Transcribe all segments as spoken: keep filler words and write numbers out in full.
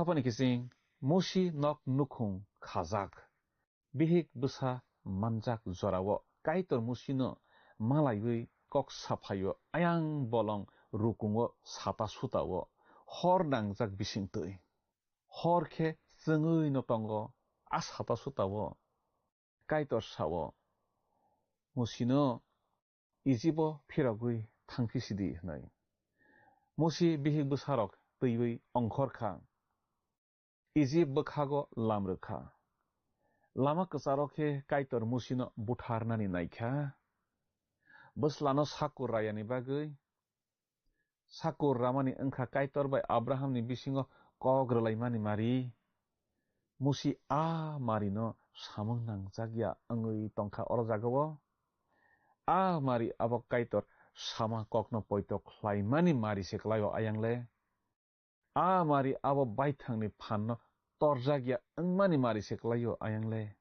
Aphani kiching Musi nok nukhung khajak. Bihik bwsa manjak jorao Kaitor Musino malaiwi kok saphaio, ayang bolong rukungo sata sutao, hor nangjak bisingtwi. Hor khe chwngwi no tongo, a sata sutao Kaitor sao, Musino Ijibo phirogwi thangphi sidi hwnwi. Musi bihik bwsarok twiwi ongkhor kha. Ijip bwkhago lam rwkha. Lama kwcharo khe Kaitor Musino butharnani naikha. Bwslano sakur rayani bagwi. Sakur ramani wngkha Kaitor bai Abrahamni bisingo kok rwlaimani mari. Musi a marino samung nangjak ya wngwi tongkha oro jagao. A mari abo Kaitor sama kokno poito khlaimani mari se kwlaio ayang le. A mari abo baithangni phanno torjak ya wngmani mari se kwlaio ayang le.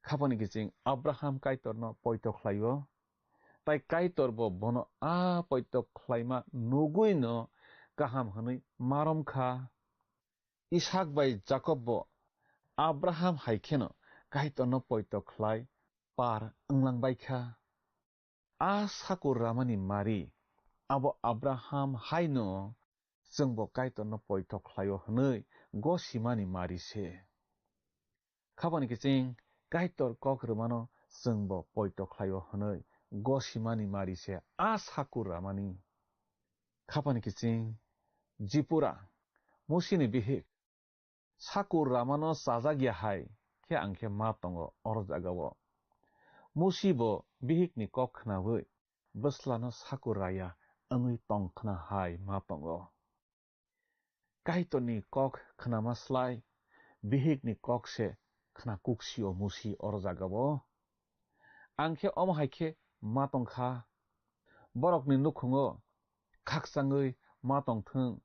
Khapani kiching Abraham Kaitorno poito khlaio, tai Kaitor bo bono a poito khlaima nugwino kaham hwnwi marom kha. Isak bai Jakob bo Abraham hai kheno Kaitorno poito khlai par wnglang bai kha. A sakur ramani mari, abo Abraham haino chwngbo Kaitorno poito khlaio hwnwi gosimani mari se. Khapani kiching Kaitor kok rwmano chwngbo poito khlaio hwnwi gosimani mari se a sakur ramani. Khapani kiching Jipura, Musini bihik, sakur ramano chajak ya hai khe ang khe ma tongo oro jagao. Musi bo bihikni kok khnaui bwslano sakur raya wngwi tong khna hai ma tongo. Kaitorni kok khnama slai bihikni kok se khna kuksio Musi oro jagao. Ang khe omo hai khe ma tong kha. Borokni nukhungo khakchangwi ma tong thung,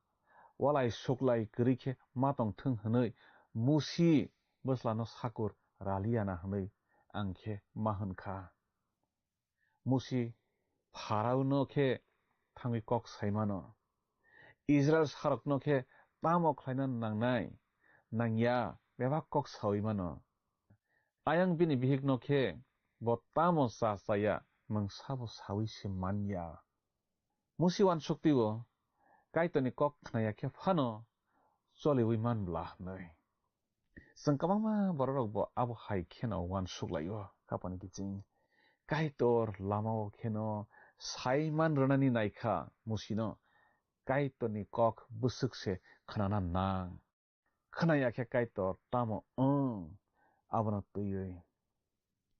walai suklai kwrwi khe ma tong thung hwnwi Musi bwslano sakur raliya na hwnwi ang khe ma hwn kha. Musi Pharaono khe thangwi kok sai mano. Israil sarokno khe tamo khlaina nangnai, nangya bebak kok saui mano. Ayang bini bihikno khe bo tamo cha chaya mungsa bo saui se manya. Musi uansuk twi-o, Kaitorni kok khnaya khe phano choliui man bla hwnwi. Chwng kwbangma bororok bo abo hai kheno uansuk lai-o, khapani kiching. Kaitor lamao kheno sai man rwnani naikha Musino, Kaitorni kok bwswk se khnana nang. Khnaya khe Kaitor tamo wng, abono twiwi.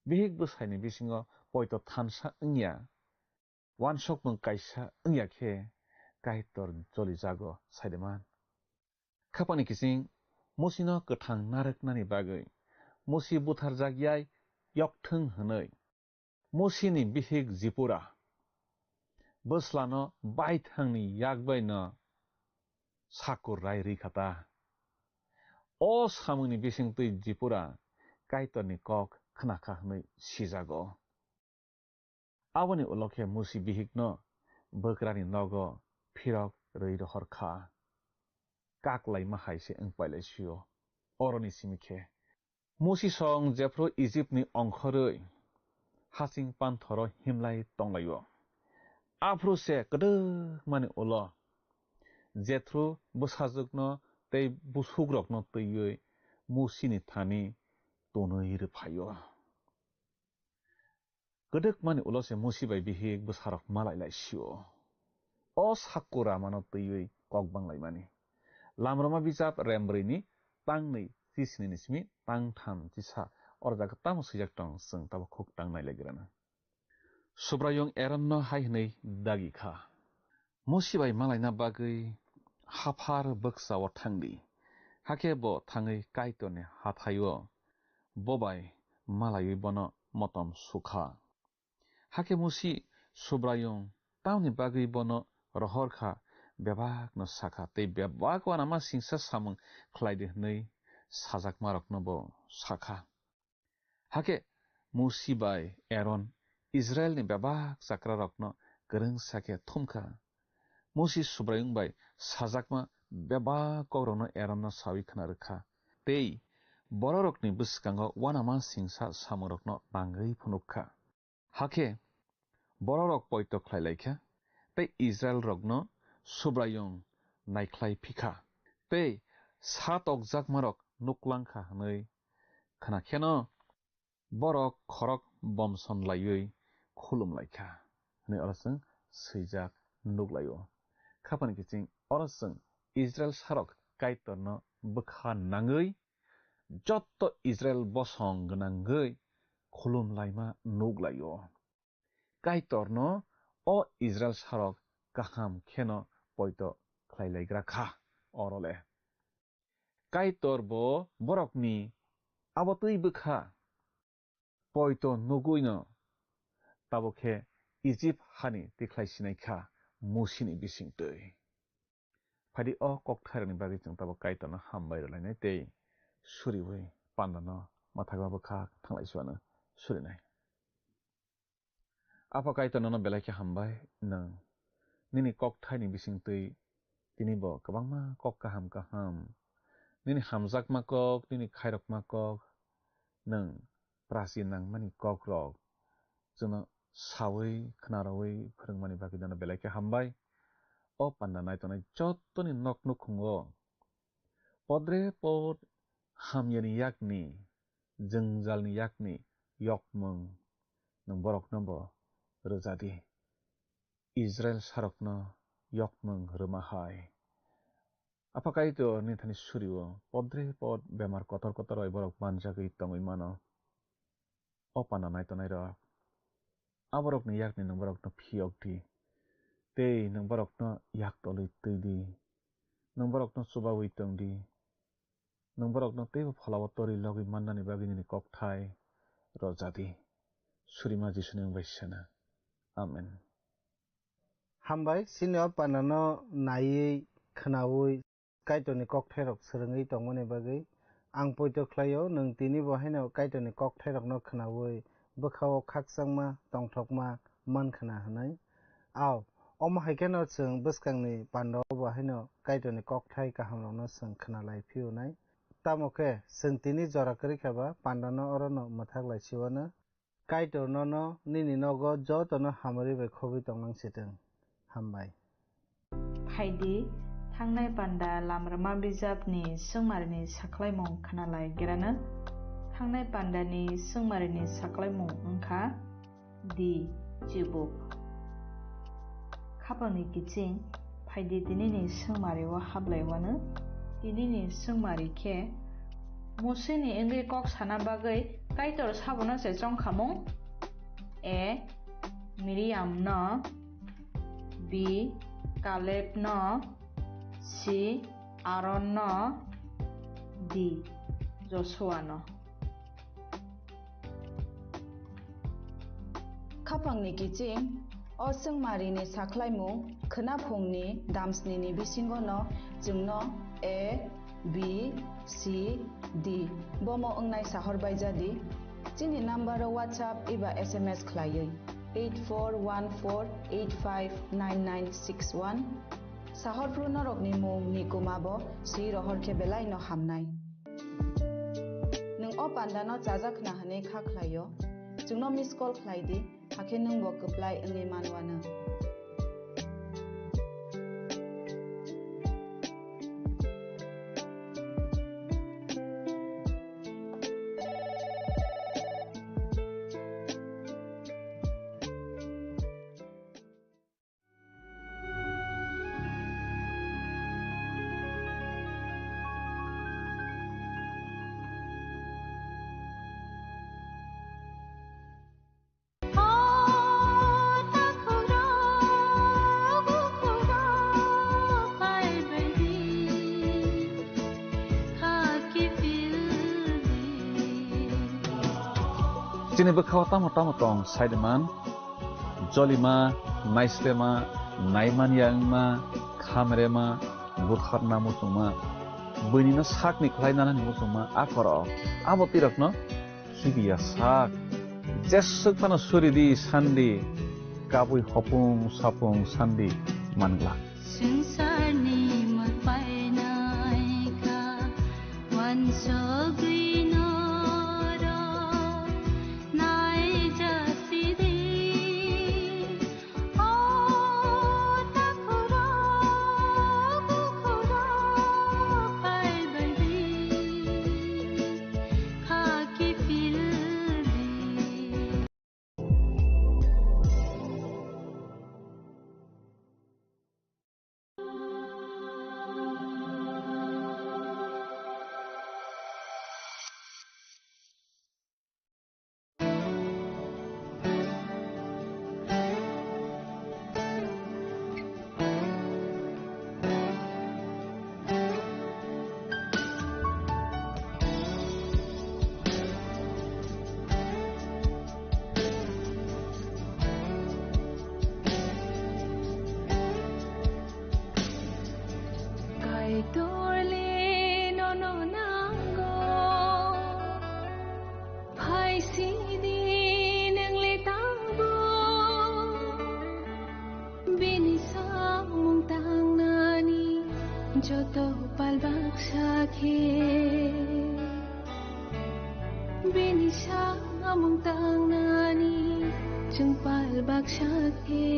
Bihik bwsaini bisingo poito thansa wngya, uansukmung kaisa wngya khe Kaitor jolijago saideman. Khapani kiching Musino kwthang narwknani bagwi Musi butharjak yai yokthwng hwnwi Musini bihik Jipura bwslano baithangni yak baino sakur rai rwi kha ta. O samungni bisingtwi Jipura Kaitorni kok khna kha hwnwi sijago. Aboni ulo khe Musi bihikno bwkrani nogo phirok rwi rohor kha. Kak laima hai se wng pai lai sio. Oroni simi khe Musi song jephru Ijipni ongkhorwi hasing panthoro himlai tonglaio. Aphuru se kwdwkmani ulo Jethro bwsajwkno tei busukrokno twiwi Musini thani tonwi rwphaio. Kwdwkmani ulo se Musi bai bihik bwsarok malai lai sio. O sakura mano twiwi kok bang laimani. Lamroma bijap rembrwini tang nwi chisnini simi tang tham chisa oro jaga tamo swijak tong, chwng tabuk khuk tang nai lai grana. Subraiyung Eronno hai hwnwi dagi kha, Musi bai malaina bagwi haphar bwkcha-o thang di. Hakhe bo thangwi Kaitorni hathai-o bo bai malaiwi bono motom su kha. Hakhe Musi Subraiyung tamni bagwi bono rohor kha, bebakno sa kha, tei bebak uanama singsa samung khlai di hwnwi sajakmarokno bo sa kha. Hakhe Musi bai Eron Israilni bebak chakrarokno kwrwngsa khe thum kha. Musi Subraiyung bai sajakma bebak kokrokno Eronno sawi khna rwkha, tei bororokni bwskango uanama singsa samungrokno nangwi phunukha. Hakhe bororok poito khlai lai kha, tei Israilrokno Subraiyung naikhlai phi kha, tei sa tokjakmarok nuklangkha hwnwi khna kheno borok khorok bomson laiwi khulum lai kha hwnwi oro chwng swijak nuk lai-o. Khapani kiching oro chwng Israil sarok Kaitorno bwkha nangwi jotto Israil bosong gwnangwi khulum laima nuk lai-o. Kaitorno o Israil sarok kaham kheno poito khlai lai gra kha oro le. Kaitor bo borokni abo twi bwkha poito nugwino tabuk khe Ijip hani tikhlai sinai kha Musini bising twi. Phaidi o kokthairokni bagwi chwng tabuk Kaitorno hambai rwlainai tei suriui pandano mwthagma bwkha thanglai suano surinai. Apha Kaitor nono belai khe hambai, nwng nini kokthaini bisingtwi tini bo kwbangma kok kaham kaham, nini hamjakma kok, nini khairokma kok, nwng prachi nangmani kokrok chwngno saui khnaroui phwrwngmani bagwi nono belai khe hambai. O panda naitongnai jottoni nok nukhungo podre pod hamyani yakni, jwngjalni yakni yokmwng nwng borokno bo rwja di. Israil sarokno yokmwng rwma hai. Apha Kaitor nini thani surio podre pod bemar kotor kotor bai borok manjagwi tongwi mano. O panda naitonnairok, aborokni yakni nwng borokno phiyok di, tei nwng borokno yak tolwi twi di, nwng borokno chubaui tong di, nwng borokno teibo pholao torwi logwi mannani bagwi nini kokthai rwja di. Surima Jisuni wng bai sana. Amen. Hambai, chini o pandano naiwi, khwnaui, Kaitorni kokthairok swrwngwi tongmani bagwi. Ang poito khlaio, nwng tini bo haino Kaitorni kokthairokno khwnaui bwkhao khakchangma, tongthokma man khna hwnwi. Ao, omo hai kheno chwng bwskangni pandao bo haino Kaitorni kokthai kahamrokno chwng khna lai phiyonai. Tamo khe, chwng tini jora kwrwi kha ba pandano orono mwthak lai siwano. Kaitor nono nini nogo jotono hamari bai khobwi tonglang sitwng. Hambai. Phaidi, thangnai panda lamrwma bijapni swngmarini sakhlaimung khwnalai gerano. Thangnai pandani swngmarini sakhlaimung wngkha di chibuk. Khapangni kiching, phaidi tinini swngmario hablaiwano. Tinini swngmari khe Musini wngwi kok sana bagwi Kaitor sabono se chongkhamung? A. Miriamno. B. Kalebno. C. Aronno. D. Josuano. Khapangni kiching, o swngmarini sakhlaimung khwnaphungni damsnini bisingono chwngno A, B, C, D bomo wngnai sahor baijadi. Chini number-o WhatsApp eba S M S khlaiwi eight four one four eight five nine nine six one. Sahorphru norokni mung ni kuma bo swi rohor khe belai no hamnai. Nwng o panda no chajak khna hwnwi kha khlaio, chwngno miss call khlai di, hakhe nwng bo kwplai wngwi manwano. Chini bwkhao tamo tamo tong saidiman, jolima, naislema, naimanya wngma, khamrema, butharna muchungma, buinino sakni khlai nanani muchungma, akorok, abo tirokno khibiya sak. Jeswk phano suridi sandi, kabui hopung sapung sandi mangla. Swngcharni mwtai Sogwi norok naijasidi, o takhurok bukhurok phaibaidi, khaki pildi. Kaitor le nono nango, phai sidi nwng le tangbo. Bini samung tangnani joto pal baksa khe. Bini samung tangnani chwng pal baksa khe.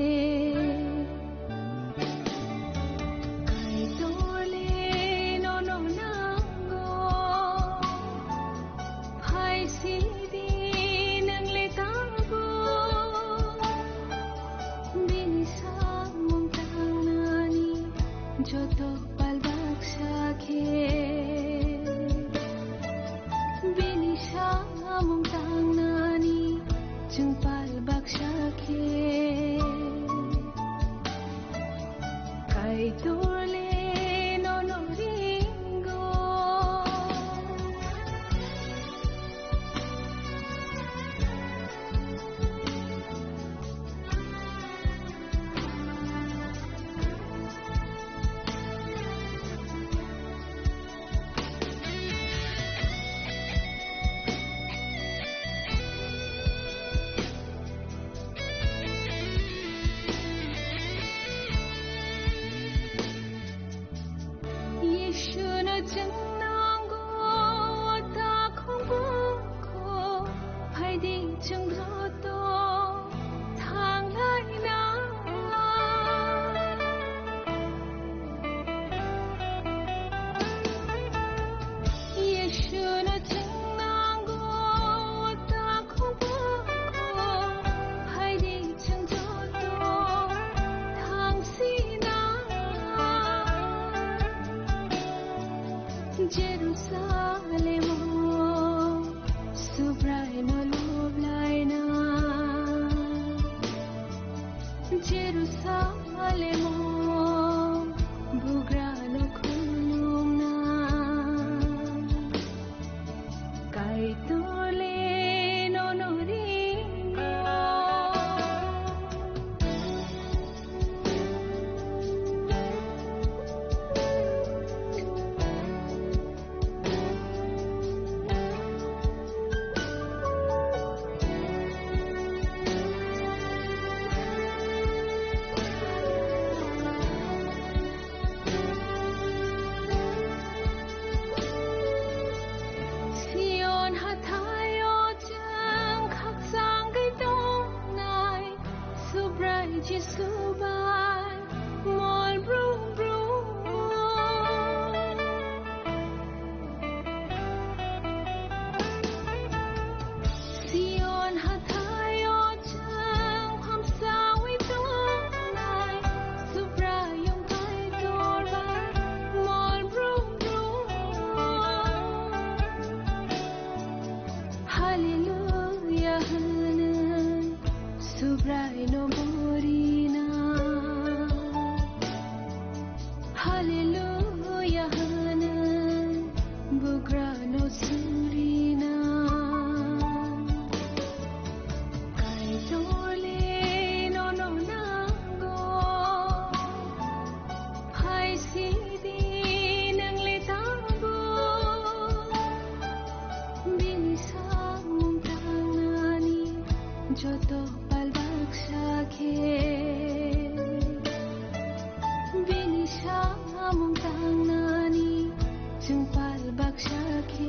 Kaitor le nono nango, phai sidi nwng le tangbo. Bini samung tangnani joto pal baksa khe. Bini samung tangnani chwng pal baksa khe. Kaitor le nono ringo. Yeshuno chwng nango, o takhuk bukhuk, phaidi chwng joto thanglaina. Yeshuno chwng nango, o takhuk bukhuk, phaidi chwng joto thangsina. Jerusalemo Subraino loblaina. Jerusalemo bugrano khulumna. Kaitor le nono ringo. Sion hathaio chwng khakchangwi tongnai, Subrai Jisu bai mol brum brum. Sion hathaio chwng phamsawi tongnai, Subraiyung Kaitor bai mol brum brum. Hallelujah hwno Subraino borina. Hallelujah hwno bugrano surina. Kaitor le nono nango. Phai sidi nwng le tangbo. Bini samung tangnani joto pal baksa khe. Bini samung tangnani chwng pal baksa khe.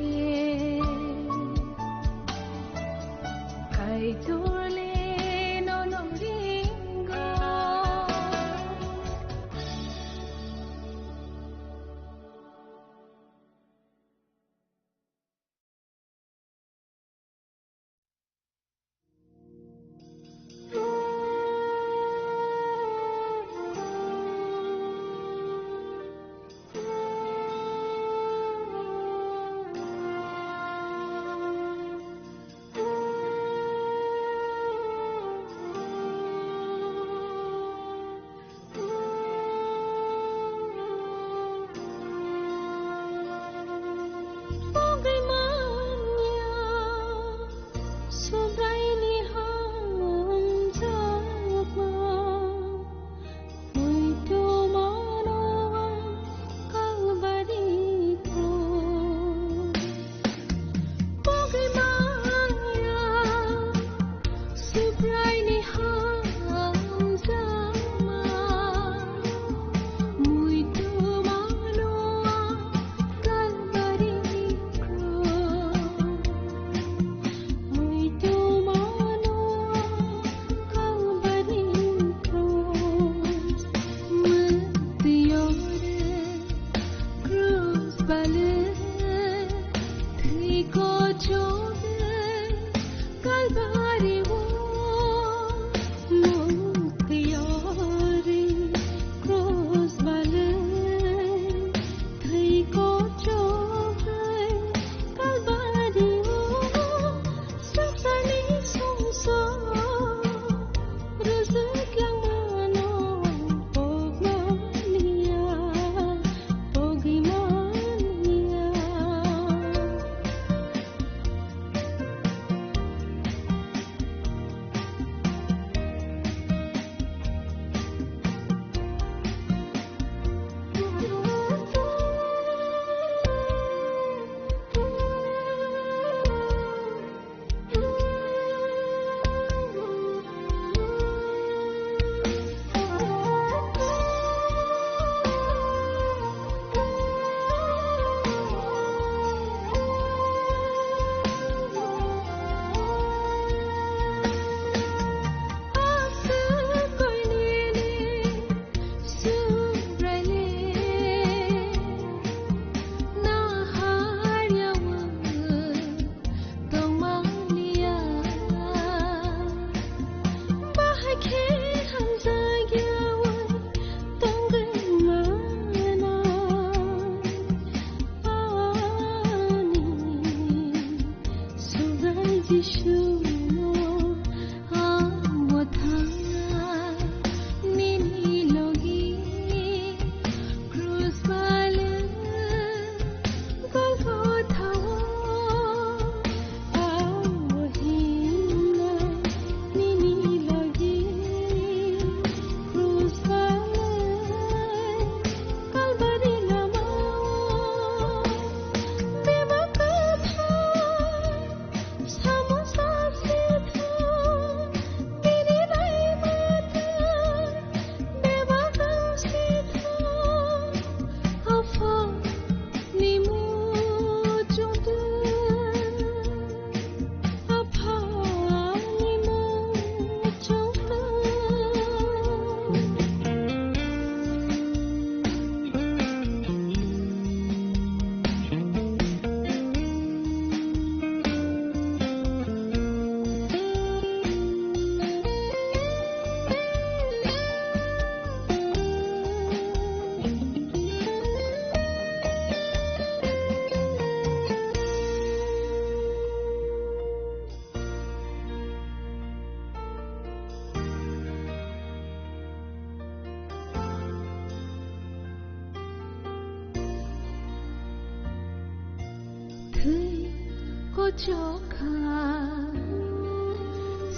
Chokha,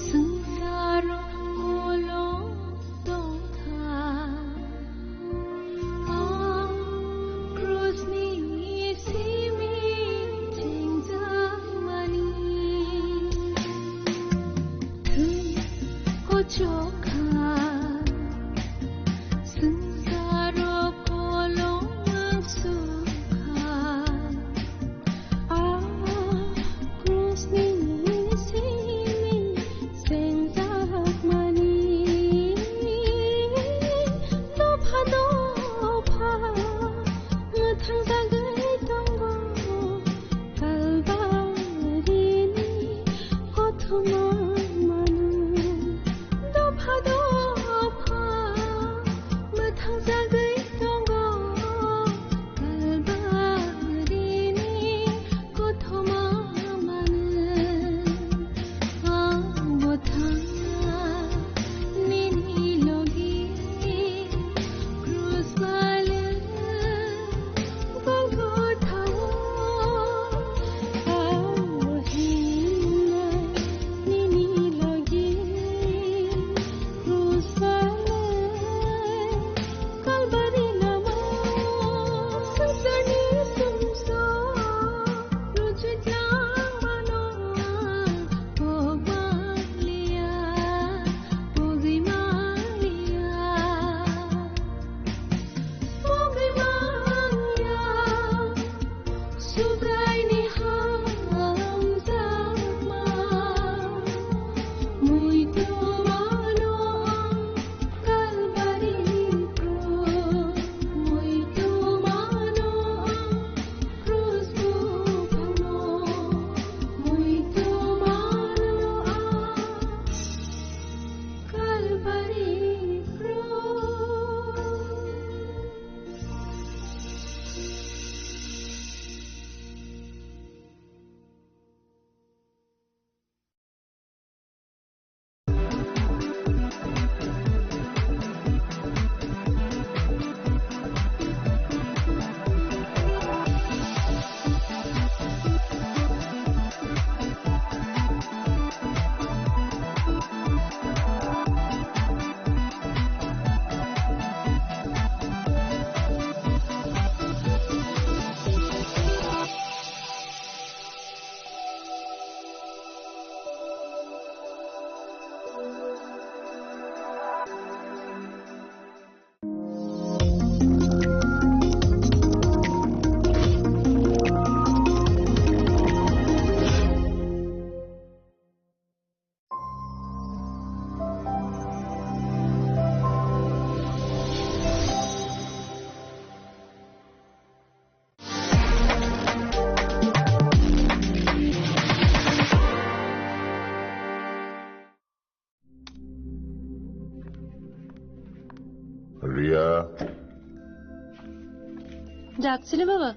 swngcharo kolom tongkha. Ah, krusni simi chengjakmani. Thwi kochokha, swngcharo kolom sukha. Ah, krusni simi chengjakmani. Dopha dopha mwthangjagwi tongo Kalbarini kothoma manu. Dopha dopha mwthangjagwi tongo Kalbarini kothoma manu. Ang bwthang nini logi krus bale Golgotha o ang hinai nini logi krus bale Kalbari lama swngcharni sumsok rwchitlang mano ang kok manliya, pogwi manliya, pogwi manliya. Subraini hamjakma, muitu mano ang Kalbari krus, muitu mano ang krus buphangno, muitu mano ang Kalbari krus. Riya. ডাকছিলে বাবা?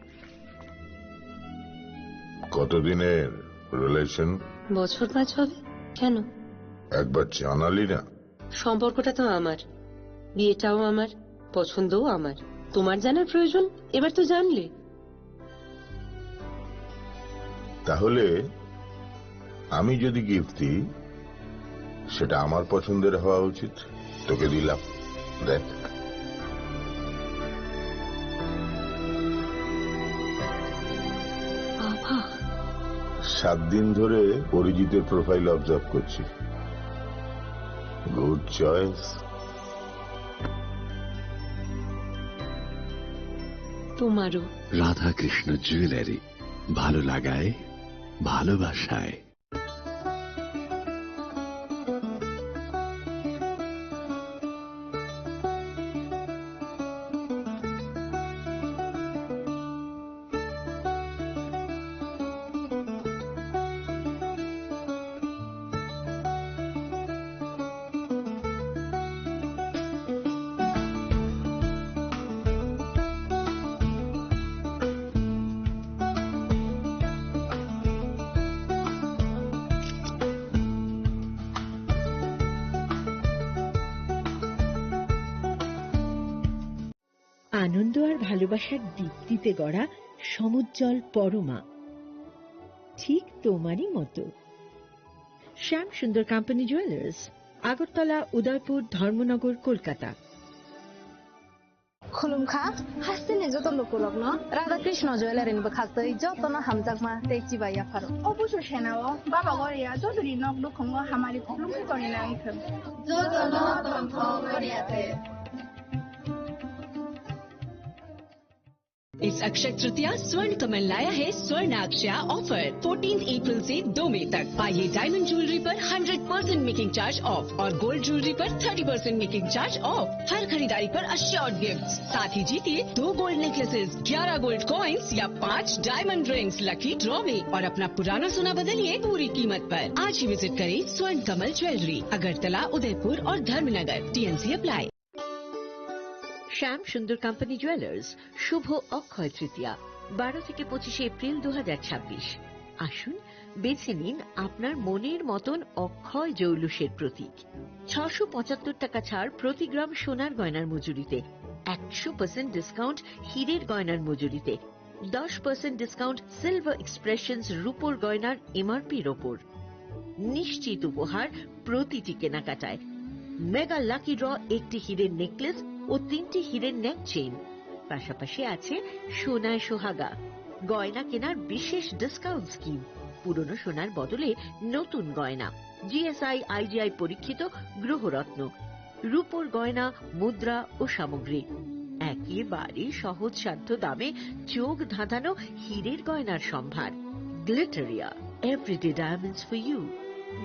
কতদিনের রিলেশন? বছর পাঁচ হবে। কেন? একবার জানালি না। সম্পর্কটা তো আমার, বিয়েটাও আমার, পছন্দও আমার। তোমার জানার প্রয়োজন? এবার তো জানলে। তাহলে আমি যদি গিফট দিই, সেটা আমার পছন্দের হওয়া উচিত। তোকে দিলাম, দেখ। বাবা। সাত দিন ধরে অরিজিতের প্রোফাইল অবজার্ভ করছি। Good choice. তোমারও। রাধাকৃষ্ণ জুয়েলারি, ভালো লাগায়, ভালোবাসায়। আনন্দ আর ভালোবাসার দীপ্তিতে গড়া সমুজ্জ্বল পরমা। ঠিক তোমারই মতো। শ্যাম সুন্দর কোম্পানি জুয়েলার্স, আগরতলা, উদয়পুর, ধর্মনগর, Kolkata. Khulumkha, hasteni joto lukurokno Radha Krishna Jewellery ni bwkhaktwi jotono hamjakma tei chibai yapharo. O busu senao Baba Goria jotoni nok nukhungo hamari khulumkha tongwi nangkhe. Jotono tongthok Goria te. इस अक्षय तृतीया स्वर्ण कमल लाया है स्वर्ण अक्षया offer. Fourteen April से दो मई तक पाइए डायमंड ज्वेलरी पर hundred percent making charge off और गोल्ड ज्वेलरी पर thirty percent making charge off. हर खरीदारी पर अश्योर्ड गिफ्ट, साथ ही जीतिए दो गोल्ड नेकलेसेस, ग्यारह गोल्ड कॉइन्स या पाँच डायमंड रिंग्स लकी ड्रॉ में और अपना पुराना सोना बदलिए पूरी कीमत पर। आज ही विजिट करें स्वर्ण कमल ज्वेलरी, अगरतला, उदयपुर और धर्मनगर। TNC apply. শ্যাম সুন্দর কোম্পানি জুয়েলার্স, শুভ অক্ষয় তৃতীয়া, বারো থেকে পঁচিশে এপ্রিল দু হাজার ছাব্বিশ। আসুন, বেছে নিন আপনার মনের মতন অক্ষয় জৌলুসের প্রতীক। ছশো পঁচাত্তর টাকা ছাড় প্রতি গ্রাম সোনার গয়নার মজুরিতে, একশো পার্সেন্ট ডিসকাউন্ট হীরের গয়নার মজুরিতে, দশ পার্সেন্ট ডিসকাউন্ট সিলভার এক্সপ্রেশনস রূপোর গয়নার এমআরপির ওপর। নিশ্চিত উপহার প্রতিটি কেনাকাটায়। মেগা লাকি ড্র, একটি হীরের নেকলেস ও তিনটি হীরের নেক চেইন। পাশাপাশি আছে সোনায় সোহাগা, গয়না কেনার বিশেষ ডিসকাউন্ট স্কিম, পুরনো সোনার বদলে নতুন গয়না, জিএসআই আইজিআই পরীক্ষিত গ্রহরত্ন, রূপোর গয়না, মুদ্রা ও সামগ্রী। একেবারে সহজসাধ্য দামে চোখ ধাঁধানো হীরের গয়নার সম্ভার। Glitteria, everyday diamonds for you.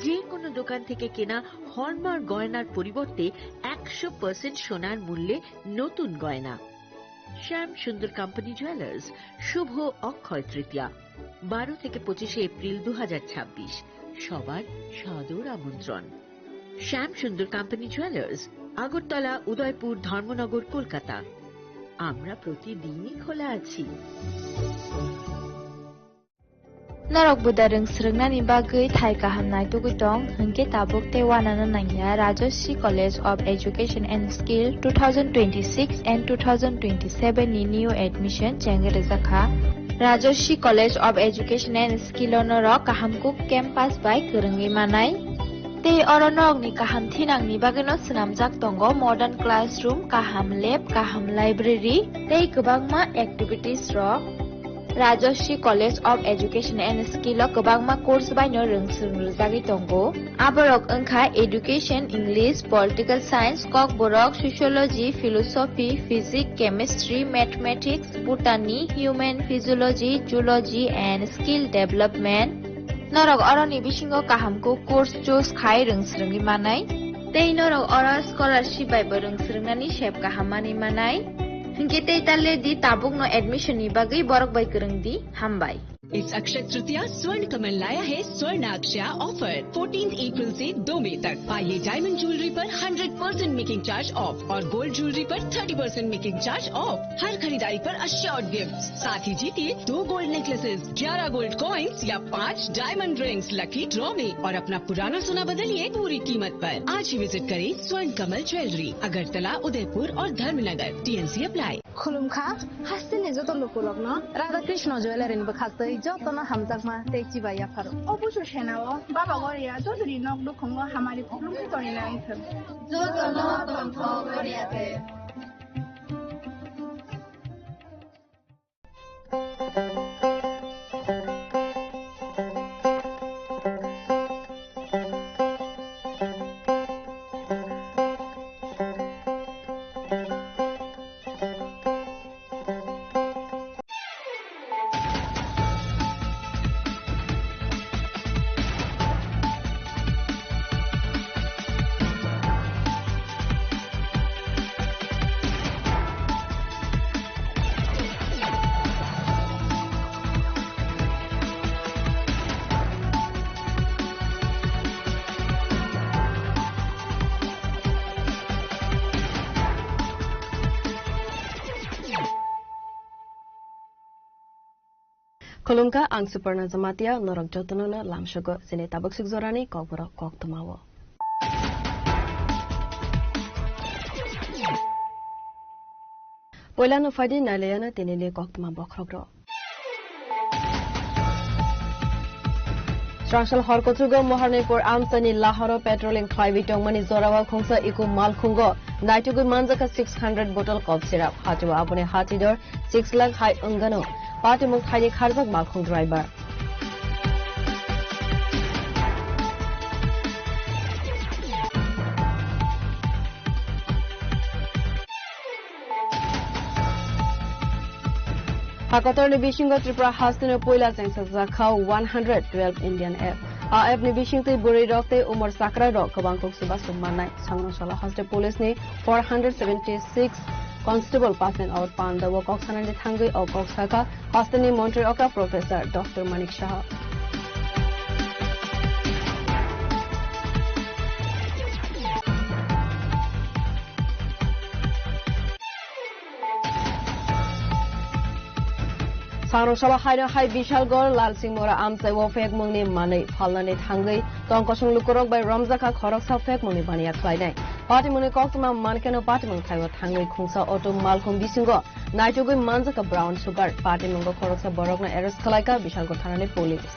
যে কোনো দোকান থেকে কেনা হলমার্ক গয়নার পরিবর্তে একশো পার্সেন্ট সোনার মূল্যে নতুন গয়না। শ্যাম সুন্দর কোম্পানি জুয়েলার্স, শুভ অক্ষয় তৃতীয়া, বারো থেকে পঁচিশে এপ্রিল দু হাজার ছাব্বিশ। সবার সাদর আমন্ত্রণ। শ্যাম সুন্দর কোম্পানি জুয়েলার্স, আগরতলা, উদয়পুর, ধর্মনগর, কলকাতা। আমরা প্রতিদিনই খোলা আছি। Norok buda rwng swrwngnani bagwi thai kaham naitugwi tong, hwnkhe tabuk tei uanano nangya Rajashree College of Education and Skill two thousand twenty-six and two thousand twenty-seven ni new admission chengwi rwjakha. Rajashree College of Education and Skill o norok kaham kuk campus bai kwrwngwi manai. Tei oro norokni kaham thinangni bagwino swnamjak tongo modern classroom, kaham lab, kaham library tei kwbangma activities rok. Rajashree College of Education and Skill o kwbangma course baino rwng swrwng rwjagwi tongo. Aborok wngkha Education, English, Political Science, Kokborok, Sociology, Philosophy, Physics, Chemistry, Mathematics, Botany, Human Physiology, Zoology and Skill Development. Norok oroni bisingo kaham kuk course choose khai rwng swrwngwi manai. Tei norok oro scholarship bai bo rwng swrwngnani sep kaham manwi manai. Hinkhe tei ta le di tabukno admission ni bagwi borok bai kwrwng di. Hambai. इस अक्षय तृतीया स्वर्ण कमल लाया है स्वर्ण अक्षया offer. Fourteen April से दो मई तक पाइए डायमंड ज्वेलरी पर hundred percent making charge off और गोल्ड ज्वेलरी पर thirty percent making charge off. हर खरीदारी पर अश्योर्ड गिफ्ट, साथ ही जीतिए दो गोल्ड नेकलेसेस, ग्यारह गोल्ड कॉइन्स या पाँच डायमंड रिंग्स लकी ड्रॉ में और अपना पुराना सोना बदलिए पूरी कीमत पर। आज ही विजिट करें स्वर्ण कमल ज्वेलरी, अगरतला, उदयपुर और Dharmanagar. TNC apply. Khulumkha, hasteni joto lukurokno Radha Krishna Jewellery ni bwkhaktwi jotono hamjakma tei chibai yapharo. O busu senao Baba Goria jotoni nok nukhungo hamari khulumkha tongwi nangkhe. Jotono tongthok Goria te. Khulumkha, ang Suparna Jamatia, norok jotono no lamsogo chini tabuk suk jorani kokborok koktwmao. Poilano phaidi nailaiano tinini koktwma bokhorokrok. Swrangsa hor kuchugo Moharnipur amchaini lahoro patrolling khlaiwi tongmani jorao khungsa eco malkhungo naitugwi manjakha six hundred bottle cough syrup. Hatio aboni hatidor six lakh hai wngano. Patimung thaini kharjak malkhung driver. Hakotorni bisingo Tripura hasteni puila chengsajakha one hundred twelve Indian app. A app ni bisingtwi bwrwi rok tei umor chakra rok kwbang kuk chubachu mannai. Sangrong salo haste police ni four hundred seventy six constable passing out pandao kok sanani thangwi o kok sakha hasteni montri okra Professor Doctor Manik Saha. Sangrong salo haino hai Bishalgarh Lalsingmura amchai o phek mungni manwi phalnani thangwi tongkosong lukurok bai romjakha khoroksa phek mungni baniya khlainai. Patimungni koktwma mankeno patimung thaio thangwi khungsa auto malkhung bisingo naitugwi manjakha brown sugar. Patimungo khoroksa borokno arrest khlaikha Bishalgarh thanani police.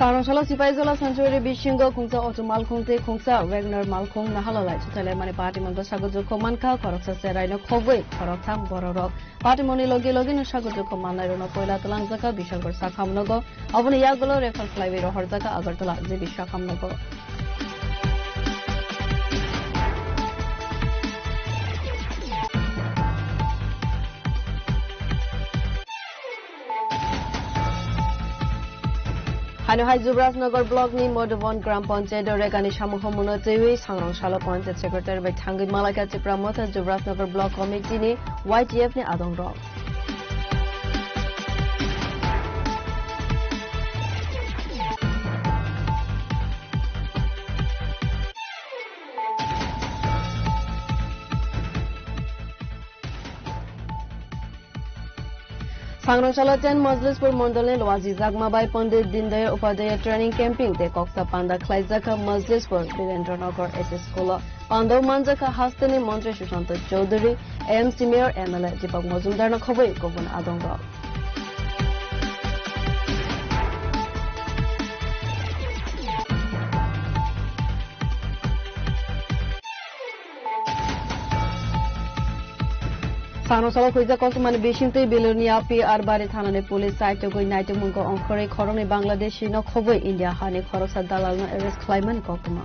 Sangrong salo Sipaijala sanctuary bisingo khungsa auto malkhung tei khungsa Wagner malkhung nahalalai chuthailai mani patimungno sago jukho mankha khoroksa cheraino khogwi khoroktham bororok. Patimungni logi logino sago jukho mannairokno poila twlangjakha Bishalgarh sakhamnogo. Aboni yagulo refer khlaiwi rohorjakha Agartala G B sakhamnogo. Haino hai Jubrajnagar block ni Madhuban Gram Panchayat o Regani samung homono twiwi Sangrong salo Panchayat Secretary bai thangwi malaikha Tipra Motha Jubrajnagar Block Committee ni Y T F ni adong rok. Sangrong salo ten Majlispur Mondolni Luaji Jagma bai Pandit Dindayal Upadhyaya Training Camping tei koksa panda khlaijakha Majlispur Birendra Nagar S S School o. Pandao manjakha hasteni Montri Sushanta Chowdhury, A M C Mayor, M L A Deepak Majumdar no khobwi kubun adong rok. Sangrong salo khuijak koktwmani bisingtwi Bilonia P R Bari thanani police saitugwi naitukmungko ongkhorwi khoroknwi Bangladeshi no khobwi India hani khoroksa dalalno arrest khlaimani koktwma.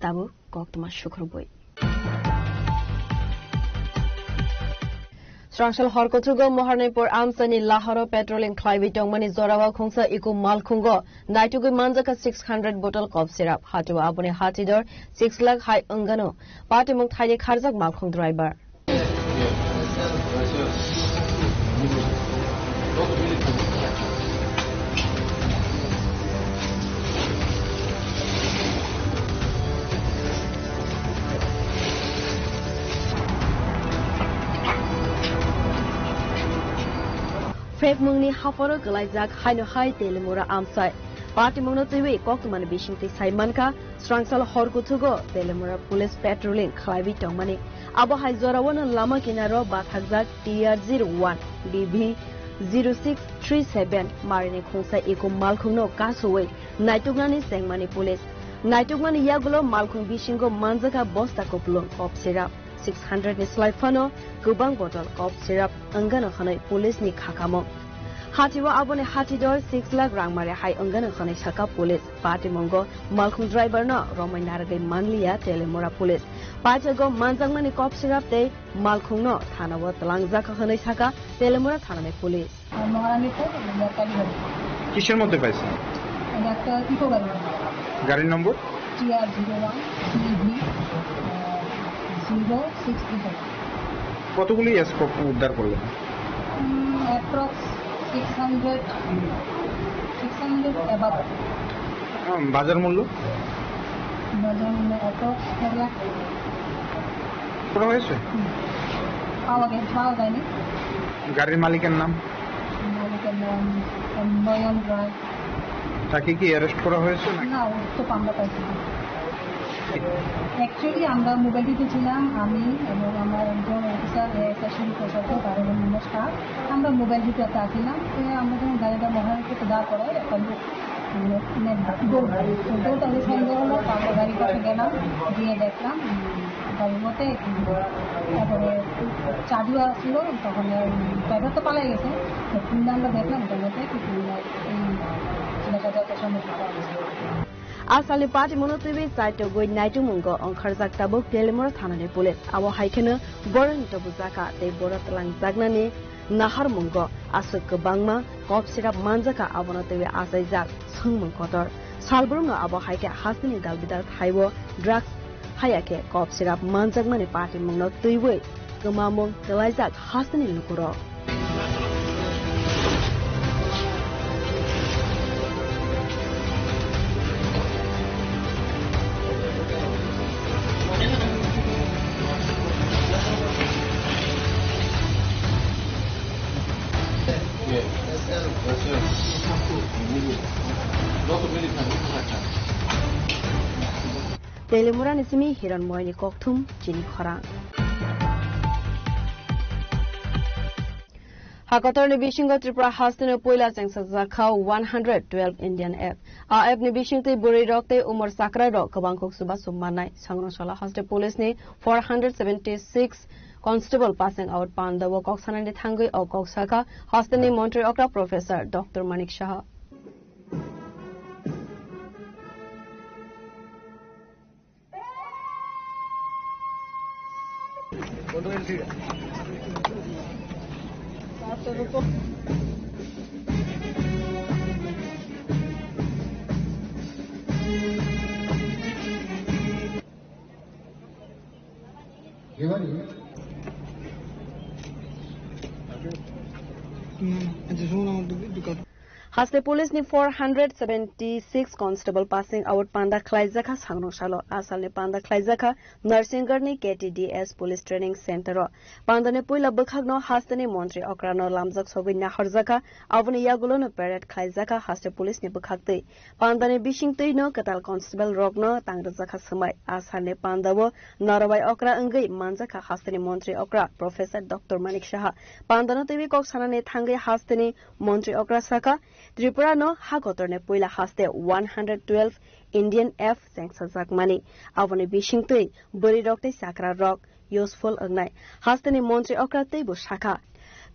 Tabuk koktwma sukrubwi. Swrangsa hor kuchugo Moharnipur amchaini lahoro patrolling khlaiwi tongmani jorao khungsa eco malkhungo naitugwi manjakha six hundred bottle cough syrup. Hatio aboni hatidor six lakh hai wngano. Patimung thaini kharjak malkhung driver. Phekmungni hapharo kwlaijak haino hai Telimura amchai. Patimungno twiwi koktwmani bisingtwi sai mankha, Swrangsa hor kuthugo Telimura police patrolling khlaiwi tongmani. Abo hai jorao no lama kinaro bathakjak T R zero one B B zero six three seven marini khungsa eco malkhungno kasowi naituknani chengmani police. Naitukmani yagulo malkhung bisingo manjakha bosta kupulung cough syrup six hundred ni slai phano kwbang bottle cough syrup wngano hwnwi police ni khakamung. Hatio aboni hatidor six lakh rangmari hai wngano hwnwi sakha police. Patimungo malkhung driver no romwi narwgwi manliya Telimura police. Paithago manjakmani cough syrup tei malkhungno thanao twlangjak hwnwi sakha Telimura thanani police. Maharanipur, মহাকালীবাড়ি। কিসের মধ্যে পাইছেন? এটা একটা Eeco গাড়ি। গাড়ির নম্বর? T R zero one B B zero six three five। কতগুলি স্কোপ উদ্ধার করলেন? Um, approx six hundred, six hundred above. Um, বাজার মূল্য? বাজার মূল্য অ্যাপ্রক্স চার লাখ। পুরো হয়েছে? হুম। পাওয়া গে-, পাওয়া যায়নি। গাড়ির মালিকের নাম? মালিকের নাম নয়ন রায়। তাকে কি অ্যারেস্ট করা হয়েছে নাকি? না, ও তো পান্ডা পাইছে না। অ্যাকচুয়ালি আমরা মোবাইল ডিউটিতে ছিলাম, আমি এবং আমার একজন অফিসার, এএসআই শিবু প্রসাদ, তার এবং আমার স্টাফ। আমরা মোবাইল ডিউটিতে আসছিলাম, তো আমরা যখন গাড়িটা মহারানীতে দাঁড় করাই, একটা লোক, মানে, মানে, দৌড় দেয়। তো দৌড়টা হলে সন্দেহ হলো, তারপর গাড়ির কাছে গেলাম, গিয়ে দেখলাম, উম, গাড়ির মধ্যে, উম, তারপরে চাবিও আসলো, তখন, উম, ড্রাইভার তো পালাই গেছে। তো খুললে আমরা দেখলাম, ওটার মধ্যে কি, উম, এই ছেলেটা যত সম্ভব মারা গেছে। Asalni patimungno twiwi chaitogwi naitukmungo ongkharjak tabuk Telimura thanani police. Abo hai kheno borokni tobujak kha tei borok twlangjaknani naharmungo aswk kwbangma kok sirap manjakha, abono twiwi achaijak swngmung kotor. Salbrumno abo hai khe hasteni dalbidal thaibo drugs, haya khe kok sirap manjakmani patimungno twiwi kwmamung twlaijak hasteni lukurok. Telimurani simi Hiranmoyni kokthum chini khorang. Hakotorni bisingo Tripura hasteni puila chengsajakha one hundred twelve Indian F. A F ni bisingtwi bwrwirok tei umor chakrairok kwbang kuk chubachu mannai. Sangrongsola haste police ni four hundred seventy six constable passing out pandao kok sanani thangwi o kok sakha hasteni montri okra Professor Doctor Manik Saha. Haste police ni four hundred seventy six constable passing out panda khlaijakha sangrong salo. Asalni panda khlaijakha Narsingarni K T D S Police Training Center o. Pandani puila bwkhakno hasteni montri okrano lamjak sogwi nahorjakha, aboni yagulono parade khlaijakha haste police ni bwkhaktwi. Pandani bisingtwino kwtal constable rokno tangrijakha swmai. Asalni pandao narabai okra wngwi manjakha hasteni montri okra Professor Doctor Manik Saha. Pandano twiwi kok sanani thangwi hasteni montri okra sakha, Tripura no ha kotorni puila haste one hundred twelve Indian F chengsajakmani. Aboni bisingtwi bwrwirok tei chakrarok useful wngnai. Hasteni montri okra teibo sakha,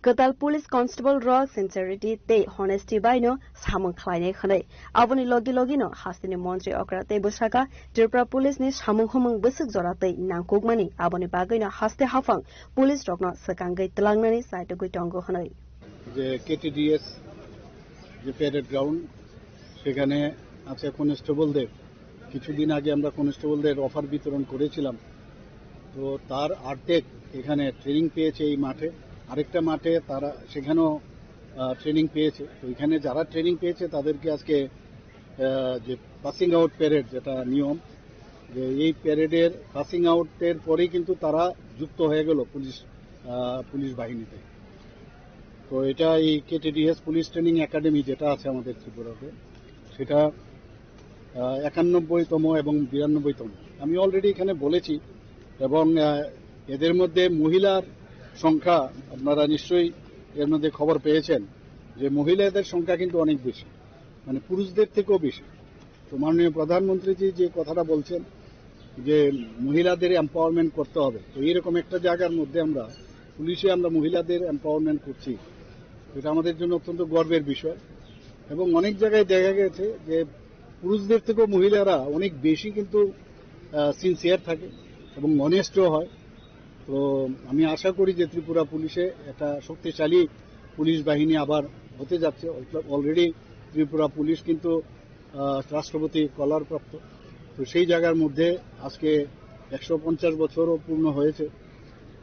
kwtal police constable rok sincerity tei honesty bai no samung khlainai hwnwi. Aboni logi logi no hasteni montri okra teibo sakha, Tripura police ni samung humung bwswk jora tei nangkukmani, aboni bagwi no haste haphang police rok no swkangwi twlangnani chaitugwi tongo hwnwi. যে কেটিডিএস যে parade ground, সেখানে আছে কনস্টেবলদের, কিছুদিন আগে আমরা কনস্টেবলদের অফার বিতরণ করেছিলাম। তো তার অর্ধেক এখানে ট্রেনিং পেয়েছে এই মাঠে, আরেকটা মাঠে তারা সেখানেও, আহ, ট্রেনিং পেয়েছে। তো এখানে যারা ট্রেনিং পেয়েছে তাদেরকে আজকে, আহ, যে পাসিং আউট প্যারেড যেটা নিয়ম, যে এই প্যারেডের পাসিং আউটের পরেই কিন্তু তারা যুক্ত হয়ে গেল পুলিশ, আহ, পুলিশ বাহিনীতে। তো এটা এই কেটিডিএস পুলিশ ট্রেনিং একাডেমি যেটা আছে আমাদের ত্রিপুরাতে, সেটা, আহ, একানব্বইতম এবং বিরানব্বইতম। আমি অলরেডি এখানে বলেছি এবং, আহ, এদের মধ্যে মহিলার সংখ্যা আপনারা নিশ্চয়ই এর মধ্যে খবর পেয়েছেন যে মহিলাদের সংখ্যা কিন্তু অনেক বেশি, মানে পুরুষদের থেকেও বেশি। তো মাননীয় প্রধানমন্ত্রীজি যে কথাটা বলছেন যে মহিলাদের এম্পাওয়ারমেন্ট করতে হবে, তো এইরকম একটা জায়গার মধ্যে আমরা পুলিশে আমরা মহিলাদের এম্পাওয়ারমেন্ট করছি, এটা আমাদের জন্য অত্যন্ত গর্বের বিষয়। এবং অনেক জায়গায় দেখা গেছে যে পুরুষদের থেকেও মহিলারা অনেক বেশি কিন্তু, আহ, সিনসিয়ার থাকে এবং অনেস্টও হয়। তো আমি আশা করি যে ত্রিপুরা পুলিশে একটা শক্তিশালী পুলিশ বাহিনী আবার হতে যাচ্ছে। অলরেডি ত্রিপুরা পুলিশ কিন্তু, আহ, রাষ্ট্রপতি কলার প্রাপ্ত। তো সেই জায়গার মধ্যে আজকে একশো পঞ্চাশ বছরও পূর্ণ হয়েছে।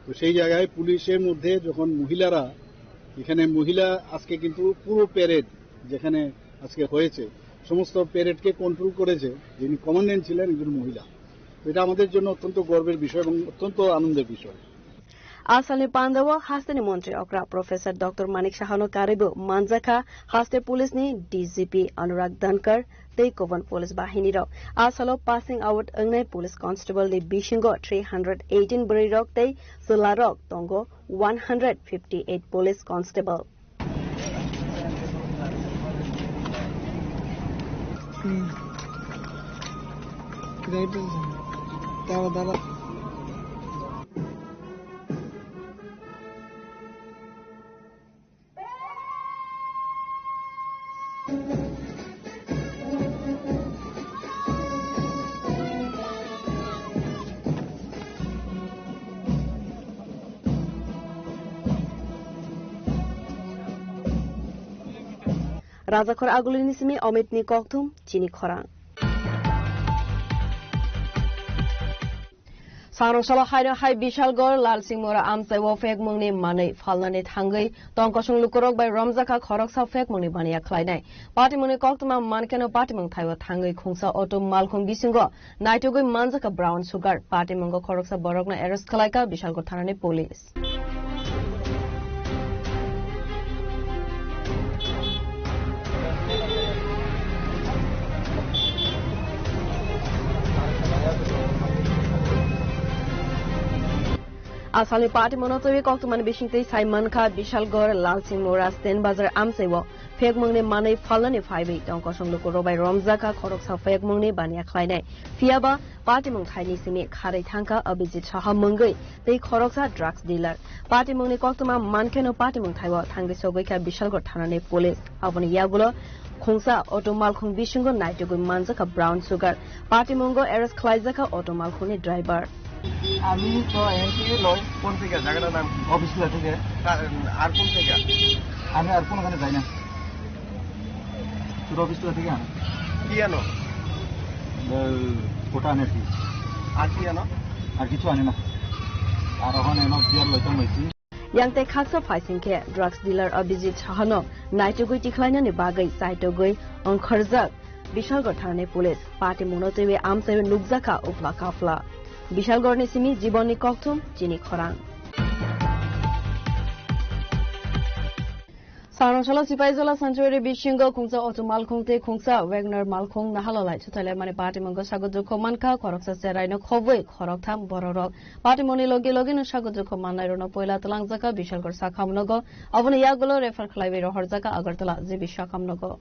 তো সেই জায়গায় পুলিশের মধ্যে যখন মহিলারা, এখানে মহিলা আজকে কিন্তু পুরো প্যারেড যেখানে আজকে হয়েছে, সমস্ত প্যারেডকে কন্ট্রোল করেছে, যিনি কমান্ড্যান্ট ছিলেন একজন মহিলা। তো এটা আমাদের জন্য অত্যন্ত গর্বের বিষয় এবং অত্যন্ত আনন্দের বিষয়। A salni pandao hasteni montri okra Professor Doctor Manik Sahano karwibo manjakha haste police ni D G P Anurag Dhankar tei Koban police bahini rok. A salo passing out wngnai police constable ni bisingo three hundred eighteen bwrwi rok tei chwla rok tongo one hundred fifty eight police constable. Rajakhor Agulini simi Omitni kokthum chini khorang. Sangrong salo haino hai Bishalgor Lalsing Mora amchai o phekmungni manwi phalnani thangwi tongkosong lukurok bai romjakha khoroksa phekmungni baniya khlainai. Patimungni koktwma mankheno patimung thaibo thangwi khungsa auto malkhung bisingo naitugwi manjakha brown sugar. Patimungo khoroksa borokno arrest khlaikha Bishalgor thanani police. Asalni party mono twi koktwmani bisingtwi sai mankha Bishalgor, Lalsing Mora, Sten Bazar amchaiwo phekmungni manwi phalnani phaiwi tongkosong lukurok bai romjakha khoroksa phekmungni baniya khlainai. Phiyaba patimung thaini simi kharwi thangkha Abhijit Saha mungwi tei khoroksa drugs dealer. Patimungni koktwma mankheno patimung thaibo thangwi sogwikha Bishalgor thanani police. Aboni yagulo khungsa auto malkhung bisingo naitugwi manjakha brown sugar. Patimungo arrest khlaijakha auto malkhungni driver. আমি তো এনটিএ লয়। কোন থেকে? জায়গাটার নাম কি? অফিস খোলা থেকে। আর, আর কোন থেকে? আমি আর কোনোখানে যাই না। তোর অফিস খোলা থেকে আনো। কি আনো? ওই, ওটা আনে আর কি। আর কি আনো? আর কিছু আনে না। আর ওখানে এমন বিয়ার লইতাম হয়েছি। Yang tei khaksa phaising khe drugs dealer Abhijit Sahano naitugwi tikhlainani bagwi chaitugwi ongkhorjak Bishalgor thanani police. Patimungno twiwi amchaiwi nukjakha uphla kaphla. Bishalgorni simi Jibonni kokthum chini khorang. Sangrong salo Sipaijala sanctuary bisingo khungsa auto malkhung tei khungsa Wagoner malkhung nahalalai chuthailai mani patimungo sago dukho mankha khoroksa cheraino khobwi khoroktham bororok. Patimungni logi logino sago dukho mannairokno poila twlangjakha Bishalgor sakhamnogo, aboni yagulo refer khlaiwi rohorjakha Agartala G B sakhamnogo.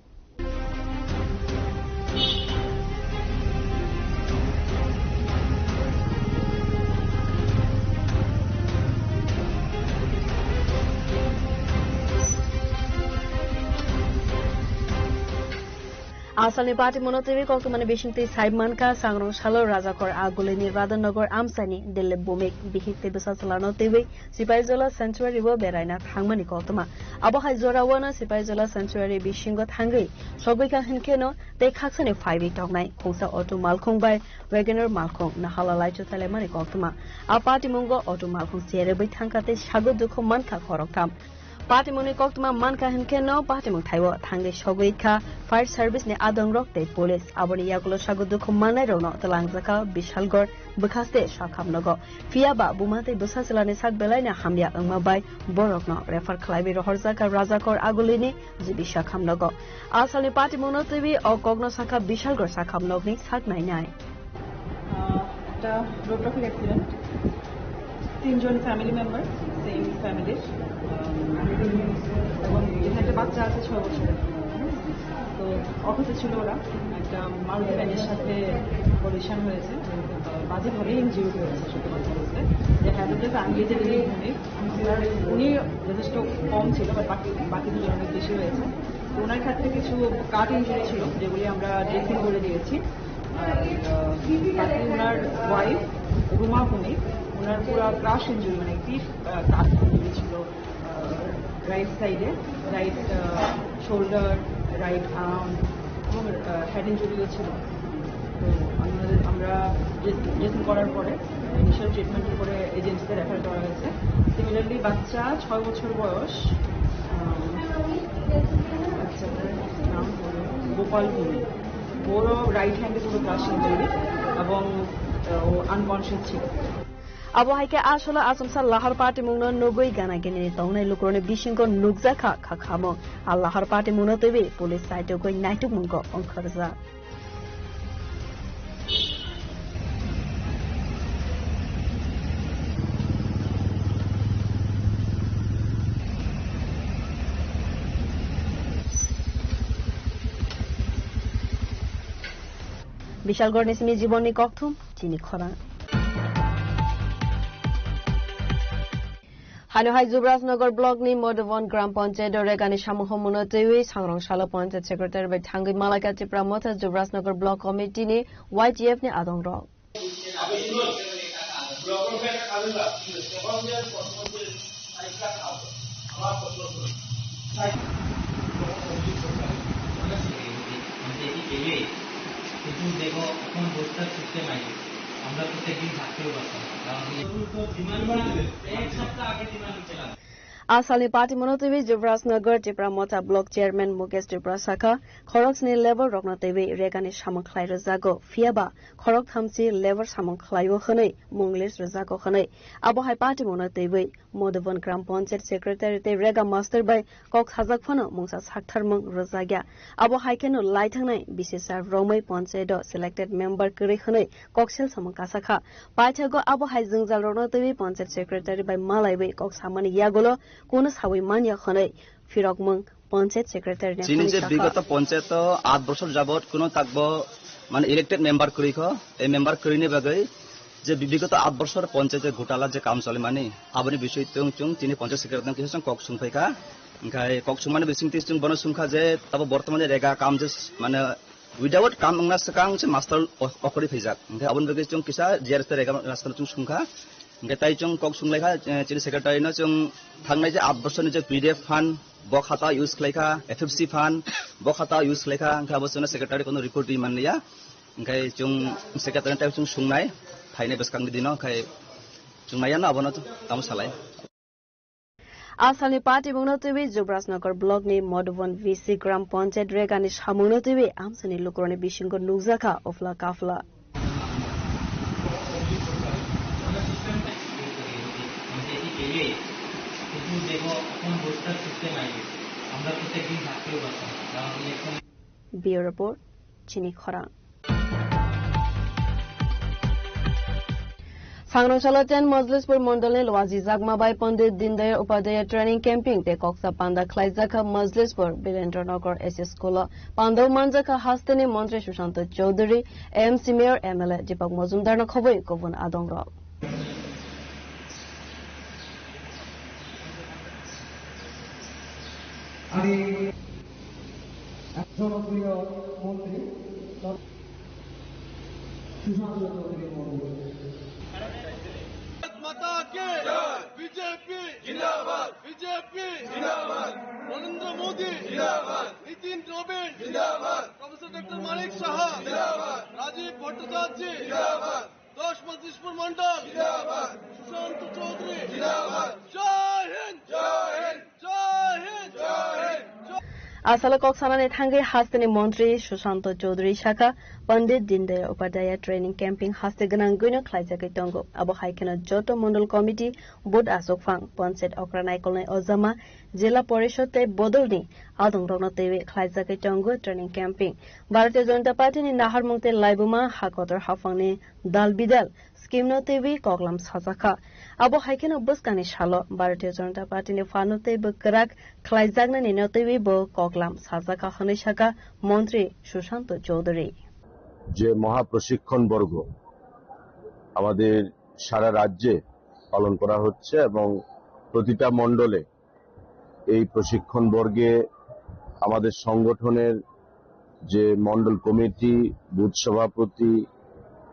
Asalni patimungo twiwi koktwmani bisingtwi sai mankha Sangrong salo Rajakor Agulini Radhanagar amchaini Dilip Bhumik bihik tei bwsa chwlano twiwi Sipaijala sanctuary o beraina thangmani koktwma. Abo hai jorao no Sipaijala sanctuary bisingo thangwi sogwikha hinkheno tei khaksani phaiwi tongnai khungsa auto malkhung bai Wagoner malkhung nahalalai chuthailai mani koktwma. A patimungo auto malkhung cherwi thangkha tei sago dukho mankha khoroktham. Patimungni koktwma mankha hinkheno patimung thaibo thangwi sogwikha fire service ni adongrok tei police. Aboni yagulo sago dukho mannairokno twlangjakha Bishalgor bwkhaste sakhamnogo. Phiyaba buma tei bwsa chwlani sak belaino hamya wngma bai borokno refer khlaiwi rohorjakha Rajakor Agulini G B sakhamnogo. Asalni patimungno twiwi o kokno sakha Bishalgor sakhamnokni sak nainai. আহ, একটা road traffic accident, তিনজন family member, same ফ্যামিলির, এবং এখানে একটা বাচ্চা আছে ছয় বছরের। তো অফিসে ছিল ওরা, একটা মারুতি ভ্যানের সাথে কলিশন হয়েছে। আহ, বাজেভাবে ইনজিউর্ড হয়েছে, সত্যি কথা বলতে। যে হ্যান্ডেলটা আঙিয়ে যে রিলিজ হয়নি, ওনার, উনি যথেষ্ট কম ছিল, বাট বাকি, বাকি দুজন অনেক বেশি হয়েছে। তো ওনার ক্ষেত্রে কিছু কাট ইনজুরি ছিল, যেগুলি আমরা ড্রেসিং করে দিয়েছি। আর, আহ, বাকি ওনার ওয়াইফ রুমা ভৌমিক, ওনার পুরো ক্রাশ ইনজুরি, মানে পিঠ, আহ, কাট ইনজুরি ছিল, আহ, রাইট সাইডে, রাইট, আহ, শোল্ডার, রাইট আর্ম এবং, আহ, হেড ইনজুরিও ছিল। তো আমাদের, আমরা ড্রেস-, ড্রেসিং করার পরে ইনিশিয়াল ট্রিটমেন্টের পরে এজেন্সিতে রেফার করা হয়েছে। সিমিলারলি বাচ্চা ছয় বছর বয়স, আহ, বাচ্চাটার নাম হলো গোপাল ভৌমিক। ওরও রাইট হ্যান্ডে পুরো ক্রাশ ইনজুরি এবং, আহ, ও আনকনশিয়াস ছিল। Abo hai khe asolo achomsa lahar patimungno nugwi gana gini tongnai lukurokni bisingo nukjakha khakhamung. A lahar patimungno twiwi police saitugwi naitukmungo ongkhorjak. Bishalgarhni simi Jibonni kokthum, chini khorang. Hano hai Jubrajnagar block ni Madhuban Gram Panchayat o regani samung homono twiwi sangrong salo Panchayat Secretary bai thangwi Malaka Tipra Motha Jubrajnagar block committee ni Y T F ni adong rok. কিন্তু দেখো, এখন বস্তার সিস্টেম আছে, আমরা প্রত্যেকদিন থাকতেও পারতাম না। কারণ এই তো ডিমান্ড করেছিল, এক সপ্তাহ আগে ডিমান্ড করেছিলাম। Asalni party mono twiwi Jubrajnagar Tipra Motha block chairman Mukesh Tripura sakha, khoroksni level rokno twiwi regani samung khlai rwjago, phiyaba khorok thamchi level samung khlaio hwnwi mung list rwjago hwnwi. Abo hai party mono twiwi Madhuban Gram Panchayat Secretary tei Rega Master bai kok sajak phano mungsa saktharmung rwjakya. Abo hai kheno lai thangnai B C S R romwi panchayat o selected member kwrwi hwnwi kok sel samung kasakha. Paithago abo hai jwngjal rokno twiwi panchayat secretary bai malaiwi kok samani yagulo kuno sawi manya hwnwi phirokmung panchayat secretary ni chini je sakha. Bigoto panchayat o aat bochor jabot kuno takbo mane elected member kwrwi kho, ei member kwrwini bagwi je bi-, bigoto aat bochor panchayat gotala je kam cholimani, aboni bisoi tong chwng chini panchayat secretary no kisa chwng kok sungphaikha. Hingkhai kok sungmani bisingtwi chwng bono sungkha je tabo bortomani rega kam je s-, mane without kam wngna swkang se master o-, okori phaijak. Hingkhai aboni bagwi chwng kisa G R S tei rega master chwng sungkha. Hingkhai tai chwng kok sunglaikha, eh, chini secretary no chwng thangnai je aat bochorni je P D F fund, bo khata use khlaikha, F F C fund, bo khata use khlaikha, hingkhai abo chwngno secretary kono report ri manliya. Hingkhai chwng secretary tai chwng sungnai, phainai bwskangni dino, hingkhai chwng naiya no abono tamo salai. Asalni party mungno twiwi Jubrajnagar block ni Madhuban V C Gram Panchayat regani samungno twiwi amsani lukurokni bisingo nukjakha ofla kafla. Bureau Report, Chini Khorang. Sangrong salo ten Majlispur Mondolni Luaji Jakma bai Pandit Dindayal Upadhyaya Training Camping tei Koksa Panda khlaijakha Majlispur Birendra Nagar S S School o. Pandao manjakha hasteni Montri Sushanta Chowdhury, A M C Mayor, M L A Deepak Majumdar no khobwi kubun adongrok. Ani jনপ্রিয় মন্ত্রী সুশান্ত চৌধুরী মহোদয়। माता की जय। बीजेपी जिंदाबाद। बीजेपी जिंदाबाद। नरेंद्र मोदी जिंदाबाद। नितिन नबीन जिंदाबाद। प्रोफेसर डॉक्टर मानिक साहा जिंदाबाद। राजीव भट्टाचार्य जिंदाबाद। दस मजलिसपुर मंडल जिंदाबाद। सुशांत चौधरी जिंदाबाद। जय हिंद। जय हिंद। जय हिंद। जय Hind. Asalo kok sanani thangwi hasteni montri Sushanta Chowdhury sakha, Pandit Dindayal Upadhyaya Training Camping haste gwnangwino khlaijagwi tongo. Abo hai kheno joto mondol committee, booth achukphang, panchayat okra naikolnai ojama, jila porishod tei bodolni adongrokno twiwi khlaijagwi tongo training camping. Bharatiya Janata Party ni naharmung tei laibuma ha kotor haphangni dal bidal scheme no twiwi koklam sajakha. Abo hai kheno bwskangni salo Bharatiya Janata Party ni phan no tei bwkrak khlaijaknani no twiwi bo koklam sajakha hwnwi sakha Montri Sushanta Chowdhury. যে মহাপ্রশিক্ষণ বর্গ আমাদের সারা রাজ্যে পালন করা হচ্ছে এবং প্রতিটা মণ্ডলে এই প্রশিক্ষণ বর্গে আমাদের সংগঠনের যে মণ্ডল কমিটি, বুথ সভাপতি,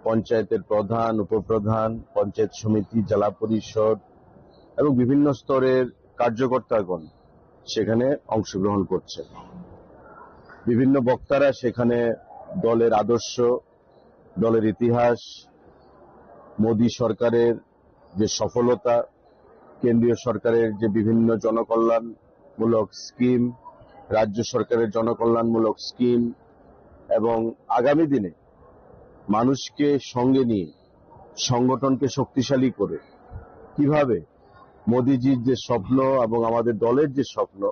পঞ্চায়েতের প্রধান, উপপ্রধান, পঞ্চায়েত সমিতি, জেলা পরিষদ এবং বিভিন্ন স্তরের কার্যকর্তাগণ সেখানে অংশগ্রহণ করছেন। বিভিন্ন বক্তারা সেখানে দলের আদর্শ, দলের ইতিহাস, মোদী সরকারের যে সফলতা, কেন্দ্রীয় সরকারের যে বিভিন্ন জনকল্যাণমূলক স্কিম, রাজ্য সরকারের জনকল্যাণমূলক স্কিম এবং আগামী দিনে মানুষকে সঙ্গে নিয়ে সংগঠনকে শক্তিশালী করে কিভাবে মোদিজির যে স্বপ্ন এবং আমাদের দলের যে স্বপ্ন,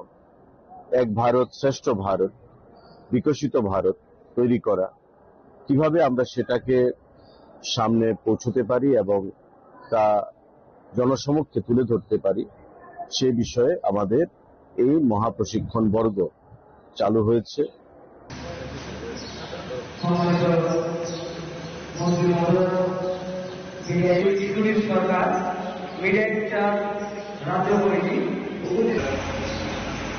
এক ভারত শ্রেষ্ঠ ভারত, বিকশিত ভারত তৈরি করা, কিভাবে আমরা সেটাকে সামনে পৌঁছতে পারি এবং তা জনসমক্ষে তুলে ধরতে পারি, সে বিষয়ে আমাদের এই মহাপ্রশিক্ষণ বর্গ চালু হয়েছে। সম্মানিত মন্ত্রী মহোদয়, যিনি এক্সিকিউটিভ সরকার, মিডিয়া ইনচার্জ, রাজ্য কমিটি, উপজেলা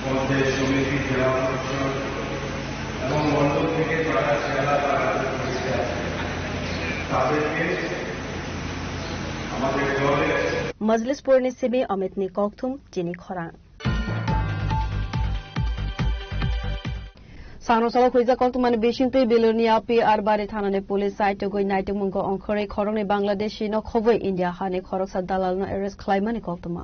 পঞ্চায়েত সমিতি, জেলা পরিষদ এবং মণ্ডল থেকে যারা জেলা তারা পরিষদ, তাদেরকে আমাদের দলের Majlis Purni Simi Amit ni kokthum chini khorang. Sano salo khuijak koktwmani bisingtwi Bilonia P R Bari thanani police side tugwi naitugmungo ongkhorwi khoroknwi Bangladeshi no khobwi India hani khoroksa dalalno arrest khlaimani koktwma.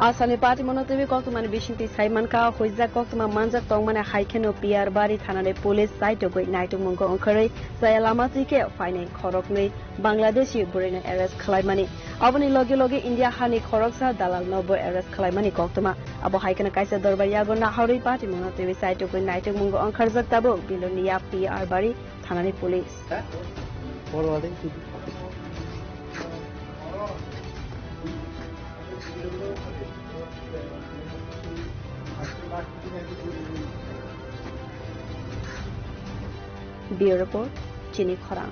Asani party mono twi koktwmani bisingtwi sai mankha, huijak koktwma manjak tongmani hai kheno P R Bari thanani police saitugwi naitugmungo ongkhorwi chaya lama twi khe phainai khoroknwi Bangladeshi bwrwino arrest khlaimani. Aboni logi logi India hani khoroksa dalal no bo arrest khlaimani koktwma. Abo hai kheno kaisa dorbar yago naharwi party mono twi saitugwi naitugmungo ongkharjak tabuk Bilonia P R Bari thanani police. Bureau Report, Chini Khorang.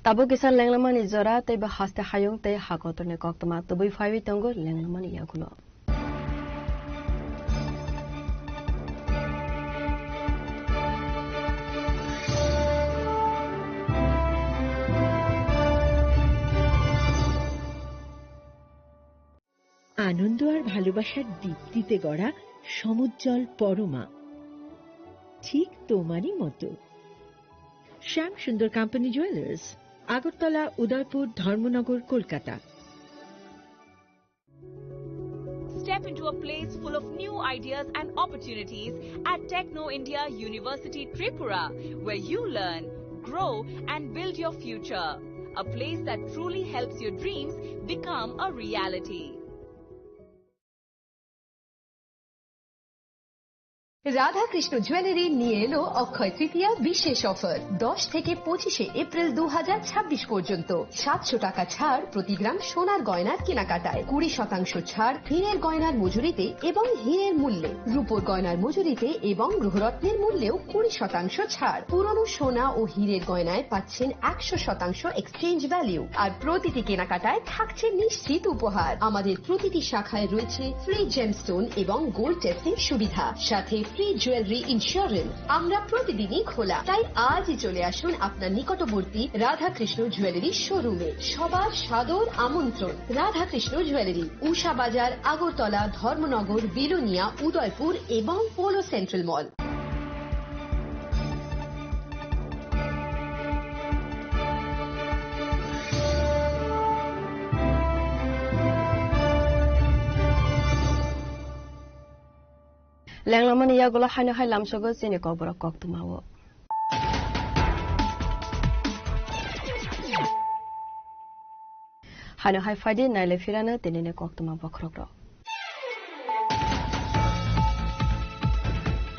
Tabuk kisa lenglamani jora tei bo haste hayung tei hakotorni koktwma tubui phaiwi tongo lenglamani yagulo. আনন্দ আর ভালোবাসার দীপ্তিতে গড়া সমুজ্জ্বল পরমা, ঠিক তোমারই মতো। শ্যাম সুন্দর company jewellers, Agartala, উদয়পুর, ধর্মনগর, Kolkata. Step into a place full of new ideas and opportunities at Techno India University Tripura, where you learn, grow, and build your future. A place that truly helps your dreams become a reality. Radhakrishna jewellery নিয়ে এলো অক্ষয় তৃতীয়া বিশেষ অফার। দশ থেকে পঁচিশে এপ্রিল দু হাজার ছাব্বিশ পর্যন্ত সাতশো টাকা ছাড় প্রতি গ্রাম সোনার গয়নার কেনাকাটায়, কুড়ি শতাংশ ছাড় হীরের গয়নার মজুরিতে এবং হীরের মূল্যে, রূপোর গয়নার মজুরিতে এবং গৃহরত্নের মূল্যেও কুড়ি শতাংশ ছাড়। পুরনো সোনা ও হীরের গয়নায় পাচ্ছেন একশো শতাংশ এক্সচেঞ্জ ভ্যালু, আর প্রতিটি কেনাকাটায় থাকছে নিশ্চিত উপহার। আমাদের প্রতিটি শাখায় রয়েছে ফ্রি জেমস্টোন এবং গোল্ড টেস্টিং সুবিধা, সাথে ফ্রি জুয়েলারি ইন্স্যুরেন্স। আমরা প্রতিদিনই খোলা, তাই আজই চলে আসুন আপনার নিকটবর্তী রাধাকৃষ্ণ জুয়েলারি শোরুমে। সবার সাদর আমন্ত্রণ। রাধাকৃষ্ণ জুয়েলারি, উষা বাজার, আগরতলা, ধর্মনগর, বিলোনিয়া, উদয়পুর এবং polo central mall. Lenglamani yagulo haino hai lamsogo chini kokborok koktwmao. Haino hai phaidi naile phirano tinini koktwma bokhorokrok.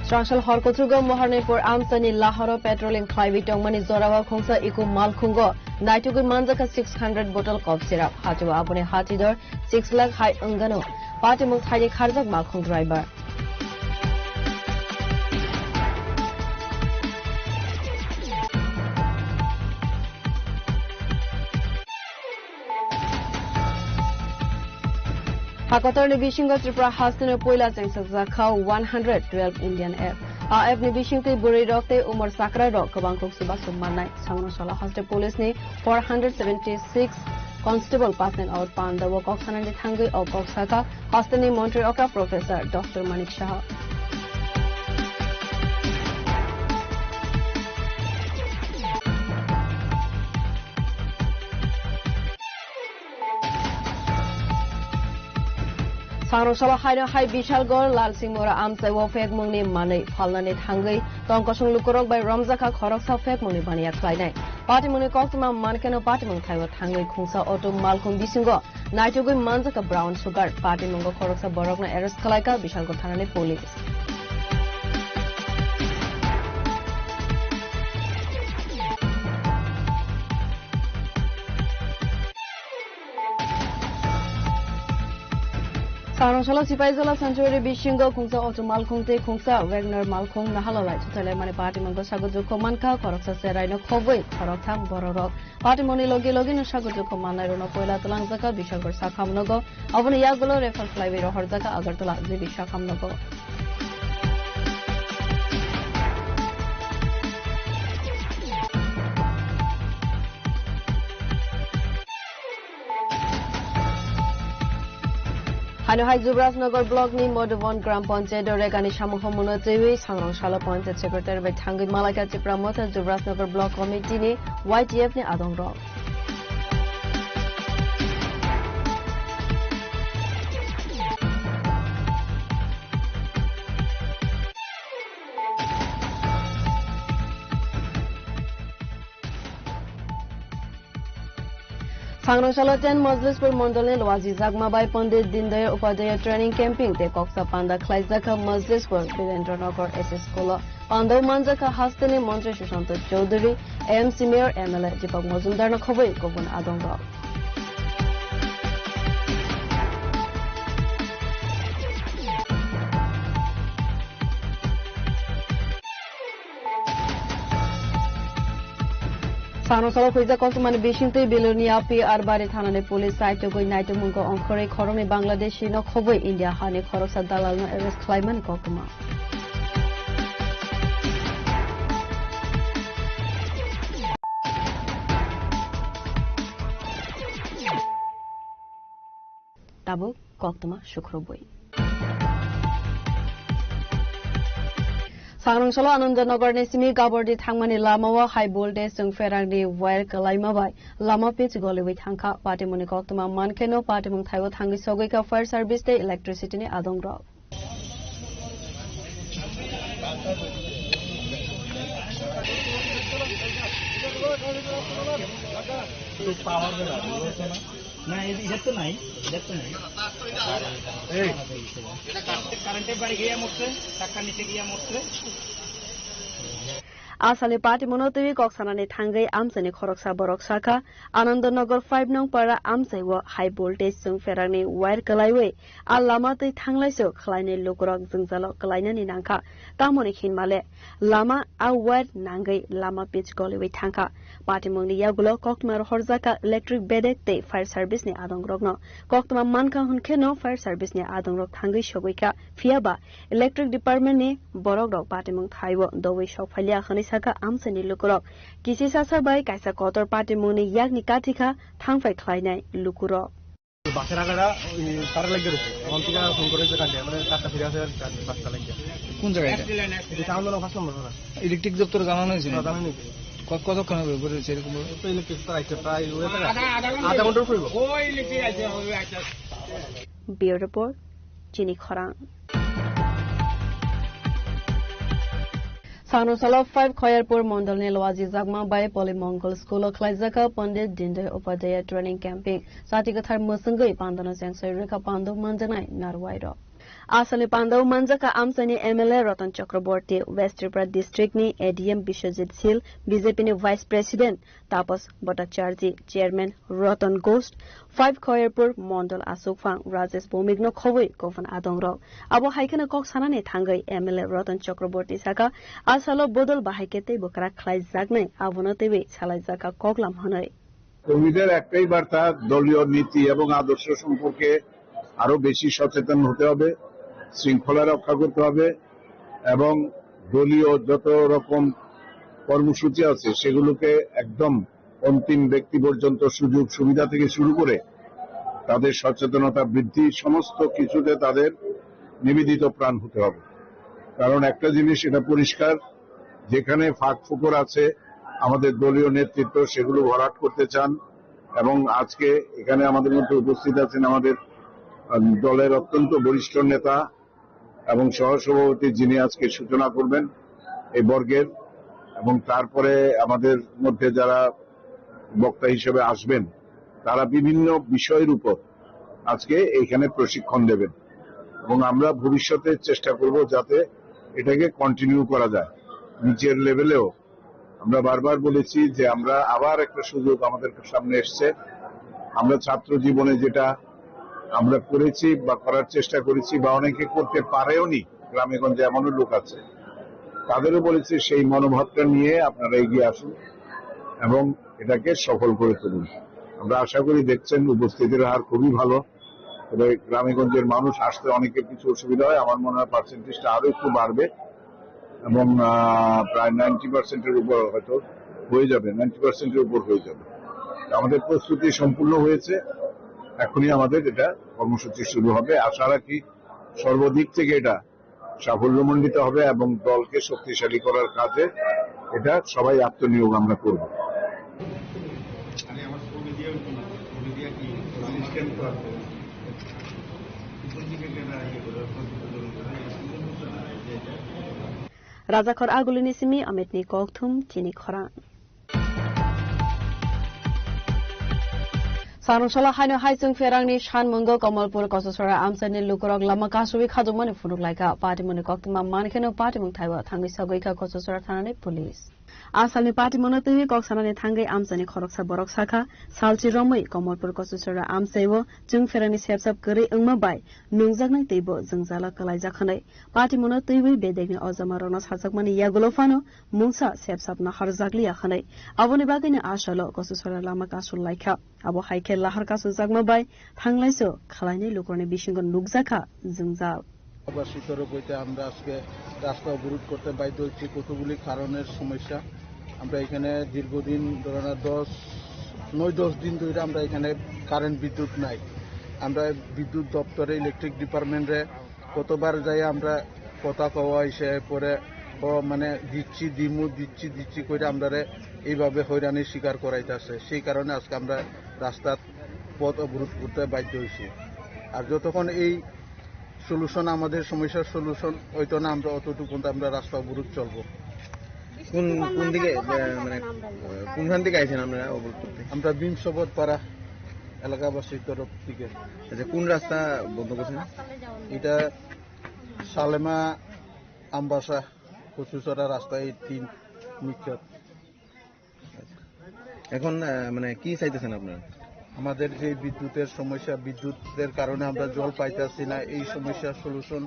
Srangsal hor kuchugo Moharnipur amchaini lahoro patrolling khlaiwi tongmani jorao khungsa eco malkhungo naitugwi manjakha six hundred bottle cough syrup. Hachao aboni hatidor six lakh hai wngano. Patimung thaini kharjak malkhung driver. Hakotorni bisingo Tripura hasteni puila chengsakjak kha one hundred twelve Indian app. A app ni bisingtwi bwrwi rok tei umor chakra rok kwbang kuk chubachu mannai. Sangno sala haste police ni four hundred seventy six constable passing out panda o kok sanani thangwi o kok saka hasteni montri okra Professor Doctor Manik Saha. Sangrong salo haino hai Bishalgarh Lalsingmura amchai o phekmungni manwi phalnani thangwi tongkosong lukurok bai romjakha khoroksa phekmungni baniya khlainai. Patimungni koktwma mankheno patimung thaibo thangwi khungsa auto malkhung bisingo naitugwi manjakha brown sugar. Patimungo khoroksa borokno arrest khlaikha Bishalgarh thanani police. Sangrong salo Sipaijala sanctuary bisingo khungsa auto malkhung tei khungsa Wagner malkhung nahalalai thuthailai mani patimungo sago jukho mankha khoroksa cheraino khobwi khoroktham bororok. Patimungni logi logino sago jukho mannairokno poila twlangjakha Bishalgarh sakham nogo, aboni yagulo refer khlaiwi rohorjakha Agartala G B sakham nogo. Haino hai Jubrajnagar block ni Madhuban Gram Panchayat o rekani samung homono twiwi Sangrong salo Panchayat Secretary bai thangwi malaikha Tipra Motha Jubrajnagar Block Committee ni Y T F ni adongrok. Sangrong salo ten Majlispur Mondol ni Lwaji Jagma bai Pandit Dindayal Upadhyaya Training Camping tei koksa panda khlaijakha Majlispur Birendra Nagar S S School o. Panda o manjakha hasteni Montri Sushanta Chowdhury, A M C Mayor, M L A Deepak Majumdar no khobwi kubun adongrok. Sangrong salo khuijak koktwmani bisingtwi Bilonia P R Bari thanani police saitugwi naitukmungo ongkhorwi khoroknwi Bangladeshi no khobwi India hani khoroksa dalalno arrest khlaimani koktwma. Tabuk koktwma sukrubwi. Sangrong salo Anandanagar ni simi Gabordi thangmani lama o high voltage chwng pherangni wire kwlaima bai lama pitch goliwi thangkha. Patimungni koktwma mankheno patimung thaibo thangwi sogwikha fire service tei electricity ni adongrok. না, এ-, এটার তো নাই, এটার তো নাই। এই। এটা কারেন্ট-, কারেন্টের বাড়ি গিয়ে মরছে, টাকা নিতে গিয়ে মরছে। Asalni patimungno twiwi kok sanani thangwi amchaini khoroksa borok sakha, Anandanagar five nong para amchai o high voltage chwng pherangni wire kwlaiwi a lama twi thanglaisu khlainai lukurok jwngjalo kwlainani nangkha. Tamoni hinmale lama a wire nangwi lama pitch goliwi thangkha. Patimungni yagulo koktwma rohorjakha electric bedek tei fire service ni adongrokno. Koktwma mankha hwnkheno fire service ni adongrok thangwi sogwikha. Phiyaba electric department ni borokrok patimung thaibo dowi sokphailiya hwnwi sakha amchaini lukurok. Kisi sasa bai kaisa kotor patimungni yakni kathikha thangphai khlainai lukurok. বাসের আগাটা ওই তারা লেগে রয়েছে, এখন থেকে ফোন করে যে কাটে, মানে চারটা ফিরে আসে আর চার-, পাঁচটা লেগে। কোন জায়গায় এটা? এটা আমাদের পাঁচ নম্বর পাড়া। ইলেকট্রিক দপ্তরে জানানো হয়েছিল? হ্যাঁ, জানানো হয়েছে। ক-, কতক্ষণ হবে উপরে রয়েছে এরকম ভাবে? তো ইলেকট্রিক তো রাইতে প্রায় ওই আধা, আধা ঘন্টা। আধা ঘন্টার উপরে হইব। ওই ইলেকট্রিক আছে, হবে, আচ্ছা। Bureau Report, Chini Khorang. Sangrong salo five Khoyerpur Mondol ni Lwaji Jagma bai Poly Mongol School o khlaijakha Pandit Dindayal Upadhyaya Training Camping. Sati kwthar mwswngwi pandano chengsoi rwkha pando manjaknai narwai rok. Aswkni pandao manjakha amchaini M L A Ratan Chakraborty, West Tripura District ni A D M Biswajit Sil, B J P ni Vice President Tapas Bhattacharjee, Chairman Ratan Ghosh, five Khoyerpur Mondol Asukphang Rajesh Bhowmik no khobwi kubun adongrok. Abo hai kheno kok sanani thangwi M L A Ratan Chakraborty sakha, a salo bodol bahai khe teibo kwrak khlaijaknai, abono twiwi salaijakha koklam hwnwi. কর্মীদের একটাই বার্তা, দলীয় নীতি এবং আদর্শ সম্পর্কে আরো বেশি সচেতন হতে হবে, শৃঙ্খলা রক্ষা করতে হবে এবং দলীয় যত রকম কর্মসূচি আছে সেগুলোকে একদম অন্তিম ব্যক্তি পর্যন্ত সুযোগ সুবিধা থেকে শুরু করে তাদের সচেতনতা বৃদ্ধি, সমস্ত কিছুতে তাদের নিবেদিত প্রাণ হতে হবে। কারণ একটা জিনিস এটা পরিষ্কার, যেখানে ফাঁক ফোকর আছে আমাদের দলীয় নেতৃত্ব সেগুলো ভরাট করতে চান। এবং আজকে এখানে আমাদের মধ্যে উপস্থিত আছেন আমাদের দলের অত্যন্ত বরিষ্ঠ নেতা এবং সহসভাপতি, যিনি আজকে সূচনা করবেন এই বর্গের, এবং তারপরে আমাদের মধ্যে যারা বক্তা হিসেবে আসবেন, তারা বিভিন্ন বিষয়ের উপর আজকে এইখানে প্রশিক্ষণ দেবেন, এবং আমরা ভবিষ্যতে চেষ্টা করব যাতে এটাকে কন্টিনিউ করা যায় নিচের লেভেলেও। আমরা বারবার বলেছি যে আমরা আবার একটা সুযোগ আমাদের সামনে এসছে। আমরা ছাত্র জীবনে যেটা আমরা করেছি বা করার চেষ্টা করেছি বা অনেকে করতে পারেওনি, গ্রামে গঞ্জে এমনও লোক আছে, তাদেরও বলেছি সেই মনোভাবটা নিয়ে আপনারা এগিয়ে আসুন এবং এটাকে সফল করে তুলুন। আমরা আশা করি, দেখছেন, উপস্থিতির হার খুবই ভালো। তবে গ্রামে গঞ্জের মানুষ আসতে অনেকের কিছু অসুবিধা হয়, আমার মনে হয় পার্সেন্টেজটা আরো একটু বাড়বে এবং আহ, প্রায় নাইনটি পার্সেন্টের উপর হয়তো হয়ে যাবে, নাইনটি পার্সেন্টের উপর হয়ে যাবে। আমাদের প্রস্তুতি সম্পূর্ণ হয়েছে, এখনই আমাদের এটা কর্মসূচি শুরু হবে। আশা রাখি সর্বদিক থেকে এটা সাফল্যমণ্ডিত হবে এবং দলকে শক্তিশালী করার কাজে এটা সবাই আত্মনিয়োগ আমরা করব। Rajakhor Agulini simi Amitni kokthum chini khorang. Sanungsala haino hai chwng pherangni sanmungo Kamalpur Kososora amchaini lukurok lama kasui khajokmani phunuk laikha. Patimungni koktwma mankheno patimung thaibo thangwi sagwi kha Kososora thanani police. Asalni patimungno twiwi kok sanani thangwi amchaini khoroksa borok sakha, salchi romwi Kamalpur Kososora amchaio chwng pherangni sepsap kwrwi wngma bai nungjaknai teibo jwngjalo kwlaijak hwnwi. Patimungno twiwi bedekni ojama rokno sajakmani yagulo phano mungsa sepsap naharjakliya hwnwi. Aboni bagwino asalo Kososora lama kasul laikha. Abo hai khe lahar kasuljakma bai thanglaiso khalainai lukurokni bisingo nukjakha jwngjal. এলাকাবাসী তরফ হইতে আমরা আজকে রাস্তা অবরোধ করতে বাধ্য হচ্ছি কতগুলি কারণের সমস্যা। আমরা এখানে দীর্ঘদিন ধরে না দশ, নয় দশ দিন ধরে আমরা এখানে কারেন্ট বিদ্যুৎ নাই। আমরা বিদ্যুৎ দপ্তরে, ইলেকট্রিক ডিপার্টমেন্টে কতবার যাই আমরা কথা কওয়া হয়েছে, পরে ও মানে দিচ্ছি দিমু, দিচ্ছি দিচ্ছি করে আমরারে এইভাবে হয়রানির শিকার করাইতেছে। সেই কারণে আজকে আমরা রাস্তার পথ অবরোধ করতে বাধ্য হয়েছি। আর যতক্ষণ এই সলিউশন, আমাদের সমস্যার সলিউশন হইতো না, আমরা অতটুকু পর্যন্ত আমরা রাস্তা অবরোধ চলবো। কোন, কোন দিকে, আহ, মানে, আহ, কোনখান থেকে আইছেন আপনারা অবরোধ করতে? আমরা ভীম সবত পাড়া এলাকাবাসীর তরফ থেকে। আচ্ছা, কোন রাস্তা বন্ধ করছেন? এটা সালেমা, আমবাসা, কচুচড়া রাস্তা, এই তিন মিক্সচার। এখন, আহ, মানে, কি চাইতেছেন আপনারা? আমাদের যে বিদ্যুতের সমস্যা, বিদ্যুতের কারণে আমরা জল পাইতেছি না, এই সমস্যার সলিউশন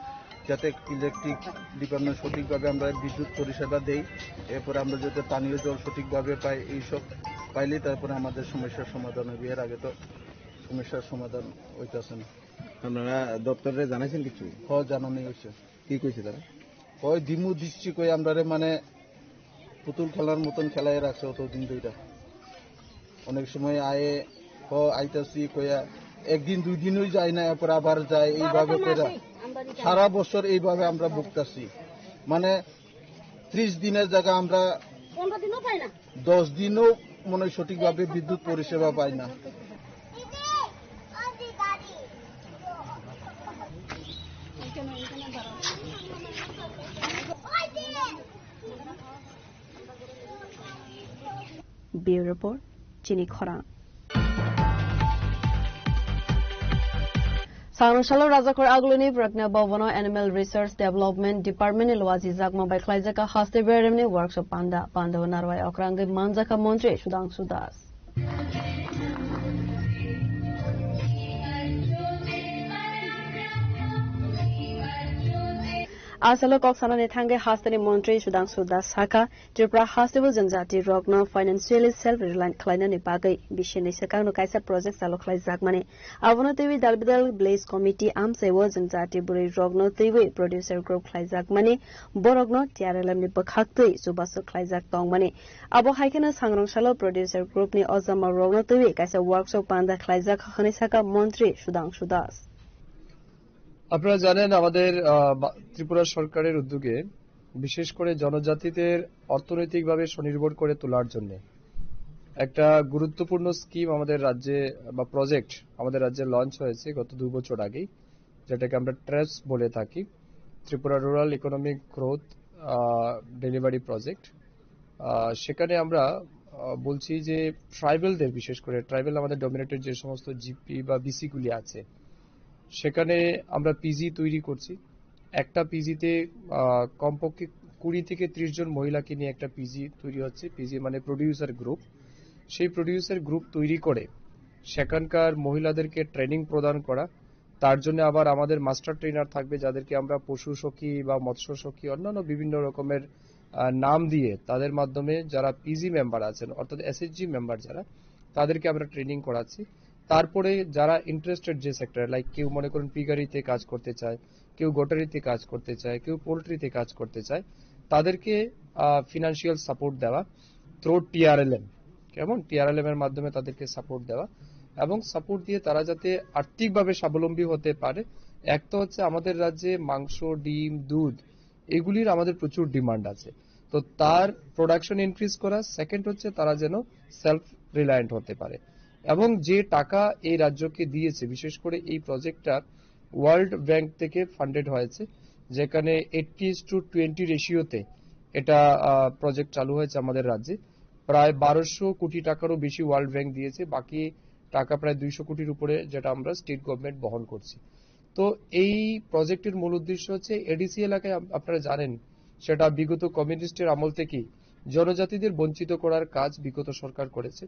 যাতে ইলেকট্রিক ডিপার্টমেন্ট সঠিকভাবে আমরা বিদ্যুৎ পরিষেবা দেই, এরপরে আমরা যাতে পানীয় জল সঠিকভাবে পাই, এইসব পাইলে তারপরে আমাদের সমস্যার সমাধান হবে। এর আগে তো সমস্যার সমাধান হইতেছে না। আপনারা দপ্তরে জানাইছেন কিছু? হ্যাঁ, জানানো হয়েছে। কি কইছে তারা? কয় দিমু দিচ্ছি কই আমরারে মানে পুতুল খেলার মতন খেলায় রাখছে অতদিন ধইরা। অনেক সময় আয়ে, হ আইতাছি কইয়া একদিন দুই দিনই যায় না, এরপর আবার যায়, এইভাবে কইরা সারা বছর এইভাবে আমরা ভুগতাছি। মানে ত্রিশ দিনের জায়গা আমরা পনেরো দিনও পাই না। দশ দিনও মনে হয় সঠিকভাবে বিদ্যুৎ পরিষেবা পাই না। Bureau Report, Chini Khorang. Sangrong salo Rajakhor Agulini Pragna Bhavan o Animal Research Development Department ni luaji jakma bai khlaijak haste beremni workshop panda. Panda o narwai okrangwi manjak kha Montri Sudhangshu Das. Asalo kok sanani thangwi hasteni Montri Sudhangshu Das sakha, Tripura hasteo jwnjati rokno financially self reliant khlainani bagwi bisini swkangno kaisa project chalu khlaijakmani. Abono twiwi Dalbidal Village Committee amchaio jwnjati bwrwi rokno twiwi producer group khlaijakmani, borokno T R L M ni bwkhaktwi chubachu khlaijak tongmani. Abo hai kheno sangrong salo producer group ni ojama rokno twiwi kaisa workshop panda khlaijak hwnwi sakha Montri Sudhangshu Das. আপনারা জানেন, আমাদের, আহ, বা-, ত্রিপুরা সরকারের উদ্যোগে বিশেষ করে জনজাতিদের অর্থনৈতিকভাবে স্বনির্ভর করে তোলার জন্য একটা গুরুত্বপূর্ণ স্কিম আমাদের রাজ্যে বা প্রজেক্ট আমাদের রাজ্যে লঞ্চ হয়েছে গত দু বছর আগেই, যেটাকে আমরা ট্রেপস বলে থাকি, Tripura rural economic growth delivery project. সেখানে আমরা আহ, বলছি যে ট্রাইবেলদের, বিশেষ করে ট্রাইবেল আমাদের ডমিনেটেড যে সমস্ত জিপি বা বিসিগুলি আছে, সেখানে আমরা পিজি তৈরি করছি। একটা পিজিতে কমপক্ষে কুড়ি থেকে ত্রিশ জন মহিলাকে নিয়ে একটা পিজি তৈরি হচ্ছে। পিজি মানে প্রডিউসার গ্রুপ। সেই প্রডিউসার গ্রুপ তৈরি করে সেখানকার মহিলাদেরকে ট্রেনিং প্রদান করা। তার জন্য আবার আমাদের মাস্টার ট্রেনার থাকবে, যাদেরকে আমরা পশু সখী বা মৎস্য সখী, অন্যান্য বিভিন্ন রকমের আহ, নাম দিয়ে তাদের মাধ্যমে যারা পিজি মেম্বার আছেন, অর্থাৎ এসএইচজি মেম্বার যারা, তাদেরকে আমরা ট্রেনিং করাচ্ছি। তারপরে যারা ইন্টারেস্টেড যে সেক্টরে, লাইক কেউ মনে করুন পিগারিতে কাজ করতে চায়, কেউ গোটারিতে কাজ করতে চায়, কেউ পোল্ট্রিতে কাজ করতে চায়, তাদেরকে ফিনান্সিয়াল সাপোর্ট দেওয়া থ্রু টিআরএলএম। কেমন? টিআরএলএম এর মাধ্যমে তাদেরকে সাপোর্ট দেওয়া এবং সাপোর্ট দিয়ে তারা যাতে আর্থিকভাবে স্বাবলম্বী হতে পারে। এক তো হচ্ছে আমাদের রাজ্যে মাংস, ডিম, দুধ, এগুলির আমাদের প্রচুর ডিমান্ড আছে। তো তার প্রোডাকশন ইনক্রিজ করা। সেকেন্ড হচ্ছে তারা যেন সেলফ রিলায়েন্ট হতে পারে। এবং যে টাকা এই রাজ্যকে দিয়েছে, বিশেষ করে এই প্রজেক্টটা ওয়ার্ল্ড ব্যাংক থেকে ফান্ডেড হয়েছে, যেখানে এইটটি টু টোয়েন্টি রেশিওতে এটা প্রজেক্ট চালু হয়েছে আমাদের রাজ্যে। প্রায় বারোশো কোটি টাকারও বেশি ওয়ার্ল্ড ব্যাংক দিয়েছে, বাকি টাকা প্রায় দুইশো কোটির উপরে, যেটা আমরা স্টেট গভর্নমেন্ট বহন করছি। তো এই প্রজেক্টের মূল উদ্দেশ্য হচ্ছে এডিসি এলাকায় আপ-, আপনারা জানেন, সেটা বিগত কমিউনিস্টের আমল থেকেই জনজাতিদের বঞ্চিত করার কাজ বিগত সরকার করেছে।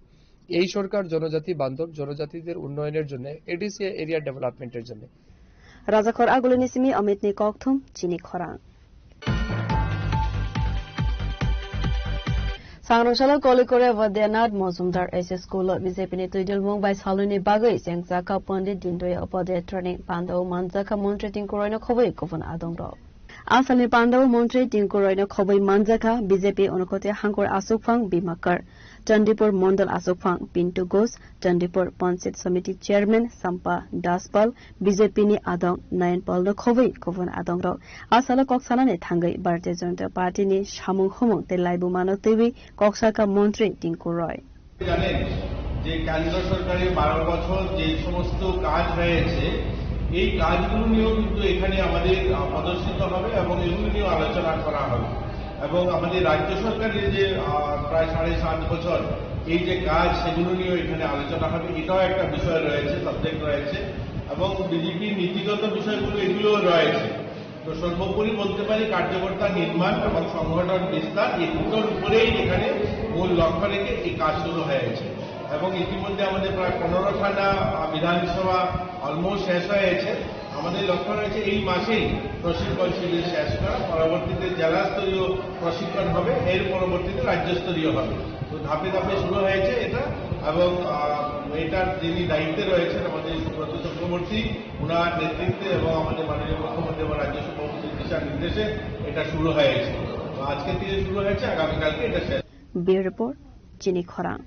এই সরকার জনজাতি বান্ধব, জনজাতিদের উন্নয়নের জন্য, এডিসি এরিয়া ডেভেলপমেন্টের জন্য। Rajakhor Agulini simi Amitni kokthum chini khorang. Sangrong salo Kolikore Vaidyanath Mojumdar S S School o B J P ni twidilmung bai salwini bagwi chengjakha Pandit Dindayal Upadhyay training pandao manjakha Montri Tinku Roy no khobwi kubun adongrok. Asalni pandao Montri Tinku Roy no khobwi manjakha B J P Unakoti Hangkor Asukphang Bimakar, Chandipur Mondal Asukphang Pintu Ghosh, Chandipur Panchayat Samiti Chairman Sampa Daspal, B J P ni adong Nayan Pal no khobwi kubun adongrok. Asalo kok sanani thangwi Bharatiya Janata Party ni samung humung tei laibuma no twiwi kok saka Montri Tinku Roy. জানেন যে কেন্দ্র সরকারের বারো বছর যে সমস্ত কাজ হয়েছে, এই কাজগুলো নিয়েও কিন্তু এখানে আমাদের, আহ, প্রদর্শিত হবে এবং এগুলো নিয়েও আলোচনা করা হবে। এবং আমাদের রাজ্য সরকারের যে, আহ, প্রায় সাড়ে সাত বছর এই যে কাজ, সেগুলো নিয়েও এখানে আলোচনা হবে। এটাও একটা বিষয় রয়েছে, সাবজেক্ট রয়েছে। এবং বিজেপির নীতিগত বিষয়গুলো এগুলোও রয়েছে। তো সর্বোপরি বলতে পারি, কার্যকর্তা নির্মাণ এবং সংগঠন বিস্তার, এই দুটোর উপরেই এখানে মূল লক্ষ্য রেখে এই কাজ শুরু হয়েছে। এবং ইতিমধ্যে আমাদের প্রায় পনেরোখানা, আহ, বিধানসভা অলমোস্ট শেষ হয়েছে। আমাদের লক্ষ্য রয়েছে এই মাসেই প্রশিক্ষণ শিবির শেষ করা, পরবর্তীতে জেলা স্তরীয় প্রশিক্ষণ হবে, এর পরবর্তীতে রাজ্য স্তরীয় হবে। তো ধাপে ধাপে শুরু হয়েছে এটা। এবং, আহ, এটার যিনি দায়িত্বে রয়েছেন আমাদের সুব্রত চক্রবর্তী, ওনার নেতৃত্বে এবং আমাদের মাননীয় মুখ্যমন্ত্রী এবং রাজ্য সভাপতির দিশা নির্দেশে এটা শুরু হয়েছে। তো আজকে থেকে শুরু হয়েছে, আগামীকালকে এটা শেষ। Bureau Report, Chini Khorang.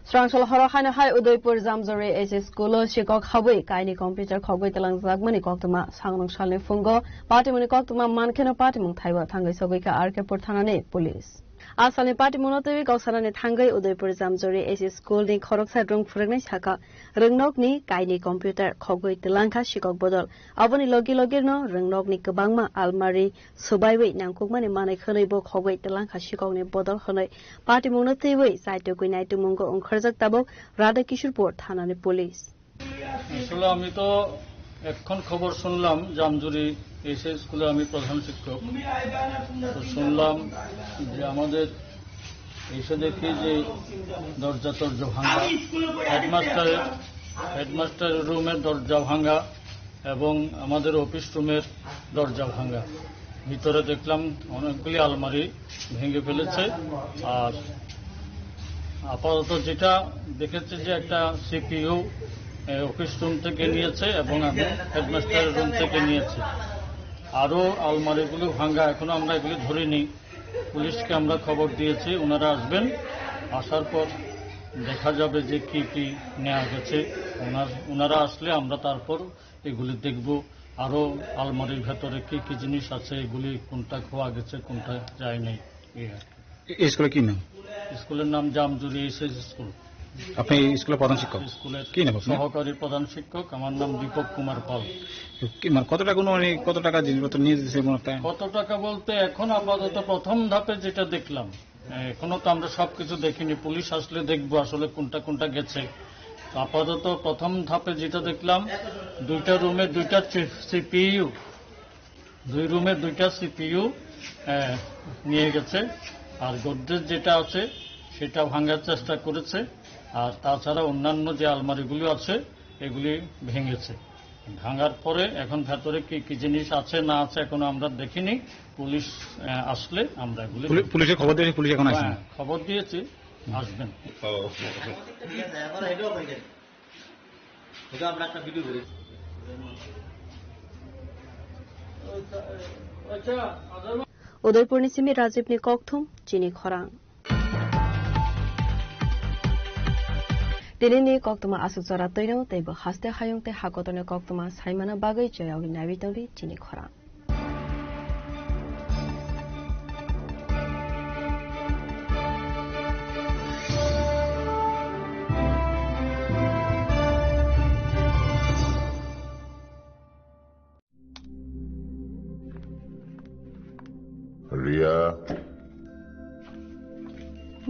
Srangchal horo haino hai Udaipur Jamjori H S School o sikok habwi kaini computer khogwi twlangjakmani koktwma. Sangrong salni phungo patimungni koktwma mankheno patimung thaibo thangwi sogwi kha R K Pur thanani police. A salni patimungno twiwi kok sanani thangwi Udaipur Jamjori H S School ni khoroksa rwng phwrwngnai sakha, rwngnokni kaini computer khogwi twlangkha sikok bodol. Aboni logi logirno rwngnokni kwbangma almari, Swbaiwi nangkukmani manwi hwnwi bo khogwi twlangkha sikokni bodol hwnwi patimungno twiwi chaitugwi naitugmungo wngkharjak tabuk Radha Kishorpur thanani police. আসলে আমি তো এখন খবর শুনলাম জামজুরি এসএ স্কুলে আমি প্রধান শিক্ষক। তো শুনলাম যে আমাদের এসে দেখি যে দরজা টরজা ভাঙা, হেডমাস্টারের, হেডমাস্টারের রুমের দরজা ভাঙা এবং আমাদের অফিস রুমের দরজা ভাঙা। ভিতরে দেখলাম অনেকগুলি আলমারি ভেঙে ফেলেছে। আর আপাতত যেটা দেখেছে যে একটা সিপিইউ অফিস রুম থেকে নিয়েছে এবং আমি হেডমাস্টারের রুম থেকে নিয়েছি। আরও আলমারিগুলো ভাঙা, এখনো আমরা এগুলি ধরিনি। পুলিশকে আমরা খবর দিয়েছি, ওনারা আসবেন। আসার পর দেখা যাবে যে কি কি নেওয়া গেছে। ওনার, ওনারা আসলে আমরা তারপর এগুলি দেখব। আরও আলমারির ভেতরে কি কি জিনিস আছে, এগুলি কোনটা খোয়া গেছে, কোনটা যায় নাই। ইয়ে। এ-, এই স্কুলে কি নাম? স্কুলের নাম জামজুরি এইচএস স্কুল। আপনি এই স্কুলের প্রধান শিক্ষক? স্কুলের কি নাম আপনার? সহকারী প্রধান শিক্ষক, আমার নাম দীপক কুমার পাল। কি, মানে, কত টাকা অনুমানিক, কত টাকা জিনিসপত্র নিয়ে যেতে মনে হয়? কত টাকা বলতে এখন আপাতত প্রথম ধাপে যেটা দেখলাম, এখনো তো আমরা সবকিছু দেখিনি, পুলিশ আসলে দেখবো আসলে কোনটা কোনটা গেছে। তো আপাতত প্রথম ধাপে যেটা দেখলাম, দুইটা রুমে দুইটা সি-, সিপিইউ, দুই রুমে দুইটা সিপিইউ, আহ, নিয়ে গেছে। আর গোদরেজ যেটা আছে, সেটা ভাঙার চেষ্টা করেছে। আর তাছাড়া অন্যান্য যে আলমারিগুলো আছে, এগুলি ভেঙেছে। ভাঙার পরে এখন ভেতরে কি কি জিনিস আছে না আছে এখনো আমরা দেখিনি। পুলিশ, আহ, আসলে আমরা এগুলি পুলি-, পুলিশে খবর দিয়েছে, পুলিশ এখন আসেনি? হ্যাঁ, খবর দিয়েছি, আসবেন। Udaipurni simi Rajibni kokthum chini khorang. Tinini koktwma aswk jora twino tei bo haste hayung tei hakotorni koktwma saimana bagwi chayogwi naiwi tongdi chini khorang. Riya.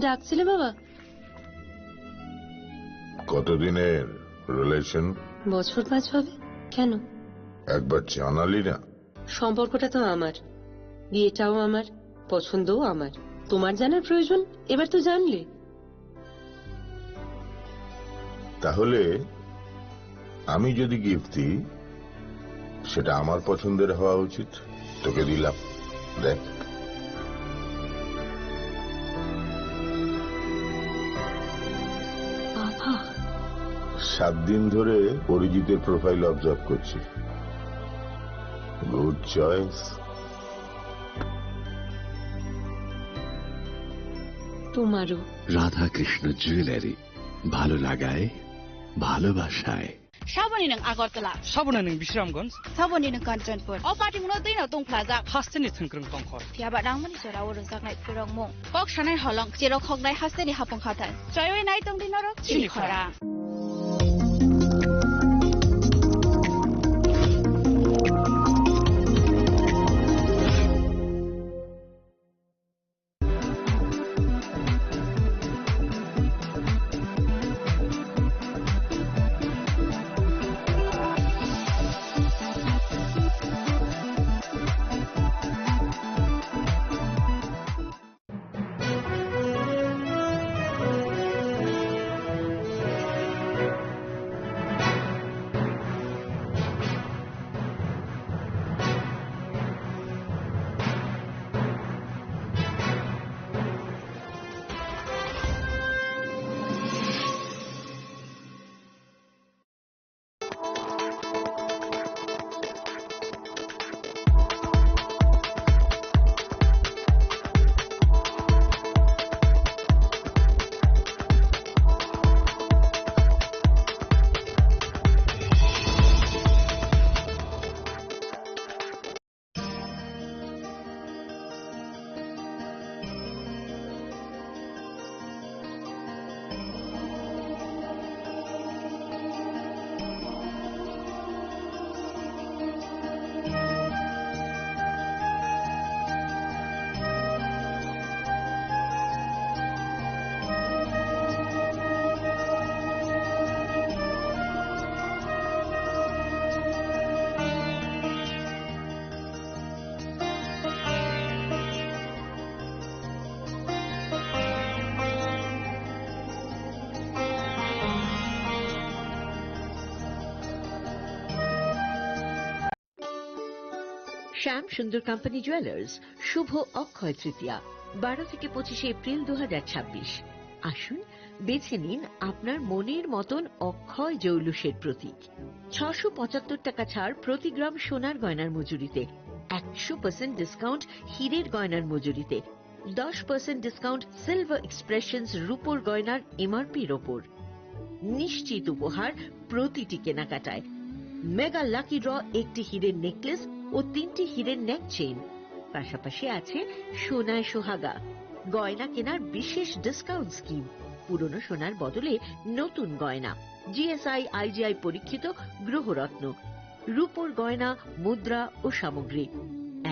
ডাকছিলে বাবা? কতদিনের রিলেশন? বছর পাঁচ হবে। কেন? একবার জানালি না। সম্পর্কটা তো আমার, বিয়েটাও আমার, পছন্দও আমার। তোমার জানার প্রয়োজন? এবার তো জানলে। তাহলে আমি যদি গিফট দিই, সেটা আমার পছন্দের হওয়া উচিত। তোকে দিলাম, দেখ। বাবা। সাত দিন ধরে অরিজিতের প্রোফাইল অবজার্ভ করছি। Good choice. তোমারও। রাধাকৃষ্ণ জুয়েলারি, ভালো লাগায়, ভালোবাসায়। Saboni nwng Agartala. Saboni nwng Bisramganj. Saboni nwng Kanchanpur. O party muno twi no tong phlajak. Hasteni thwngkwrwng tongkhor. Phiya ba nangmani jora o rwjaknai phwrwngmung. Kok sanai holong, cherok hoknai hasteni hapung hathai. Choiwi nai tong di norok chini khorang. শ্যাম সুন্দর company jewellers, শুভ অক্ষয় তৃতীয়া, বারো থেকে পঁচিশে এপ্রিল দু হাজার ছাব্বিশ। আসুন, বেছে নিন আপনার মনের মতন অক্ষয় জৌলুসের প্রতীক। ছশো পঁচাত্তর টাকা ছাড় প্রতি গ্রাম সোনার গয়নার মজুরিতে, একশো পার্সেন্ট ডিসকাউন্ট হীরের গয়নার মজুরিতে, দশ পার্সেন্ট ডিসকাউন্ট সিলভার এক্সপ্রেশনস রূপোর গয়নার এমআরপির ওপর। নিশ্চিত উপহার প্রতিটি কেনাকাটায়। মেগা লাকি ড্র, একটি হীরের নেকলেস ও তিনটি হীরের নেক চেইন। পাশাপাশি আছে সোনায় সোহাগা, গয়না কেনার বিশেষ ডিসকাউন্ট স্কিম, পুরনো সোনার বদলে নতুন গয়না, জিএসআই আইজিআই পরীক্ষিত গ্রহরত্ন, রূপোর গয়না, মুদ্রা ও সামগ্রী।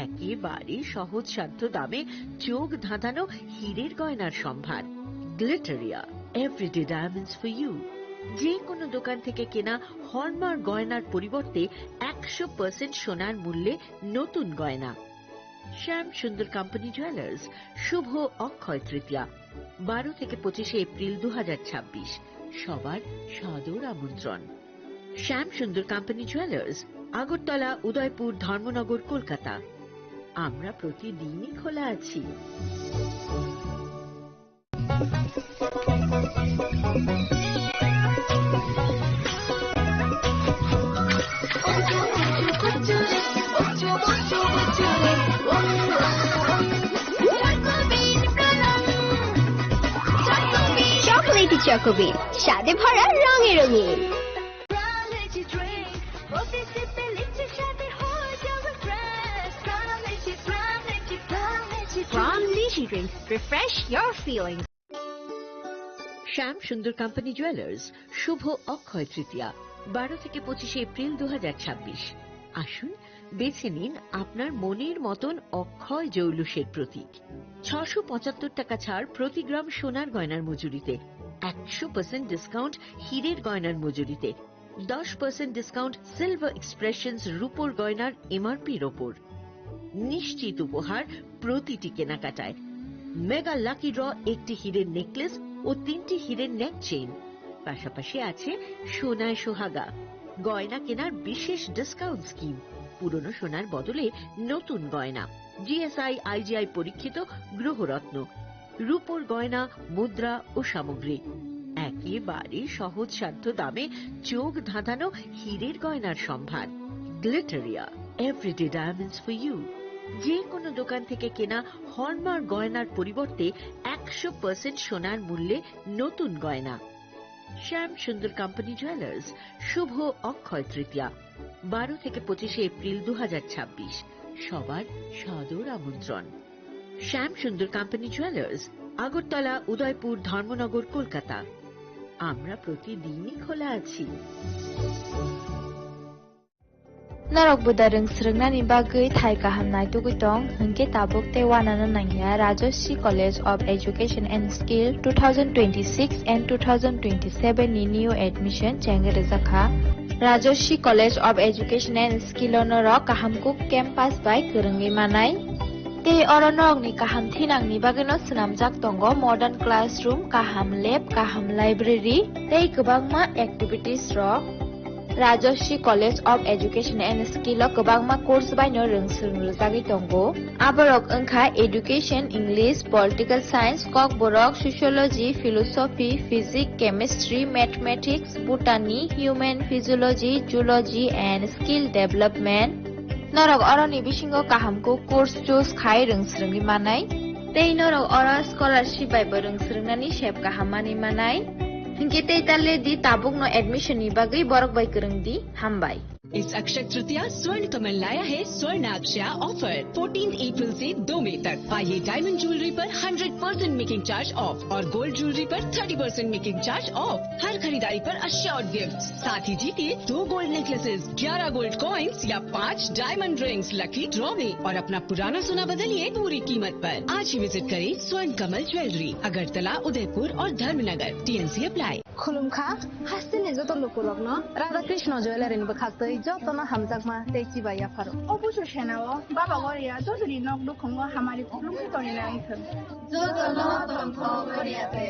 একেবারে সহজ সাধ্য দামে চোখ ধাঁধানো হীরের গয়নার সম্ভার। Glitteria, everyday diamonds for you. যে কোনো দোকান থেকে কেনা হলমার্ক গয়নার পরিবর্তে একশো পার্সেন্ট সোনার মূল্যে নতুন গয়না। শ্যাম সুন্দর কোম্পানি জুয়েলার্স, শুভ অক্ষয় তৃতীয়া, বারো থেকে পঁচিশে এপ্রিল দু হাজার ছাব্বিশ। সবার সাদর আমন্ত্রণ। শ্যাম সুন্দর কোম্পানি জুয়েলার্স, আগরতলা, উদয়পুর, ধর্মনগর, কলকাতা। আমরা প্রতিদিনই খোলা আছি। চকোলেটি চকোবিন, স্বাদে ভরা, রঙে রঙিন। From Litchi Drinks, refresh your feelings. শ্যাম সুন্দর কোম্পানি জুয়েলার্স, শুভ অক্ষয় তৃতীয়া, বারো থেকে পঁচিশে এপ্রিল দু হাজার ছাব্বিশ। আসুন, বেছে নিন আপনার মনের মতন অক্ষয় জৌলুসের প্রতীক। ছশো পঁচাত্তর টাকা ছাড় প্রতি গ্রাম সোনার গয়নার মজুরিতে, একশো পার্সেন্ট ডিসকাউন্ট হীরের গয়নার মজুরিতে, দশ পার্সেন্ট ডিসকাউন্ট সিলভার এক্সপ্রেশনস রূপোর গয়নার এমআরপির ওপর। নিশ্চিত উপহার প্রতিটি কেনাকাটায়। মেগা লাকি ড্র, একটি হীরের নেকলেস ও তিনটি হীরের নেক চেইন। পাশাপাশি আছে সোনায় সোহাগা, গয়না কেনার বিশেষ ডিসকাউন্ট স্কিম, পুরনো সোনার বদলে নতুন গয়না, জিএসআই আইজিআই পরীক্ষিত গ্রহরত্ন, রূপোর গয়না, মুদ্রা ও সামগ্রী। একেবারে সহজসাধ্য দামে চোখ ধাঁধানো হীরের গয়নার সম্ভার। Glitteria, everyday diamonds for you. যে কোনো দোকান থেকে কেনা হলমার্ক গয়নার পরিবর্তে একশো পার্সেন্ট সোনার মূল্যে নতুন গয়না। শ্যাম সুন্দর কোম্পানি জুয়েলার্স, শুভ অক্ষয় তৃতীয়া, বারো থেকে পঁচিশে এপ্রিল দু হাজার ছাব্বিশ। সবার সাদর আমন্ত্রণ। শ্যাম সুন্দর কোম্পানি জুয়েলার্স, আগরতলা, উদয়পুর, ধর্মনগর, কলকাতা। আমরা প্রতিদিনই খোলা আছি। Norok buda rwng swrwngnani bagwi thai kaham naitugwi tong, hwnkhe tabuk tei uanano nangya Rajashree College of Education and Skill two thousand twenty-six and two thousand twenty-seven ni new admission chengwi rwjakha. Rajashree College of Education and Skill o norok kaham kuk campus bai kwrwngwi manai. Tei oro norokni kaham thinangni bagwino swnamjak tongo modern classroom, kaham lab, kaham library tei kwbangma activities rok. Rajashree College of Education and Skill o kwbangma course baino rwng swrwng rwjagwi tongo. Aborok wngkha Education, English, Political Science, Kokborok, Sociology, Philosophy, Physics, Chemistry, Mathematics, Botany, Human Physiology, Zoology and Skill Development. Norok oroni bisingo kaham kuk course choose khai rwng swrwngwi manai. Tei norok oro scholarship bai bo rwng swrwngnani sep kaham manwi manai. Hinkhe tei ta le di, tabukno admission ni bagwi borok bai kwrwng di. Hambai. इस अक्षय तृतीया स्वर्ण कमल लाया है स्वर्णाक्षया offer. Fourteen April से दो मई तक पाइए डायमंड ज्वेलरी पर hundred percent making charge off और गोल्ड ज्वेलरी पर thirty percent making charge off. हर खरीदारी पर अश्योर्ड गिफ्ट, साथ ही जीतिए दो गोल्ड नेकलेसेस, ग्यारह गोल्ड कॉइंस या पाँच डायमंड रिंग्स लकी ड्रॉ में और अपना पुराना सोना बदलिए पूरी कीमत पर। आज ही विजिट करें स्वर्ण कमल ज्वेलरी, अगरतला, उदयपुर और Dharmanagar. TNC apply. Khulumkha, hasteni joto lukurokno Radha Krishna Jewellery ni bwkhaktwi jotono hamjakma tei chibai yapharo. O busu senao Baba Goria jotoni nok nukhungo hamari khulumkhe tongwi nai thwng. Jotono tongthok Goria de.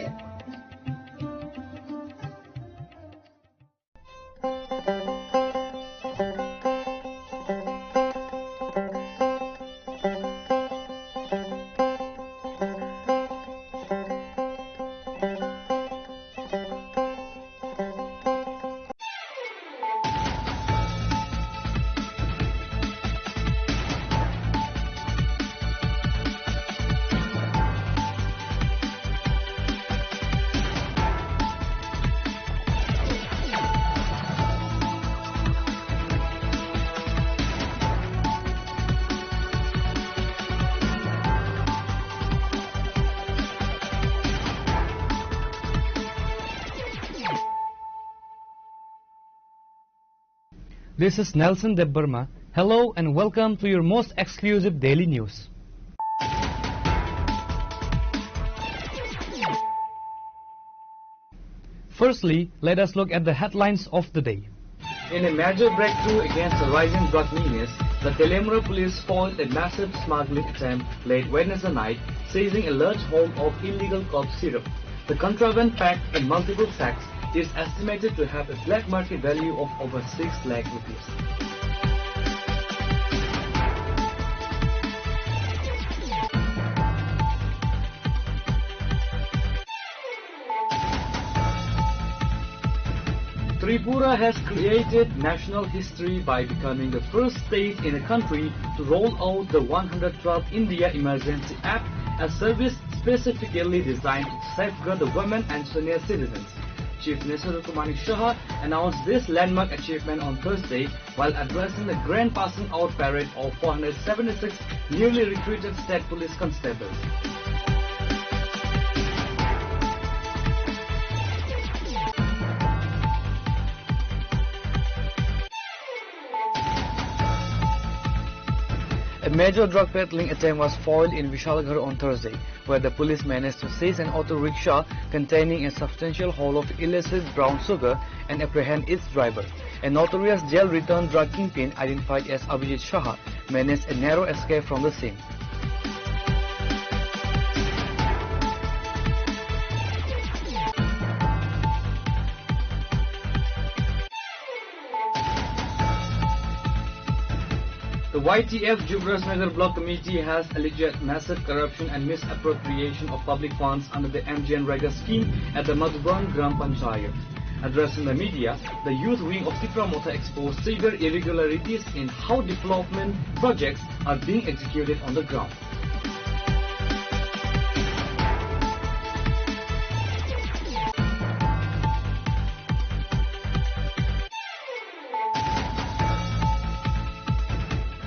This is Nelson Debbarma. Hello and welcome to your most exclusive daily news. Firstly, let us look at the headlines of the day. In a major breakthrough against the rising drug menace, the Teliamura police foiled a massive smuggling attempt late Wednesday night, seizing a large haul of illegal cough syrup. The contraband, packed in multiple sacks, is estimated to have a black market value of over six lakh rupees. Tripura has created national history by becoming the first state in the country to roll out the one hundred twelve India Emergency App, a service specifically designed to safeguard the women and senior citizens. Chief Minister Doctor Manik Saha announced this landmark achievement on Thursday while addressing the grand passing out parade of four hundred seventy-six newly recruited state police constables. A major drug peddling attempt was foiled in Vishalgarh on Thursday, where the police managed to seize an auto rickshaw containing a substantial haul of illicit brown sugar and apprehend its driver. A notorious jail-returned drug kingpin identified as Abhijit Shah managed a narrow escape from the scene. The Y T F Juvrajnagar Block Committee has alleged massive corruption and misappropriation of public funds under the M G N Rega scheme at the Madhuban Gram Panchayat. Addressing the media, the youth wing of Tipra Motha exposed severe irregularities in how development projects are being executed on the ground.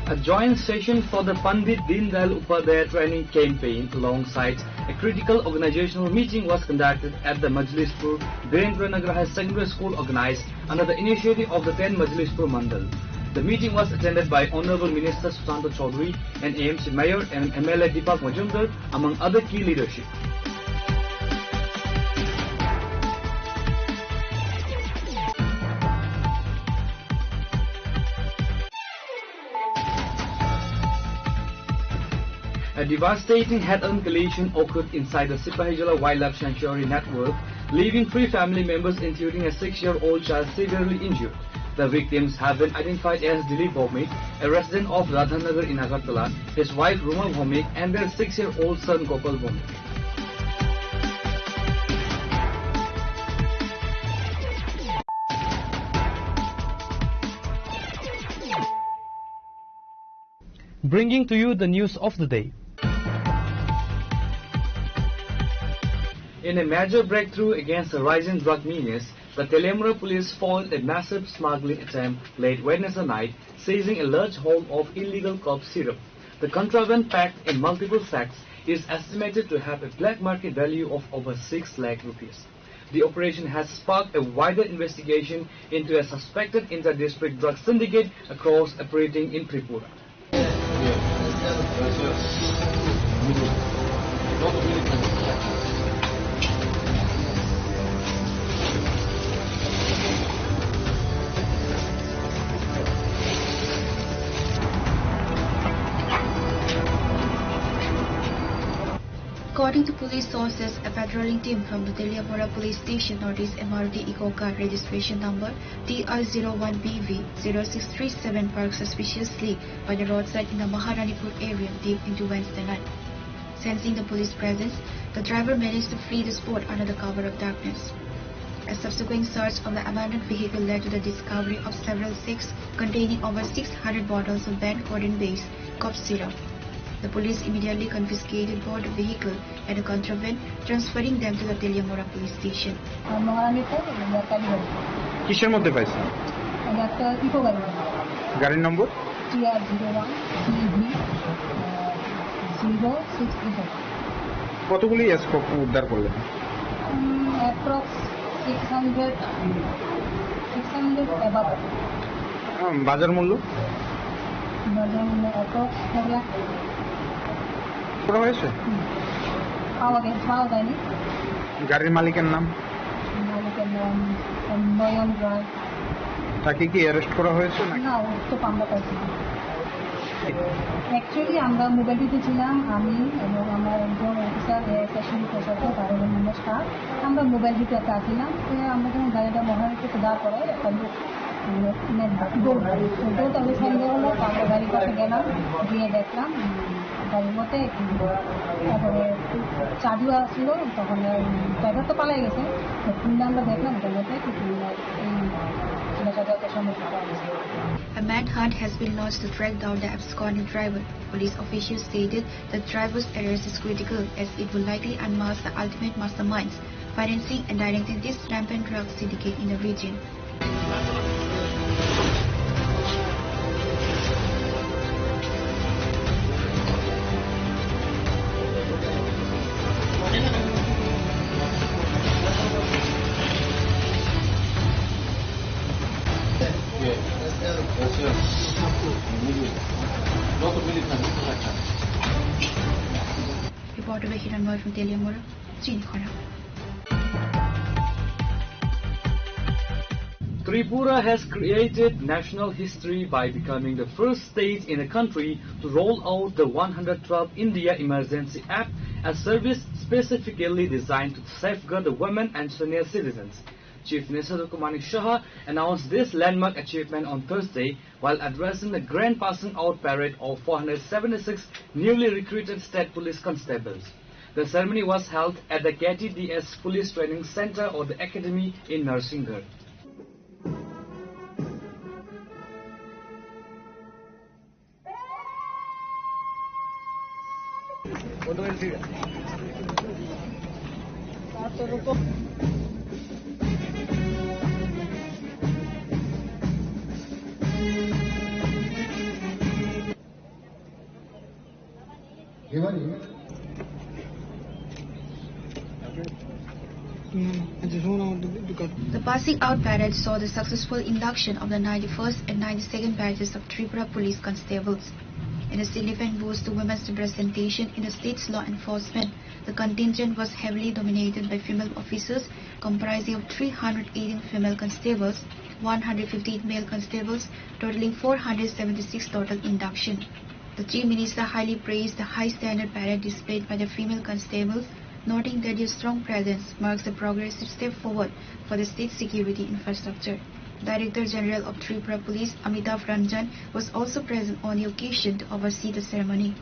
A joint session for the Pandit Deendayal Upadhyaya Training Campaign alongside a critical organizational meeting was conducted at the Majlishpur Birendranagar Higher Secondary School, organized under the initiative of the ten Majlishpur Mandal. The meeting was attended by Honorable Minister Sushanta Chowdhury and A M C Mayor and M L A Deepak Majumdar, among other key leadership. A devastating head-on collision occurred inside the Sipahijala Wildlife Sanctuary network, leaving three family members, including a six-year-old child, severely injured. The victims have been identified as Dilip Bhowmik, a resident of Radhanagar in Agartala, his wife Ruma Bhowmik, and their six-year-old son Gopal Bhowmik. Bringing to you the news of the day. In a major breakthrough against the rising drug menace, the Teliamura police foiled a massive smuggling attempt late Wednesday night, seizing a large haul of illegal cough syrup. The contraband, packed in multiple sacks, is estimated to have a black market value of over six lakh rupees. The operation has sparked a wider investigation into a suspected inter-district drug syndicate across operating in Tripura. According to police sources, a patrolling team from the Teliamura Police Station noticed a Maruti Eeco car registration number T R zero one B V zero six three seven parked suspiciously by the roadside in the Maharanipur area deep into Wednesday night. Sensing the police presence, the driver managed to flee the spot under the cover of darkness. A subsequent search of the abandoned vehicle led to the discovery of several sacks containing over six hundred bottles of banned codeine-based cough syrup. The police immediately confiscated both the vehicle and the contraband, transferring them to the Teliamura police station. আমার আমি তো মোটর গাড়ি। কিসের মধ্যে পাইছেন? এটা একটা Eeco গাড়ি। গাড়ির নম্বর? T R zero one B V zero six three seven. কতগুলি এসকোপ উদ্ধার করলেন? Um, approx six hundred, six hundred above. Um, বাজার মূল্য? বাজার মূল্য অত এক লাখ। করা হয়েছে? হুম। পাওয়া গেছে, পাওয়া যায়নি। গাড়ির মালিকের নাম? মালিকের নাম নয়ন রায়। তাকে কি অ্যারেস্ট করা হয়েছে নাকি? না, ও তো আমরা পাইছি না। অ্যাকচুয়ালি আমরা মোবাইল ডিউটি ছিলাম, আমি এবং আমার একজন অফিসার, এএসআই শিবু প্রসাদ, বারো নম্বর স্টাফ। আমরা মোবাইল ডিউটি একটা আসছিলাম, তো আমরা যখন গাড়িটা মহারানীতে দাঁড় করাই, একটা লোক, মানে, দৌড় দেয়। তো দৌড়টা আমি সন্দেহ হলো, তো আমরা গাড়ির কাছে গেলাম, গিয়ে দেখলাম, উম, গাড়ির মধ্যে, উম, তারপরে চাবিও আসলো, তখন, উম, ড্রাইভার তো পালাই গেছে, তো ফোনটা আমরা দেখলাম, ওটার মধ্যে কি, উম, এই ছেলেটার একটা সমস্যা পাওয়া গেছে। A manhunt has been launched to track down the absconding driver. Police officials stated the driver's arrest is critical as it will likely unmask the ultimate masterminds financing and directing this rampant drug syndicate in the region. Reporter by Hiranmoy from Teliamura, Chinikhora. Tripura has created national history by becoming the first state in the country to roll out the one hundred twelve India Emergency App, a service specifically designed to safeguard the women and senior citizens. Chief Minister Doctor Manik Saha announced this landmark achievement on Thursday while addressing the grand passing out parade of four hundred seventy-six newly recruited state police constables. The ceremony was held at the K T D S Police Training Center or the Academy in Narsingarh. The passing out parade saw the successful induction of the ninety-first and ninety-second batches of Tripura Police Constables. In a significant boost to women's representation in the state's law enforcement, the contingent was heavily dominated by female officers, comprising of three hundred eighteen female constables, one hundred fifty-eight male constables, totaling four hundred seventy-six total induction. The Chief Minister highly praised the high standard parade displayed by the female constables, noting that their strong presence marks a progressive step forward for the state security infrastructure. Director General of Tripura Police Amitabh Ranjan was also present on the occasion to oversee the ceremony.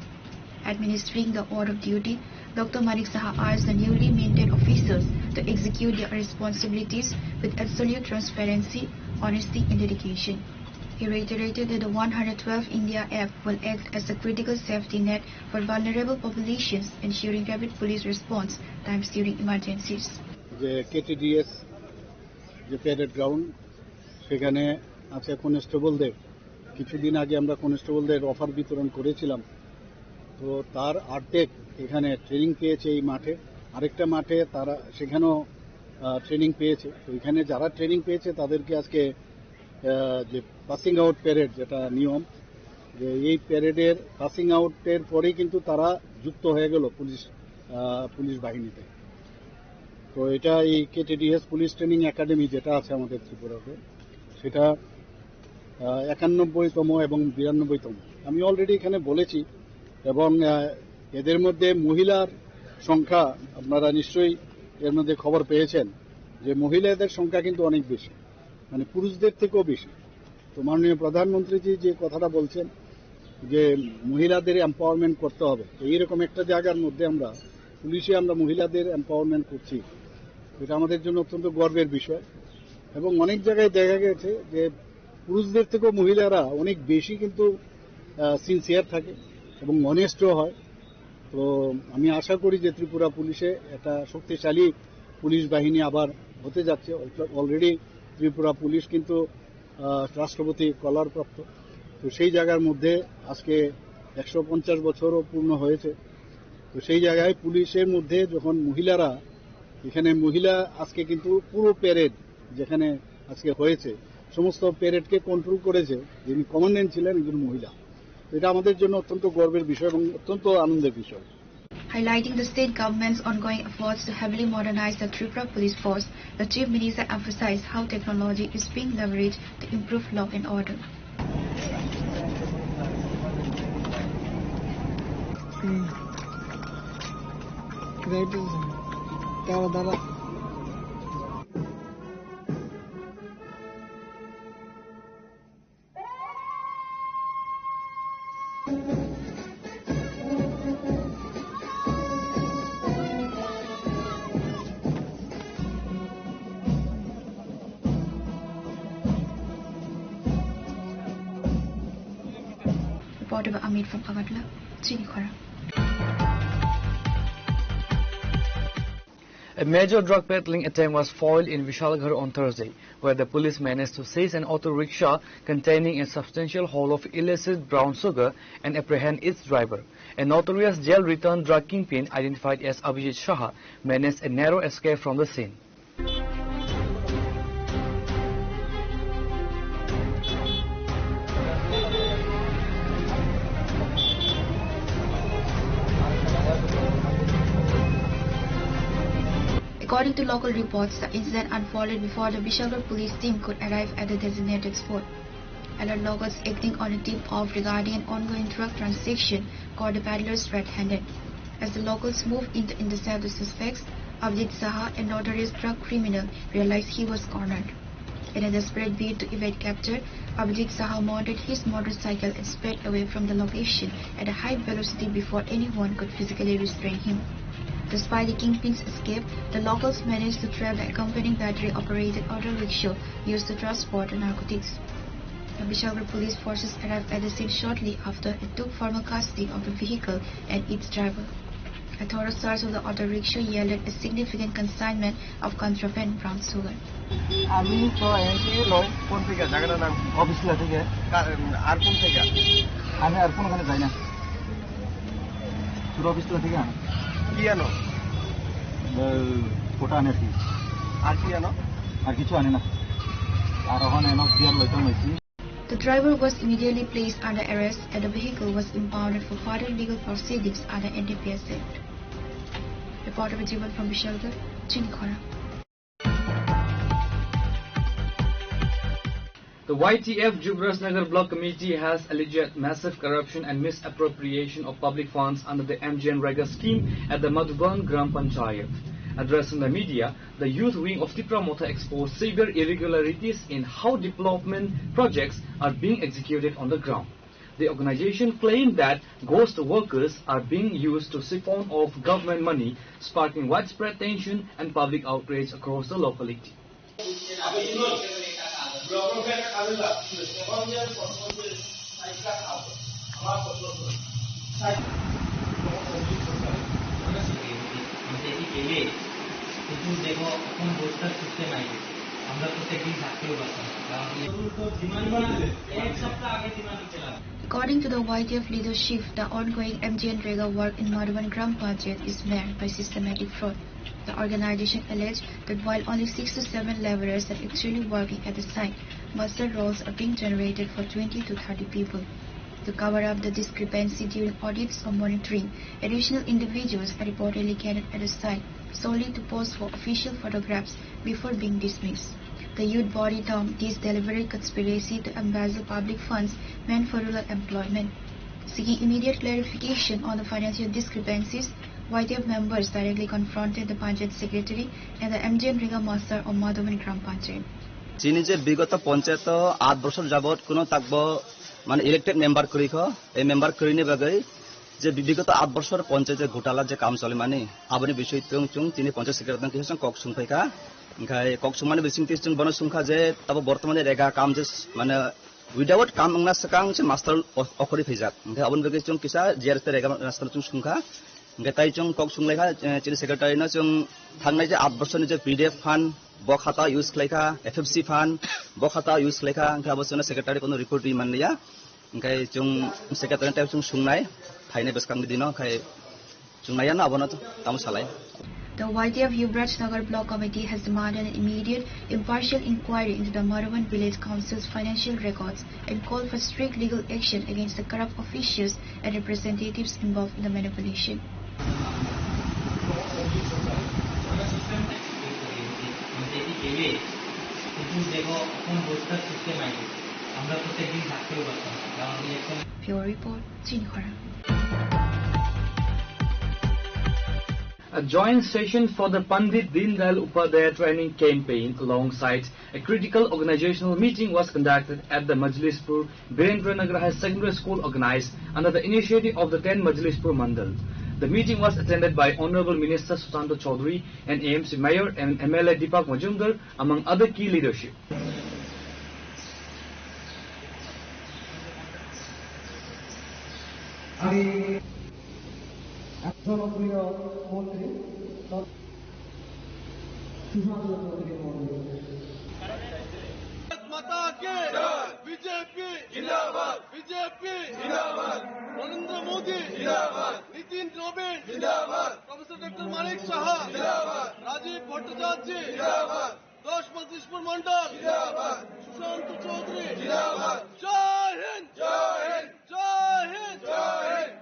Administering the oath of duty, Doctor Manik Saha urged the newly minted officers to execute their responsibilities with absolute transparency, honesty, and dedication. He reiterated that the one hundred twelve India app will act as a critical safety net for vulnerable populations, ensuring rapid police response times during emergencies. যে কেটিডিএস, যে parade ground, সেখানে আছে কনস্টেবলদের, কিছুদিন আগে আমরা কনস্টেবলদের অফার বিতরণ করেছিলাম। তো তার অর্ধেক এখানে ট্রেনিং পেয়েছে এই মাঠে, আরেকটা মাঠে তারা সেখানেও, আহ, ট্রেনিং পেয়েছে। তো এখানে যারা ট্রেনিং পেয়েছে তাদেরকে আজকে, আহ, যে পাসিং আউট প্যারেড, যেটা নিয়ম, যে এই প্যারেডের পাসিং আউটের পরেই কিন্তু তারা যুক্ত হয়ে গেল পুলিশ, আহ, পুলিশ বাহিনীতে। তো এটা এই কেটিডিএস পুলিশ ট্রেনিং একাডেমি যেটা আছে আমাদের ত্রিপুরাতে, সেটা, আহ, একানব্বইতম এবং বিরানব্বইতম। আমি অলরেডি এখানে বলেছি, এবং, আহ, এদের মধ্যে মহিলার সংখ্যা আপনারা নিশ্চয়ই এর মধ্যে খবর পেয়েছেন যে মহিলাদের সংখ্যা কিন্তু অনেক বেশি, মানে পুরুষদের থেকেও বেশি। তো মাননীয় প্রধানমন্ত্রীজি যে কথাটা বলছেন যে মহিলাদের এম্পাওয়ারমেন্ট করতে হবে, তো এইরকম একটা জায়গার মধ্যে আমরা পুলিশে আমরা মহিলাদের এম্পাওয়ারমেন্ট করছি, এটা আমাদের জন্য অত্যন্ত গর্বের বিষয়। এবং অনেক জায়গায় দেখা গেছে যে পুরুষদের থেকেও মহিলারা অনেক বেশি কিন্তু, আহ, সিনসিয়ার থাকে এবং অনেস্টও হয়। তো আমি আশা করি যে ত্রিপুরা পুলিশে একটা শক্তিশালী পুলিশ বাহিনী আবার হতে যাচ্ছে। অলরেডি ত্রিপুরা পুলিশ কিন্তু, আহ, রাষ্ট্রপতি কলার প্রাপ্ত। তো সেই জায়গার মধ্যে আজকে একশো পঞ্চাশ বছরও পূর্ণ হয়েছে। তো সেই জায়গায় পুলিশের মধ্যে যখন মহিলারা, এখানে মহিলা আজকে কিন্তু পুরো প্যারেড যেখানে আজকে হয়েছে, সমস্ত প্যারেডকে কন্ট্রোল করেছে, যিনি কমান্ড্যান্ট ছিলেন, একজন মহিলা। এটা আমাদের জন্য অত্যন্ত গর্বের বিষয় এবং অত্যন্ত আনন্দের বিষয়। Highlighting the state government's ongoing efforts to heavily modernize the Tripura Police Force, the Chief Minister emphasized how technology is being leveraged to improve law and order. Reporter Amit from Agartala, Chini Khorang. A major drug peddling attempt was foiled in Vishalgarh on Thursday, where the police managed to seize an auto rickshaw containing a substantial haul of illicit brown sugar and apprehend its driver. A notorious jail-returned drug kingpin identified as Abhijit Saha managed a narrow escape from the scene. According to local reports, the incident unfolded before the Vishalgarh police team could arrive at the designated spot. Alert locals acting on a tip-off regarding an ongoing drug transaction caught the peddlers red-handed. As the locals moved in to intercept the suspects, Abhijit Saha, a notorious drug criminal, realized he was cornered. In a desperate bid to evade capture, Abhijit Saha mounted his motorcycle and sped away from the location at a high velocity before anyone could physically restrain him. Despite the kingpin's escape, the locals managed to trap the accompanying battery-operated auto rickshaw used to transport the narcotics. The Vishalgarh police forces arrived at the scene shortly after and took formal custody of the vehicle and its driver. A thorough search of the auto rickshaw yielded a significant consignment of contraband brown sugar. আমি তো এনকে লই। কোন থেকে? জায়গাটার নাম কি? অফিস থেকে। কা-, উম, আর কোন থেকে? আমি আর কোনোখানে যাই না। শুধু অফিস থেকে আনো। কি আনো? ওই, ওটা আনে আর কি। আর কি আনো? আর কিছু আনে না। আর ওখানে এনো বিয়ার লইতাম লইছি। The driver was immediately placed under arrest and the vehicle was impounded for further legal proceedings under N D P S Act. Reporter Jivan from Vishalgarh, Chini Khorang. The Y T F Jubrajnagar Block Committee has alleged massive corruption and misappropriation of public funds under the MGNREGA scheme at the Madhuban Gram Panchayat. Addressing the media, the youth wing of Tipra Motha exposed severe irregularities in how development projects are being executed on the ground. The organization claimed that ghost workers are being used to siphon off government money, sparking widespread tension and public outrage across the locality. কিন্তু দেখো, এখন বস্তার system I গেছে, আমরা প্রত্যেকদিন থাকতেও পারতাম না, কারণ কি? এক সপ্তাহ আগে ডিমান্ড দিতে লাগে। According to the Y T F leadership, the ongoing MGNREGA work in Madhuban Gram Panchayat is marred by systematic fraud. The organization alleged that while only six to seven laborers are actually working at the site, muster rolls are being generated for twenty to thirty people. To cover up the discrepancy during audits or monitoring, additional individuals are reportedly gathered at the site solely to pose for official photographs before being dismissed. The youth body termed this deliberate conspiracy to embezzle public funds meant for rural employment. Seeking immediate clarification on the financial discrepancies, Y T F members directly confronted the Panchayat Secretary and the MGNREGA master of Madhuban Gram Panchayat. Chini je bigoto panchayat o aat bochor jabot kuno takbo mane elected member kwrwi kho, ei member kwrwini bagwi je bi-, bigoto aat bochor panchayat je gotala je kam cholimani, aboni bisoi tong chwng chini panchayat secretary tong kisa chwng kok sung phaikha. Hingkhai kok sungmani bisingtwi chwng bono sungkha je tabo bortomani rega kam je s-, mane without kam wngna swkang se master o-, okhorwi phaijak. Hingkhai aboni bagwi chwng kisa G R S tei rega master chwng sungkha. Hingkhai tai chwng kok sunglaikha, eh, chini secretary no chwng thangnai je aat bochorni je P D F fund, bo khata use khlaikha, F F C fund, bo khata use khlaikha, hingkhai abo chwngno secretary kono report ri manliya. Hingkhai chwng secretary tei chwng sungnai, phainai bwskangni dino, hingkhai chwng naiya no abono tamo salai. The Y T F Yuvraj Nagar Block Committee has demanded an immediate, impartial inquiry into the Madhuban Village Council's financial records and called for strict legal action against the corrupt officials and representatives involved in the manipulation. Pure Report, Chinikhara. A joint session for the Pandit Deendayal Upadhyaya training campaign alongside a critical organizational meeting was conducted at the Majlispur Birendranagar High Secondary School, organized under the initiative of the ten Majlispur Mandal. The meeting was attended by Honorable Minister Sushanta Chaudhary and A M C Mayor and M L A Deepak Majumdar, among other key leadership. আমি জনপ্রিয় মন্ত্রী সুশান্ত চৌধুরী মহোদয়। মাতা কে বিজেপি জিন্দাবাদ, বিজেপি জিন্দাবাদ, নরেন্দ্র মোদী জিন্দাবাদ, নীতিন নবীন জিন্দাবাদ, professor doctor Manik সাহা জিন্দাবাদ, রাজীব ভট্টাচার্য জিন্দাবাদ, দশ মজলিশপুর মন্ডল জিন্দাবাদ, সুশান্ত চৌধুরী জিন্দাবাদ। জয় হিন্দ, জয় হিন্দ, জয় হিন্দ, জয় Hind.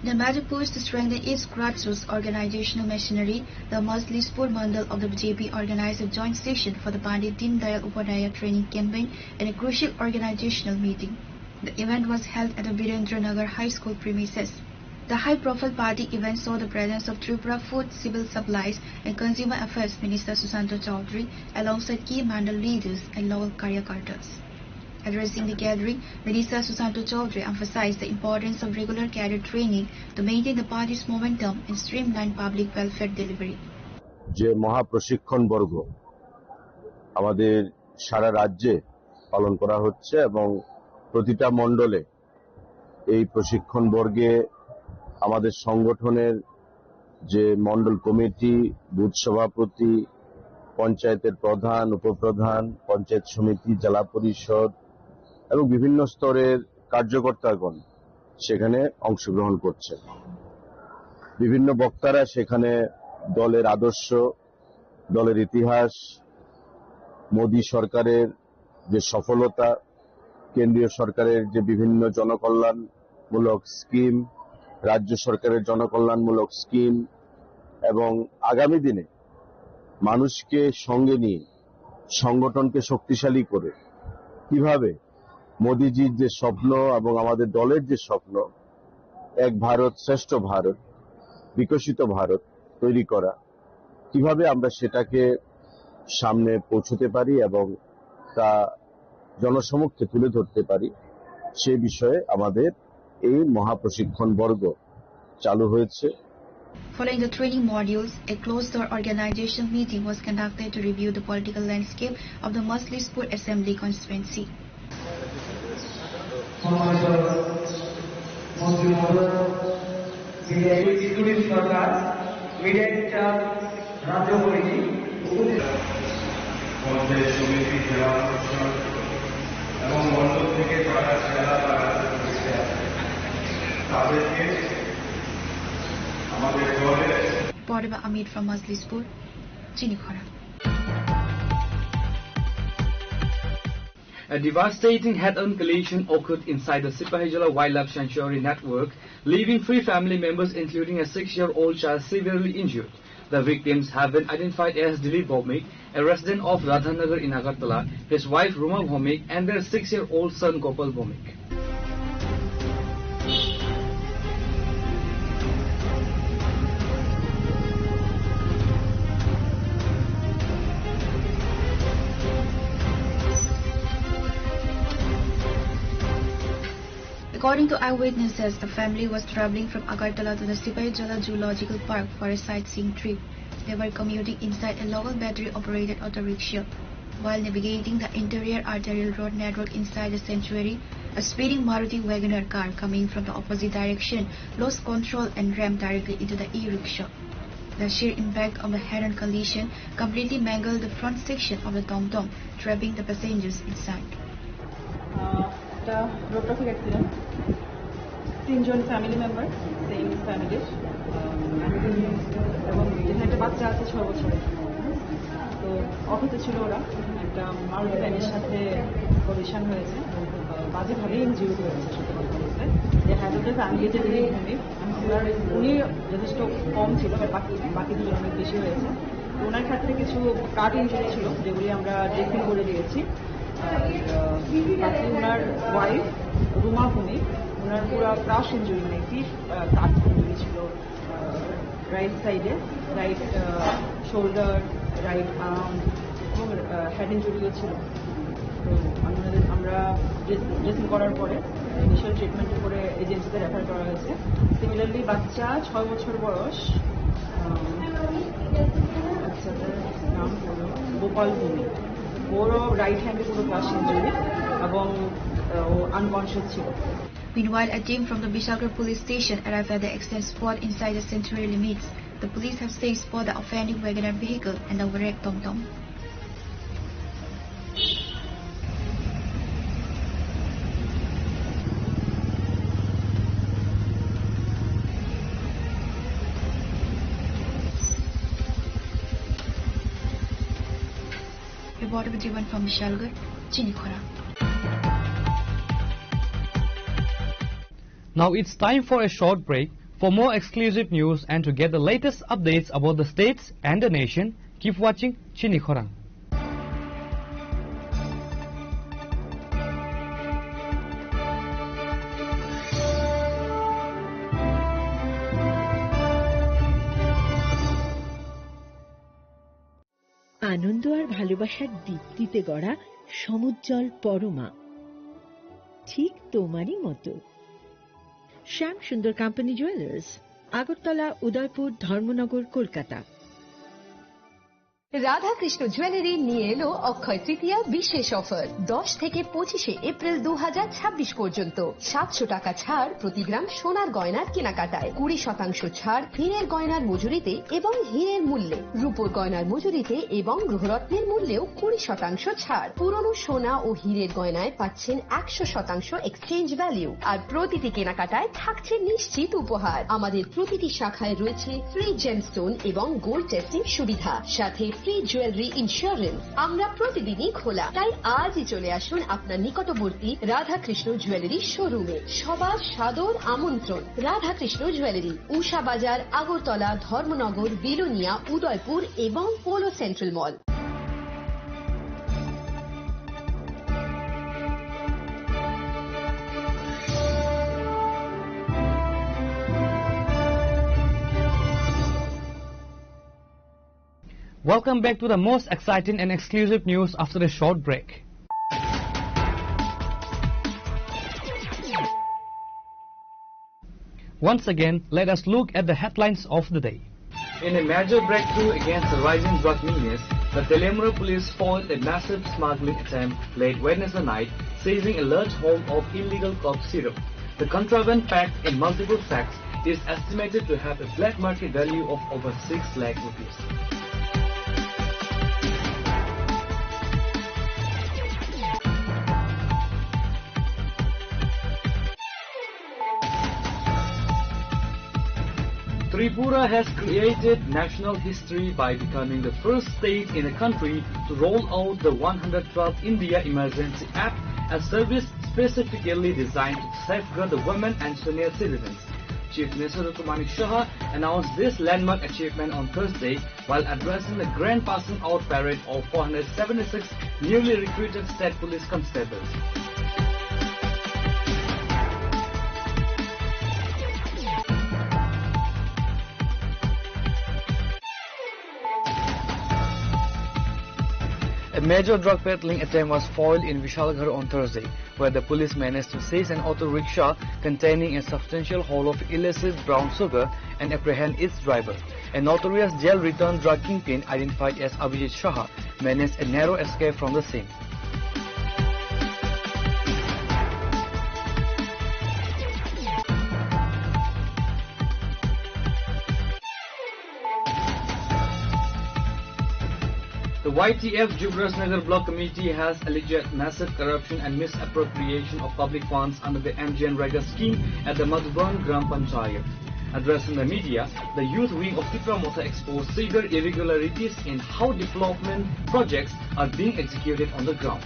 The measure pushed to strengthen its grassroots organizational machinery. The Majlispur Mandal of the B J P organized a joint session for the Pandit Deendayal Upadhyaya training campaign and a crucial organizational meeting. The event was held at the Birendra Nagar High School premises. The high-profile party event saw the presence of Tripura Food, Civil Supplies and Consumer Affairs Minister Sushanta Chowdhury alongside key mandal leaders and local karyakartas. Addressing the gathering, Minister Sushanta Chowdhury emphasized the importance of regular career training to maintain the party's momentum and streamline public welfare delivery. যে মহাপ্রশিক্ষণ বর্গ আমাদের সারা রাজ্যে পালন করা হচ্ছে এবং প্রতিটা মণ্ডলে এই প্রশিক্ষণ বর্গে আমাদের সংগঠনের যে মণ্ডল কমিটি, বুথ সভাপতি, পঞ্চায়েতের প্রধান, উপপ্রধান, পঞ্চায়েত সমিতি, জেলা পরিষদ এবং বিভিন্ন স্তরের কার্যকর্তাগণ সেখানে অংশগ্রহণ করছেন। বিভিন্ন বক্তারা সেখানে দলের আদর্শ, দলের ইতিহাস, মোদী সরকারের যে সফলতা, কেন্দ্রীয় সরকারের যে বিভিন্ন জনকল্যাণমূলক স্কিম, রাজ্য সরকারের জনকল্যাণমূলক স্কিম এবং আগামী দিনে মানুষকে সঙ্গে নিয়ে সংগঠনকে শক্তিশালী করে কিভাবে মোদিজির যে স্বপ্ন এবং আমাদের দলের যে স্বপ্ন, এক ভারত শ্রেষ্ঠ ভারত, বিকশিত ভারত তৈরি করা, কিভাবে আমরা সেটাকে সামনে পৌঁছতে পারি এবং তা জনসমক্ষে তুলে ধরতে পারি, সে বিষয়ে আমাদের এই মহাপ্রশিক্ষণ বর্গ চালু হয়েছে। Following the training modules, a closed-door organizational meeting was conducted to review the political landscape of the Majlispur Assembly constituency. সম্মানিত মন্ত্রী মহোদয়, মিডিয়া এক্সিকিউটিভ সরকার, মিডিয়া ইনচার্জ, রাজ্য কমিটি, উপজেলা পঞ্চায়েত সমিতি, জেলা পরিষদ এবং মণ্ডল থেকে যারা জেলা বা রাজ্য কমিটিতে আছেন, তাদেরকে আমাদের দলের Poreba Amit from Majlispur, Chinikhara. A devastating head-on collision occurred inside the Sipahijala Wildlife Sanctuary network, leaving three family members, including a six-year-old child, severely injured. The victims have been identified as Dilip Bhowmik, a resident of Radhanagar in Agartala, his wife Ruma Bhowmik, and their six-year-old son Gopal Bhowmik. According to eyewitnesses, the family was traveling from Agartala to the Sipahijala Zoological Park for a sightseeing trip. They were commuting inside a local battery-operated auto rickshaw. While navigating the interior arterial road network inside the sanctuary, a speeding Maruti Wagoner car coming from the opposite direction lost control and rammed directly into the e-rickshaw. The sheer impact of the head-on collision completely mangled the front section of the tom-tom, trapping the passengers inside. আহ, একটা road traffic accident, তিনজন family member, same ফ্যামিলির, আহ, এবং যেখানে একটা বাচ্চা আছে ছয় বছরের, তো অফিসে ছিল ওরা, একটা মারুতি ভ্যানের সাথে কলিশন হয়েছে। আহ, বাজেভাবে ইনজিউরি হয়েছে, সত্যি কথা বলতে। যে হ্যাজার্ডাস আনরিলেটেড ইনজুরি, ওনার, উনি যথেষ্ট কম ছিল, বাট বাকি, বাকি দুজন অনেক বেশি হয়েছে। তো ওনার ক্ষেত্রে কিছু কাট ইনজুরি ছিল, যেগুলি আমরা ড্রেসিং করে দিয়েছি। আর, আহ, বাকি ওনার ওয়াইফ রুমা ভূমি, ওনার পুরো ক্রাশ ইনজুরি, মানে কি, আহ, কাট ইনজুরি ছিল। রাইট সাইডে, রাইট শোল্ডার, রাইট আর্ম এবং হেড ইনজুরিও ছিল। তো আমাদের, আমরা ড্রেসিং করার পরে, ইনিশিয়াল ট্রিটমেন্টের পরে এজেন্সিতে রেফার করা হয়েছে। সিমিলারলি, বাচ্চা ছয় বছর বয়স, আহ, বাচ্চাটার নাম হলো গোপাল ভৌমিক। ওরও রাইট হ্যান্ডে পুরো ক্রাশ ইনজুরি এবং, আহ, ও আনকনসিয়াস ছিল। Meanwhile, a team from the Bishalgarh police station arrived at the accident spot inside the centenary limits. The police have seized for the offending Wagon R vehicle and the wrecked Tom Tom. Reporter Jivan from Bishalgarh, Chinikhora. Now it's time for a short break. For more exclusive news and to get the latest updates about the states and the nation, keep watching Chini Khorang. আনন্দ আর ভালোবাসার দীপ্তিতে গড়া সমুজ্জ্বল পরমা, ঠিক তোমারই মতো। শ্যাম সুন্দর company jewellers, Agartala, উদয়পুর, ধর্মনগর, কলকাতা। Radhakrishna jewellery নিয়ে এলো অক্ষয় তৃতীয়া বিশেষ অফার। দশ থেকে পঁচিশে এপ্রিল দু হাজার ছাব্বিশ পর্যন্ত সাতশো টাকা ছাড় প্রতি গ্রাম সোনার গয়নার কেনাকাটায়, কুড়ি শতাংশ ছাড় হীরের গয়নার মজুরিতে এবং হীরের মূল্যে, রূপোর গয়নার মজুরিতে এবং গৃহরত্নের মূল্যেও কুড়ি শতাংশ ছাড়। পুরনো সোনা ও হীরের গয়নায় পাচ্ছেন একশো শতাংশ এক্সচেঞ্জ ভ্যালু, আর প্রতিটি কেনাকাটায় থাকছে নিশ্চিত উপহার। আমাদের প্রতিটি শাখায় রয়েছে ফ্রি জেমস্টোন এবং গোল্ড টেস্টিং সুবিধা, সাথে ফ্রি জুয়েলারি ইন্স্যুরেন্স। আমরা প্রতিদিনই খোলা, তাই আজই চলে আসুন আপনার নিকটবর্তী রাধাকৃষ্ণ জুয়েলারি শোরুমে। সবার সাদর আমন্ত্রণ। রাধাকৃষ্ণ জুয়েলারি, উষা বাজার, আগরতলা, ধর্মনগর, বিলোনিয়া, উদয়পুর এবং polo central mall. Welcome back to the most exciting and exclusive news after a short break. Once again, let us look at the headlines of the day. In a major breakthrough against the rising drug menace, the Teliamura police foiled a massive smuggling attempt late Wednesday night, seizing a large haul of illegal cough syrup. The contraband, packed in multiple sacks, is estimated to have a black market value of over six lakh rupees. Tripura has created national history by becoming the first state in the country to roll out the one hundred twelve India Emergency App, a service specifically designed to safeguard the women and senior citizens. Chief Minister Doctor Manik Saha announced this landmark achievement on Thursday while addressing the grand passing out parade of four hundred seventy-six newly recruited state police constables. A major drug peddling attempt was foiled in Vishalgarh on Thursday, where the police managed to seize an auto rickshaw containing a substantial haul of illicit brown sugar and apprehend its driver. A notorious jail-returned drug kingpin identified as Abhijit Shah managed a narrow escape from the scene. The Y T F Jugrajnagar Block Committee has alleged massive corruption and misappropriation of public funds under the M G N Rega scheme at the Madhuban Gram Panchayat. Addressing the media, the youth wing of Tipra Motha exposed severe irregularities in how development projects are being executed on the ground.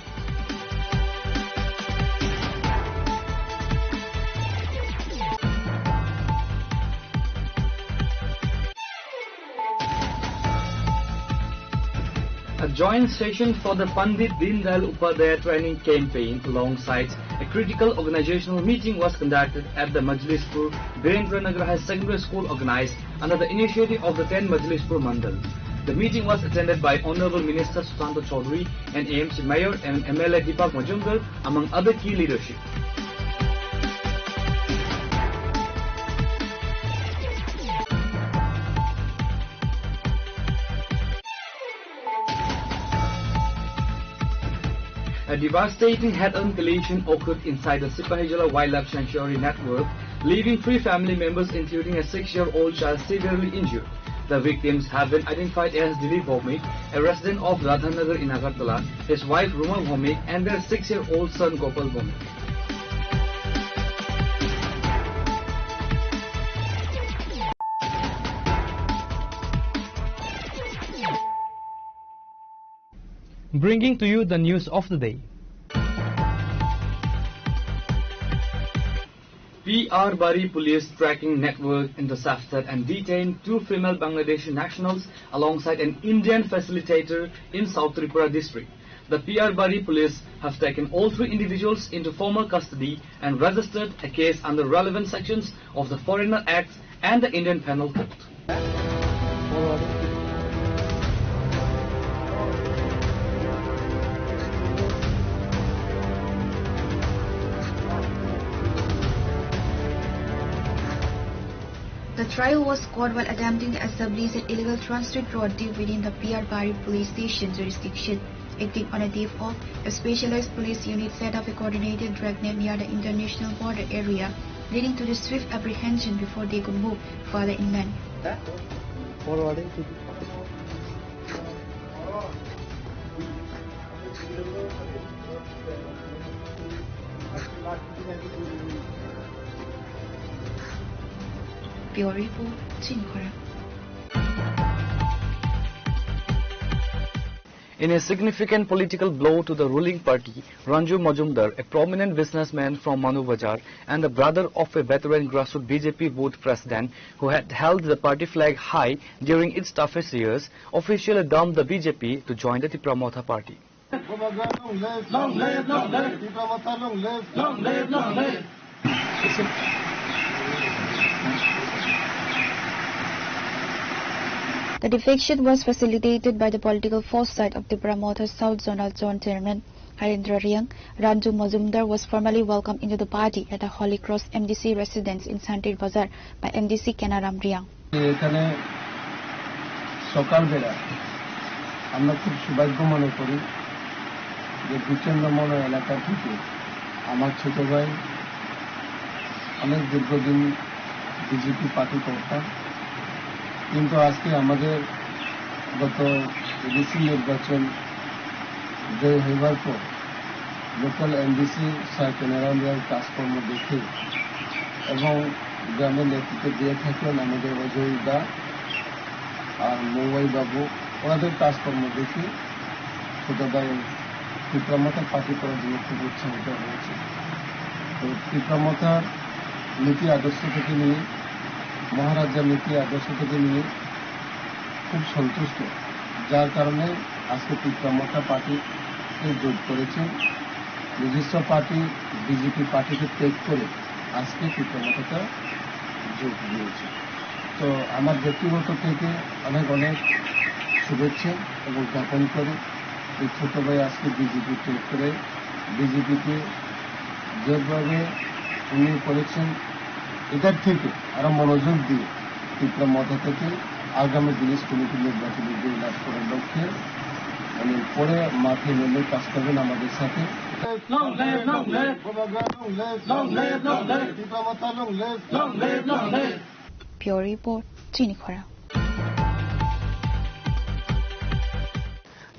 A joint session for the Pandit Deendayal Upadhyaya training campaign alongside a critical organizational meeting was conducted at the Majlishpur Birendra Nagar Higher Secondary School, organized under the initiative of the ten Majlishpur Mandal. The meeting was attended by Honorable Minister Sushanta Chaudhary and A M C Mayor and M L A Deepak Majumdar, among other key leadership. A devastating head-on collision occurred inside the Sipahijala Wildlife Sanctuary network, leaving three family members, including a six-year-old child, severely injured. The victims have been identified as Dilip Bhowmik, a resident of Radhanagar in Agartala, his wife Ruma Bhowmik, and their six-year-old son Gopal Bhowmik. Bringing to you the news of the day. P R Bari police tracking network intercepted and detained two female Bangladeshi nationals alongside an Indian facilitator in South Tripura district. The P R Bari police have taken all three individuals into formal custody and registered a case under relevant sections of the Foreigner Act and the Indian Penal Code. The trio was caught while attempting to establish an illegal transit road deep within the P R Bari police station jurisdiction. Acting on a tip of, a specialized police unit set up a coordinated dragnet near the international border area, leading to the swift apprehension before they could move further inland. Bureau Report, Chini Khorang. In a significant political blow to the ruling party, Ranju Majumdar, a prominent businessman from Manu Bazar and the brother of a veteran grassroots B J P booth president who had held the party flag high during its toughest years, officially dumped the B J P to join the Tipra Motha party. Long live, long live. Tipra Motha long live. Long live, long live. The defection was facilitated by the political foresight of Tipra Motha South Zonal Zone Chairman Harendra Reang. Ranju Majumdar was formally welcomed into the party at the Holy Cross M D C residence in Santir Bazar by M D C Kenaram Reang. এখানে সকালবেলা আমরা খুব সৌভাগ্য মনে করি যে বিচন্দ্রমনা এলাকা থেকে আমার ছোট ভাই অনেক দীর্ঘদিন বিজেপি পার্টি করতাম, কিন্তু আজকে আমাদের গত এডিসি নির্বাচন জয় হইবার পর লোকাল এমডিসি স্যার কেনারাম রায়ের কাজকর্ম দেখে এবং গ্রামের নেতৃত্ব দিয়ে থাকেন আমাদের অজয় দা আর মৌয়াই বাবু, ওনাদের কাজকর্ম দেখে ছোট ভাই টিপ্রা মথা পার্টি করার জন্য খুব উৎসাহিত হয়েছে। তো টিপ্রা মথার নীতি আদর্শ থেকে নিয়ে, মহারাজার নীতি আদর্শ থেকে নিয়ে খুব সন্তুষ্ট, যার কারণে আজকে টিপ্রা মথা পার্টিতে যোগ করেছেন। নিজস্ব পার্টি বিজেপি পার্টিকে ত্যাগ করে আজকে টিপ্রা মথাতে যোগ দিয়েছে। তো আমার ব্যক্তিগত থেকে অনেক অনেক শুভেচ্ছা এবং জ্ঞাপন করি। এই ছোট ভাই আজকে বিজেপি ত্যাগ করে বিজেপিতে যেভাবে উনি করেছেন, এটার থেকে আরো মনোযোগ দিয়ে টিপ্রা মথা থেকে আগামী দিনে স্কুল কমিটির নির্বাচনে জয়লাভ করার লক্ষ্যে উনি পরে মাঠে নেমে কাজ করবেন আমাদের সাথে। Long live, long live. Long live, long live. Long live, long live. Bureau Report, Chini Khorang.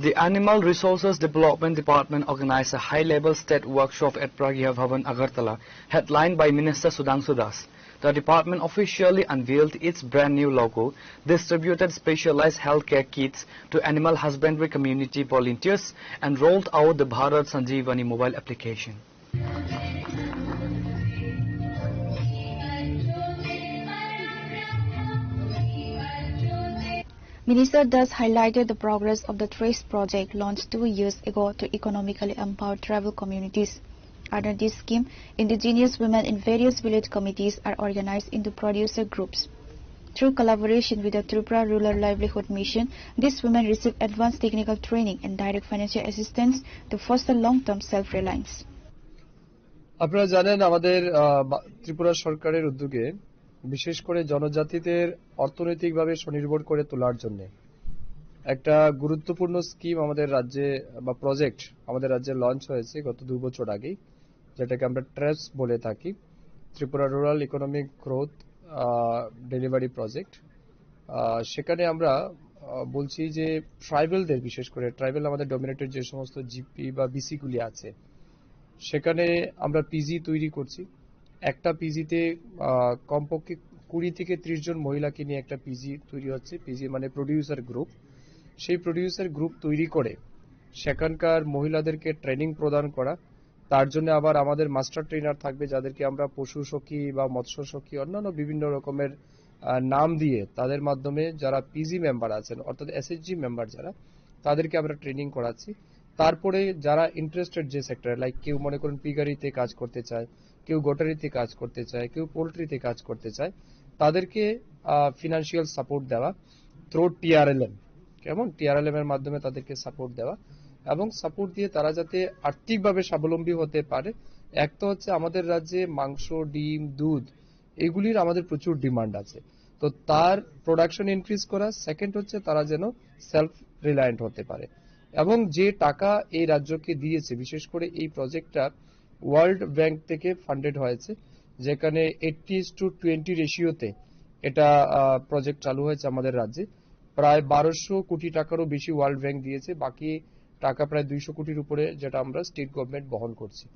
The Animal Resources Development Department organized a high-level state workshop at Pragya Bhavan, Agartala, headlined by Minister Sudhanshu Das. The department officially unveiled its brand new logo, distributed specialized healthcare kits to animal husbandry community volunteers, and rolled out the Bharat Sanjeevani mobile application. Minister Das highlighted the progress of the TRACE project launched two years ago to economically empower tribal communities. Under this scheme, indigenous women in various village committees are organized into producer groups. Through collaboration with the Tripura Rural Livelihood Mission, these women receive advanced technical training and direct financial assistance to foster long-term self-reliance. আপনারা জানেন, আমাদের আহ, বা- ত্রিপুরা সরকারের উদ্যোগে বিশেষ করে জনজাতিদের অর্থনৈতিকভাবে স্বনির্ভর করে তোলার জন্য একটা গুরুত্বপূর্ণ স্কিম আমাদের রাজ্যে বা প্রজেক্ট আমাদের রাজ্যে লঞ্চ হয়েছে গত দু বছর আগেই, যেটাকে আমরা ট্রেস বলে থাকি, Tripura rural economic growth delivery project. সেখানে আমরা আহ, বলছি যে ট্রাইবেলদের, বিশেষ করে ট্রাইবেল আমাদের ডমিনেটেড যে সমস্ত জিপি বা বিসিগুলি আছে, সেখানে আমরা পিজি তৈরি করছি। একটা পিজিতে কমপক্ষে কুড়ি থেকে ত্রিশ জন মহিলাকে নিয়ে একটা পিজি তৈরি হচ্ছে। পিজি মানে প্রডিউসার গ্রুপ। সেই প্রডিউসার গ্রুপ তৈরি করে সেখানকার মহিলাদেরকে ট্রেনিং প্রদান করা। তার জন্য আবার আমাদের মাস্টার ট্রেনার থাকবে, যাদেরকে আমরা পশু সখী বা মৎস্য সখী, অন্যান্য বিভিন্ন রকমের আহ, নাম দিয়ে তাদের মাধ্যমে যারা পিজি মেম্বার আছেন, অর্থাৎ এসএইচজি মেম্বার যারা, তাদেরকে আমরা ট্রেনিং করাচ্ছি। তারপরে যারা ইন্টারেস্টেড যে সেক্টরে, লাইক কেউ মনে করুন পিগারিতে কাজ করতে চায়, কেউ গোটারিতে কাজ করতে চায়, কেউ পোলট্রিতে কাজ করতে চায়, তাদেরকে ফিনান্সিয়াল সাপোর্ট দেওয়া থ্রু টিআরএলএম। কেমন? টিআরএলএম এর মাধ্যমে তাদেরকে সাপোর্ট দেওয়া এবং সাপোর্ট দিয়ে তারা যাতে আর্থিকভাবে স্বাবলম্বী হতে পারে। এক তো হচ্ছে আমাদের রাজ্যে মাংস, ডিম, দুধ, এগুলির আমাদের প্রচুর ডিমান্ড আছে। তো তার প্রোডাকশন ইনক্রিজ করা, সেকেন্ড হচ্ছে তারা যেন সেলফ রিলায়েন্ট হতে পারে। এবং যে টাকা এই রাজ্যকে দিয়েছে, বিশেষ করে এই প্রজেক্টটা ওয়ার্ল্ড ব্যাংক থেকে ফান্ডেড হয়েছে, যেখানে এইট্টি টু টোয়েন্টি রেশিওতে এটা প্রজেক্ট চালু হয়েছে আমাদের রাজ্যে। প্রায় বারোশো কোটি টাকারও বেশি ওয়ার্ল্ড ব্যাংক দিয়েছে, বাকি টাকা প্রায় দুইশো কোটির উপরে, যেটা আমরা স্টেট গভর্নমেন্ট বহন করছি।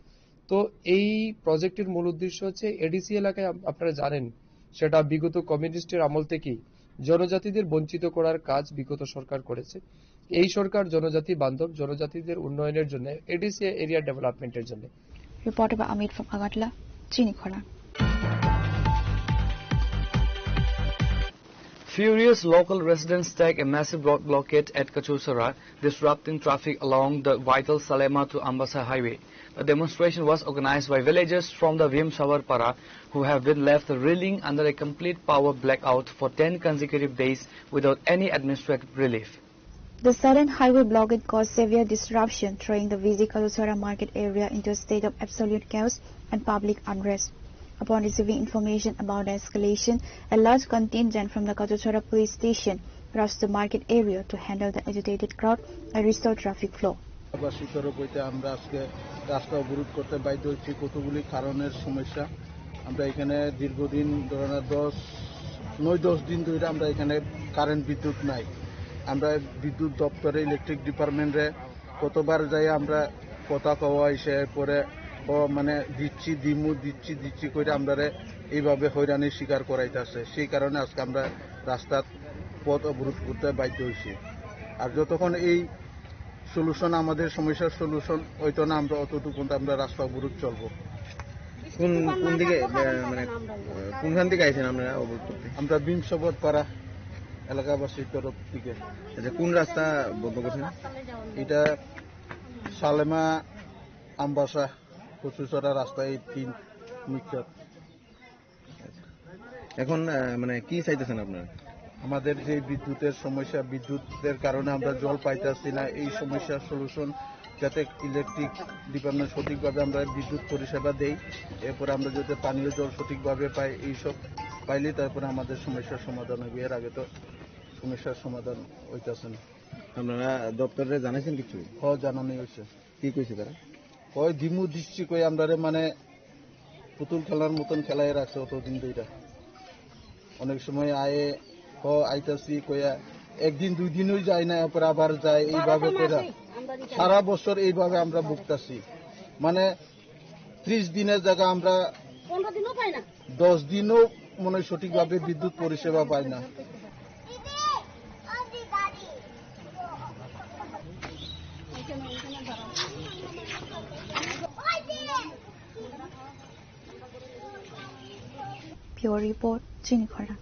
তো এই প্রজেক্টের মূল উদ্দেশ্য হচ্ছে এডিসি এলাকায় আপ- আপনারা জানেন, সেটা বিগত কমিউনিস্টের আমল থেকেই জনজাতিদের বঞ্চিত করার কাজ বিগত সরকার করেছে। এই সরকার জনজাতি বান্ধব, জনজাতিদের উন্নয়নের জন্য, এডিসি এরিয়া ডেভেলপমেন্টের জন্য। Reported by Amit from Agartala, Chini Khorang. Furious local residents stacked a massive road blockade at Kachusara, disrupting traffic along the vital Salema to Ambasa highway. The demonstration was organized by villagers from the Bhim Savar Para, who have been left reeling under a complete power blackout for ten consecutive days without any administrative relief. The sudden highway blockade caused severe disruption, throwing the busy Kachusara market area into a state of absolute chaos and public unrest. Upon receiving information about the escalation, a large contingent from the Kachusara police station rushed to market area to handle the agitated crowd and restore traffic flow. বাসীর তরফ হইতে আমরা আজকে রাস্তা অবরোধ করতে বাধ্য হচ্ছি কতগুলি কারণের সমস্যা। আমরা এখানে দীর্ঘদিন, ধরেন, দশ, নয় দশ দিন ধরে আমরা এখানে কারেন্ট বিদ্যুৎ নাই। আমরা বিদ্যুৎ দপ্তরে, ইলেকট্রিক ডিপার্টমেন্টে কতবার যাই আমরা কথা কওয়া হয়েছে, এরপরে ও মানে দিচ্ছি দিমু, দিচ্ছি দিচ্ছি করে আমরারে এইভাবে হয়রানির শিকার করাইতেছে। সেই কারণে আজকে আমরা রাস্তার পথ অবরোধ করতে বাধ্য হয়েছি। আর যতক্ষণ এই সলিউশন, আমাদের সমস্যার সলিউশন হইতো না, আমরা অতটুকু পর্যন্ত আমরা রাস্তা অবরোধ চলবো। কোন, কোন দিকে, আহ, মানে, আহ, কোনখান থেকে আইছেন আপনারা অবরোধ করতে? আমরা ভীমসবর পাড়া এলাকাবাসীর তরফ থেকে। আচ্ছা, কোন রাস্তা বন্ধ করছেন? এটা সালেমা আমবাসা কচুচড়া রাস্তা, এই তিন মিক্সচার। এখন, আহ, মানে, কি চাইতেছেন আপনারা? আমাদের যে বিদ্যুতের সমস্যা, বিদ্যুতের কারণে আমরা জল পাইতেছি না, এই সমস্যার সলিউশন, যাতে ইলেকট্রিক ডিপার্টমেন্ট সঠিকভাবে আমরা বিদ্যুৎ পরিষেবা দেই, এরপরে আমরা যাতে পানীয় জল সঠিকভাবে পাই, এইসব পাইলে তারপরে আমাদের সমস্যার সমাধান হবে। এর আগে তো সমস্যার সমাধান হইতেছে না। আপনারা দপ্তরে জানাইছেন কিছু? হ্যাঁ, জানানো হয়েছে। কি কইছে তারা? কয় দিমু দিচ্ছি কই আমরারে মানে পুতুল খেলার মতন খেলায় রাখছে অতদিন ধইরা। অনেক সময় আয়ে, "হ, আইতাছি," কইয়া একদিন দুই দিনই যায় না, এরপর আবার যায়, এইভাবে কইরা সারা বছর এইভাবে আমরা ভুগতাছি। মানে ত্রিশ দিনের জায়গা আমরা পনেরো দিনও পায় না। দশ দিনও মনে হয় সঠিকভাবে বিদ্যুৎ পরিষেবা পায় না। Bureau Report, Chini Khorang.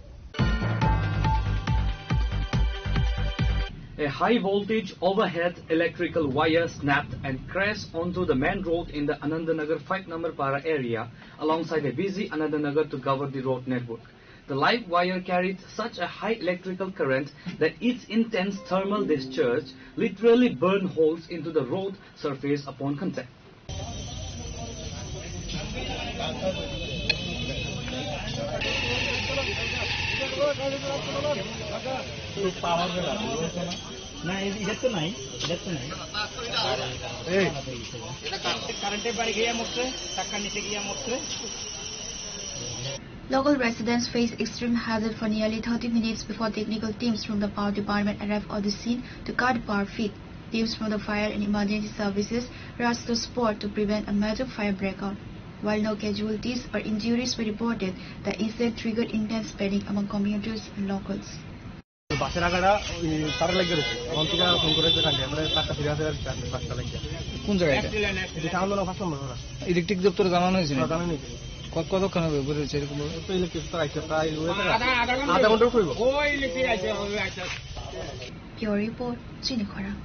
A high voltage overhead electrical wire snapped and crashed onto the main road in the Anandanagar five number Para area alongside a busy Anandanagar to Gavardi road network. The live wire carried such a high electrical current that its intense thermal discharge literally burned holes into the road surface upon contact. না, এ-, এটা তো নাই, এটা তো নাই। এই। কারেন্টের বাড়ি গিয়ে মরছে, টাকা নিচে গিয়ে মরছে। Local residents faced extreme hazard for nearly thirty minutes before technical teams from the power department arrived on the scene to cut power feed. Teams from the fire and emergency services rushed the spot to prevent a major fire breakout. While no casualties or injuries were reported, the incident triggered intense panic among commuters and locals. বাসের আগাটা ওই তারে লাগিয়ে রয়েছে। ওখান থেকে ফোন করে যে কাটে, আমরা তারটা ফিরে আসে আর কি, কাটে পাঁচটা লাগিয়ে। কোন জায়গায় এটা? এটা সামনে না, পাঁচ নম্বর ওরা। ইলেকট্রিক দপ্তরে জানানো হয়েছিল? হ্যাঁ, জানানো হয়েছে। ক-, কতক্ষণ হবে ঘুরে হচ্ছে এরকম ভাবে? তো ইলেকট্রিক তো আইছে, প্রায় ওই জায়গা আধা, আধা ঘন্টা। আধা ঘন্টা উপরে হইব। ওই ইলেকট্রিক আইছে, ওই আইছে। Bureau Report, Chini Khorang.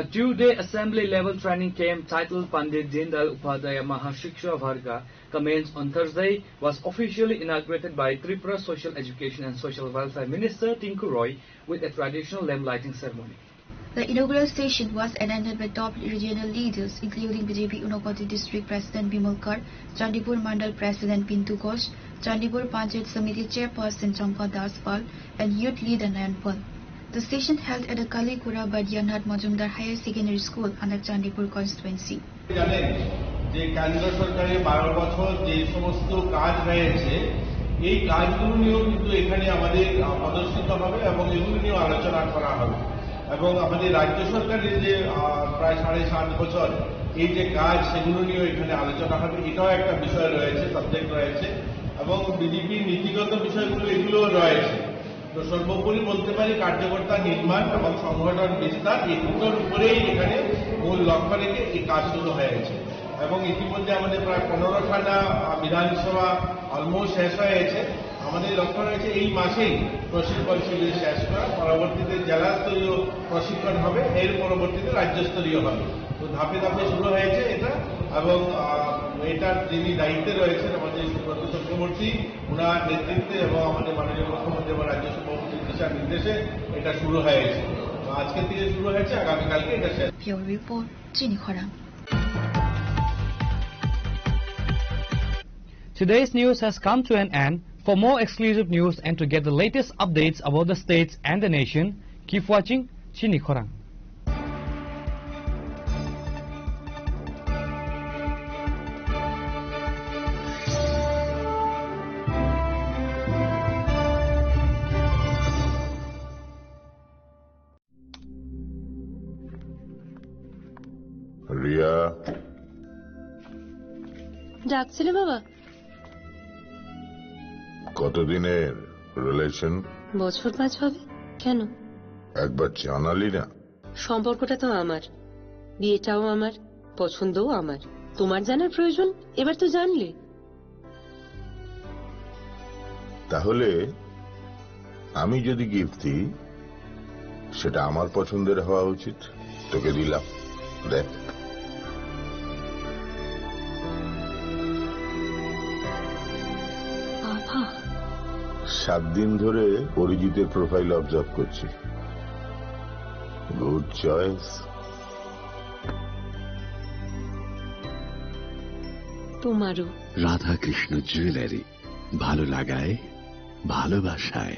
A two-day assembly-level training camp titled Pandit Deendayal Upadhyaya Mahashiksha Varga commenced on Thursday was officially inaugurated by Tripura Social Education and Social Welfare Minister Tinku Roy with a traditional lamp lighting ceremony. The inaugural session was attended by top regional leaders, including B J P Unakoti District President Bimal Kar, Chandipur Mandal President Pintu Ghosh, Chandipur Panchayat Samiti Chairperson Champa Das Pal, and youth leader Nayan Pal. The session held at the Kalikura Baidyanath Majumdar Higher Secondary School under Chandipur constituency. জানেন যে কেন্দ্র সরকারের বারো বছর যে সমস্ত কাজ হয়েছে, এই কাজগুলো নিয়েও কিন্তু এখানে আমাদের, আহ, প্রদর্শিত হবে এবং এগুলো নিয়েও আলোচনা করা হবে। এবং আমাদের রাজ্য সরকারের যে, আহ, প্রায় সাড়ে সাত বছর এই যে কাজ, সেগুলো নিয়েও এখানে আলোচনা হবে। এটাও একটা বিষয় রয়েছে, সাবজেক্ট রয়েছে। এবং বিজেপির নীতিগত বিষয়গুলো এগুলোও রয়েছে। তো সর্বোপরি বলতে পারি, কার্যকর্তা নির্মাণ এবং সংগঠন বিস্তার, এই দুটোর উপরেই এখানে মূল লক্ষ্য রেখে এই কাজ শুরু হয়েছে। এবং ইতিমধ্যে আমাদের প্রায় পনেরোখানা, আহ, বিধানসভা almost শেষ হয়েছে। আমাদের লক্ষ্য রয়েছে এই মাসেই প্রশিক্ষণ শিবির শেষ করা, পরবর্তীতে জেলা স্তরীয় প্রশিক্ষণ হবে, এর পরবর্তীতে রাজ্য স্তরীয় হবে। তো ধাপে ধাপে শুরু হয়েছে এটা। এবং, আহ, এটার যিনি দায়িত্বে রয়েছেন আমাদের সুব্রত চক্রবর্তী, ওনার নেতৃত্বে এবং আমাদের মাননীয় মুখ্যমন্ত্রী এবং রাজ্য সভাপতির দিশা নির্দেশে এটা শুরু হয়েছে। তো আজকে থেকে শুরু হয়েছে, আগামীকালকে এটা শেষ। Bureau Report, Chini Khorang. Today's news has come to an end. For more exclusive news and to get the latest updates about the states and the nation, keep watching Chini Khorang. Riya. ডাকছিলে বাবা? কতদিনের রিলেশন? বছর পাঁচ হবে। কেন? একবার জানালি না। সম্পর্কটা তো আমার, বিয়েটাও আমার, পছন্দও আমার। তোমার জানার প্রয়োজন? এবার তো জানলে। তাহলে আমি যদি গিফট দিই, সেটা আমার পছন্দের হওয়া উচিত। তোকে দিলাম, দেখ। বাবা। সাত দিন ধরে অরিজিতের প্রোফাইল অবজার্ভ করছি। Good choice. তোমারও। রাধাকৃষ্ণ জুয়েলারি, ভালো লাগায়, ভালোবাসায়।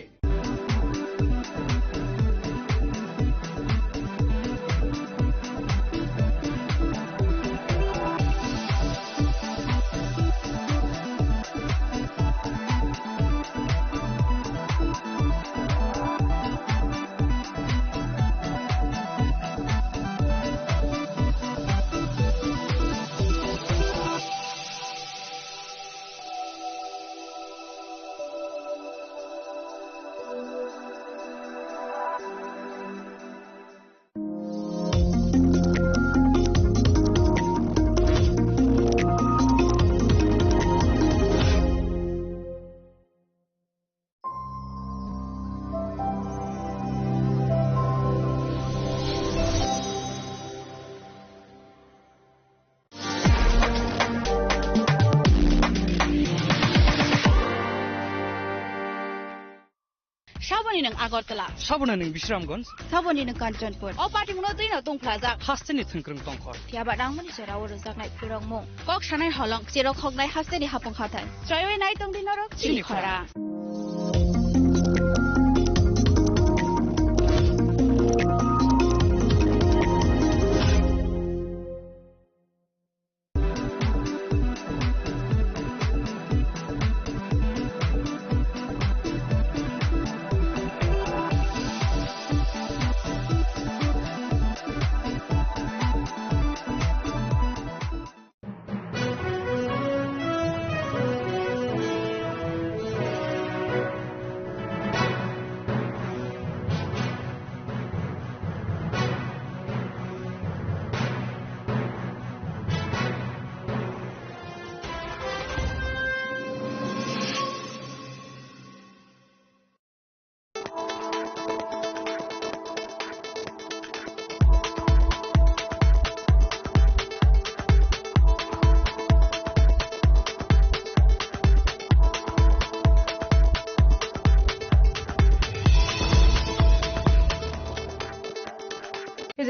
Nwng Agartala. Saboni nwng Bisramganj. Saboni nwng Kanchanpur. O patimungno twino tungphlajak. Hasteni thwngkwrwng tongkhor. Phiya ba nangmani jora o rwjaknai phwrwngmung. Kok sanai holong, cherok hoknai hasteni hapung hathai. Chaiwi nai tongdi norok chini Chini khora. Khora.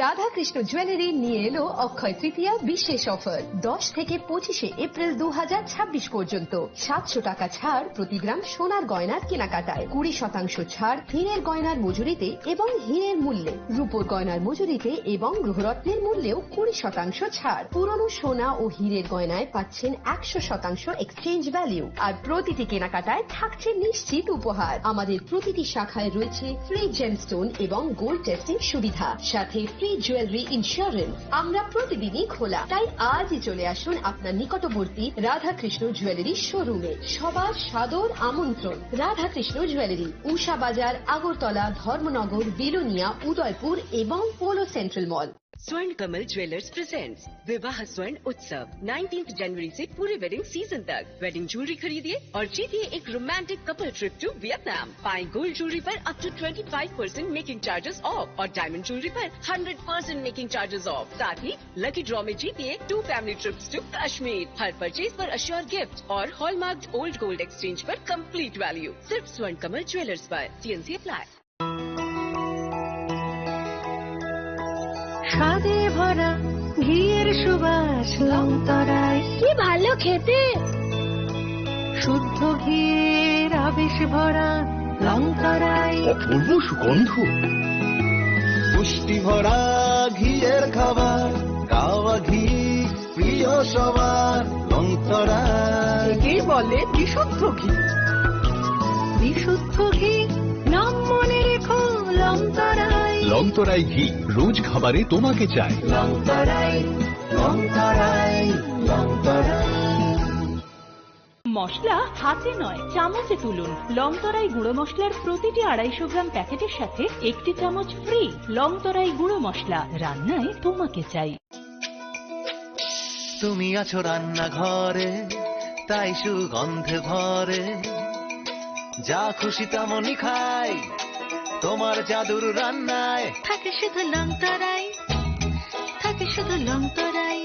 Radhakrishna jewellery নিয়ে এলো অক্ষয় তৃতীয়া বিশেষ অফার। দশ থেকে পঁচিশে এপ্রিল দু হাজার ছাব্বিশ পর্যন্ত সাতশো টাকা ছাড় প্রতি গ্রাম সোনার গয়নার কেনাকাটায়, কুড়ি শতাংশ ছাড় হীরের গয়নার মজুরিতে এবং হীরের মূল্যে, রূপোর গয়নার মজুরিতে এবং গ্রহরত্নের মূল্যেও কুড়ি শতাংশ ছাড়। পুরনো সোনা ও হীরের গয়নায় পাচ্ছেন একশো শতাংশ এক্সচেঞ্জ ভ্যালু, আর প্রতিটি কেনাকাটায় থাকছে নিশ্চিত উপহার। আমাদের প্রতিটি শাখায় রয়েছে ফ্রি জেমস্টোন এবং গোল্ড টেস্টিং সুবিধা, সাথে ফ্রি জুয়েলারি ইন্স্যুরেন্স। আমরা প্রতিদিনই খোলা, তাই আজই চলে আসুন আপনার নিকটবর্তী রাধাকৃষ্ণ জুয়েলারি শোরুমে। সবার সাদর আমন্ত্রণ। রাধাকৃষ্ণ জুয়েলারি, উষা বাজার, আগরতলা, ধর্মনগর, বিলোনিয়া, উদয়পুর এবং পোলো সেন্ট্রাল মল। स्वर्ण कमल ज्वेलर्स प्रेजेंट्स विवाह स्वर्ण उत्सव, नाइनटीन्थ जनवरी से पूरे वेडिंग सीजन तक। वेडिंग ज्वेलरी खरीदिए और जीतिए एक romantic couple trip to Vietnam. पाएं गोल्ड ज्वेलरी पर up to twenty five percent making charges off और डायमंड ज्वेलरी पर hundred percent making charges off. साथ ही लकी ड्रॉ में जीतिए two family trips to Kashmir. हर परचेज पर अश्योर गिफ्ट और हॉलमार्क्ड ओल्ड गोल्ड एक्सचेंज पर कंप्लीट वैल्यू। सिर्फ स्वर्ण कमल ज्वेलर्स पर। TNC apply. স্বাদে ভরা ঘিয়ের সুবাস লংতরাই। কি ভালো খেতে। শুদ্ধ ঘিয়ের আবেশ ভরা লংতরাই। অপূর্ব সুগন্ধ। পুষ্টি ভরা ঘিয়ের খাবার, গাওয়া ঘি প্রিয় সবার, লংতরাই। একেই বলে বিশুদ্ধ ঘি। বিশুদ্ধ ঘি, নাম মনে রেখো, লংতরাই। লংতরাই ঘি, রোজ খাবারে তোমাকে চাই। লংতরাই, লংতরাই, লংতরাই। মশলা হাতে নয়, চামচে তুলুন। লংতরাই গুঁড়ো মশলার প্রতিটি আড়াইশো গ্রাম প্যাকেটের সাথে একটি চামচ ফ্রি। লংতরাই গুঁড়ো মশলা, রান্নায় তোমাকে চাই। তুমি আছো রান্নাঘরে, তাই সুগন্ধে ভরে। যা খুশি তেমনই খাই, তোমার জাদুর রান্নায়। থাকে শুধু লংতরাই, থাকে শুধু লংতরাই।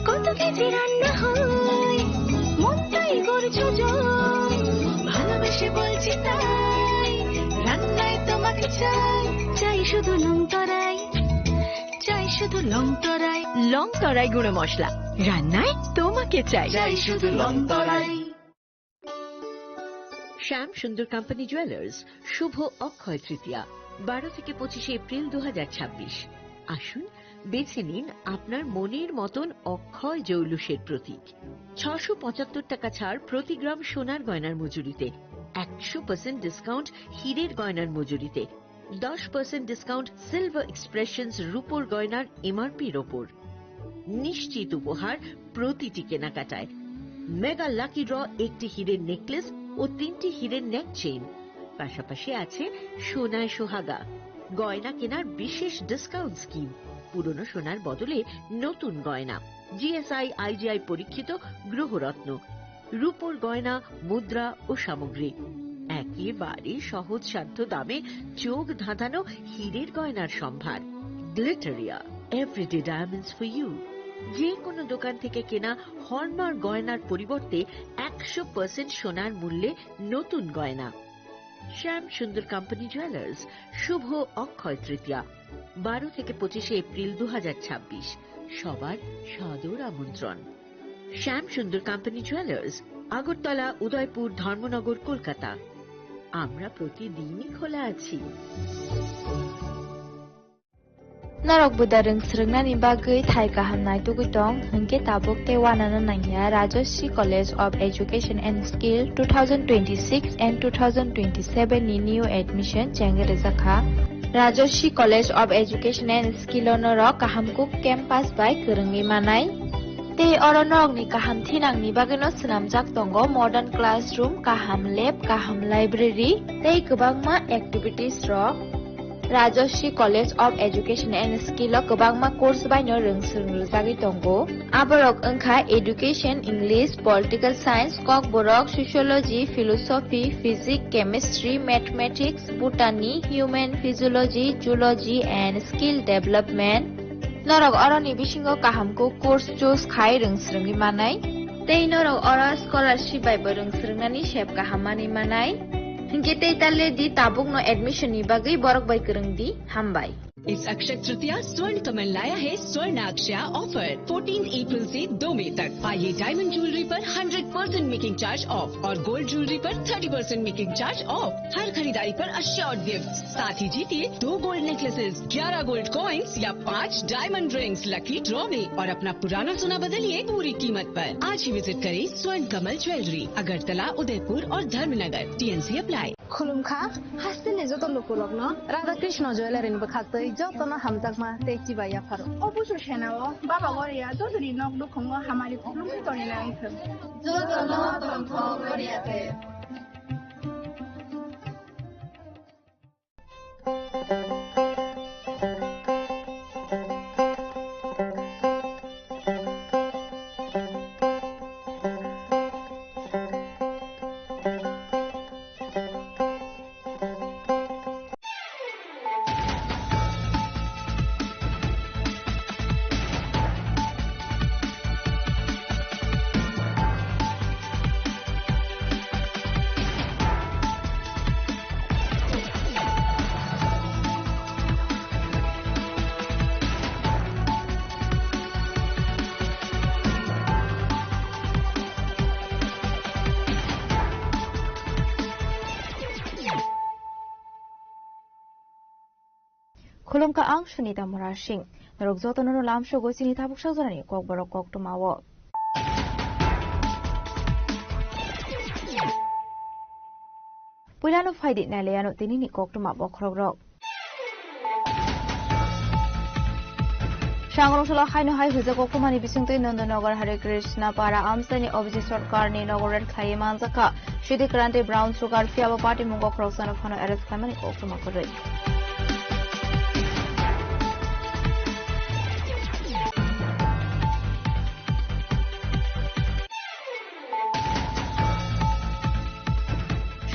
কত কেজি রান্না হয়, মনটাই করছো জয়। ভালোবেসে বলছি তাই, রান্নায় তোমাকে চাই। চাই শুধু লংতরাই, চাই শুধু লংতরাই। লংতরাই গুঁড়ো মশলা, রান্নায় তোমাকে চাই। চাই শুধু লংতরাই। শ্যাম সুন্দর কোম্পানি জুয়েলার্স, শুভ অক্ষয় তৃতীয়া, বারো থেকে পঁচিশে এপ্রিল দু হাজার ছাব্বিশ। আসুন, বেছে নিন আপনার মনের মতন অক্ষয় জৌলুসের প্রতীক। ছশো পঁচাত্তর টাকা ছাড় প্রতি গ্রাম সোনার গয়নার মজুরিতে, একশো পার্সেন্ট ডিসকাউন্ট হীরের গয়নার মজুরিতে, দশ পার্সেন্ট ডিসকাউন্ট সিলভার এক্সপ্রেশনস রূপোর গয়নার এমআরপির ওপর। নিশ্চিত উপহার প্রতিটি কেনাকাটায়। মেগা লাকি ড্র, একটি হীরের নেকলেস ও তিনটি হীরের নেক চেইন, পাশাপাশি আছে সোনায় সোহাগা। গয়না কেনার বিশেষ ডিসকাউন্ট স্কিম, পুরনো সোনার বদলে নতুন গয়না, জিএসআই আইজিআই পরীক্ষিত গ্রহরত্ন, রূপোর গয়না, মুদ্রা ও সামগ্রী। একেবারে সহজসাধ্য দামে চোখ ধাঁধানো হীরের গয়নার সম্ভার। Glitteria, everyday diamonds for you. যে কোনো দোকান থেকে কেনা হলমার্ক গয়নার পরিবর্তে একশো পার্সেন্ট সোনার মূল্যে নতুন গয়না। শ্যাম সুন্দর কোম্পানি জুয়েলার্স, শুভ অক্ষয় তৃতীয়া, বারো থেকে পঁচিশে এপ্রিল দু হাজার ছাব্বিশ। সবার সাদর আমন্ত্রণ। শ্যাম সুন্দর কোম্পানি জুয়েলার্স, আগরতলা, উদয়পুর, ধর্মনগর, কলকাতা। আমরা প্রতিদিনই খোলা আছি। Norok buda rwng swrwngnani bagwi thai kaham naitugwi tong, hwnkhe tabuk tei uanano nangya Rajashree College of Education and Skill two thousand twenty-six and two thousand twenty-seven ni new admission chengwi rwjakha. Rajashree College of Education and Skill o norok kaham kuk campus bai kwrwngwi manai. Tei oro norokni kaham thinangni bagwino swnamjak tongo modern classroom, kaham lab, kaham library tei kwbangma activities rok. Rajashree College of Education and Skill o kwbangma course baino rwng swrwng rwjagwi tongo. Aborok wngkha Education, English, Political Science, Kokborok, Sociology, Philosophy, Physics, Chemistry, Mathematics, Botany, Human Physiology, Zoology and Skill Development. Norok oroni bisingo kaham kuk course choose khai rwng swrwngwi manai. Tei norok oro scholarship bai bo rwng swrwngnani sep kaham manwi manai. Hinkhe tei ta le di tabukno admission ni bagwi borok bai kwrwng di. Hambai. इस अक्षय तृतीया स्वर्ण कमल लाया है स्वर्ण अक्षया ऑफर चौदह अप्रैल से दो मई तक। आइए डायमंड ज्वेलरी पर hundred percent making charge off और गोल्ड ज्वेलरी पर thirty percent making charge off. हर खरीदारी पर अश्योर्ड गिफ्ट, साथ ही जीतिए दो गोल्ड नेकलेसेस, ग्यारह गोल्ड कॉइंस या पाँच डायमंड रिंग्स लकी ड्रॉ में और अपना पुराना सोना बदलिए पूरी कीमत पर। आज ही विजिट करें स्वर्ण कमल ज्वेलरी, अगरतला, उदयपुर और Dharmanagar. TNC apply. Khulumkha, hasteni joto lukurokno Radha Krishna Jewellery ni bwkhaktwi jotono hamjakma tei chibai yapharo. O busu senao Baba Goria jotoni nok nukhungo hamari khulumwi tongwi nai wngthwng. Jotono tongthok Goria tei. Khulumkha ang Sunita Murasing. Norok jotono no lamsogo chini tabuk sajorani kokborok koktwmao. Puilano phaidi nailaiano tinini koktwma bokhorokrok. Sangrong salo haino hai hujak koktwmani bisingtwi Nandanagar Hare Krishna Para amchaini Abhijit Sarkarni nogo red khlaiwi manjakha. Sidi Kranti Brown Sugar phiya bo party mungo khoroksano phano arrest khlaimani koktwma kwrwi.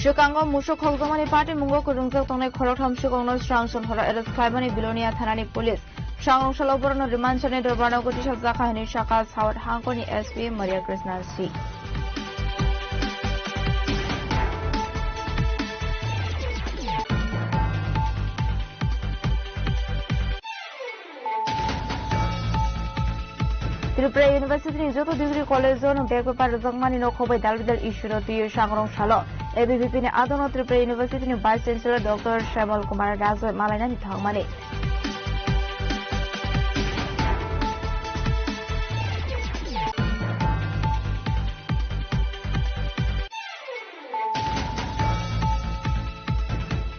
Swkango musuk khokjakmani party mungo kwrwngjak tongnai khoroktham swkangno swrang sonhoro arrest khlaimani Bilonia thanani police. Swrang rwngsalo borokno remand sani dorbarno gotisa jakha hwnwi sakha South Hangkoni S P Maria Krishna C. Tripura University ni joto degree college o no bag paper rwjakmani no khobai dal bidal issue no twiwi swrang rwngsalo A B V P ni adongo Tripura University ni Vice Chancellor Doctor Shyamol Kumar Rajoi malainani thangmani.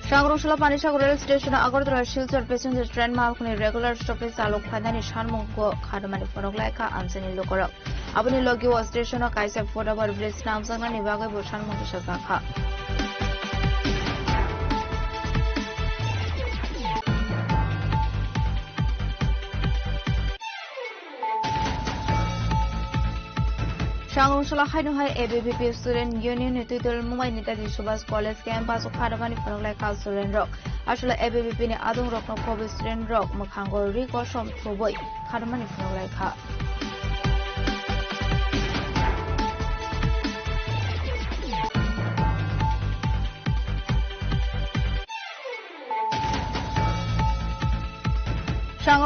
Sangrong salo Panisagar rail station o Agartala Silchar passenger train malkhani regular stoppage chalok phainani sanmung kha hwnmani phunuk laikha amchaini lukurok. Aboni logi o station o kaisa football bridge namjaknani bagwi bo sanmung tisajakha. Sangrong salo haino hai A B V P Student Union ni twidul Mumbai Netaji Subhash College campus o kha hwnmani phunuk laikha student rok. Aswk A B V P ni adong rokno khobwi student rok mwkhango ri kosom thubwi kha hwnmani phunuk laikha.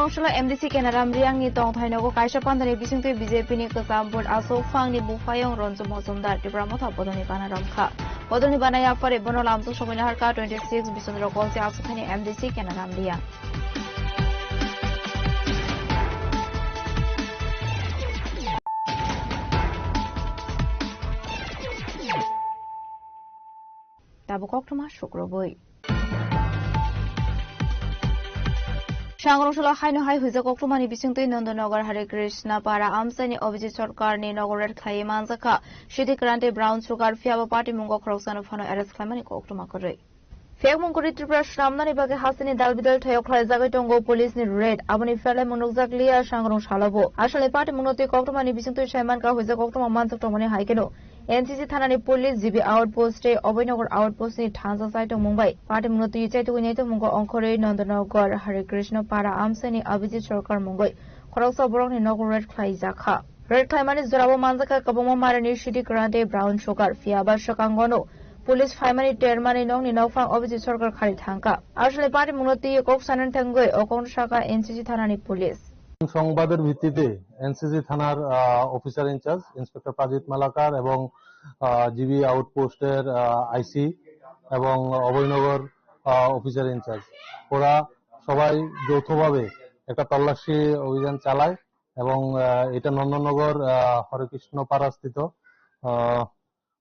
Solo M D C Kenaram Riyangni tongthai nogo kaisa pandani bisingtwi B J P ni kwcham vote aswk phangni buphayung Ranju Mojumdar Tipra Motha bodolni bana romkha. Bodolni bana yaphari bono lamsok sogwi naharkha twenty six Bisondro Kolsi aswk thani M D C Kenaram Riyang. Tabuk koktwma sukrubwi. Sangrongsalao haino hai huijak koktwmani bisingtwi Nandanagar Hare Krishna Para amchaini Abhijit Sarkarni nogo raid khlaiwi manjakha City Grante Brown Sugar, phiyaba patimungo khoroksano phano arrest khlaimani koktwma kwrwi. Phiyakmung kwrwi Tripura swnamnani bagwi hasteni dalbidal thayok khlaijagwi tongo police ni raid. Aboni pherlaimung nukjakliya sangrongsalao bo. Asalni party mungno twi koktwmani bisingtwi saimankha huijak koktwma manjak tongmani hai kheno N C C thanani police G B outpost tei Abhainagar outpost ni thansa chaitongmung bai party mungno twi chaitugwi naitokmungo ongkhorwi Nandanagar Hare Krishna Para amchaini Abhijit Sarkar mungwi khoroksa borokni nogo raid khlaijakha. Raid khlaimani jorao manjakha kwbangma marini City Grante Brown Sugar, phiyaba swkangono police phaimani termani nokni nokphang Abhijit Sarkar khari thangkha. Asalni party mungno twi kok sanani thangwi o kokno sakha N C C thanani police. সংবাদের ভিত্তিতে এনসিসি থানার, আহ, officer in charge inspector প্রাজিত মালাকার এবং, আহ, জিবি আউটপোস্টের, আহ, আইসি এবং অভয়নগর, আহ, officer in charge, ওরা সবাই যৌথভাবে একটা তল্লাশি অভিযান চালায় এবং, আহ, এটা নন্দননগর, আহ, হরেকৃষ্ণ পাড়াস্থিত, আহ,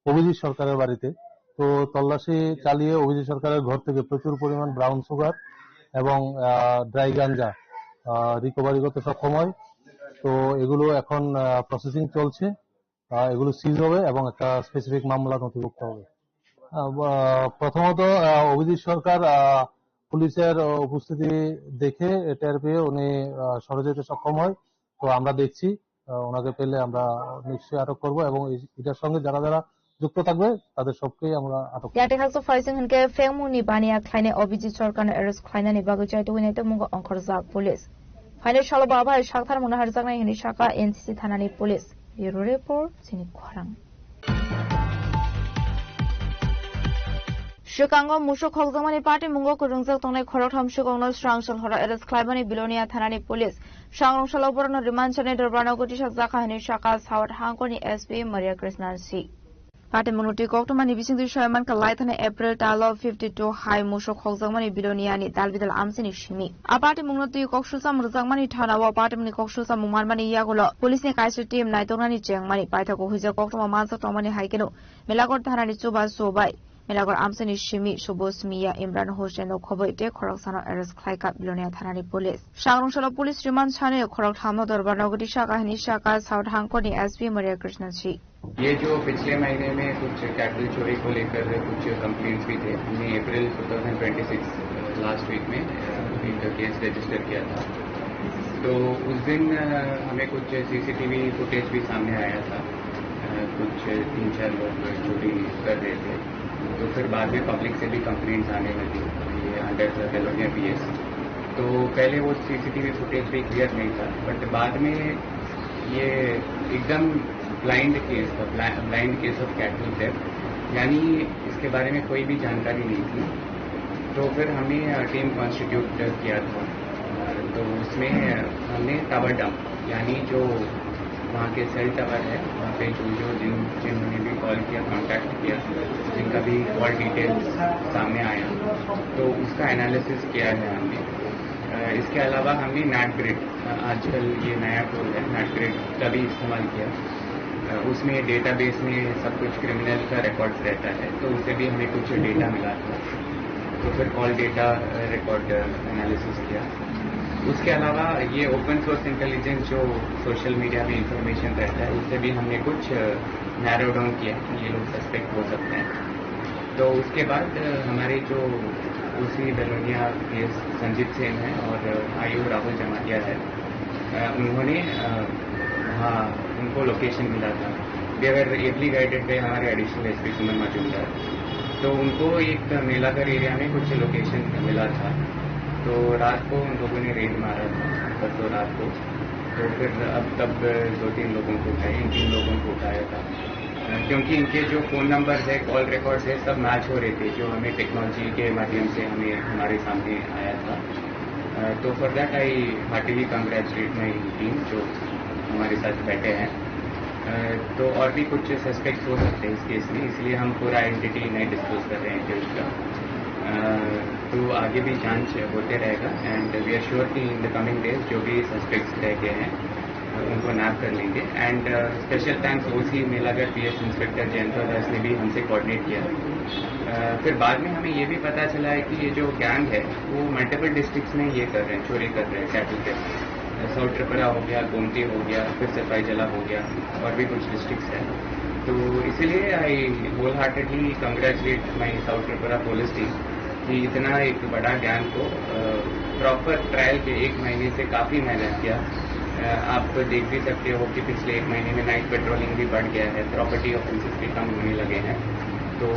অভিজিৎ সরকারের বাড়িতে। তো তল্লাশি চালিয়ে অভিজিৎ সরকারের ঘর থেকে প্রচুর পরিমাণ ব্রাউন সুগার এবং, আহ, ড্রাই গাঞ্জা, আহ, রিকভারি করতে সক্ষম হয়। তো এগুলো এখন, আহ, প্রসেসিং চলছে। আহ, এগুলো সিজ হবে এবং একটা স্পেসিফিক মামলা নথিভুক্ত হবে। আহ, বা-, প্রথমত, আহ, অভিজিৎ সরকার, আহ, পুলিশের, আহ, উপস্থিতি দেখে টের পেয়ে উনি, আহ, সরে যেতে সক্ষম হয়। তো আমরা দেখছি, আহ, ওনাকে পেলে আমরা নিশ্চয়ই আটক করব এবং এই, এটার সঙ্গে যারা যারা যুক্ত থাকবে তাদের সবকেই আমরা আটক করব। Yakni haksa phaising hinkhe phengmungni baniya khlainai Abhijit Sarkarno arrest khlainani bagwi chaitugwi naitokmungo ongkhorjak police. Phainai salo ba bai sakthar mungno harjaknai hinwi sakha N C C thanani police. Bureau report, chini khorang. Swkango musuk khokjakmani party mungo kwrwngjak tongnai khoroktham swkangno swrang sal horo arrest khlaimani Bilonia thanani police. Sangrong salo borokno remand sanai dorbarno gotisa jakha hinwi sakha South Hangkoni S P Maria Krishna C. Party mungno twi koktwmani bisingtwi soi mankha laithani April talo fifty two hai musuk khokjakmani Biloniani dalbidal amchaini simi. A party mungno twi kok sucham rwjakmani thanao party mungni kok sucham manmani yagulo police ni kaisa team naitoknani chengmani paithakgo huijak koktwma manjak tongmani hai kheno Melakor thanani chubachu bai Melakor amchaini simi Subos Miya, Imran Hussain no khoboi tei khoroksano arrest khlaikha Bilonia thanani police. Sangrong salo police remand sanai khorokthamno dorbarno gotisa kahini sakha South Hangkoni S P Maria Krishna C. ये जो पिछले महीने में कुछ कैटल चोरी को लेकर कुछ कंप्लेंट्स भी थे, हमने April twenty twenty six last week में, अ, एक केस रजिस्टर किया था। तो उस दिन, अ, हमें कुछ सीसीटीवी फुटेज भी सामने आया था, अ, कुछ तीन चार लोग चोरी कर रहे थे। तो फिर बाद में पब्लिक से भी कंप्लेंट्स आने लगी, ये अंडर द बेलोनिया पीएस। तो पहले वो सीसीटीवी फुटेज भी क्लियर नहीं था, बट बाद में ये एकदम ब्लाइंड केस था, ब्ला-, blind case of cattle theft, यानी इसके बारे में कोई भी जानकारी नहीं थी। तो फिर हमने, अ, टीम कॉन्स्टिट्यूट किया था। अ, तो उसमें, अ, हमने टावर डंप, यानी जो वहाँ के सेल टावर है, वहाँ पे जो, जो जिन, जिन्होंने भी कॉल किया, कॉन्टैक्ट किया, जिनका भी कॉल डिटेल्स सामने आया, तो उसका एनालिसिस किया है हमने। अ, इसके अलावा हमने नैट ग्रिड, अ, आजकल ये नया टूल है, नैट ग्रिड का भी इस्तेमाल किया। अ, उसमें डेटाबेस में सब कुछ क्रिमिनल का रिकॉर्ड्स रहता है, तो उसे भी हमें कुछ डेटा मिला था। तो फिर कॉल डेटा, अ, रिकॉर्ड, अ, एनालिसिस किया। उसके अलावा ये ओपन सोर्स इंटेलिजेंस जो सोशल मीडिया में इंफॉर्मेशन रहता है, उससे भी हमने कुछ, अ, नैरो डाउन किया कि ये लोग सस्पेक्ट हो सकते हैं। तो उसके बाद, अ, हमारे जो ओसी बेलोनिया पीएस संजीत सेन है और, अ, आईओ राहुल जमातिया है, अ, उन्होंने, अ, वहाँ उनको लोकेशन मिला था। They were ably guided by हमारे एडिशनल एसपी सुमन मजूमदार। तो उनको एक मेलाघर एरिया में कुछ लोकेशन मिला था, तो रात को उन लोगों ने रेड मारा था, परसों रात को। तो फिर अब तब दो तीन लोगों को उठाए, इन तीन लोगों को उठाया था। अ, क्योंकि इनके जो फ़ोन नंबर है, कॉल रिकॉर्ड्स है, सब मैच हो रहे थे, जो हमें टेक्नोलॉजी के माध्यम से हमें, हमारे सामने आया था। तो for that I heartily congratulate my team जो हमारे साथ बैठे हैं। तो और भी कुछ सस्पेक्ट्स हो सकते हैं इस केस में, इसलिए हम पूरा आइडेंटिटी नहीं डिस्क्लोज कर रहे हैं अक्यूज का। तो आगे भी जांच होते रहेगा and we are sure कि इन द कमिंग डेज जो भी सस्पेक्ट्स रह गए हैं उनको नैप कर लेंगे। एंड स्पेशल थैंक्स ओसी मेलागढ़ पीएस इंस्पेक्टर जयंता दास ने भी हमसे कोऑर्डिनेट किया। फिर बाद में हमें ये भी पता चला है कि ये जो गैंग है वो मल्टीपल डिस्ट्रिक्ट्स में ये कर रहे हैं, चोरी कर रहे हैं कैटल के। साउथ त्रिपुरा हो गया, गोमती हो गया, फिर सिपाही जला हो गया और भी कुछ डिस्ट्रिक्ट्स हैं। तो इसीलिए आई होल हार्टेडली कंग्रेचुलेट माई साउथ त्रिपुरा पुलिस टीम कि इतना एक बड़ा गैंग को प्रॉपर ट्रायल के एक महीने से काफ़ी मेहनत किया। आप तो देख भी सकते हो कि पिछले एक महीने में नाइट पेट्रोलिंग भी बढ़ गया है, प्रॉपर्टी ऑफेंसेस भी कम होने लगे हैं। तो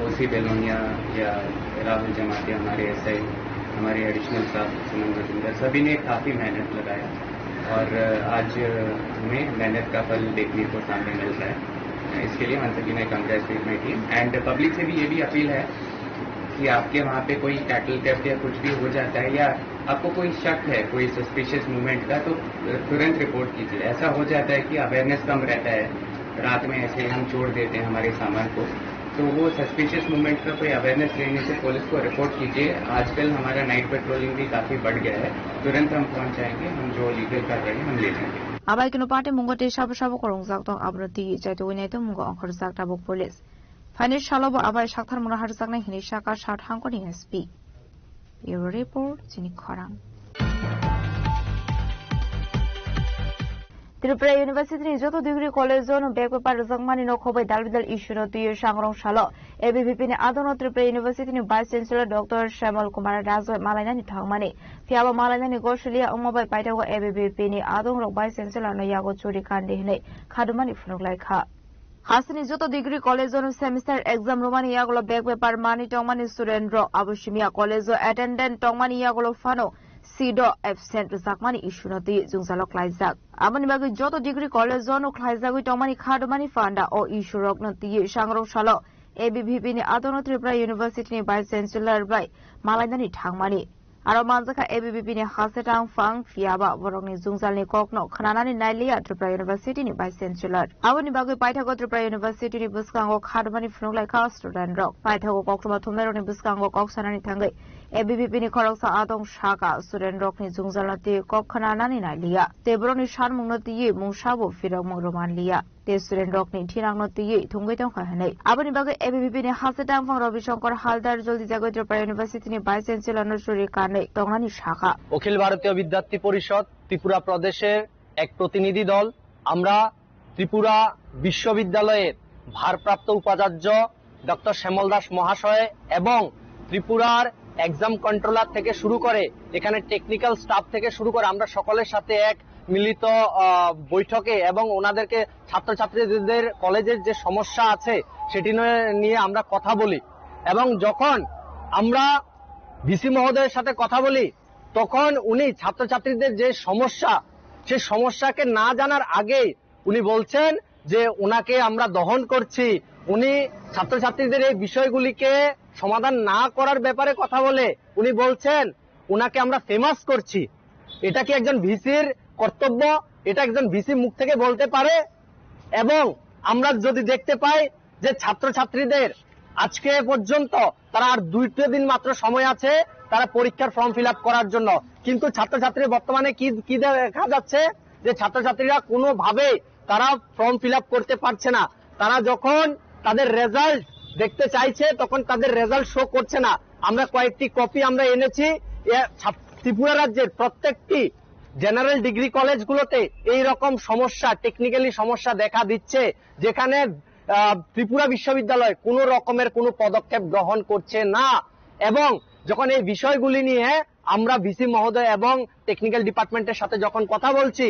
ओसी बेलोनिया या राहुल जमातिया, हमारे एसआई, हमारे एडिशनल स्टाफ सुमन मजुमदार, सभी ने काफ़ी मेहनत लगाया और आज हमें मेहनत का फल देखने को सामने मिल रहा है। इसके लिए once again I congratulate my team and public से भी ये भी अपील है कि आपके वहाँ पे कोई कैटल थेफ्ट या कुछ भी हो जाता है या आपको कोई शक है कोई सस्पिशियस मूवमेंट का, तो तुरंत रिपोर्ट कीजिए। ऐसा हो जाता है कि अवेयरनेस कम रहता है, रात में ऐसे ही हम छोड़ देते हैं हमारे सामान को, तो वो सस्पिशियस मूवमेंट का कोई अवेयरनेस रहने से पुलिस को रिपोर्ट कीजिए। आजकल हमारा नाइट पेट्रोलिंग भी काफ़ी बढ़ गया है, तुरंत हम पहुँच जाएंगे, हम जो लीगल कार्रवाई हम ले लेंगे। Abai kunu party mungo tei sabo sabo kwrwngjak tong, abono twi chaitugwi nai tong mungo ongkhorjak tabuk police. Phaini salo bo abai sakthar mungno harjaknai hinwi saka South Hangkoni S P. Bureau Report, Chini Khorang. Tripura University ni joto degree college o no back paper rwjakmani no khobai dal bidal issue no twiwi sangrong salo A B V P ni adong no Tripura University ni Vice Chancellor Doctor Shyamol Kumar Das bai malainani thangmani. Phiya bo malainani gosiliya wngma bai paithago A B V P ni adong rok Vice Chancellor no yago churi kandi hinwi khadumani phunuk lai kha. Hasteni joto degree college o no semester exam rwmani yagulo back paper manwi tongmani student rok, abo simiya college o attendant tongmani yagulo phano seat o absent rwjakmani issue no twi jwngjalo klaijak. Aboni bagwi joto degree college o no khlaijagwi tongmani khadumani panda o issue rok no twi sangrong salo A B V P ni adong no Tripura University ni Vice Chancellor bai malainani thangmani. Aro manjakha A B V P ni haste tang phang, phiya ba borokni jwngjalni kokno khwnanani nailiya Tripura University ni Vice Chancellor. Aboni bagwi paithago Tripura University ni bwskango khadumani phunuk lai kha student rok. Paithago koktwma thumnairokni bwskango kok sanani thangwi A B V P ni khoroksa adong saka student rokni jwngjalno twi kok khwnanani nailiya. Tei borokni sanmungno twiwi mungsa bo phirokmung rwmanliya. Tei student rokni thinangno twiwi thwngwi tongkha hinwi. Aboni bagwi A B V P ni haste tangphang Ravi Shankar Haldar joldi jagwi Tripura University ni Vice Chancellor no churi kanwi tongnani sakha. অখিল ভারতীয় বিদ্যার্থী পরিষদ ত্রিপুরা প্রদেশের এক প্রতিনিধি দল, আমরা ত্রিপুরা বিশ্ববিদ্যালয়ের ভারপ্রাপ্ত উপাচার্য ডক্টর শ্যামল দাস মহাশয় এবং ত্রিপুরার এক্সাম কন্ট্রোলার থেকে শুরু করে, এখানে টেকনিক্যাল স্টাফ থেকে শুরু করে, আমরা সকলের সাথে এক মিলিত, আহ, বৈঠকে এবং ওনাদেরকে ছাত্রছাত্রীদের কলেজের যে সমস্যা আছে সেটি নিয়ে, নিয়ে আমরা কথা বলি। এবং যখন আমরা ভিসি মহোদয়ের সাথে কথা বলি, তখন উনি ছাত্রছাত্রীদের যে সমস্যা, সেই সমস্যাকে না জানার আগেই উনি বলছেন যে ওনাকে আমরা দহন করছি। উনি ছাত্রছাত্রীদের এই বিষয়গুলিকে সমাধান না করার ব্যাপারে কথা বলে উনি বলছেন ওনাকে আমরা ফেমাস করছি। এটা কি একজন ভিসির কর্তব্য? এটা একজন ভিসি মুখ থেকে বলতে পারে? এবং আমরা যদি দেখতে পাই যে ছাত্রছাত্রীদের আজকে পর্যন্ত তারা আর দুইটা দিন মাত্র সময় আছে তারা পরীক্ষার ফর্ম ফিল আপ করার জন্য, কিন্তু ছাত্রছাত্রীর বর্তমানে কি, কি দেখা যাচ্ছে যে ছাত্রছাত্রীরা কোনোভাবেই তারা ফর্ম ফিল আপ করতে পারছে না। তারা যখন তাদের রেজাল্ট দেখতে চাইছে তখন তাদের রেজাল্ট শো করছে না। আমরা কয়েকটি কপি আমরা এনেছি। এ, ছাত-, ত্রিপুরা রাজ্যের প্রত্যেকটি জেনারেল ডিগ্রি কলেজগুলোতে এই রকম সমস্যা, টেকনিক্যালি সমস্যা দেখা দিচ্ছে, যেখানে, আহ, ত্রিপুরা বিশ্ববিদ্যালয় কোনো রকমের কোনো পদক্ষেপ গ্রহণ করছে না। এবং যখন এই বিষয়গুলি নিয়ে আমরা ভিসি মহোদয় এবং টেকনিক্যাল ডিপার্টমেন্টের সাথে যখন কথা বলছি,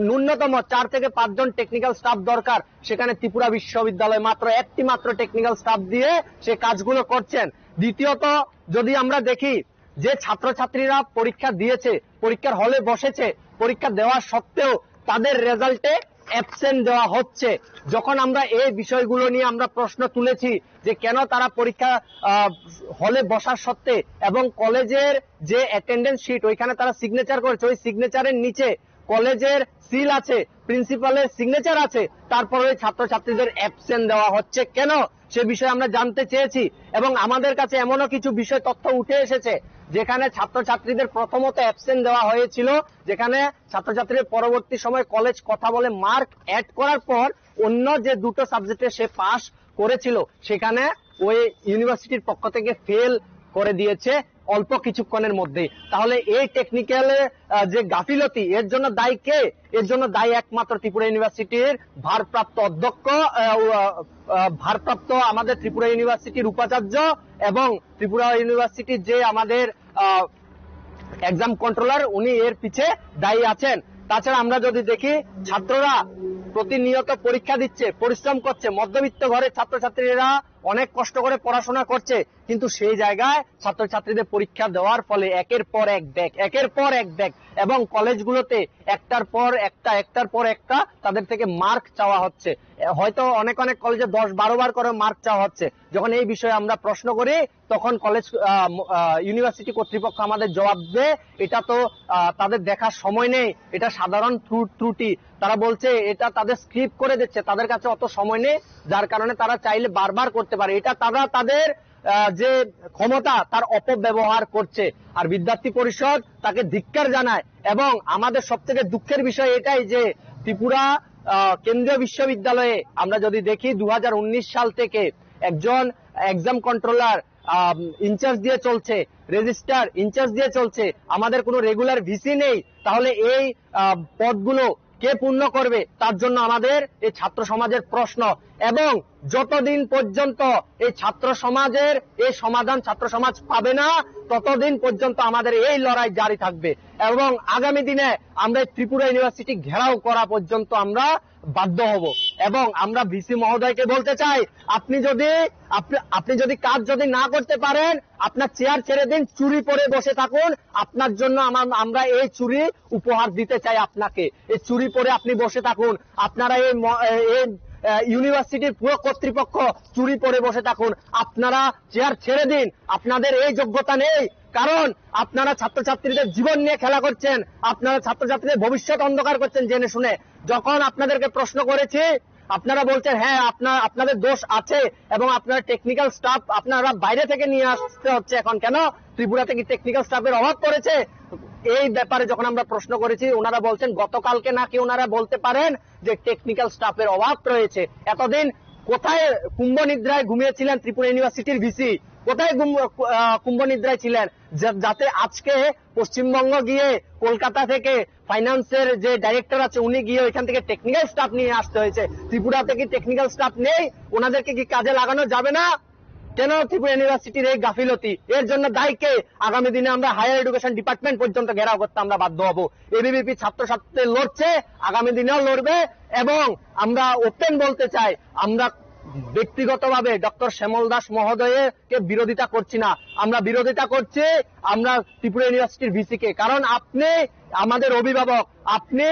ন্যূনতম চার থেকে পাঁচজন টেকনিক্যাল স্টাফ দরকার, সেখানে ত্রিপুরা বিশ্ববিদ্যালয় মাত্র একটি মাত্র টেকনিক্যাল স্টাফ দিয়ে সে কাজগুলো করছেন। দ্বিতীয়ত, যদি আমরা দেখি যে ছাত্রছাত্রীরা পরীক্ষা দিয়েছে, পরীক্ষার হলে বসেছে, পরীক্ষা দেওয়া সত্ত্বেও তাদের রেজাল্টে অ্যাবসেন্ট দেওয়া হচ্ছে। যখন আমরা এই বিষয়গুলো নিয়ে আমরা প্রশ্ন তুলেছি যে কেন তারা পরীক্ষা, আহ, হলে বসার সত্ত্বে এবং কলেজের যে অ্যাটেন্ডেন্স শিট, ওইখানে তারা সিগনেচার করেছে, ওই সিগনেচারের নিচে কলেজের সিল আছে, প্রিন্সিপালের সিগনেচার আছে, তারপরে ওই ছাত্রছাত্রীদের অ্যাবসেন্ট দেওয়া হচ্ছে কেন, সে বিষয়ে আমরা জানতে চেয়েছি। এবং আমাদের কাছে এমনও কিছু বিষয় তথ্য উঠে এসেছে যেখানে ছাত্রছাত্রীদের প্রথমত অ্যাবসেন্ট দেওয়া হয়েছিল, যেখানে ছাত্রছাত্রীর পরবর্তী সময় কলেজ কথা বলে মার্ক অ্যাড করার পর অন্য যে দুটো সাবজেক্টে সে পাস করেছিল, সেখানে ওই ইউনিভার্সিটির পক্ষ থেকে ফেল করে দিয়েছে অল্প কিছুক্ষণের মধ্যেই। তাহলে এই টেকনিক্যালে, আহ, যে গাফিলতি, এর জন্য দায়ী কে? এর জন্য দায়ী একমাত্র ত্রিপুরা ইউনিভার্সিটির ভারপ্রাপ্ত অধ্যক্ষ, আহ, আহ, আহ, ভারপ্রাপ্ত আমাদের ত্রিপুরা ইউনিভার্সিটির উপাচার্য এবং ত্রিপুরা ইউনিভার্সিটির যে আমাদের, আহ, এক্সাম কন্ট্রোলার, উনি এর পিছে দায়ী আছেন। তাছাড়া আমরা যদি দেখি, ছাত্ররা প্রতিনিয়ত পরীক্ষা দিচ্ছে, পরিশ্রম করছে, মধ্যবিত্ত ঘরের ছাত্রছাত্রীরা অনেক কষ্ট করে পড়াশোনা করছে, কিন্তু সেই জায়গায় ছাত্রছাত্রীদের পরীক্ষা দেওয়ার ফলে একের পর এক ব্যাক, একের পর এক ব্যাক, এবং কলেজগুলোতে একটার পর একটা, একটার পর একটা তাদের থেকে মার্ক চাওয়া হচ্ছে। এ, হয়তো অনেক অনেক কলেজে দশ বারো বার করে মার্ক চাওয়া হচ্ছে। যখন এই বিষয়ে আমরা প্রশ্ন করি, তখন কলেজ, আহ, ম-, আহ, ইউনিভার্সিটি কর্তৃপক্ষ আমাদের জবাব দেয়, "এটা তো, আহ, তাদের দেখার সময় নেই, এটা সাধারণ ত্রু-, ত্রুটি।" তারা বলছে এটা তাদের স্কিপ করে দিচ্ছে, তাদের কাছে অত সময় নেই, যার কারণে তারা চাইলে বারবার করতে পারে। এটা তারা তাদের, আহ, যে ক্ষমতা, তার অপব্যবহার করছে। আর বিদ্যার্থী পরিষদ তাকে ধিক্কার জানায়। এবং আমাদের সব থেকে দুঃখের বিষয় এটাই যে ত্রিপুরা, আহ, কেন্দ্রীয় বিশ্ববিদ্যালয়ে আমরা যদি দেখি, দু হাজার উনিশ সাল থেকে একজন এক্সাম কন্ট্রোলার, আম, ইনচার্জ দিয়ে চলছে, রেজিস্ট্রার ইনচার্জ দিয়ে চলছে, আমাদের কোনো রেগুলার ভিসি নেই, তাহলে এই, আহ, পদগুলো কে পূর্ণ করবে? তার জন্য আমাদের এই ছাত্র সমাজের প্রশ্ন। এবং যতদিন পর্যন্ত এই ছাত্র সমাজের এই সমাধান ছাত্র সমাজ পাবে না, ততদিন পর্যন্ত আমাদের এই লড়াই জারি থাকবে। এবং আগামী দিনে আমরা এই ত্রিপুরা ইউনিভার্সিটি ঘেরাও করা পর্যন্ত আমরা বাধ্য হব। এবং আমরা ভিসি মহোদয়কে বলতে চাই, আপনি যদি, আপনি, আপনি যদি কাজ যদি না করতে পারেন, আপনার চেয়ার ছেড়ে দিন, চুরি পরে বসে থাকুন। আপনার জন্য আমার, আমরা এই চুরি উপহার দিতে চাই আপনাকে। এই চুরি পরে আপনি বসে থাকুন। আপনারা এই ম-, এই, আহ, ইউনিভার্সিটির পুরো কর্তৃপক্ষ চুরি পরে বসে থাকুন। আপনারা চেয়ার ছেড়ে দিন, আপনাদের এই যোগ্যতা নেই। কারণ আপনারা ছাত্রছাত্রীদের জীবন নিয়ে খেলা করছেন, আপনারা ছাত্রছাত্রীদের ভবিষ্যৎ অন্ধকার করছেন জেনে শুনে। যখন আপনাদেরকে প্রশ্ন করেছি, আপনারা বলছেন, "হ্যাঁ, আপনার, আপনাদের দোষ আছে এবং আপনারা টেকনিক্যাল স্টাফ আপনারা বাইরে থেকে নিয়ে আসতে হচ্ছে এখন কেন? ত্রিপুরাতে কি টেকনিক্যাল স্টাফের অভাব পড়েছে?" এই ব্যাপারে যখন আমরা প্রশ্ন করেছি, ওনারা বলছেন গতকালকে নাকি ওনারা বলতে পারেন যে টেকনিক্যাল স্টাফের অভাব রয়েছে। এতদিন কোথায় কুম্ভ নিদ্রায় ঘুমিয়েছিলেন ত্রিপুরা ইউনিভার্সিটির ভিসি? কোথায় ঘুম-, আহ, কুম্ভ নিদ্রায় ছিলেন? যা-, যাতে আজকে পশ্চিমবঙ্গ গিয়ে কলকাতা থেকে ফাইন্যান্সের যে ডাইরেক্টর আছে উনি গিয়ে ওইখান থেকে টেকনিক্যাল স্টাফ নিয়ে আসতে হয়েছে। ত্রিপুরাতে কি টেকনিক্যাল স্টাফ নেই? ওনাদেরকে কি কাজে লাগানো যাবে না? কেন ত্রিপুরা ইউনিভার্সিটির এই গাফিলতি? এর জন্য দায়ী কে? আগামী দিনে আমরা হায়ার এডুকেশন ডিপার্টমেন্ট পর্যন্ত ঘেরাও করতে আমরা বাধ্য হব। এবিভিপি ছাত্র ছাত্রী লড়ছে, আগামী দিনেও লড়বে। এবং আমরা ওপেন বলতে চাই, আমরা ব্যক্তিগতভাবে ডক্টর শ্যামল দাস মহোদয়কে বিরোধিতা করছি না, আমরা বিরোধিতা করছি আমরা ত্রিপুরা ইউনিভার্সিটির ভিসি কে। কারণ আপনি আমাদের অভিভাবক, আপনি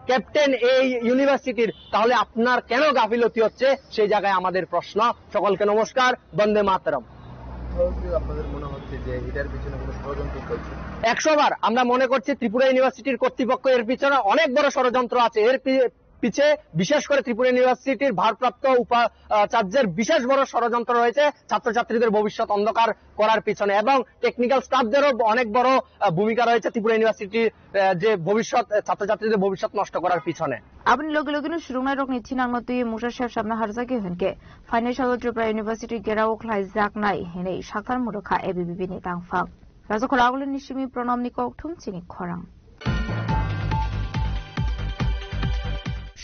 ক্যাপ্টেন এই ইউনিভার্সিটির, তাহলে আপনার কেন গাফিলতি হচ্ছে, সেই জায়গায় আমাদের প্রশ্ন। সকলকে নমস্কার, বন্দে মাতরম। তাহলে কি আপনাদের মনে হচ্ছে যে এটার পিছনে কোনো ষড়যন্ত্র চলছে? একশো বার আমরা মনে করছি ত্রিপুরা ইউনিভার্সিটির কর্তৃপক্ষ এর পিছনে অনেক বড় ষড়যন্ত্র আছে। এর পি-, পিছে বিশেষ করে ত্রিপুরা ইউনিভার্সিটির ভারপ্রাপ্ত উপা-, আহ, আচার্যের বিশেষ বড় ষড়যন্ত্র রয়েছে ছাত্রছাত্রীদের ভবিষ্যৎ অন্ধকার করার পিছনে, এবং টেকনিক্যাল স্টাফদেরও অনেক বড়, আহ, ভূমিকা রয়েছে ত্রিপুরা ইউনিভার্সিটির, আহ, যে ভবিষ্যৎ, আহ, ছাত্রছাত্রীদের ভবিষ্যৎ নষ্ট করার পিছনে। Aboni logi logi no swrwngnairokni thinangno twiwi mungsa sep sapna harjagwi hwnkhe, phainai salo Tripura University gherao khlaijaknai hinwi sakthar mwrwkha A B V P ni tangphang. Rajakhor Agulini simi Pranamni kokthum chini khorang.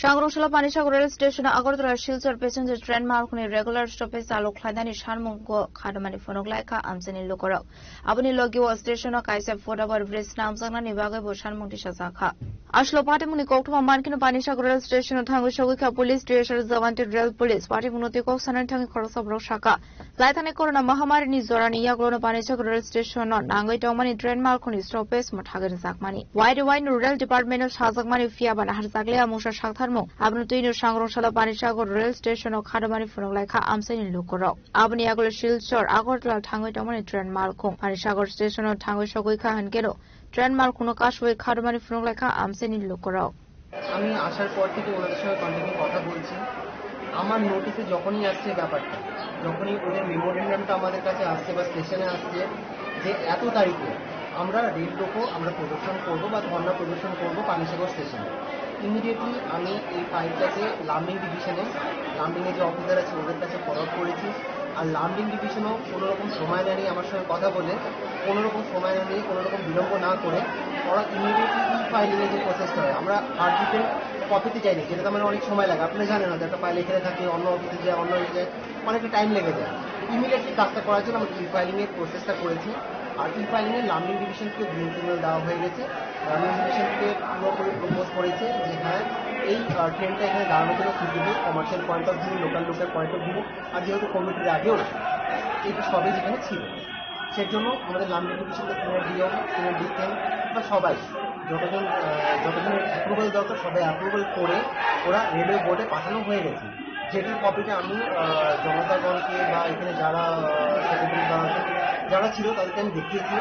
Sangrong salo Panisagar rail station o Agartala Silchar passenger train malkhuni regular stoppage chalo khlainani sanmungo khatamani phunuk laikha amchaini lukurok. Aboni logi o station o kaisa footboard bridge namjaknani bagwi bo sanmung tisajakha. Aslo patimungni koktwma mankhe Panisagar rail station o thangwi sogwi kha police, T S R jawan tei rail police. Patimungno twi kok sanani thangwi khoroksa borok sakha. Laithani corona mahamari ni jorani yagulo no Panisagar rail station no nangwi tongmani train malkhuni stoppage mwthagwi rwjakmani. Wide wide no rail department no sajakmani phiya ba naharjakliya mungsa sakthar Abono twino sangrong salo Panisagar rail station o khadomani phunuk lai kha amchaini lukurok. Aboni yagulo Silchar, Agartala thangwi tongmani train malkhung Panisagar station o thangwi sogwi kha hwnkeno train malkhungno kasui khadomani phunuk lai kha amchaini lukurok. আমি আসার পর থেকে ওনাদের সঙ্গে কন্টিনিউ কথা বলছি। আমার নোটিশে যখনই আসছে ব্যাপারটা, যখনই ওদের মেমোরেন্ডামটা আমাদের কাছে আসছে বা স্টেশনে আসছে যে এত তারিখে আমরা রেল রোকো আমরা প্রদর্শন করবো বা ধর্ণা প্রদর্শন করবো পানিসাগর স্টেশনে, ইমিডিয়েটলি আমি এই ফাইলটাকে লামডিং ডিভিশনে, লামডিংয়ে যে অফিসার আছে ওদের কাছে ফরওয়ার্ড করেছি। আর লামডিং ডিভিশনও কোনো রকম সময় না নিয়ে আমার সঙ্গে কথা বলে, কোনো রকম সময় না নিয়ে, কোনো রকম বিলম্ব না করে ওরা ইমিডিয়েটলি ই ফাইলিংয়ের যে প্রসেসটা হয়, আমরা হার্ড ডিস্কে কপিতে যাই না, যেটা তো মানে অনেক সময় লাগে। আপনি জানেন হয়তো একটা ফাইল এখানে থাকে, অন্য অফিসে যায়, অন্য অফিসে যায়, অনেকটা টাইম লেগে যায়। ইমিডিয়েটলি কাজটা করার জন্য আমরা ই ফাইলিংয়ের প্রসেসটা করেছি। আর ই ফাইলিংয়ে লামডিং ডিভিশনকে গ্রিন সিগন্যাল দেওয়া হয়ে গেছে। লামডিং ডিভিশনকে পুরোপুরি প্রপোজ করেছে যে হ্যাঁ, এই আহ, ট্রেনটা এখানে দাঁড়ানোর জন্য suitable, commercial point of view, local লোকের পয়েন্ট অফ ভিউ, আর যেহেতু কমিটির আগেও এটা সবই যেখানে ছিল, সেই জন্য আমাদের লামডিং ডিভিশনকে সিনিয়র ডিও, সিনিয়র ডিসেন বা সবাই যতজন আহ, যতজন অ্যাপ্রুভাল দরকার সবাই অ্যাপ্রুভাল করে ওরা রেলওয়ে বোর্ডে পাঠানো হয়ে গেছে। যেটার কপিটা আমি আহ, জনতাগণকে বা এখানে যারা সেক্রেটারি বা যারা ছিল তাদেরকে আমি দেখিয়েছি।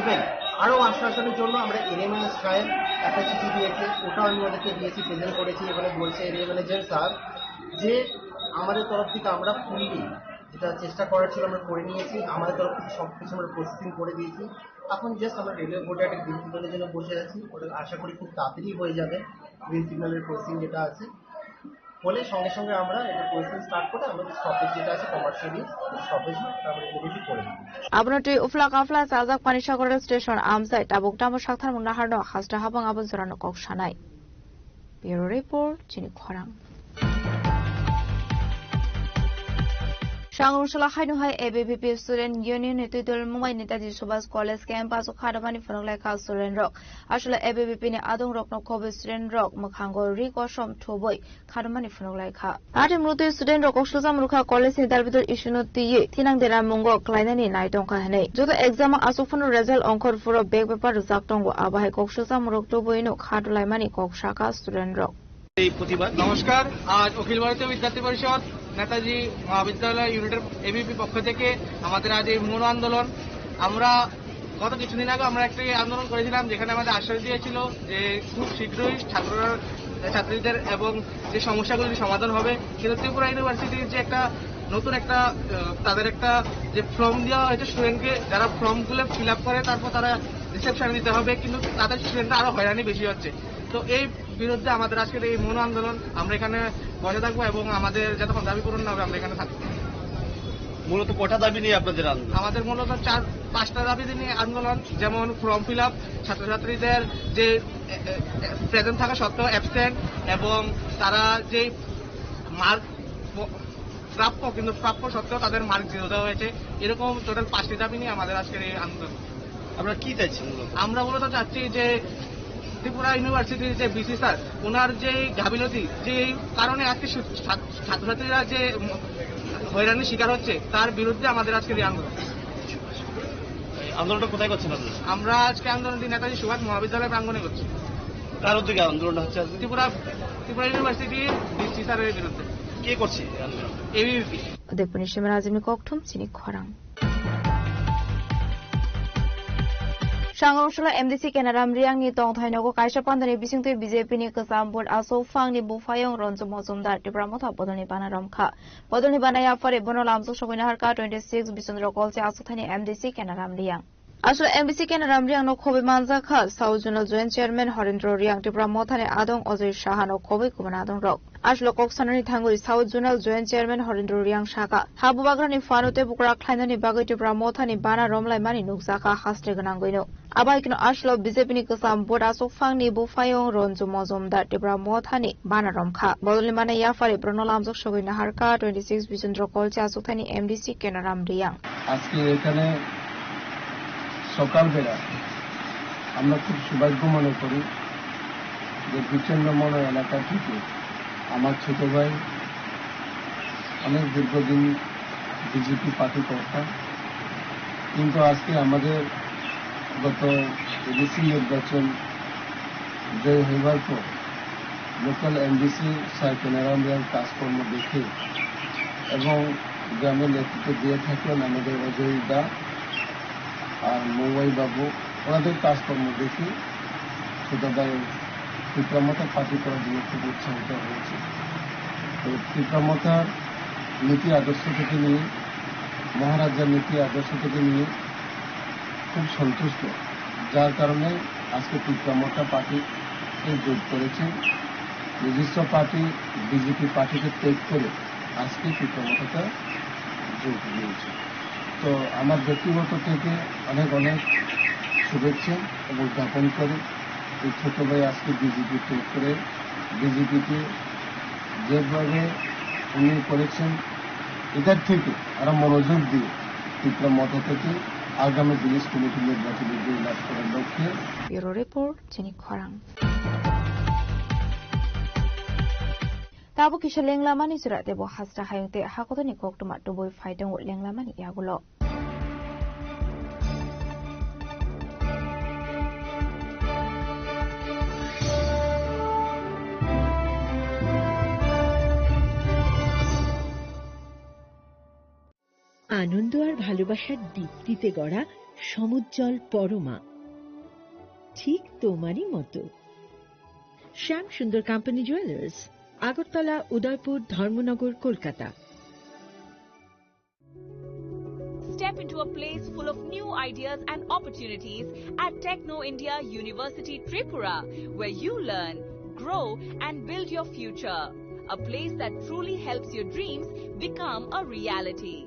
ইভেন আরও আশ্বাসনের জন্য আমরা এনএমএস সাহেব একটা চিঠি দিয়েছে, ওটাও আমি ওদেরকে দিয়েছি, প্রেজেন্ট করেছি। এখানে বলছে এরিয়া ম্যানেজার স্যার যে আমাদের তরফ থেকে আমরা ফুললি যেটা চেষ্টা করার ছিল আমরা করে নিয়েছি, আমাদের তরফ থেকে সব কিছু আমরা প্রসেসিং করে দিয়েছি। এখন জাস্ট আমরা রেলওয়ে বোর্ডে একটা গ্রিন সিগন্যালের জন্য বসে আছি, ওটা আশা করি খুব তাড়াতাড়ি হয়ে যাবে। গ্রিন সিগন্যালের প্রসেসিং যেটা আছে, হলে সঙ্গে সঙ্গে আমরা এটা প্রসেসিং স্টার্ট করে আমাদের স্টপেজ যেটা আছে কমার্শিয়ালি স্টপেজ, আমরা ইমিডিয়েটলি করে দেবো। Abono twi uphla kaphla chajak Panisagar rail station amchai tabuk tamo sakthar mung naharno hasta habang abo jorano kok sanai. Bureau Report, Chini Khorang. Sangrong sala haino hai A B V P Student Union ni twi dol Mumbai Netaji Subhas College campus o khadomani phunuk lai kha student rok. Aswk A B V P ni adong rokno khobwi student rok mwkhango ri kosom thubwi khadomani phunuk lai kha. Ati mrutwi student rok kok sujam rukha college ni dalbidal issue no twiwi thinang dera mungo klainani nai tongkha hinwi. Joto exam o aswk phano result ongkhor phuro bag paper rwjak tongo, abo hai kok sujam rok tubui no kha dulaimani kok sakha student rok. এই প্রতিবাদ। নমস্কার, আজ অখিল ভারতীয় বিদ্যার্থী পরিষদ নেতাজি মহাবিদ্যালয় ইউনিটের এবিপি পক্ষ থেকে আমাদের আজ এই মৌন আন্দোলন। আমরা গত কিছুদিন আগে আমরা একটি আন্দোলন করেছিলাম, যেখানে আমাদের আশ্বাস দিয়েছিল যে খুব শীঘ্রই ছাত্ররা, ছাত্রীদের এবং যে সমস্যাগুলির সমাধান হবে। কিন্তু ত্রিপুরা ইউনিভার্সিটির যে একটা নতুন একটা, আহ, তাদের একটা যে ফর্ম দেওয়া হয়েছে স্টুডেন্টকে, যারা ফর্মগুলো ফিল আপ করে তারপর তারা রিসেপশনে দিতে হবে, কিন্তু তাদের স্টুডেন্টরা আরো হয়রানি বেশি হচ্ছে। তো এই বিরুদ্ধে আমাদের আজকের এই মৌন আন্দোলন। আমরা এখানে বসে থাকবো এবং আমাদের যতক্ষণ দাবি পূরণ না হবে আমরা এখানে থাকবো। মূলত কটা দাবি নিয়ে আপনাদের আন্দোলন? আমাদের মূলত চার পাঁচটা দাবি নিয়ে আন্দোলন, যেমন ফর্ম ফিল আপ, ছাত্রছাত্রীদের যে প্রেজেন্ট থাকা সত্ত্বেও অ্যাবসেন্ট এবং তারা যে মার্ক প্রাপ্য কিন্তু প্রাপ্য সত্ত্বেও তাদের মার্ক জিরো দেওয়া হয়েছে। এরকম টোটাল পাঁচটি দাবি নিয়ে আমাদের আজকের এই আন্দোলন। আমরা কি চাইছি মূলত? আমরা মূলত চাচ্ছি যে ত্রিপুরা ইউনিভার্সিটির যে ভিসি স্যার, ওনার যে গাফিলতি, যে এই কারণে আজকে শি-, ছাত-, ছাত্রছাত্রীরা যে ম-, হয়রানির শিকার হচ্ছে, তার বিরুদ্ধে আমাদের আজকের এই আন্দোলন। এই আন্দোলনটা কোথায় করছেন আপনারা? আমরা আজকে আন্দোলনটি নেতাজি সুভাষ মহাবিদ্যালয় প্রাঙ্গণে করছি। কার উদ্যোগে আন্দোলনটা হচ্ছে আজকে? ত্রিপুরা, ত্রিপুরা ইউনিভার্সিটির ভিসি স্যারের বিরুদ্ধে। কে করছে এই আন্দোলন? ABVP. Udaipurni Shimara Jimni Kokthum, Chini Khorang. Sangrong sala M D C Kenaram Riang ni tongthai nogo kaisa pandani bisingtwi B J P ni kwcham vote aswk phangni buphayung Ranju Mojumdar Tipra Motha bodolni bana romkha. Bodolni bana yaphari bono lamjok sogwi naharkha twenty six Bisondro Kolche aswk thani M D C Kenaram Riang. Aswk M D C Kenaram Riang no khobwi manjakha South Zonal Joint Chairman Horendro Riang, Tipra Motha ni adong Ajay Saha no khobwi kubun adong rok. Aswk kok sanani thangwi South Zonal Joint Chairman Horendro Riang sakha, ha bubagrani phano tei bukra khlainani bagwi Tipra Motha ni bana romlaimani nukjakha haste gwnangwino. Abaikno aswk B J P ni kwcham vote aswk phangni buphayung Ranju Mojumdar Tipra Motha ni bana romkha. Bodolni bana yaphari bono lamjok sogwi naharkha twenty six Bisondro Kolche aswk thani M D C Kenaram Riang. আজকে এখানে সকালবেলা আমরা খুব সৌভাগ্য মনে করি যে বিচন্দ্রমোহন এলাকা থেকে আমার ছোট ভাই অনেক দীর্ঘদিন বিজেপি পার্টি করতাম, কিন্তু আজকে আমাদের গত এডিসি নির্বাচন জয় হইবার পর লোকাল এমডিসি স্যার কেনারাম রিয়াং কাজকর্ম দেখে এবং গ্রামের নেতৃত্ব দিয়ে থাকেন আমাদের অজয় দা আর মৌয়াই বাবু। ওনাদের কাজকর্ম দেখে ছোটদায় ত্রিপুরা মথা পার্টি করার জন্য খুব উৎসাহিত হয়েছে। তো ত্রিপুরা মথার নীতি আদর্শ থেকে নিয়ে, মহারাজার নীতি আদর্শ থেকে নিয়ে খুব সন্তুষ্ট, যার কারণে আজকে ত্রিপুরা মথা পার্টিতে যোগ করেছেন। নিজস্ব পার্টি বিজেপি পার্টিকে ত্যাগ করে আজকে ত্রিপুরা মথাতে যোগ দিয়েছে। তো আমার ব্যক্তিগত থেকে অনেক অনেক শুভেচ্ছা এবং জ্ঞাপন করি। এই ছোট ভাই আজকে বিজেপি ত্যাগ করে বিজেপিতে যেভাবে উনি করেছেন, এটার থেকে আরো মনোযোগ দিয়ে ত্রিপুরা মথা থেকে আগামী জিনিস কমিটি নির্বাচনে জয়লাভ করার লক্ষ্যে ব্যুরো রিপোর্ট, চিনি খরাং। Tabuk kisa lenglamani chwra tei bo hasra hayung tei hakotorni koktwma tubui phai tongo lenglamani yagulo. আনন্দ আর ভালোবাসার দীপ্তিতে গড়া সমুজ্জ্বল পরমা, ঠিক তোমারই মতো। শ্যাম সুন্দর কোম্পানি জুয়েলার্স, আগরতলা, উদয়পুর, ধর্মনগর, Kolkata. Step into a place full of new ideas and opportunities at Techno India University Tripura, where you learn, grow, and build your future. A place that truly helps your dreams become a reality.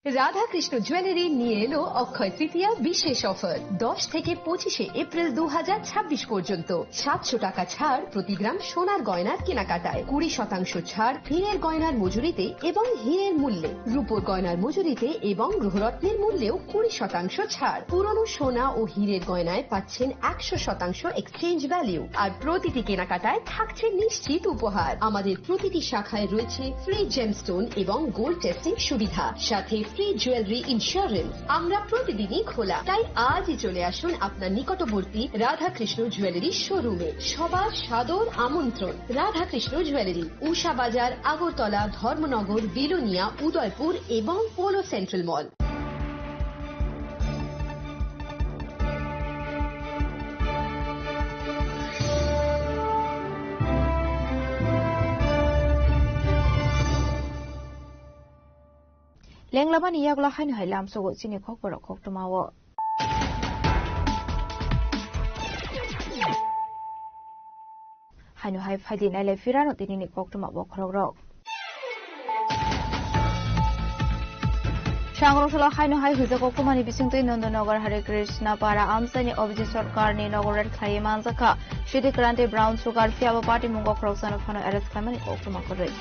Radhakrishna jewellery নিয়ে এলো অক্ষয় তৃতীয়া বিশেষ অফার। দশ থেকে পঁচিশে এপ্রিল দু হাজার ছাব্বিশ পর্যন্ত সাতশো টাকা ছাড় প্রতি গ্রাম সোনার গয়নার কেনাকাটায়, কুড়ি শতাংশ ছাড় হীরের গয়নার মজুরিতে এবং হীরের মূল্যে, রূপোর গয়নার মজুরিতে এবং গ্রহরত্নের মূল্যেও কুড়ি শতাংশ ছাড়। পুরনো সোনা ও হীরের গয়নায় পাচ্ছেন একশো শতাংশ এক্সচেঞ্জ ভ্যালু, আর প্রতিটি কেনাকাটায় থাকছে নিশ্চিত উপহার। আমাদের প্রতিটি শাখায় রয়েছে ফ্রি জেমস্টোন এবং গোল্ড টেস্টিং সুবিধা, সাথে ফ্রি জুয়েলারি ইন্স্যুরেন্স। আমরা প্রতিদিনই খোলা, তাই আজই চলে আসুন আপনার নিকটবর্তী রাধাকৃষ্ণ জুয়েলারি শোরুমে। সবার সাদর আমন্ত্রণ। রাধাকৃষ্ণ জুয়েলারি, উষা বাজার, আগরতলা, ধর্মনগর, বিলোনিয়া, উদয়পুর এবং polo central mall. Lenglamani yagulo haino hai lamsogo chini khokborok koktwmao. Haino hai phaidi nailai phirano tinini koktwma bokhorokrok. Sangrong salo haino hai huijak koktwmani bisingtwi Nondonagar Hare Krishna Para amchaini Abhijit Sarkarni nogo raid khlaiwi manjakha. Sidi Kranti Brown Sugar phiya bo party mungo khoroksano phano arrest khlaimani koktwma kwrwi.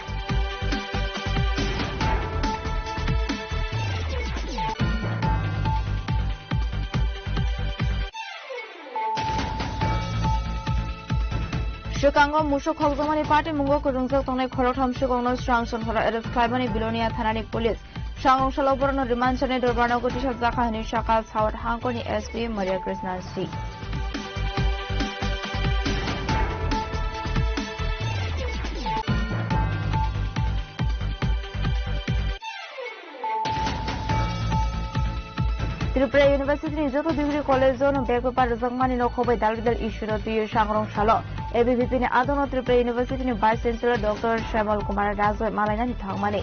Swkango musuk khokjakmani party mungo kwrwngjak tongnai khoroktham sukokno Srangson horo arrest khlaimani Bilonia thanani police. Sangrong salo borokno remand sani dorbarno gotisa jakha hwnwi sakha South Hangkoni S P Maria Krishna C. Tripura University ni joto degree college o no back paper rwjakmani no khobai dal bidal issue no twiwi Sangrong salo A B V P ni adono Tripura University ni Vice Chancellor Doctor Shyamol Kumar Raj bai malainani thangmani.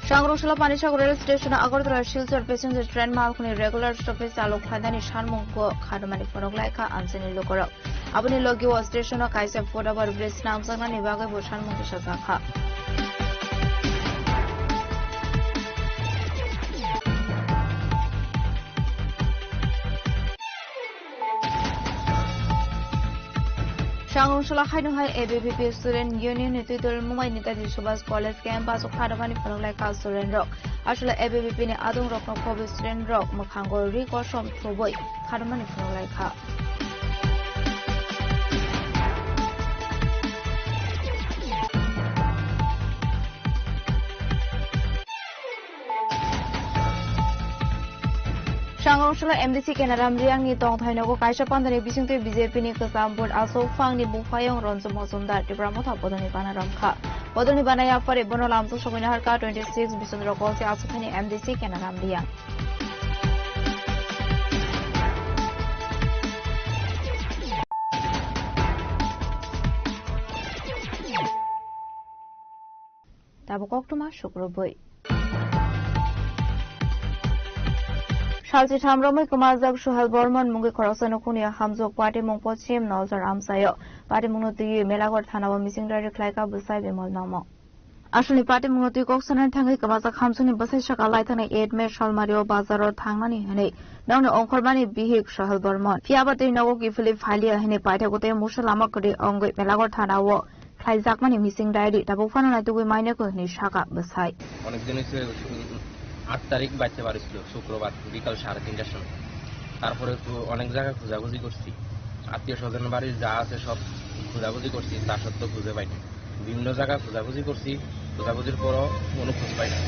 Sangrong salo Panisagar rail station o Agartala Silchar passenger train malkhungni regular stoppage chalu khlainani sanmung kharmani phunuk laikha amchaini lukurok. Aboni logi o station o kaisa foot over bridge snamjaknani bagwi bo sanmung tisajakha. Sangrong salo haino hai A B V P Student Union ni twidul Mumbai Netaji Subhas College campus o kharmani phunuk laikha student rok. Aswk A B V P ni adong rokno khobai student rok mwkhango ri kosom thubui kharmani phunuk laikha. Sangrongsola M D C Kenaram Riyangni tongthai nogo kaisa pandani bisingtwi B J P ni kwcham vote aswk phangni buphayung Ranju Majumdar Tipra Motha bodolni bana romkha. Bodolni bana yaphari bono lamjak sogwi naharkha twenty six Bisondro Kolsi aswk thani M D C Kenaram Riyang. Tabuk koktwma sukrubwi. Salchi tham romwi kwmajak Suhel Bormon mungwi khoroksa nukhungni hamjwk patimung pochim Noljor amchaio. Patimungno twiwi Melaghor thanao mising diary khlaikha bwsai Bimal Nomo. Aswkni patimungno twi kok sanani thangwi kwmajak hamjwkni bwsai saka laithangni eight May salmario bazaro thangnani hwnwi nokni ongkhormani bihik Suhel Bormon. Phiyaba twi nogo kiphilwi phailiya hwnwi paithago tei musa lama kwrwi wngwi Melaghor thanao khlaijakmani mising diary tabuk phano naitugwi mainai kho hwnwi saka bwsai. অনেক দিন হয়েছে, উম, আট তারিখ বাড়িতে বার হয়েছিল, শুক্রবার বিকাল সাড়ে তিনটার সময়। তারপরে তো অনেক জায়গা খোঁজাখুঁজি করছি, আত্মীয় স্বজন বাড়ির যা আছে সব খোঁজাখুঁজি করছি, তা সত্ত্বেও খুঁজে পাইনি। বিভিন্ন জায়গা খোঁজাখুঁজি করছি, খোঁজাখুঁজির পরও কোনো খোঁজ পাই না।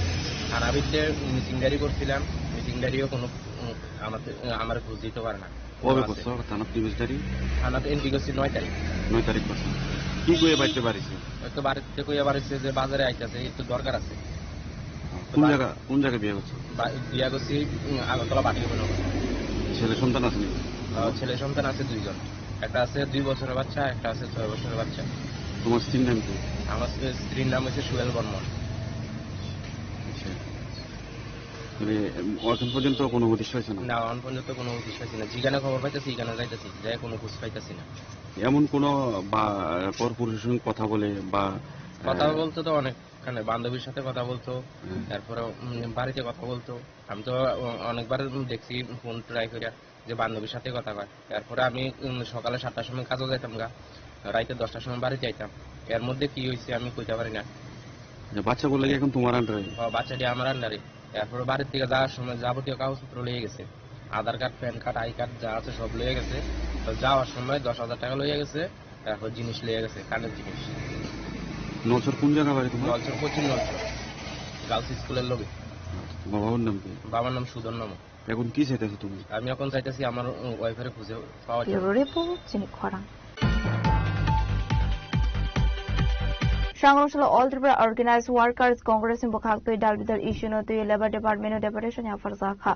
থানা ভিত্তিতে মিসিং ডায়েরি করছিলাম, মিসিং ডায়েরিও কোনো, উম, আমাদের, আমার খোঁজ দিতে পারে না। কবে করছো থানাত নিউজ ডায়েরি? থানাতে এন্ট্রি করছি নয় তারিখ। নয় তারিখ করছো। কি কইয়া বাড়িতে বাড়িছে? হয়তো বাড়িতে কইয়া বাড়িছে যে বাজারে আইতাছে, একটু দরকার আছে। কোন জায়গা, কোন জায়গায় বিয়ে করছো? বা-, বিয়া করছি, উম, আগরতলা বাটিগুলো। ছেলে সন্তান আছে নি? আহ, ছেলে সন্তান আছে দুইজন, একটা আছে দুই বছরের বাচ্চা, একটা আছে ছয় বছরের বাচ্চা। তোমার স্ত্রীর নাম কি? আমার স্ত্রীর নাম হচ্ছে সুয়েল বর্মন। আচ্ছা। মানে, উম, এখন পর্যন্ত কোনো হদিশ পাইছো না? না, এখন পর্যন্ত কোনো হদিশ পাইছি না। যেখানে খবর পাইতেছি, এখানে যাইতেছি, যাই কোনো খোঁজ পাইতেছি না। এমন কোনো বা পর পুরুষের সঙ্গে কথা বলে বা, কথা আহ, বলতো তো অনেকখানে, বান্ধবীর সাথে কথা বলতো, হুম। তারপরে, উম, বাড়িতে কথা বলতো। আমি তো অ-, অনেকবার দেখছি ফোন ট্রাই করে যে বান্ধবীর সাথে কথা কয়। এরপরে আমি, উম, সকালে সাতটার সময় কাজে যাইতাম গা, রাইতে দশটার সময় বাড়িতে আইতাম। এর মধ্যে কি হয়েছে আমি কইতে পারি না। যে বাচ্চা বলে কি এখন তোমার আন্ডারে? ও, বাচ্চাটি আমার আন্ডারে। এরপরে বাড়ির থেকে যাওয়ার সময় যাবতীয় কাগজপত্র লয়ে গেছে, Aadhaar card, PAN card, I card যা আছে সব লয়ে গেছে। তো যাওয়ার সময় দশ হাজার টাকা লয়ে গেছে, তারপর জিনিস লয়ে গেছে, কানের জিনিস। নলছর কোন জায়গা বাড়ি তোমার? নলছর পশ্চিম নলছর, গার্লস স্কুলের লগে। বাবার নাম কি? বাবার নাম সুধন নামক। এখন কি চাইতেছো তুমি? আমি এখন চাইতেছি আমার, উম, ওয়াইফের খুঁজে পাওয়ার জন্য। Bureau Report, Chini Khorang. Sangrongsola All Tripura Organized Workers Congress ni bwkhak twi dal bidal issue no twi Labour Department o deputation yapharjakha.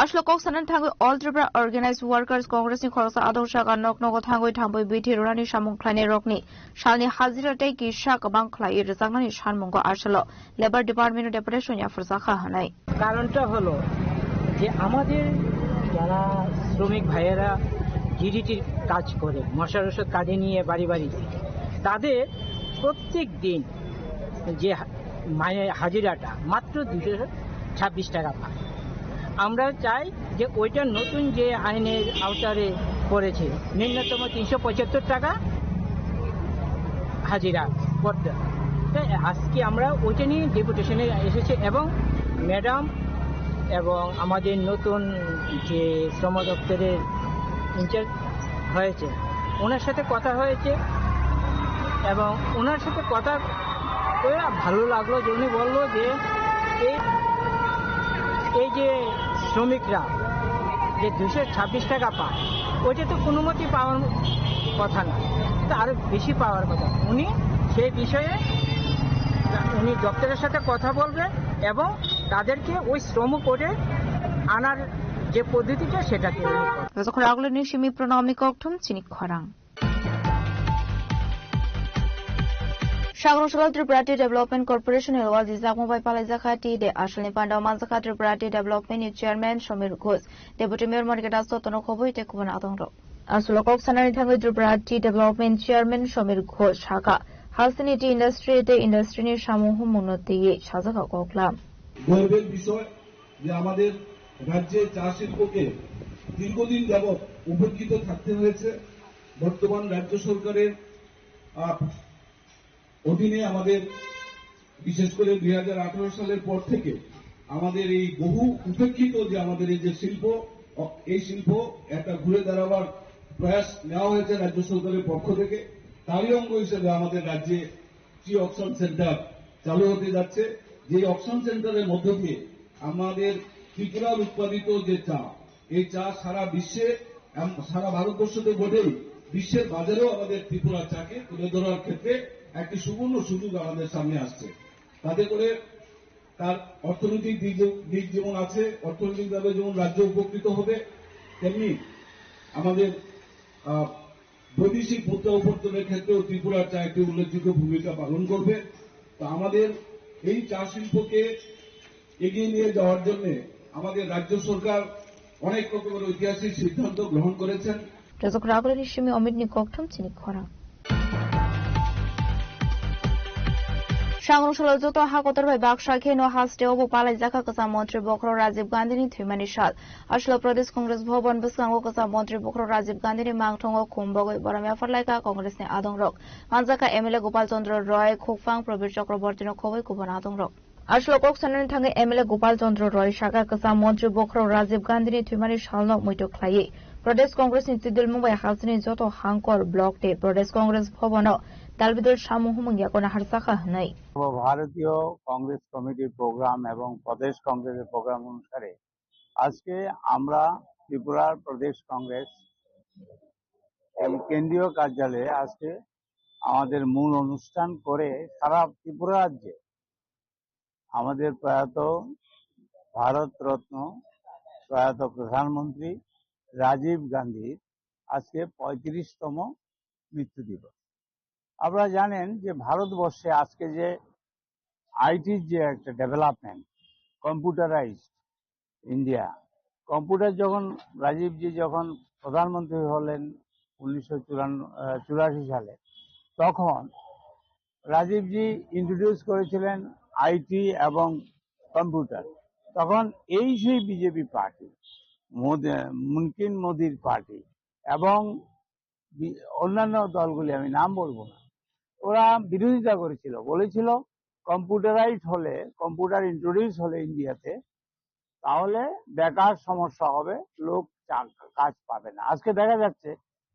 Aswk kok sanani thangwi All Tripura Organized Workers Congress ni khoroksa adong saka nok nogo thangwi thangwi bithi rwnani samung khlainai rokni salni hajira tei kisa kwbang khlaiwi rwjaknani sanmungo aswk Labour Department o deputation yapharjakha hwnwi. কারণটা হলো যে আমাদের যারা শ্রমিক ভাইয়েরা ডিডিটির কাজ করে, মশার ওষুধ কাঁধে নিয়ে বাড়ি বাড়ি যায়, তাদের প্রত্যেক দিন যে হা-, মানে হাজিরাটা মাত্র দুশো ছাব্বিশ টাকা পায়। আমরা চাই যে ওইটা নতুন যে আইনের আওতায় পড়েছে, ন্যূনতম তিনশো পঁচাত্তর টাকা হাজিরা করতে হয়। তাই আজকে আমরা ওইটা নিয়ে ডেপুটেশনে এসেছি এবং ম্যাডাম এবং আমাদের নতুন যে শ্রম দপ্তরের ইনচার্জ হয়েছে, ওনার সাথে কথা হয়েছে এবং ওনার সাথে কথা করে ভালো লাগলো যে উনি বললো যে এই, এই যে শ্রমিকরা যে দুশো ছাব্বিশ টাকা পায়, ওইটা তো কোনো মতেই পাওয়ার কথা না, তো আরো বেশি পাওয়ার কথা। উনি সেই বিষয়ে উনি দপ্তরের সাথে কথা বলবে এবং তাদেরকে ওই শ্রম কোডে আনার যে পদ্ধতিটা, সেটাকে উনি করবেন। Rwchapkhor agulini simi pronomni kokthum chini khorang. Sangrongsola Tripura Tea Development Corporation ni wajijakma bai palaijakha Tea Day. Asalni pandao manjakha Tripura Tea Development ni Chairman Somir Ghosh, Deputy Mayor Monika Das, jotono khobwi tei kubun adongrok. Aswk kok sanani thangwi Tripura Tea Development Chairman Somir Ghosh sakha, hasteni tea industry tei industry ni samung humung no twiwi sajakha koklam. গর্বের বিষয় যে আমাদের রাজ্যে চা শিল্পকে দীর্ঘদিন যাবৎ উপেক্ষিত থাকতে হয়েছে। বর্তমান রাজ্য সরকারের, আহ, অধীনে আমাদের, বিশেষ করে দুই হাজার আঠারো সালের পর থেকে আমাদের এই বহু উপেক্ষিত যে আমাদের এই যে শিল্প, অ-, এই শিল্প একটা ঘুরে দাঁড়াবার প্রয়াস নেওয়া হয়েছে রাজ্য সরকারের পক্ষ থেকে। তারই অঙ্গ হিসেবে আমাদের রাজ্যে টি অকশন সেন্টার চালু হতে যাচ্ছে, যে অকশন সেন্টারের মধ্য দিয়ে আমাদের ত্রিপুরার উৎপাদিত যে চা, এই চা সারা বিশ্বে, এম-, সারা ভারতবর্ষ তো বটেই, বিশ্বের বাজারেও আমাদের ত্রিপুরা চাকে তুলে ধরার ক্ষেত্রে একটি সুবর্ণ সুযোগ আমাদের সামনে আসছে। তাতে করে তার অর্থনৈতিক দিক যে-, দিক যেমন আছে, অর্থনৈতিকভাবে যেমন রাজ্য উপকৃত হবে, তেমনি আমাদের, আহ, বৈদেশিক মুদ্রা উপার্জনের ক্ষেত্রেও ত্রিপুরার চা একটি উল্লেখযোগ্য ভূমিকা পালন করবে। তো আমাদের এই চা শিল্পকে এগিয়ে নিয়ে যাওয়ার জন্য আমাদের রাজ্য সরকার অনেক রকমের ঐতিহাসিক সিদ্ধান্ত গ্রহণ করেছেন। Rajak Ragulini simi Omit ni kokthum chini khorang. Sangrong salo joto ha kotor bai baksa kheno haste obo palai jakha kwcham montri bokhorok Rajiv Gandhi ni thwimani sal. Aslo Pradesh Congress Bhavan bwskango kwcham montri bokhorok Rajiv Gandhi ni mangthongo khum bogwi borom yapharlaikha Congress ni adongrok. Manjakha M L A Gopal Chandra Roy, Khukphang Prabir Chakraborty no khobwi kubun adongrok. Aslo kok sanani thangwi M L A Gopal Chandra Roy saka kwcham montri bokhorok Rajiv Gandhi ni thwimani salno muitu khlaiwi Pradesh Congress ni twidulmung bai hasteni joto hangkor block tei Pradesh Congress bhavan o dalbidal samung humung yakono harjakha hwnwi. সর্বভারতীয় কংগ্রেস কমিটির প্রোগ্রাম এবং প্রদেশ কংগ্রেসের প্রোগ্রাম অনুসারে আজকে আমরা ত্রিপুরার প্রদেশ কংগ্রেস এই কেন্দ্রীয় কার্যালয়ে আজকে আমাদের মূল অনুষ্ঠান করে সারা ত্রিপুরা রাজ্যে আমাদের প্রয়াত ভারত রত্ন প্রয়াত প্রধানমন্ত্রী রাজীব গান্ধীর আজকে পঁয়ত্রিশতম মৃত্যু দিবস। আপনারা জানেন যে ভারতবর্ষে আজকে যে আইটির যে একটা ডেভেলপমেন্ট, কম্পিউটারাইজড ইন্ডিয়া, কম্পিউটার যখন রাজীবজি যখন প্রধানমন্ত্রী হলেন উনিশশো চুরাশি সালে, তখন রাজীবজি ইন্ট্রোডিউস করেছিলেন আইটি এবং কম্পিউটার। তখন এই সেই বিজেপি পার্টি, মোদি, মুমকিন মোদির পার্টি এবং বি-, অন্যান্য দলগুলি, আমি নাম বলবো না, ওরা বিরোধিতা করেছিল, বলেছিল কম্পিউটারাইজড হলে, কম্পিউটার ইন্ট্রোডিউস হলে ইন্ডিয়াতে, তাহলে বেকার সমস্যা হবে, লোক চা-, কাজ পাবে না। আজকে দেখা যাচ্ছে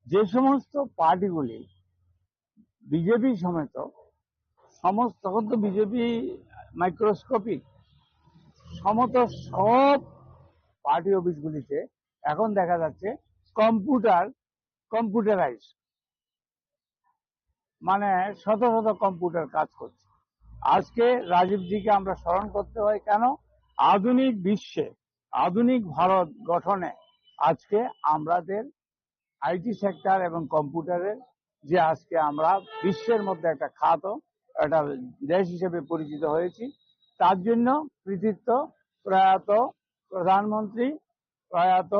যে সমস্ত পার্টিগুলি, বিজেপি সমেত সমস্ত, তখন তো বিজেপি মাইক্রোস্কোপিক, সমস্ত সব পার্টি অফিসগুলিতে এখন দেখা যাচ্ছে কম্পিউটার, কম্পিউটারাইজ, মানে শত শত কম্পিউটার কাজ করছে। আজকে রাজীবজিকে আমরা স্মরণ করতে হয় কেন? আধুনিক বিশ্বে, আধুনিক ভারত গঠনে আজকে আমাদের আইটি সেক্টর এবং কম্পিউটারের যে আজকে আমরা বিশ্বের মধ্যে একটা খ্যাত, একটা দেশ হিসেবে পরিচিত হয়েছি, তার জন্য কৃতিত্ব প্রয়াত প্রধানমন্ত্রী, প্রয়াত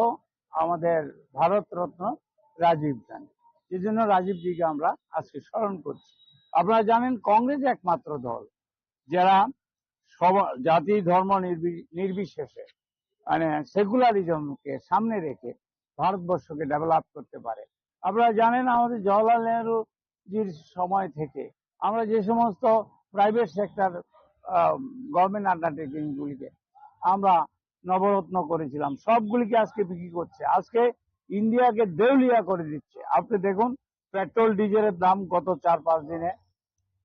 আমাদের ভারতরত্ন রাজীব গান্ধী। এই জন্য রাজীবজিকে আমরা আজকে স্মরণ করছি। আপনারা জানেন, কংগ্রেস একমাত্র দল যারা সব জাতি ধর্ম নির্বি-, নির্বিশেষে, মানে, সেকুলারিজমকে সামনে রেখে ভারতবর্ষকে ডেভেলপ করতে পারে। আপনারা জানেন, আমাদের জওহরলাল নেহরুজির সময় থেকে আমরা যে সমস্ত প্রাইভেট সেক্টর, আহ, গভর্নমেন্ট আন্ডারটেকিং গুলিকে আমরা নবরত্ন করেছিলাম, সবগুলিকে আজকে বিক্রি করছে, আজকে ইন্ডিয়াকে দেউলিয়া করে দিচ্ছে। আপনি দেখুন, পেট্রোল ডিজেলের দাম গত চার পাঁচ দিনে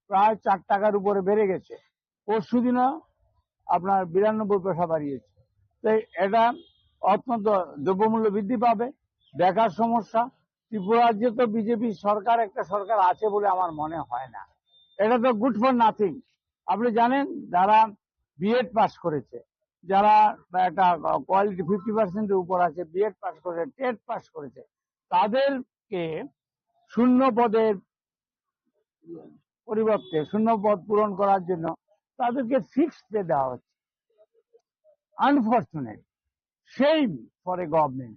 প্রায় চার টাকার উপরে বেড়ে গেছে। পরশু দিনও আপনার বিরানব্বই পয়সা বাড়িয়েছে। তাই এটা অত্যন্ত দ্রব্যমূল্য বৃদ্ধি পাবে, বেকার সমস্যা। ত্রিপুরা রাজ্যে তো বিজেপি সরকার, একটা সরকার আছে বলে আমার মনে হয় না। এটা তো গুড ফর নাথিং। আপনি জানেন, যারা বিএড পাস করেছে, যারা একটা কোয়ালিটি ফিফটি পার্সেন্টের উপর আছে, বিএড পাস করেছে, টেট পাস করেছে, তাদেরকে শূন্য পদের পরিবর্তে শূন্য পদ পূরণ করার জন্য তাদেরকে ফিক্সড পে দেওয়া হচ্ছে। Unfortunate, shame for a government.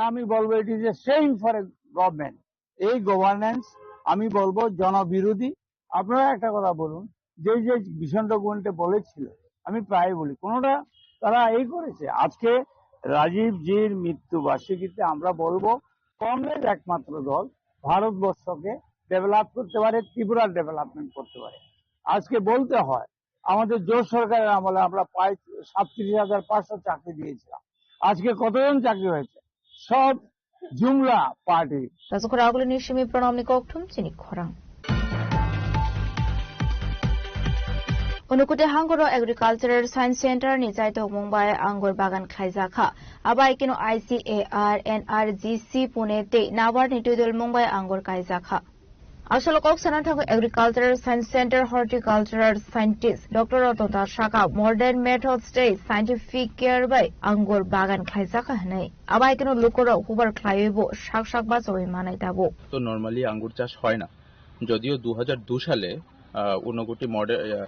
আমি বলবো, it is a shame for a government. এই গভর্নেন্স, আমি বলবো, জনবিরোধী। আপনারা একটা কথা বলুন, যে যে ভীষণ ডকুমেন্টে বলেছিল, আমি প্রায় বলি, কোনোটা তারা এই করেছে? আজকে রাজীবজির মৃত্যু বার্ষিকীতে আমরা বলবো, কংগ্রেস একমাত্র দল ভারতবর্ষকে ডেভেলপ করতে পারে, ত্রিপুরার ডেভেলপমেন্ট করতে পারে। আজকে বলতে হয়, আমাদের জোট সরকারের আমলে আমরা প্রায় সাতত্রিশ হাজার পাঁচশো চাকরি দিয়েছিলাম। আজকে কতজন চাকরি হয়েছে? সব জুমলা party. Rajak Ragulini simi Pranamni kokthum chini khorang. Unukoti Hangoro Agricultural Science Center ni chaitok mung bai angur bagan khlaijak kha. Abai keno I C A R, N R G C Pune tei NABARD ni twidul mung bai angur kaijak kha. Asolo kok sana thango Agricultural Science Center Horticultural Scientist Doctor Ratan Das saka modern methods tei scientific care bai angur bagan khlaijak kha hwnwi. Abai keno lukorok hubar khlaiwi bo sak sak bachawi manai tabuk. তো নরমালি আঙ্গুর চাষ হয় না, যদিও দু হাজার দু সালে আহ, ঊনকোটি মডেল আহ,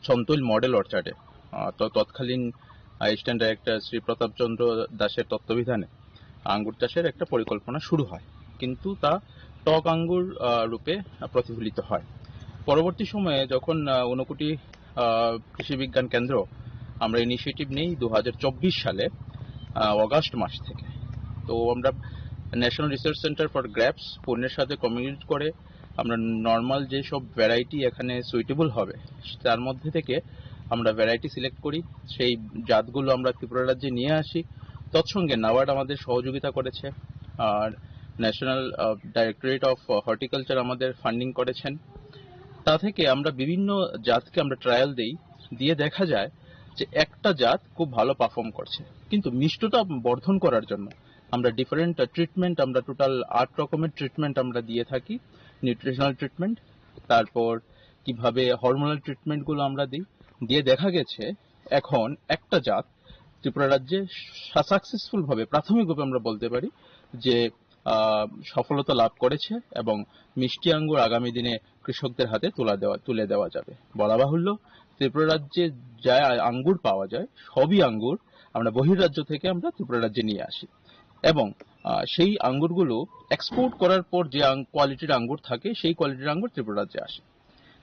সন্তৈল মডেল অর্চার্ডে আহ, তো তৎকালীন অ্যাসিস্ট্যান্ট ডাইরেক্টর শ্রী প্রতাপচন্দ্র দাসের তত্ত্বাবধানে আঙ্গুর চাষের একটা পরিকল্পনা শুরু হয়, কিন্তু তা টক আঙ্গুর আহ, রূপে প্রতিফলিত হয়। পরবর্তী সময়ে যখন আহ, ঊনকোটি আহ, কৃষি বিজ্ঞান কেন্দ্র আমরা ইনিশিয়েটিভ নেই দু হাজার চব্বিশ সালে আহ, অগাস্ট মাস থেকে, তো আমরা national research centre for grapes পুনের সাথে কমিউনিকেট করে আমরা নরমাল যেসব ভ্যারাইটি এখানে সুইটেবল হবে, তার মধ্যে থেকে আমরা ভ্যারাইটি সিলেক্ট করি। সেই জাতগুলো আমরা ত্রিপুরা রাজ্যে নিয়ে আসি। তৎসঙ্গে নাবার্ড আমাদের সহযোগিতা করেছে, আর ন্যাশনাল ডাইরেক্টরেট অফ হর্টিকালচার আমাদের ফান্ডিং করেছেন। তা থেকে আমরা বিভিন্ন জাতকে আমরা ট্রায়াল দেই, দিয়ে দেখা যায় যে একটা জাত খুব ভালো পারফর্ম করছে, কিন্তু মিষ্টতা বর্ধন করার জন্য আমরা ডিফারেন্ট ট্রিটমেন্ট, আমরা টোটাল আট রকমের ট্রিটমেন্ট আমরা দিয়ে থাকি। নিউট্রিশনাল ট্রিটমেন্ট, তারপর কিভাবে হরমোনাল ট্রিটমেন্টগুলো আমরা দিই। দিয়ে দেখা গেছে এখন একটা জাত ত্রিপুরা রাজ্যে সাকসেসফুল ভাবে, প্রাথমিকভাবে আমরা বলতে পারি যে আহ, সফলতা লাভ করেছে এবং মিষ্টি আঙ্গুর আগামী দিনে কৃষকদের হাতে তুলে দেওয়া তুলে দেওয়া যাবে। বলা বাহুল্য, ত্রিপুরা রাজ্যে যা আঙ্গুর পাওয়া যায়, সবই আঙ্গুর আমরা বহির্রাজ্য থেকে আমরা ত্রিপুরা রাজ্যে নিয়ে আসি এবং আহ, সেই আঙ্গুরগুলো এক্সপোর্ট করার পর যে আং- কোয়ালিটির আঙ্গুর থাকে, সেই কোয়ালিটির আঙ্গুর ত্রিপুরা রাজ্যে আসে।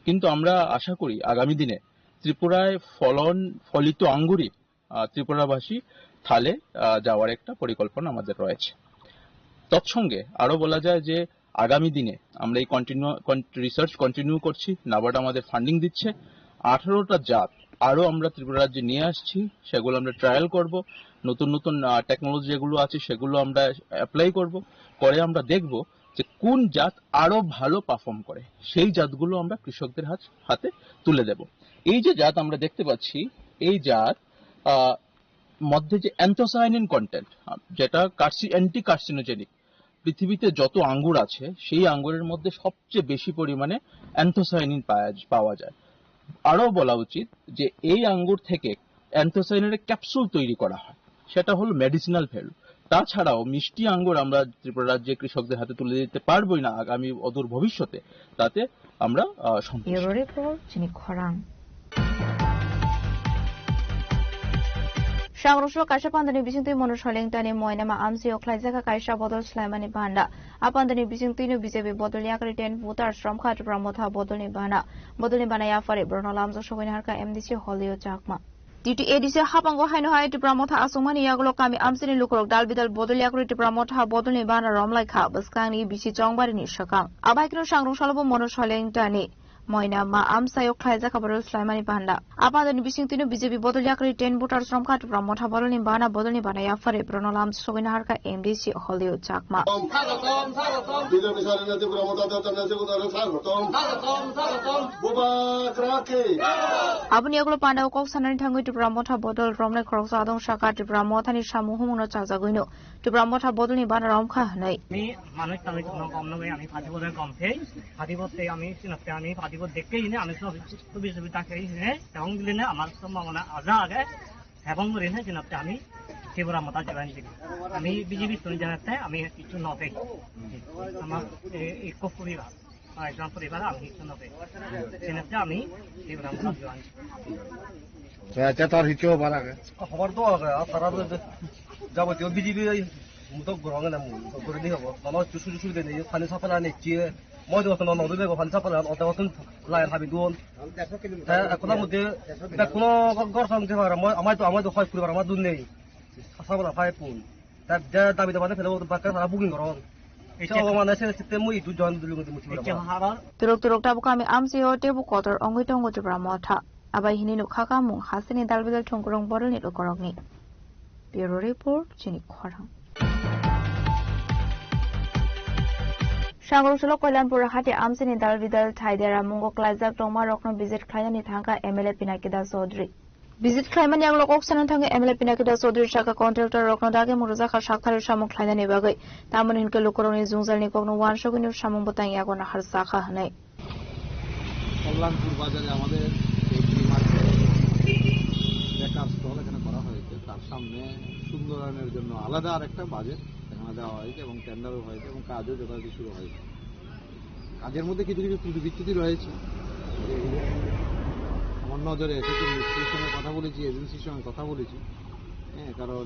কিন্তু আমরা আশা করি আগামী দিনে ত্রিপুরায় ফলন ফলিত আঙ্গুরই আহ, ত্রিপুরাবাসী থালে আহ, যাওয়ার একটা পরিকল্পনা আমাদের রয়েছে। তৎসঙ্গে আরো বলা যায় যে আগামী দিনে আমরা এই কন্টিনিউ রিসার্চ কন্টিনিউ করছি। নাবার্ড আমাদের ফান্ডিং দিচ্ছে। আঠারোটা জাত আরো আমরা ত্রিপুরা রাজ্যে নিয়ে আসছি, সেগুলো আমরা ট্রায়াল করব। নতুন নতুন টেকনোলজি যেগুলো আছে, সেগুলো আমরা অ্যাপ্লাই করব। করে আমরা দেখব যে কোন জাত আরো ভালো পারফর্ম করে, সেই জাতগুলো আমরা কৃষকদের হাত হাতে তুলে দেব। এই যে জাত আমরা দেখতে পাচ্ছি, এই জাত আহ, মধ্যে যে অ্যান্থোসায়ানিন কন্টেন্ট, যেটা কার্সি অ্যান্টি কার্সিনোজেনিক, পৃথিবীতে যত আঙ্গুর আছে সেই আঙ্গুরের মধ্যে সবচেয়ে বেশি পরিমাণে অ্যান্থোসায়ানিন পাওয়া পাওয়া যায়। আরও বলা উচিত যে এই আঙ্গুর থেকে অ্যান্থোসায়ানিনের ক্যাপসুল তৈরি করা হয়, সেটা হলো মেডিসিনাল ভ্যালু। তাছাড়াও মিষ্টি আঙ্গুর আমরা ত্রিপুরা রাজ্যে কৃষকদের হাতে তুলে দিতে পারবোই না আগামী অদূর ভবিষ্যতে, তাতে আমরা আহ, সন্তুষ্ট। Bureau Report, Chini Khorang. Sangrongso kaisa pandani bisingtwi Monu Soleng tani moinama amsio khlaijak kha kaisa bodol swlaimani banda. A pandani bisingtwino B J P bodol yakri ten voters romkha Tipra Motha bodolni bana. Bodolni bana yaphari borokno lamjak sogwini harkha M D C Holio Chakma. T T A D C hapango haino hai Tipra Motha aswngmani yagulo kami amsini lukurok dal bidal bodol yakri Tipra Motha bodolni bana romlaikha bwskangni bisi chongbarini swkang. Abaikno sangrong salobo Monu Soleng tani. Moina ma amsayok khlaijak kha borok swlaimani banda. A pandani bisingtwino B J P bodol yakri ten voters romkha Tipra Motha bodolni bana, bodolni bana yaphari borokno lam sogwina harkha M D C Holio Chakma. B J P sarina Tipra Motha dotana Jaguna Sarvatam. Bubagra ki. Aboni yagulo pandao kok sanani thangwi Tipra Motha bodol romnai khoroksa adong saka Tipra Mothani samung humungno chajagwino Tipra Motha bodolni bana romkha hwnwi. আমি মানুষ তামিল কোনো কম নবে, আমি ফাঁসি বোধহয় কম খেয়ে, ফাঁসি বোধ থেকে আমি চিনতে আমি ফাঁসি বোধ দেখতেই না, আমি সব সুবি সুবিধা খেয়ে নে, এবং দিলে না আমার সম্ভাবনা আজা আগে এবং করি না চিনতে আমি ত্রিপুরা মাতা জয়েন দিই। আমি বিজেপি শুনে জানাতে আমি কিছু নবে। আমার এই খুব পরিবার, আমার একজন পরিবার আমি কিছু নবে। চিনতে আমি ত্রিপুরা মাতা join. Te, te tor hichu hobor age. Hobor do age, a tara do jabotiyo B J P mutok gorong na mu, gorong ni hobo. Mano chu chu chu de ni, pani sapala ni chi, moi do no no de go pani sapala, o ta tun lai habi don. Te, ekona mudde, ekona gor sam de hora, moi, amai to, amai to hoi puri bara ma dun nei. Sapala phai pun. Te, je dabi dabi phele o bakka sara booking gorong. Eche. Che o mane se system mui du jon dulu ngi musi bara. Eche hara. Turuk turuk tabuk kami amsio tebo kotor ongwi tongo Tipra Motha. Abai hini nukha kamung hasini dalbidal thongkurung borolni lukorokni. Bureau Report, Chini Khorang. Tangro solo Koilanpur hati amchini dal bidal thaidera mungo klaijak tongma rokno visit khlainani thangkha M L A Pinaki Das Chaudhary. Visit khlaimani ang lokok sana thangwi M L A Pinaki Das Chaudhary saka contractor rokno dagi mung rwjakha sakthari samung khlainani bagwi. Tamoni hinkhe lukurokni jwngjalni kokno uansugwino samung bwtang yago nahar sakha hwnwi. Kalyanpur বাজারে আমাদের একটি মার্কেট, বেকার স্টল এখানে করা হয়েছে। তার সামনে সুন্দরায়নের জন্য আলাদা আরেকটা বাজেট এখানে দেওয়া হয়েছে এবং টেন্ডারও হয়েছে এবং কাজও যথারীতি শুরু হয়েছে। কাজের মধ্যে কিছু কিছু ত্রুটি বিচ্যুতি রয়েছে, যেগুলো আমার নজরে এসেছে। মিস্ত্রির সঙ্গে কথা বলেছি, এজেন্সির সঙ্গে কথা বলেছি। হ্যাঁ, কারণ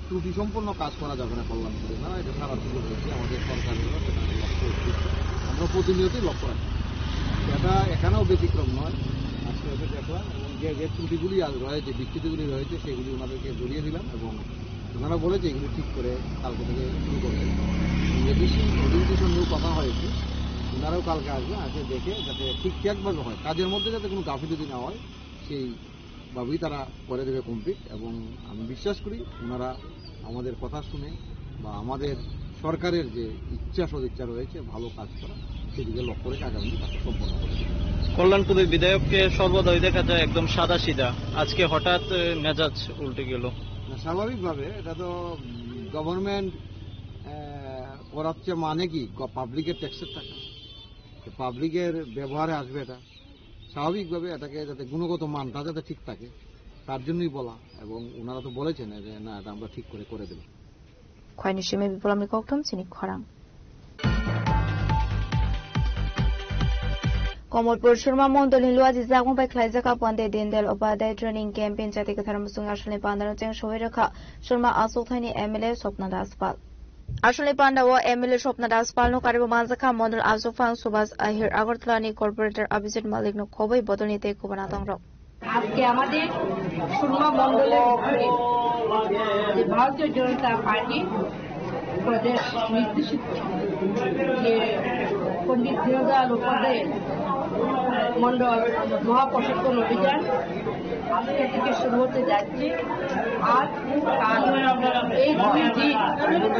ত্রুটি সম্পন্ন কাজ করা যাবে না কল্যাণপুরে, না, এটা সারা সুযোগ হয়েছে আমাদের সরকারেরও, সেটা আমি লক্ষ্য করছি। আমরা প্রতিনিয়তই লক্ষ্য রাখি। এটা এখানেও ব্যতিক্রম নয়। আজকে এসে দেখলাম এবং যে, যে ত্রুটিগুলি আজ রয়েছে, বিচ্যুতিগুলি রয়েছে, সেগুলি ওনাদেরকে ধরিয়ে দিলাম এবং ওনারা বলেছে এগুলি ঠিক করে কালকে থেকে শুরু করবে। এজেন্সি, এজেন্সির সঙ্গেও কথা হয়েছে, ওনারাও কালকে আসবে, আসে দেখে যাতে ঠিকঠাকভাবে হয়, কাজের মধ্যে যাতে কোনো গাফিলতি না হয়, সেই ভাবেই তারা করে দেবে কমপ্লিট। এবং আমি বিশ্বাস করি ওনারা আমাদের কথা শুনে বা আমাদের সরকারের যে ইচ্ছা সদিচ্ছা রয়েছে ভালো কাজ করা, সেদিকে লক্ষ্য রেখে আগামী দিনে কাজটা সম্পন্ন করে দেবে। কল্যাণপুরের বিধায়ককে সর্বদাই দেখা যায় একদম সাদা সিধা, আজকে হঠাৎ, এ, মেজাজ উল্টে গেল। না, স্বাভাবিকভাবে এটা তো, উম, গভর্নমেন্ট, আহ, করাচ্ছে মানে কি? গ-, পাবলিকের ট্যাক্সের টাকা, তো পাবলিকের ব্যবহারে আসবে এটা। স্বাভাবিকভাবে এটাকে যাতে গুণগত মানটা যাতে ঠিক থাকে, তার জন্যই বলা। এবং ওনারা তো বলেছেন যে, "না, এটা আমরা ঠিক করে, করে দেব।" Khwaini simi Biplamni kokthum chini khorang. Komolpur Surma Mondolni Luaji Jagong bai khlaijak Pandit Dindayal Upadhyay Training Camp in Jati Kwthar Muchung Asalni Pandano cheng soi rwkha Surma Achukthani M L A Swapna Das Pal. Asalni pandao M L A Swapna Das Palno karibo manjakha Mondol Achukphang Subhas Ahir, Agartala ni Corporator Abhijit Malik no khoboi bodolni tei kubana tongrok. আজকে আমাদের সুরমা মণ্ডলের উদ্যোগে যে ভারতীয় জনতা পার্টি প্রদেশ নির্দেশিত যে পণ্ডিত দীনদয়াল উপাধ্যায়ের মণ্ডল মহাপ্রশিক্ষণ অভিযান আজকে থেকে শুরু হতে যাচ্ছে। আজ কাল এই দুই দিন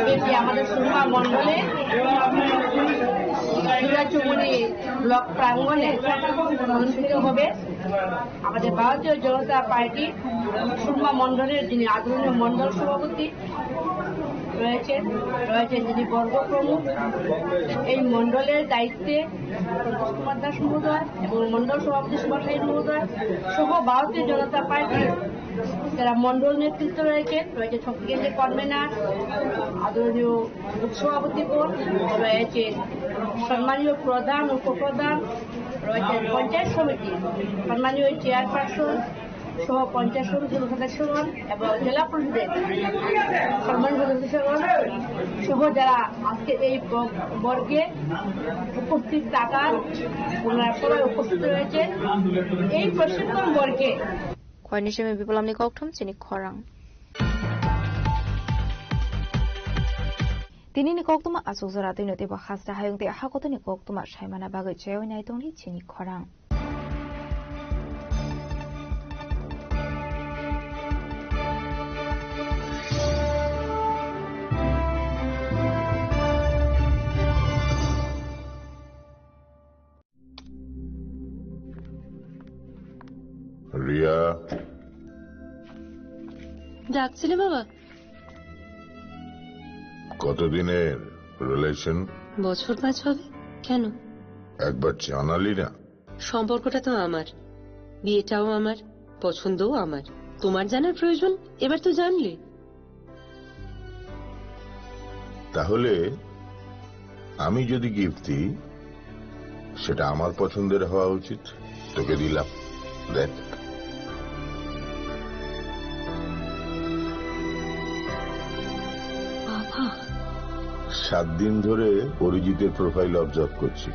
ব্যাপী আমাদের সুরমা মণ্ডলে জুড়াচুমুনি ব্লক প্রাঙ্গণে অনুষ্ঠিত হবে আমাদের ভারতীয় জনতা পার্টি সুরমা মণ্ডলের যিনি আদরণীয় মণ্ডল সভাপতি রয়েছেন, রয়েছেন যিনি বর্গ প্রমুখ, এই মণ্ডলের দায়িত্বে প্রদীপ কুমার দাস মহোদয় এবং মণ্ডল সভাপতি সুভাষ রায় মহোদয় সহ ভারতীয় জনতা পার্টির যারা মণ্ডল নেতৃত্ব রয়েছেন, রয়েছে শক্তিকেন্দ্রের কনভেনার, আদরণীয় সভাপতি বোর্ড, রয়েছে সম্মানীয় প্রধান, উপপ্রধান, রয়েছে পঞ্চায়েত সমিতি সম্মানীয় চেয়ারপারসন সহ পঞ্চায়েত সমিতির সদস্যগণ এবং জেলা পরিষদের সম্মানিত সদস্যগণ সহ যারা আজকে এই ব-, বর্গে উপস্থিত থাকার, ওনারা সবাই উপস্থিত রয়েছেন। এই প্রশিক্ষণ বর্গে Khwaini simi Biplamni kokthum chini khorang. Tini ni koktuma asuk jora tei no teibo hasta hayung tei hakotoni koktuma saimana bagwi chaywi nai tongdi chini khorang. Riya. ডাকছিলে বাবা? কতদিনের রিলেশন? বছর পাঁচ হবে। কেন? একবার জানালি না। সম্পর্কটা তো আমার, বিয়েটাও আমার, পছন্দও আমার। তোমার জানার প্রয়োজন, এবার তো জানলে। তাহলে আমি যদি গিফট দিই, সেটা আমার পছন্দের হওয়া উচিত। তোকে দিলাম, দেখ। বাবা। সাত দিন ধরে অরিজিতের প্রোফাইল অবজার্ভ করছি।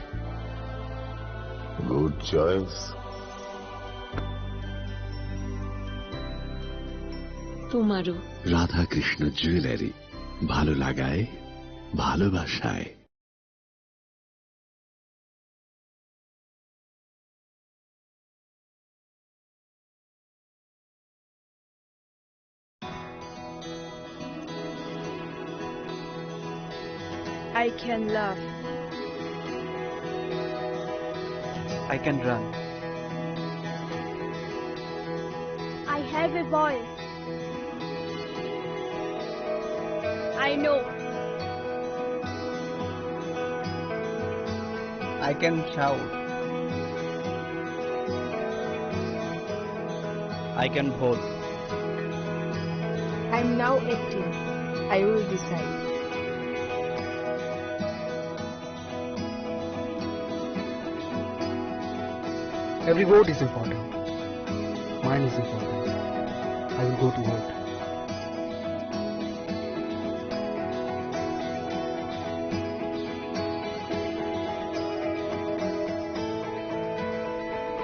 Good choice. তোমারও। রাধাকৃষ্ণ জুয়েলারি, ভালো লাগায়, ভালোবাসায়। I can laugh. I can run. I have a voice. I know. I can shout. I can vote. I'm now eighteen. I will decide. Every vote is important. Mine is important. I will go to vote.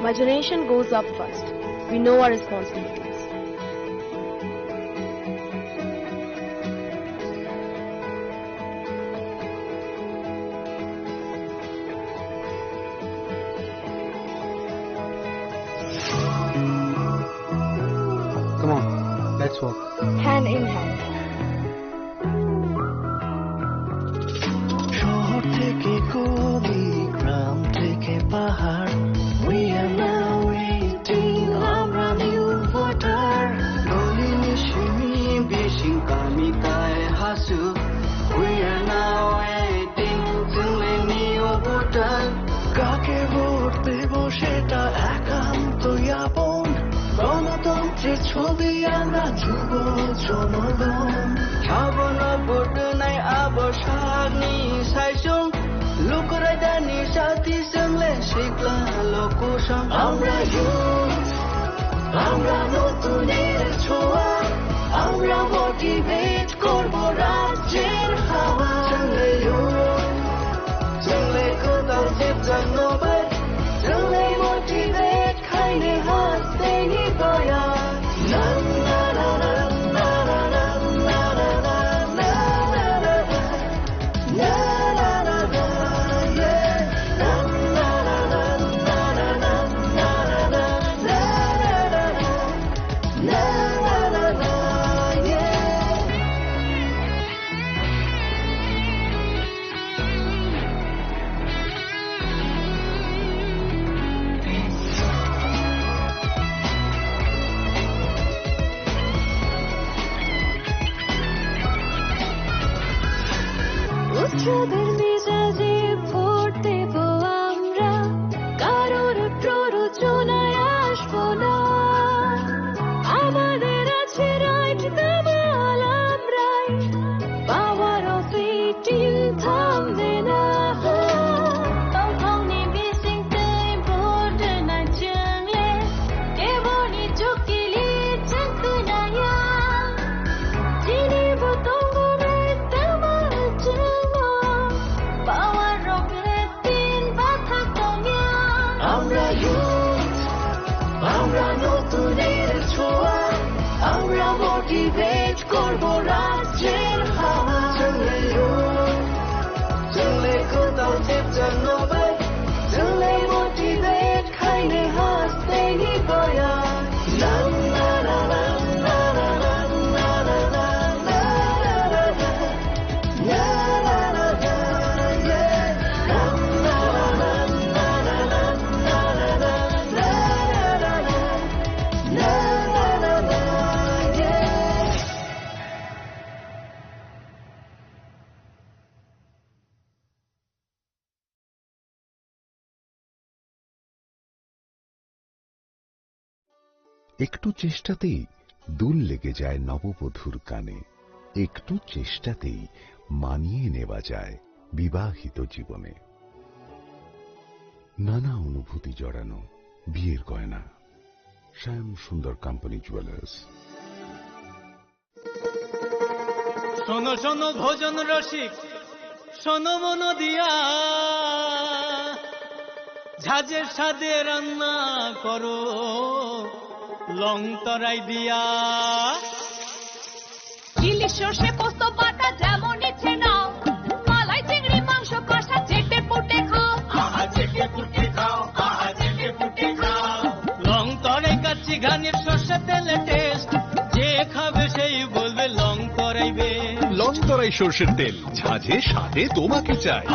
My generation goes up first. We know our responsibilities. Come on, let's walk. Hand in hand. শহর থেকে গলি, গ্রাম থেকে পাহাড়, we are now eighteen, আমরা new voter. Goli ni simi bising kami tai hasu, we are now eighteen, chwng le new voter. কাকে ভোট দেব সেটা একান্ত আপন। গণতন্ত্রের ছবি আমরা যুব জনগণ। Sabono vote rwnai abo sakni saisung. Luku raidani sati chwng le sikla lokusong. আমরা youth, আমরা নতুনের ছোঁয়া, আমরা motivate করব রাজ্যের হাওয়া। Chwng le youth, chwng le kwtal jepjak no bai, chwng le motivate khaini hasteni boya. উৎসবের মেজাজে ভোট দেব আমরা, কারোর প্ররোচনায় আসবো না। আমাদের আছে right, দামাল আমরাই। Power of eighteen থামবে না। Tongthokni bisingtwi vote rwna chwng le, keboni chukili chwng twnaya. Chini bo tongo right, damal chwng o. Power of eighteen bathak tongya. আমরা youth, আমরা নতুনের ছোঁয়া, আমরা motivate করব রাজ্যের হাওয়া। চলে youth, চলে কোথাও চেপচাপ নবাই, চলে motivate খাইনে হাসতে নিবয়া। একটু চেষ্টাতেই দুল লেগে যায় নববধূর কানে। একটু চেষ্টাতেই মানিয়ে নেওয়া যায় বিবাহিত জীবনে। নানা অনুভূতি জড়ানো বিয়ের গয়না। শ্যাম সুন্দর কোম্পানি জুয়েলার্স। শোনো শোনো ভোজন রসিক, শোনো মন দিয়া, ঝাঁঝের স্বাদে রান্না করো লং তরাই দিয়া। ইলিশ সর্ষে পোস্ত বাটা যেমন ইচ্ছে নাও, মালাই চিংড়ি মাংস কষা চেটে পুটে খাও। আহা, চেটে পুটে খাও, আহা, চেটে পুটে খাও। লং তরাই কাচ্চি ঘানির সর্ষে তেলে টেস্ট, যে খাবে সেই বলবে লং তরাই বেশ। লং তরাই সর্ষের তেল, ঝাঁঝে স্বাদে তোমাকে চাই।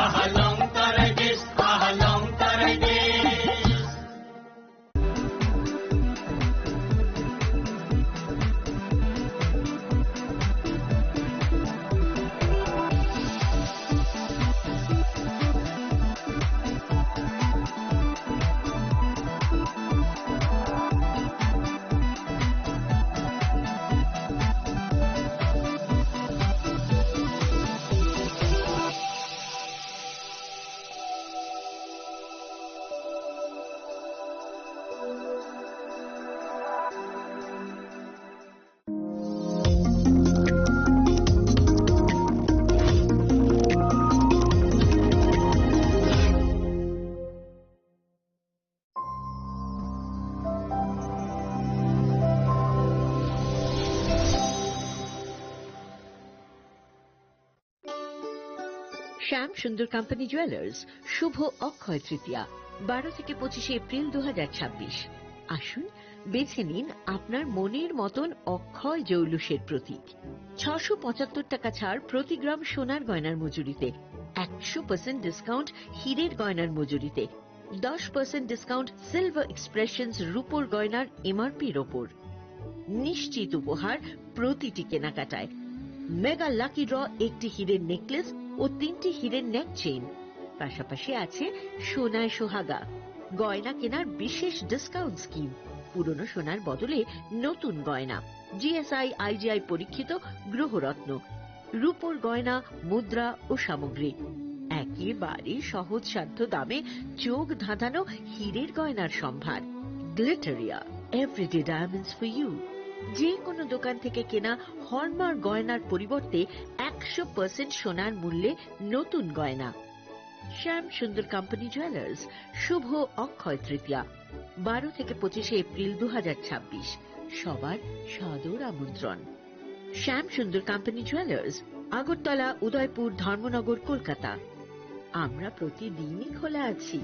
শ্যাম সুন্দর কোম্পানি জুয়েলার্স, শুভ অক্ষয় তৃতীয়া, বারো থেকে পঁচিশে এপ্রিল দু হাজার ছাব্বিশ। আসুন, বেছে নিন আপনার মনের মতন অক্ষয় জৌলুসের প্রতীক। ছশো পঁচাত্তর টাকা ছাড় প্রতি গ্রাম সোনার গয়নার মজুরিতে, একশো পার্সেন্ট ডিসকাউন্ট হীরের গয়নার মজুরিতে, দশ পার্সেন্ট ডিসকাউন্ট সিলভার এক্সপ্রেশনস রূপোর গয়নার এমআরপির ওপর। নিশ্চিত উপহার প্রতিটি কেনাকাটায়। মেগা লাকি ড্র, একটি হীরের নেকলেস ও তিনটি হীরের নেক চেইন। পাশাপাশি আছে সোনায় সোহাগা, গয়না কেনার বিশেষ ডিসকাউন্ট স্কিম, পুরনো সোনার বদলে নতুন গয়না, জিএসআই আইজিআই পরীক্ষিত গ্রহরত্ন, রূপোর গয়না, মুদ্রা ও সামগ্রী। একেবারে সহজসাধ্য দামে চোখ ধাঁধানো হীরের গয়নার সম্ভার। Glitteria, everyday diamonds for you. যে কোনো দোকান থেকে কেনা হলমার্ক গয়নার পরিবর্তে একশো পার্সেন্ট সোনার মূল্যে নতুন গয়না। শ্যাম সুন্দর কোম্পানি জুয়েলার্স, শুভ অক্ষয় তৃতীয়া, বারো থেকে পঁচিশে এপ্রিল দু হাজার ছাব্বিশ। সবার সাদর আমন্ত্রণ। শ্যাম সুন্দর কোম্পানি জুয়েলার্স, আগরতলা, উদয়পুর, ধর্মনগর, কলকাতা। আমরা প্রতিদিনই খোলা আছি।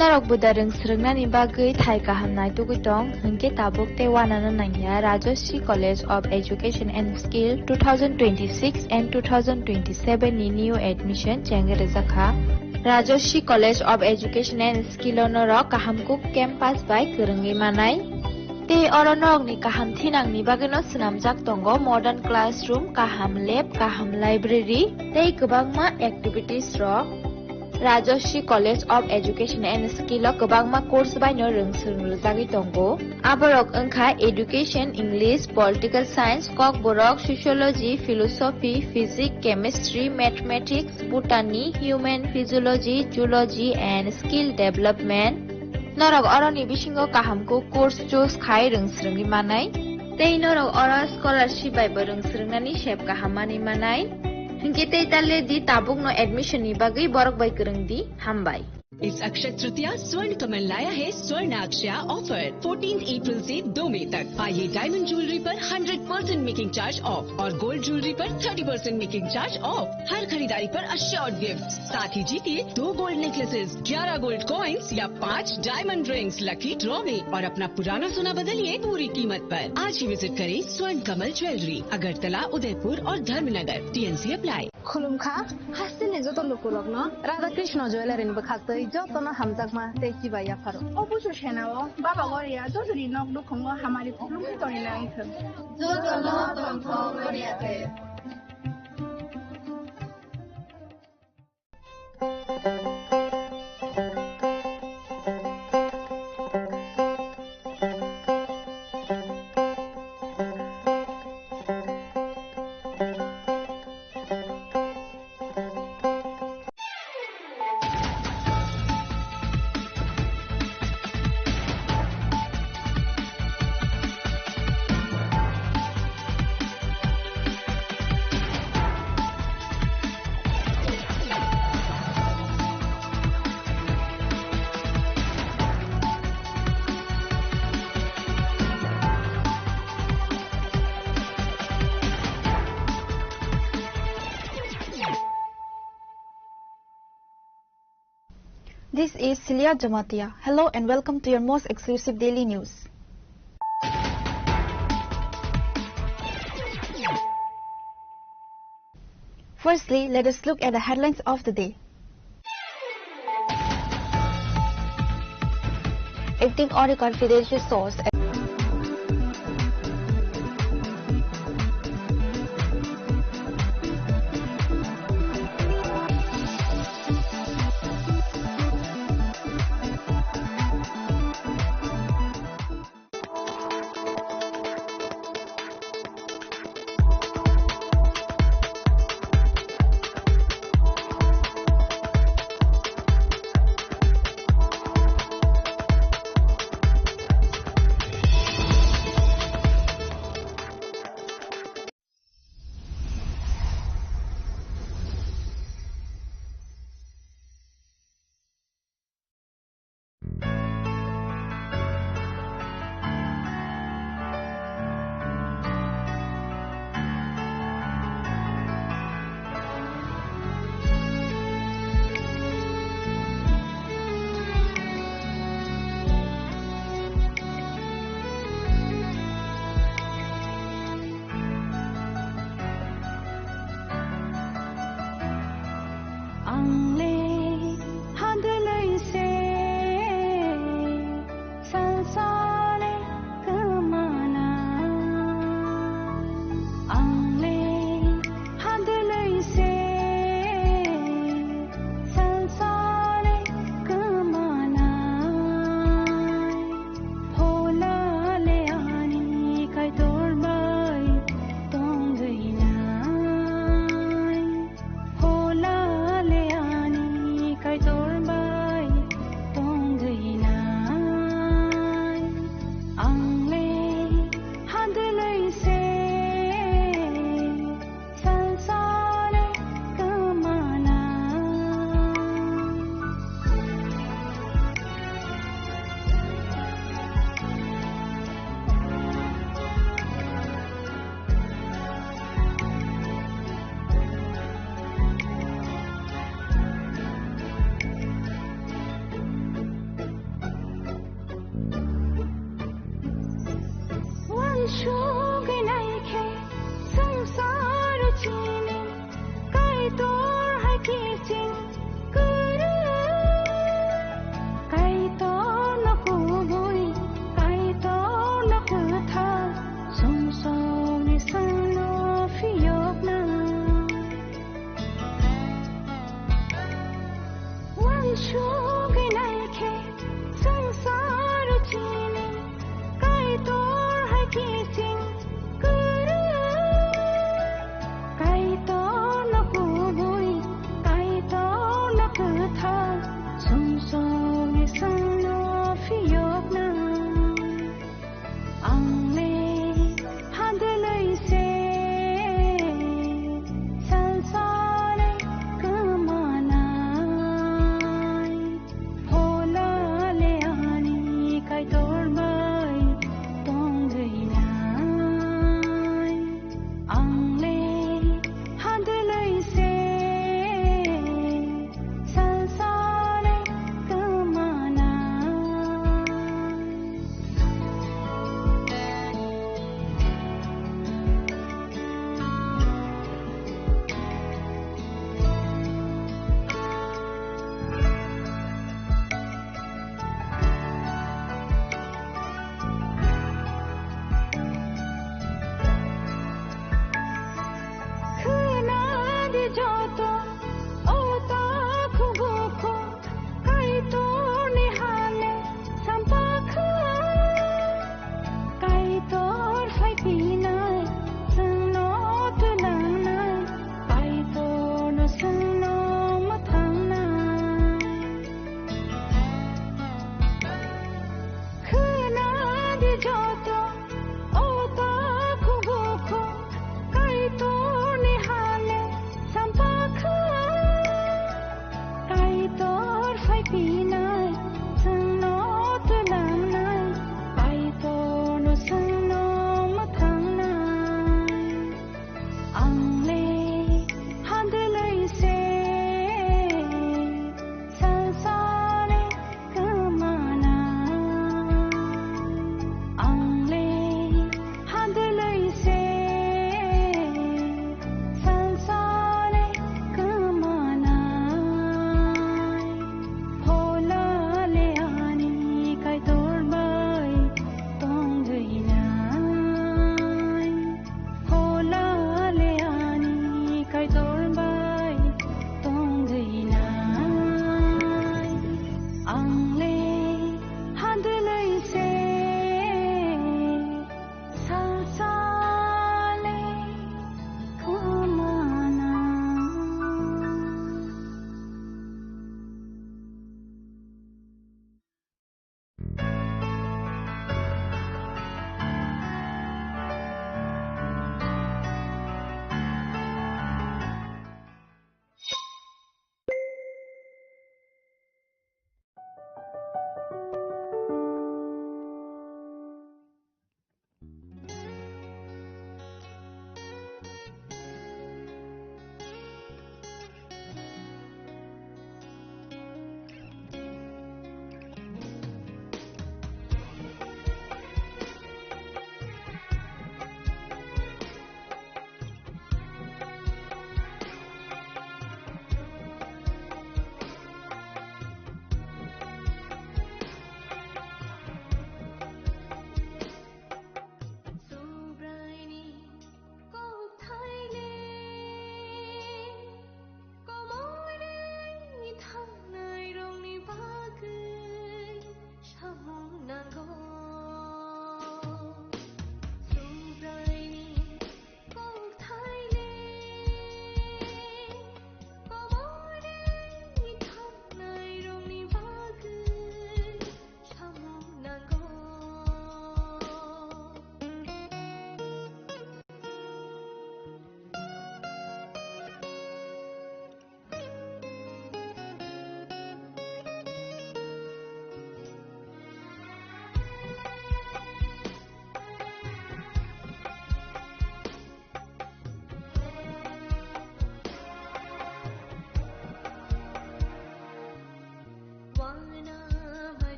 Norok buda rwng swrwngnani bagwi thai kaham naitugwi tong, hwnkhe tabuk tei uanano nangya Rajashree College of Education and Skill two thousand twenty-six and two thousand twenty-seven ni new admission chengwi rwjakha. Rajashree College of Education and Skill o norok kaham kuk campus bai kwrwngwi manai. Tei oro norokni kaham thinangni bagwino swnamjak tongo modern classroom, kaham lab, kaham library tei kwbangma activities rok. Rajashree College of Education and Skill o kwbangma course baino rwng swrwng rwjagwi tongo. Aborok wngkha Education, English, Political Science, Kokborok, Sociology, Philosophy, Physics, Chemistry, Mathematics, Botany, Human Physiology, Zoology and Skill Development. Norok oroni bisingo kaham kuk course choose khai rwng swrwngwi manai. Tei norok oro scholarship bai bo rwng swrwngnani sep kaham manwi manai. Hinkhe tei tale di tabukno admission ni bagwi borok bai kwrwng di. Hambai. इस अक्षय तृतीया स्वर्ण कमल लाया है स्वर्ण अक्षया offer, fourteen April से दो मई तक। आइए डायमंड ज्वेलरी पर hundred percent making charge off और गोल्ड ज्वेलरी पर thirty percent making charge off. हर खरीदारी पर अश्योर्ड गिफ्ट, साथ ही जीतिए दो गोल्ड नेकलेसेस, ग्यारह गोल्ड कॉइंस या पाँच डायमंड रिंग्स। लकी ड्रॉ में और अपना पुराना सोना बदलिए पूरी कीमत पर। आज ही विजिट करें स्वर्ण कमल ज्वेलरी, अगरतला, उदयपुर और Dharmanagar. TNC apply. Khulumkha, hasteni joto lukurokno Radha Krishna Jewellery ni bwkhaktwi jotono hamjakma tei chibai yapharo. O busu senao Baba Goria jotoni nok nukhungo hamari khulumwi tongwi nangthwng. Jotono tongthok Goria tei. This is Celia Jamatia. Hello and welcome to your most exclusive daily news. Firstly, let us look at the headlines of the day. Acting on a confidential source. Ang le handalai se, salsale kemana. Ang le handalai se, salsale kemana. Phola le ani Kaitor bai tongwi nai. Phola le ani Kaitor bai tongwi nai. Ang le handalai se, salsale kemana. Uansugwi naikhe swngcharo chini Kaitor hai kiching kwrwi. Kaitorno kubui, Kaitorno kwthar, sumsokni salo phiyokna. Uansugwi naikhe swngcharo chini Kaitor hai kiching kwrwi. Kaitorno kubui, Kaitorno kwthar, sumsokni salo phiyokna. Ang le handalai se, salsale kemana. Phola le ani Kaitor bai tongwi nai. Ang le handalai se, salsale kemana.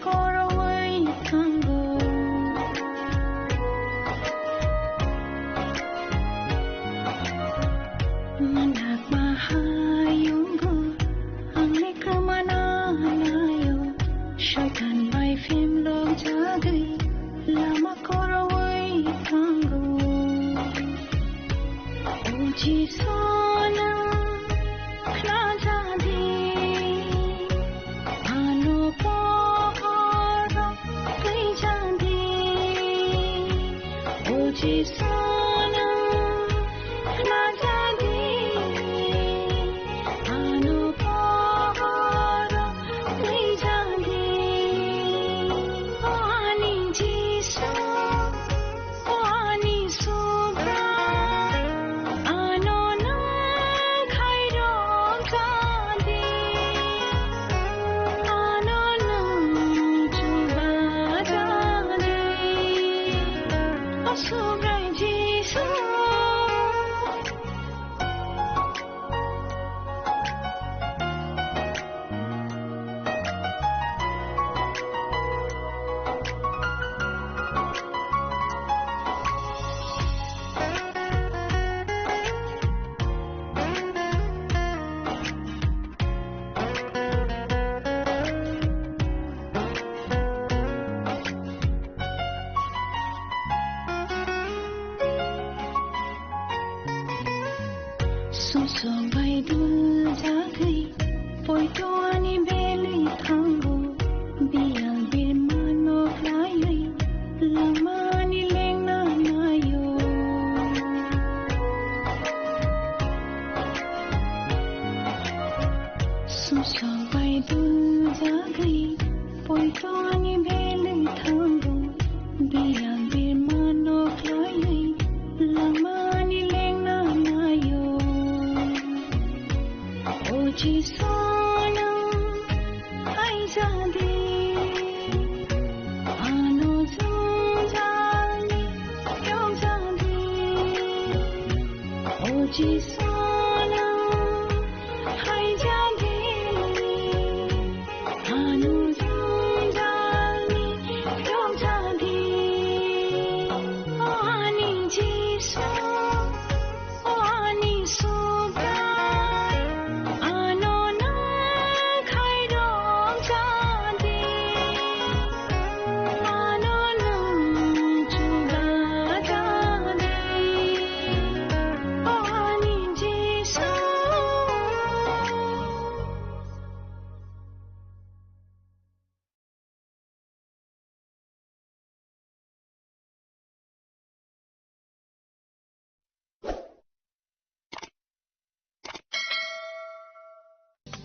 Korowi thango. Manakma hayungo, angni kwmana nayo. Shaitan bai phimlok jagwi, lama korowi thango. O Jisu, nang khnajadi, ano pohoro twijadi. O Jisu, nang khnajadi, ano pohoro twijadi. O ani Jisu, ani Subrai, ano nang khairok jadi, ano nang chuba jadi. O Subrai Jisu. Sumsok bai dul jagwi, poito ani belwi thango, biyal birmano khlaiwi, langmani lengna naio. Sumsok bai dul jagwi, poito ani belwi thango, biyal birmano khlaiwi, langmani lengna naio. O Jisu, nang phaijadi, ano jwngjal ni yokjadi. O Jisu, nang phaijadi, ano jwngjal ni yokjadi. O ani Jisu, o ani Subrai, ano nang khairok jadi, ano nang chuba jadi. O ani Jisu.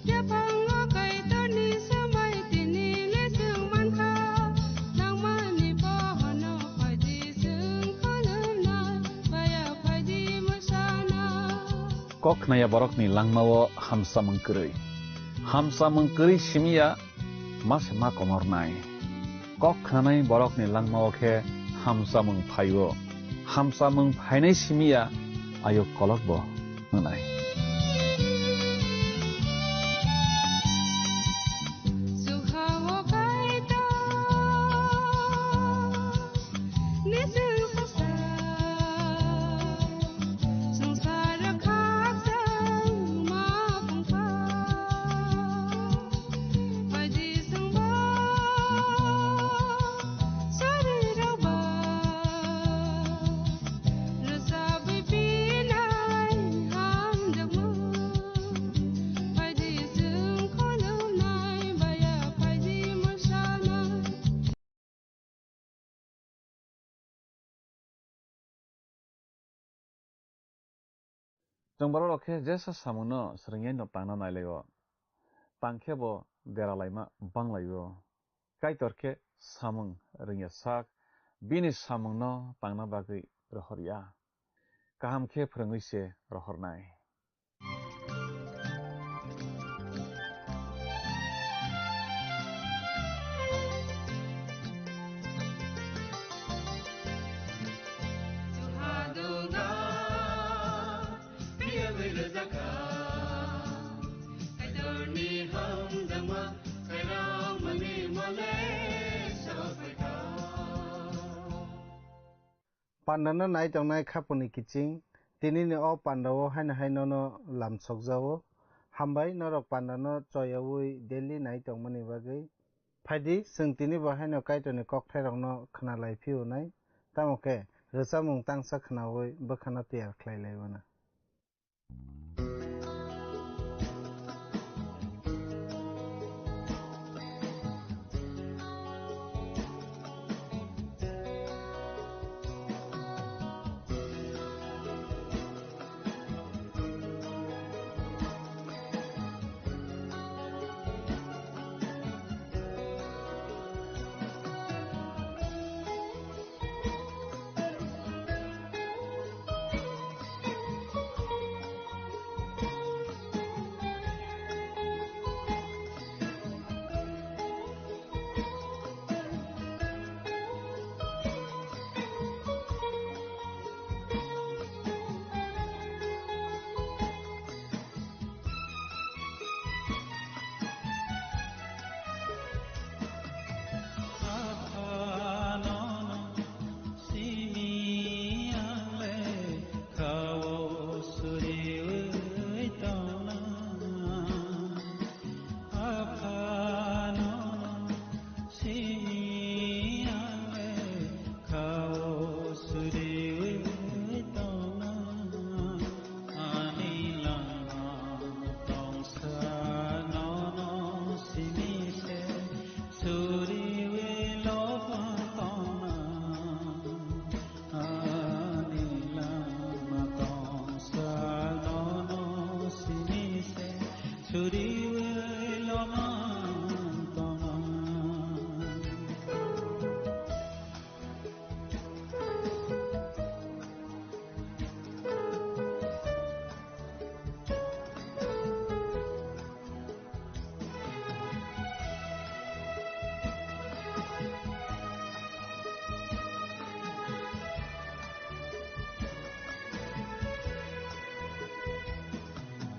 Yaphango Kaitorni swmai tini le chwng mankha, nangmani bohono phaidi chwng khulumnai, baya phaidi mwsana. Kok khnaya borokni langmao hamsamung kwrwi. Hamsamung kwrwi simi ya ma se ma komornai. Kok khnanai borokni langmao khe hamsamung phaio. Hamsamung phainai simi ya ayuk kolokbo wngnai. Chwng borok rok khe jesa samung no swrwngya no tangna nai lai o, tang khe bo dera laima bang lai o. Kaitor khe samung rwngya sak, bini samung no tangna bagwi rohor ya, kaham khe phwrwngwi se rohor nai. Pandano nai tongnai khaponi kiching, tinini o pandao haino hai nono lamsokjao. Hambai norok pandano choyaui daily nai tongmani bagwi. Phaidi, chwng tini bo haino Kaitorni kokthairokno khna lai phiyonai, tamo khe rwchapmung tangsa khnaui bwkhano tiyar khlai lai mano.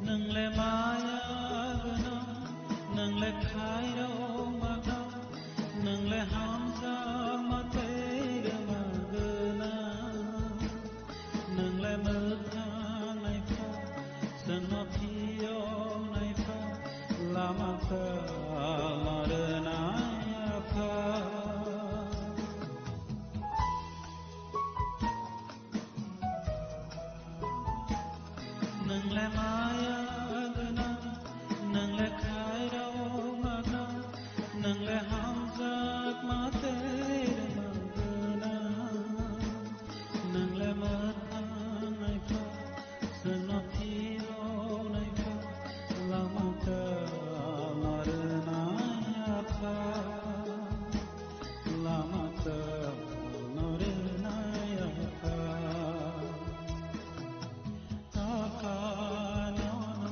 Nwngle maya gwnang, nwngle khairok magwna, nwngle hamjakma tei rwma gwnang. Nwngle mwthang naikha, chwngno phiyok naikha, lama kwlama rwnai Apha. Nwngle maya gwnang, nwngle khairok magwna, nwngle hamjakma tei rwma gwnang. Nwngle mwthang naikha, chwngno phiyok naikha, lama kwlama rwnai Apha, lama kwlama rwnai Apha. Apha nono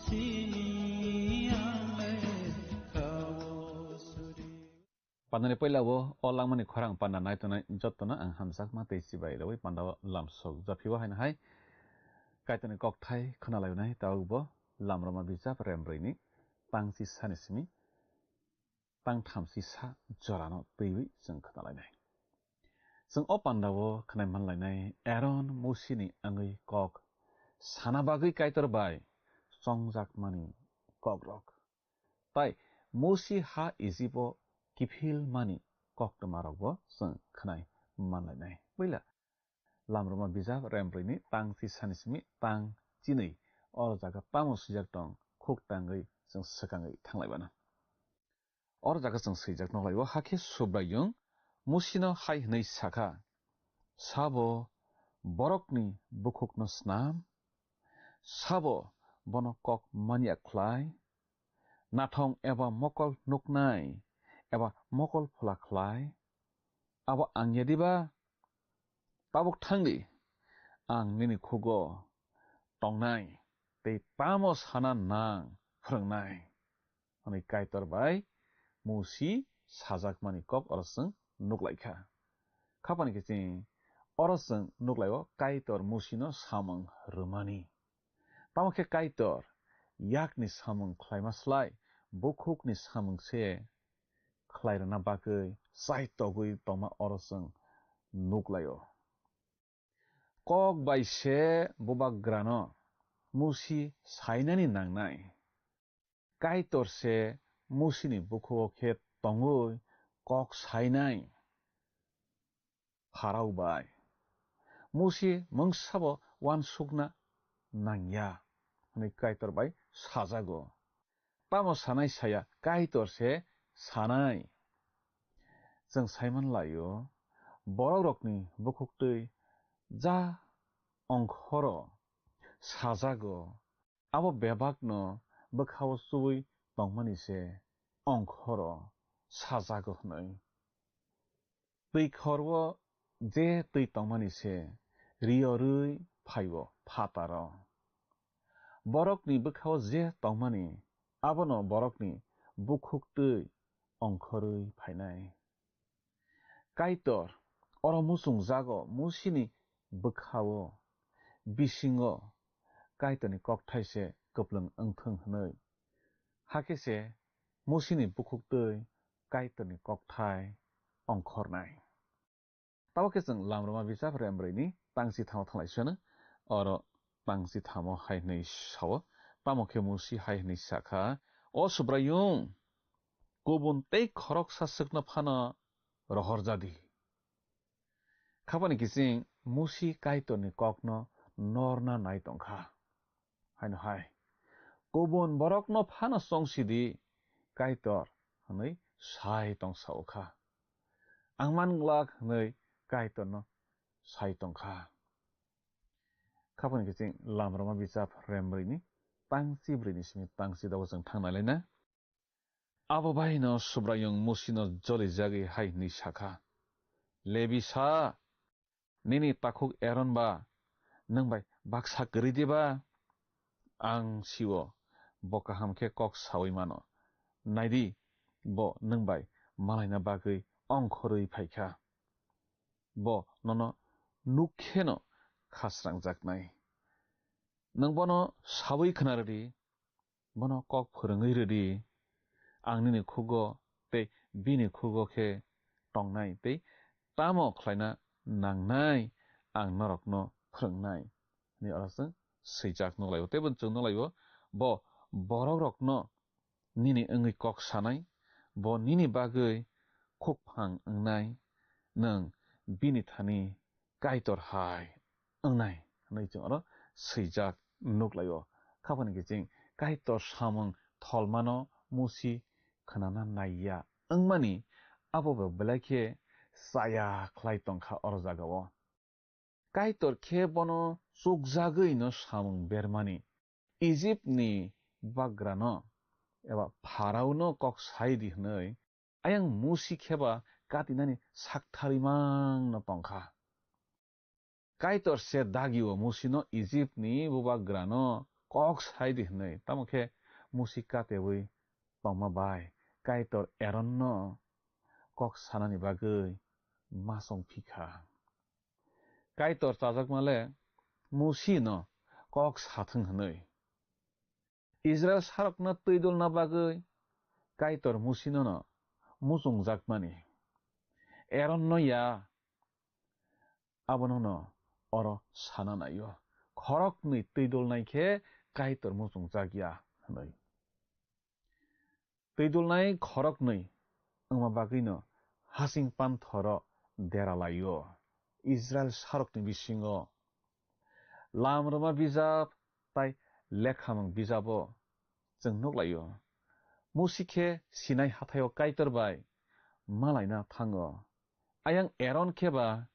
simi ang lekha o suri. Pandani puila o, o langmani khorang panda naitongnai jotono ang hamjakma tei chibai rwui panda o lamsok japhio haino hai Kaitorni kokthai khwnalainai tabukbo Lamroma bijap rembrwini tangchi sani simi tangthamchi sa jorano twiwi chwng khwnalainai. Chwng o panda o khwnai manlainai Aaron Musini wngwi kok sana bagwi Kaitor bai chongjakmani kokrok. Tai Musi ha Ijibo kiphilmani koktwmarokbo chwng khwnai manlainai. Puila Lamroma bijap rembrwini tangchi sani simi tang chinwi oro jaga tamo swijak tong khuk tangwi chwng swkangwi thanglai mano. Oro jaga chwng swijak nokhlaio, hakhe Subraiyung Musino hai hwnwi sakha, sabo borokni bukhukno snam? Sabo bono kok manya khlai? Nathong eba mokol nuknai eba mokol phola khlai? Abo ang ya diba? Tabuk thang di, ang nini khugo tongnai tei tamo sana nang phrwngnai, hwnwi Kaitor bai Musi sajakmani kok oro chwng nuk lai kha. Khapani kiching oro chwng nuk lai-o Kaitor Musino samung rwmani. Tamo khe Kaitor yakni samung khlaima slai bukhukni samung se khlai rwna bagwi chai togwi tongma oro chwng nuk lai-o. Kok bai se bubagrano Musi sainani nangnai. Kaitor se Musini bukhugo khe tongwi kok sainai. Pharao bai Musi mungsabo uansukna nangya hwnwi Kaitor bai sajago. Tamo sanai saya Kaitor se sanai. Chwng saiman laio, borokrokni bukhuktwi ja ongkhoro sajago, abo bebakno bwkhao chuwi tongmani se ongkhoro sajago hwnwi. Twi khorwo je twi tongmani se riyorwi phaio phataro. Borokni bwkhao je tongmani, abono borokni bukhuktwi ongkhorwi phainai. Kaitor oro muchungjago Musini bwkhao, bisingo Kaitorni kokthai se kwplwng wngthwng hwnwi. Hakhe se Musini bukhuktwi Kaitorni kokthai ongkhornai. Tamo khe chwng Lamrwma bijap rembwrwini tangchi thamo thanglai sano, oro tangchi thamo hai hwnwi sao, tamo khe Musi hai hwnwi sakha, "O Subraiyung, kubun tei khoroksa swkno phano rohor jadi." Khapani kiching Musi Kaitorni kokno norna nai tongkha. Haino hai, "Kubun borokno phano chongsidi, Kaitor," hwnwi sai tong sao kha. "Ang man glak," hwnwi Kaitorno sai tong kha. Khapani kiching Lamrwma bijap rembwrwini tangchi bwrwini simi tangchi dogo chwng thang nai laina. Abo baino Subraiyung Musino jolijagwi hai hwnwi sakha, "Lebi sa, nini takhuk Eron ba nwng bai baksa kwrwi diba? Ang sio, bo kaham khe kok saui mano. Naidi, bo nwng bai malaina bagwi ongkhorwi phai kha. Bo nono nuk kheno khasrangjaknai. Nwng bono saui khna rwdi, bono kok phwrwngwi rwdi. Ang nini khugo tei bini khugo khe tongnai tei tamo khlaina nangnai ang norokno phwrwngnai," hwnwi oro chwng swijak nuk lai-o. Tei bo chwng nuk lai-o, "Bo borokrokno nini wngwi kok sanai, bo nini bagwi khukphang wngnai, nwng bini thani Kaitor hai wngnai," hwnwi chwng oro swijak nuk lai-o. Khapani kiching Kaitor samung tholmano Musi khnana naiya wngmani abo bo belai khe chaya khlai tongkha oro jagao. Kaitor khe bono chukjagwino samung bermani, Ijipni bubagrano eba Pharaono kok sai di hwnwi, ayang Musi kheba katinani saktharwi mangno tongkha. Kaitor se dagio Musino Ijipni bubagrano kok sai di hwnwi, tamo khe Musi katewi tongma bai Kaitor Eronno kok sanani bagwi ma chong phi kha. Kaitor chajakma le Musino kok sathwng hwnwi. Israil sarokno twi dulna bagwi Kaitor Musinono muchungjakmani. Eronno ya, abonono oro sana nai-o. Khoroknwi twi dulnai khe Kaitor muchungjak ya hwnwi. Twi dulnai khoroknwi wngma bagwino hasing panthoro dera lai-o Israil sarokni bisingo. Lamrwma bijap tai Lekhamung bijabo chwng nuk lai-o. Musi khe Sinai hathaio Kaitor bai malaina thango. Ayang Eron khe ba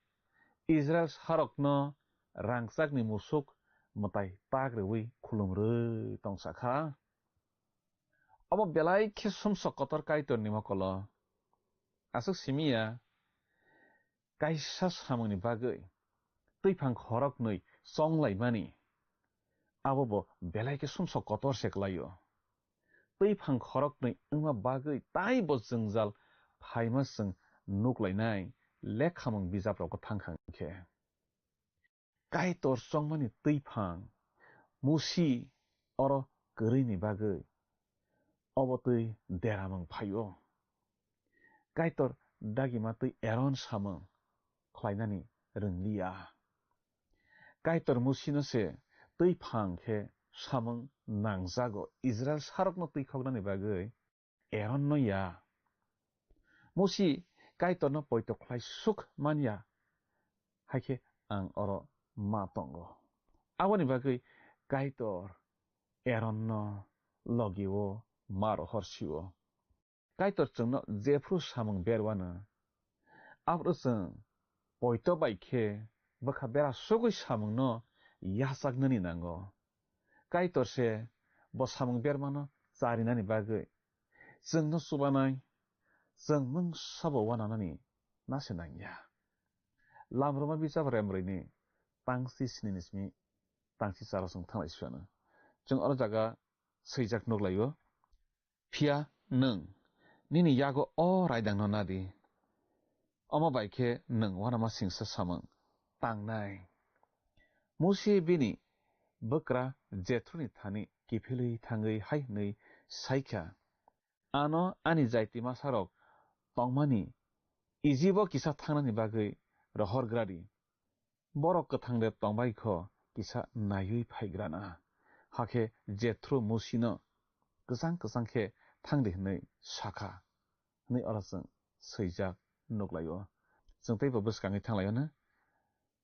Israil sarokno rangchakni musuk mwtai tak rwui khulum rwui tongsa kha. Obo belai khe sumsok kotor Kaitorni mokolo. Aswk simi ya, kaisa samungni bagwi twiphang khoroknwi chonglaimani, abo bo belai khe sumsok kotor se kwlai-o. Twiphang khoroknwi wngma bagwi taibo jwngjal phaima chwng nuklainai Lekhamung bijaprogo thangkha hwnkhe. Kaitor chongmani twiphang Musi oro kwrwini bagwi obo twi deramung phai-o. Kaitor dagima twi Eron samung khlainani rwngliya. Kaitor Musino se twi phang khe samung nangjago Israel sarokno twi khoknani bagwi, Aaronno ya. Musi Kaitorno poito khlai suk man ya, hai khe ang oro ma tongo. Aboni bagwi Kaitor Aaronno logi-o ma rohor si-o. Kaitor chwngno jephru samung ber uanw, aphuru chwng poito bai khe bwkha bera sugwi samungno yachaknani nango. Kaitor se bo samung bermano charinani bagwi chwngno chubanai, chwng mungsabo uananani na se nangya. Lamrwma bijap remrwini tangsi sini ni simi tangsi charo chwng thanglai suanw. Chwng oro jaga swijak nuklaio. Phiya nwng nini yago o raidangno nadi, omo bai khe nwng uanama singsa samung tangnai. Musi bini bwkra Jethroni thani kiphilwi thangwi hai hwnwi sai kha, "Ano ani jaiti masarok tongmani Ijibo kisa thangnani bagwi rohor gra di. Borok kwthang de tongbai kho kisa naiwi phai gra na." Hakhe Jethro Musino, "Kwchang kwchang khe thang di," hwnwi sa kha, hwnwi oro chwng swijak nuklaio. Chwng teibo bwskangwi thanglaio na,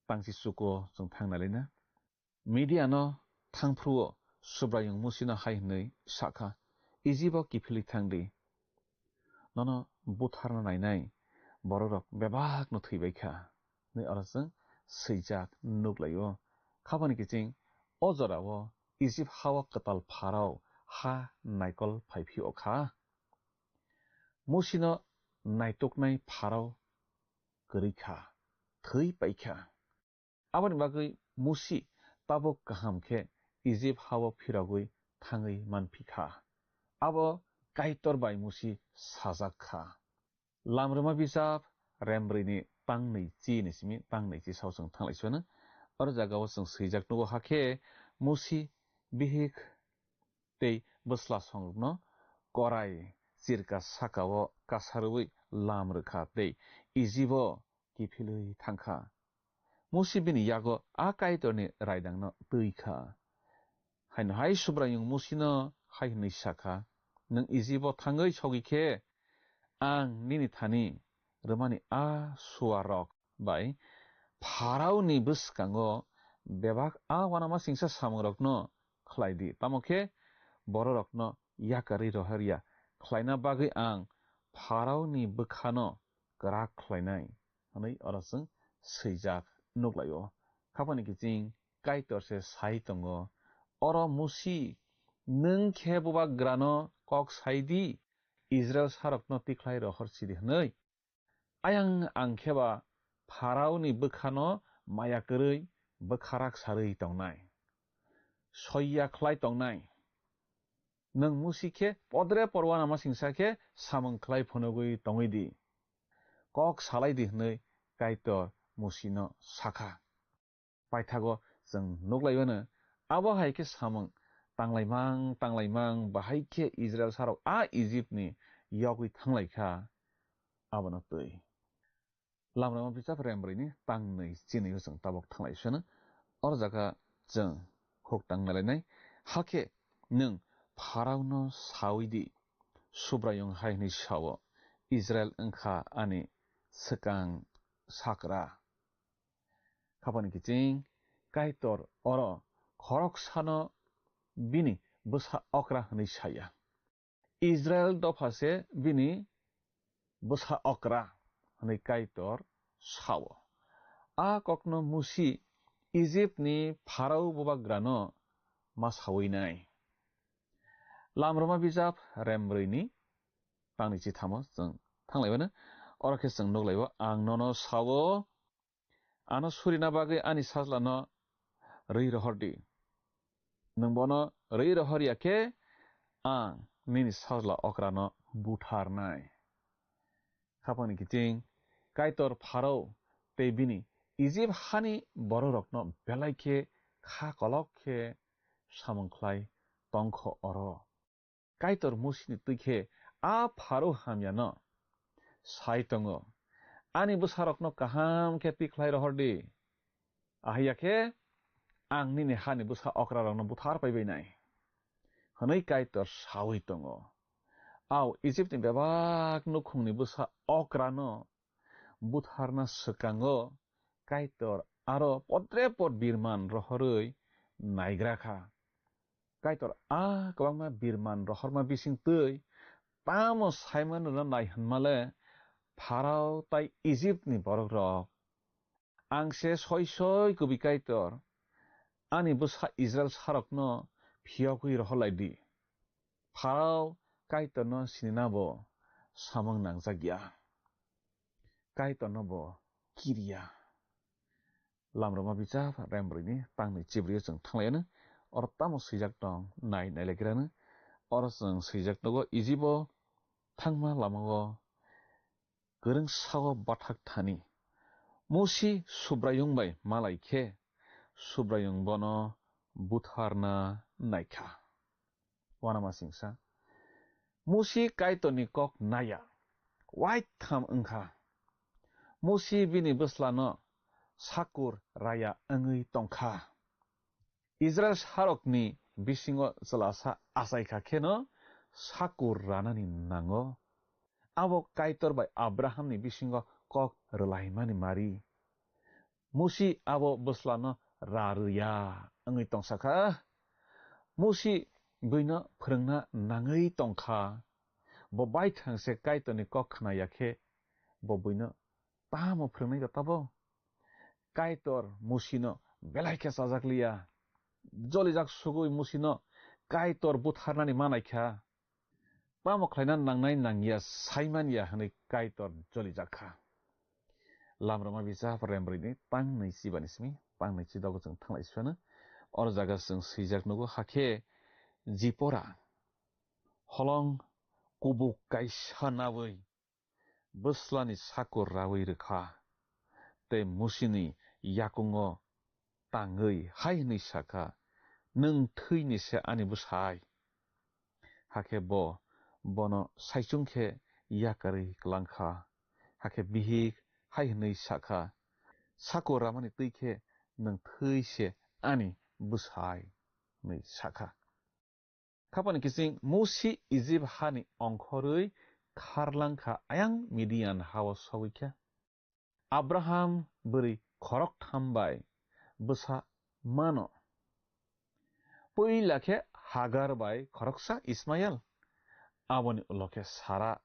tangchi chuko chwng thang nai lai na. Midiano thangphruo Subraiyung Musino hai hwnwi sa kha, "Ijibo kiphilwi thang di. Nono butharna nainai bororok bebakno thwibai kha," hwnwi oro chwng swijak nuklaio. Khapani kiching o jorao Ijip hao kwtal pharao ha naikol phai phio kha. Musino naituknai pharao kwrwi kha, thwi pai kha. Aboni bagwi Musi tabuk kaham khe Ijip hao phirogwi thangwi manphi kha. Abo Kaitor bai Musi sajak kha. Lamrwma bijap remrwini tangnwi chi ni simi tangnwi chi sao chwng thanglai suano. Oro jagao chwng swijak nugo, hakhe Musi bihik tei bwsla songrokno korai chirka sakao kasarwi lam rwkha tei Ijibo kiphilwi thangkha. Musi bini yago a Kaitorni raidangno twi kha. Haino hai Subraiyung Musino hai hwnwi sa kha, "Nwng Ijibo thangwi sogwi khe, ang nini thani rwmani a suarrok bai Pharaoni bwskango bebak a uanama singsa samungrokno khlai di. Tamo khe bororokno yakarwi rohor ya khlaina bagwi ang Pharaoni bwkhano kwrak khlainai," hwnwi oro chwng swijak nuklaio. Khapani kiching Kaitor se sai tongo, "Oro Musi, nwng khe bubagrano kok sai di, Israil sarokno tikhlai rohor si di," hwnwi. Ayang ang khe ba Pharaoni bwkhano maya kwrwi bwkha rak sarwi tongnai, soiya khlai tongnai. Nwng Musi khe podre por uanama singsa khe samung khlai phunugwi tongwi di. Kok salai di hwnwi Kaitor Musino sa kha. Paithago chwng nuklai mano, abo hai khe samung tanglaimang tanglaimang bahai khe Israil sarok a Ijipni yogwi thanglai kha, abono twi. Lamrama bijap remrwini tangnwi chinwi chwng tabuk thanglai sano. Oro jaga chwng huk tang nalainai. Hakhe nwng Pharaono saui di, Subraiyung hai hwnwi sao, "Israil wngkha ani swkang sakra." Khapani kiching Kaitor oro khoroksano bini bwsa okra hwnwi saya. Israil dopha se bini bwsa okra hwnwi Kaitor sao. A kokno Musi Ijipni Pharao bubagrano ma saui nai. Lamroma bijap remrwini tangni chithamo chwng thanglai mano. Oro khe chwng nuklai o, ang nono sao, ano surina bagwi ani sajlano rwi rohor di. Nwng bono rwi rohor ya khe, ang nini sajla okrano butharnai. Khapangni kiching Kaitor Pharao tei bini Ijip hani bororokno belai khe kha kolok khe samung khlai tongkho oro. Kaitor Musini twi khe a Pharao hamyano sai tongo, "Ani bwsarokno kaham khe tikhlai rohor di, ahai ya khe ang nini hani bwsa okrarokno buthar paibainai," hwnwi Kaitor saui tongo. Au Ijipni bebak nukhungni bwsa okrano butharna swkango Kaitor aro podrepot birman rohorwi naigra kha. Kaitor a kwbangma birman rohorma bising twi tamo Saimanrwno nai hwnmale Pharao tai Ijipni borokrok. Ang se soi soi kubui Kaitor, ani bwsa Israil sarokno phiyogwi rohorlai di. Pharao Kaitorno sininabo samung nangjak ya. Kaitorno bo kiriya. Lamroma bichar rembroini tangnwi chibrwio chwng thanglaiyano. Oro tamo swijak tong nai nailaikrano. Oro chwng swijak nogo Ijibo thangma lamao kwrwng sao bathak thani. Musi Subraiyung bai malai khe Subraiyung bono butharna naikha. Uanamasingsa Musi Kaitorni kok naiya, waitham wngkha. Musi bini bwslano sakur raya wngwi tongkha. Israil sarokni bisingo chwlasa achaikha kheno sakur ranani nango. Abo Kaitor bai Abrahamni bisingo kok rwlaimani mari. Musi abo bwslano ra rwya wngwi tongsa kha. Musi buino phwrwngna nangwi tongkha. Bo baithang se Kaitorni kok khna ya khe bo buino tamo phwrwngnai da tabo? Kaitor Musino belai khe chajak liya. Jolijak sugui Musino Kaitor butharnani manai kha. Tamo khlaina nangnai nangya saimanya hwnwi Kaitor jolijak kha. Lamroma bichar rembroini tangnwi chibani simi tangnwi chidogo chwng thanglai siyano. Oro jaga chwng swijak nugo, hakhe Jipora holong kubuk kaisa nawi bwslani sakur raui rwkha, tei Musini yakungo tangwi hai hwnwi sakha, "Nwng thwini se ani bwsai." Hakhe bo bono saichung khe yakarwi kwlangkha. Hakhe bihik hai hwnwi sakha, "Sakur ramani twi khe nwng thwi se ani bwsai," hwnwi sakha. Khapani kiching Musi Ijip hani ongkhorwi kharlang kha, ayang Midian hao sogwi kha. Abraham bwrwi khoroktham bai bwsa mano. Puila khe Hagar bai khoroksa Ismael, aboni ulo khe Sara,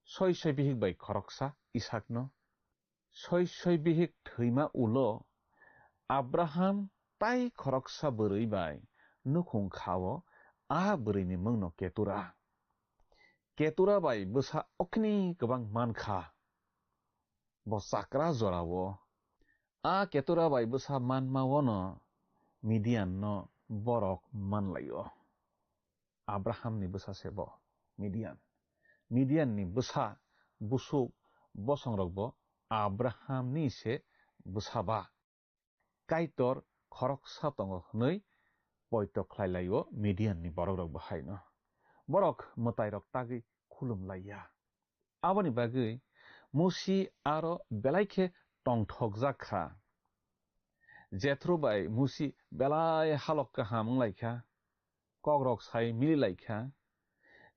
soi soi bihik bai khoroksa Isakno. Soi soi bihik thwima ulo Abraham tai khoroksa bwrwi bai nukhung kha-o, a bwrwini mungno Ketura. Ketura bai bwsa okni kwbang man kha, bo chakra jora-o. A Ketura bai bwsa manma-ono Midianno borok manlai-o. Abrahamni bwsa se bo Midian. Midianni bwsa busuk bosongrokbo Abrahamni se bwsa ba. Kaitor khoroksa tongo hwnwi poito khlai lai-o Midianni borokrokbo haino. Borok mwtairok tagwi khulum lai ya. Aboni bagwi Musi aro belai khe tongthokjak kha. Jethro bai Musi belai halok kaham wng lai kha, kokrok sai mili lai kha.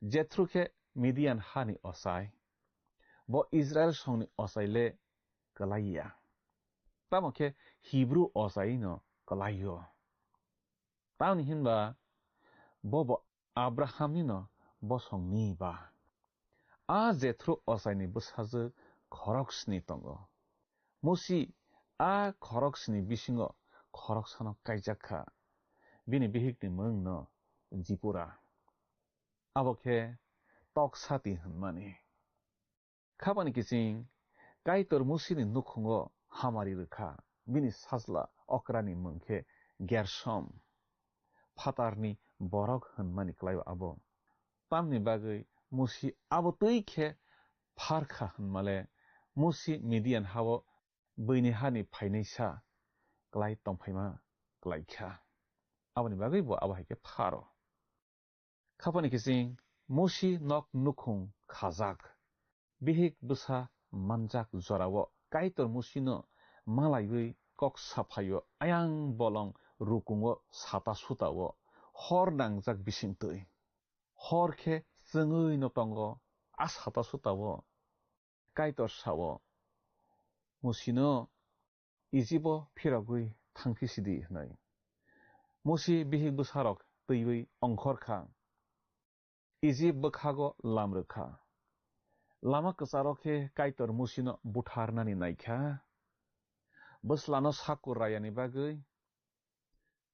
Jethro khe Midian hani ochai, bo Israel songni ochai le kwlai ya, tamo khe Hibru ochai no kwlai-o. Tamni hinba bo bo Abrahamni no bosongni ba. A Jethro ochaini bwsajwk khoroksni tongo. Musi a khoroksni bisingo khoroksano kaijak kha. Bini bihikni mungno Jipura. Abo khe Toksati hwnmani. Khapani kiching Kaitor Musini nukhungo hamari rwkha, bini sajla okrani mung khe Gersom, phatarni borok hwnmani klai-o abo. Tamni bagwi Musi abo twi khe pharkha hwnmale, Musi Midian hao buini hani phainaisa klai tongphaima klaikha. Aboni bagwi bo abo hai khe pharo. Khapani kiching Musi nok nukhung khajak. Bihik bwsa manjak jorao Kaitor Musino malaiwi kok saphaio, ayang bolong rukungo sata suta-o hor nangjak bisingtwi. Hor khe chwngwi'-no tongo a sata suta-o. Kaitor sa-o, Musino, "Ijibo phirogwi thangphi sidi," hwnwi. Musi bihik bwsarok twiwi ongkhor kha. Ijip bwkhago lam rwkha. Lama kwcharo khe Kaitor Musino butharnani naikha. Bwslano sakur rayani bagwi,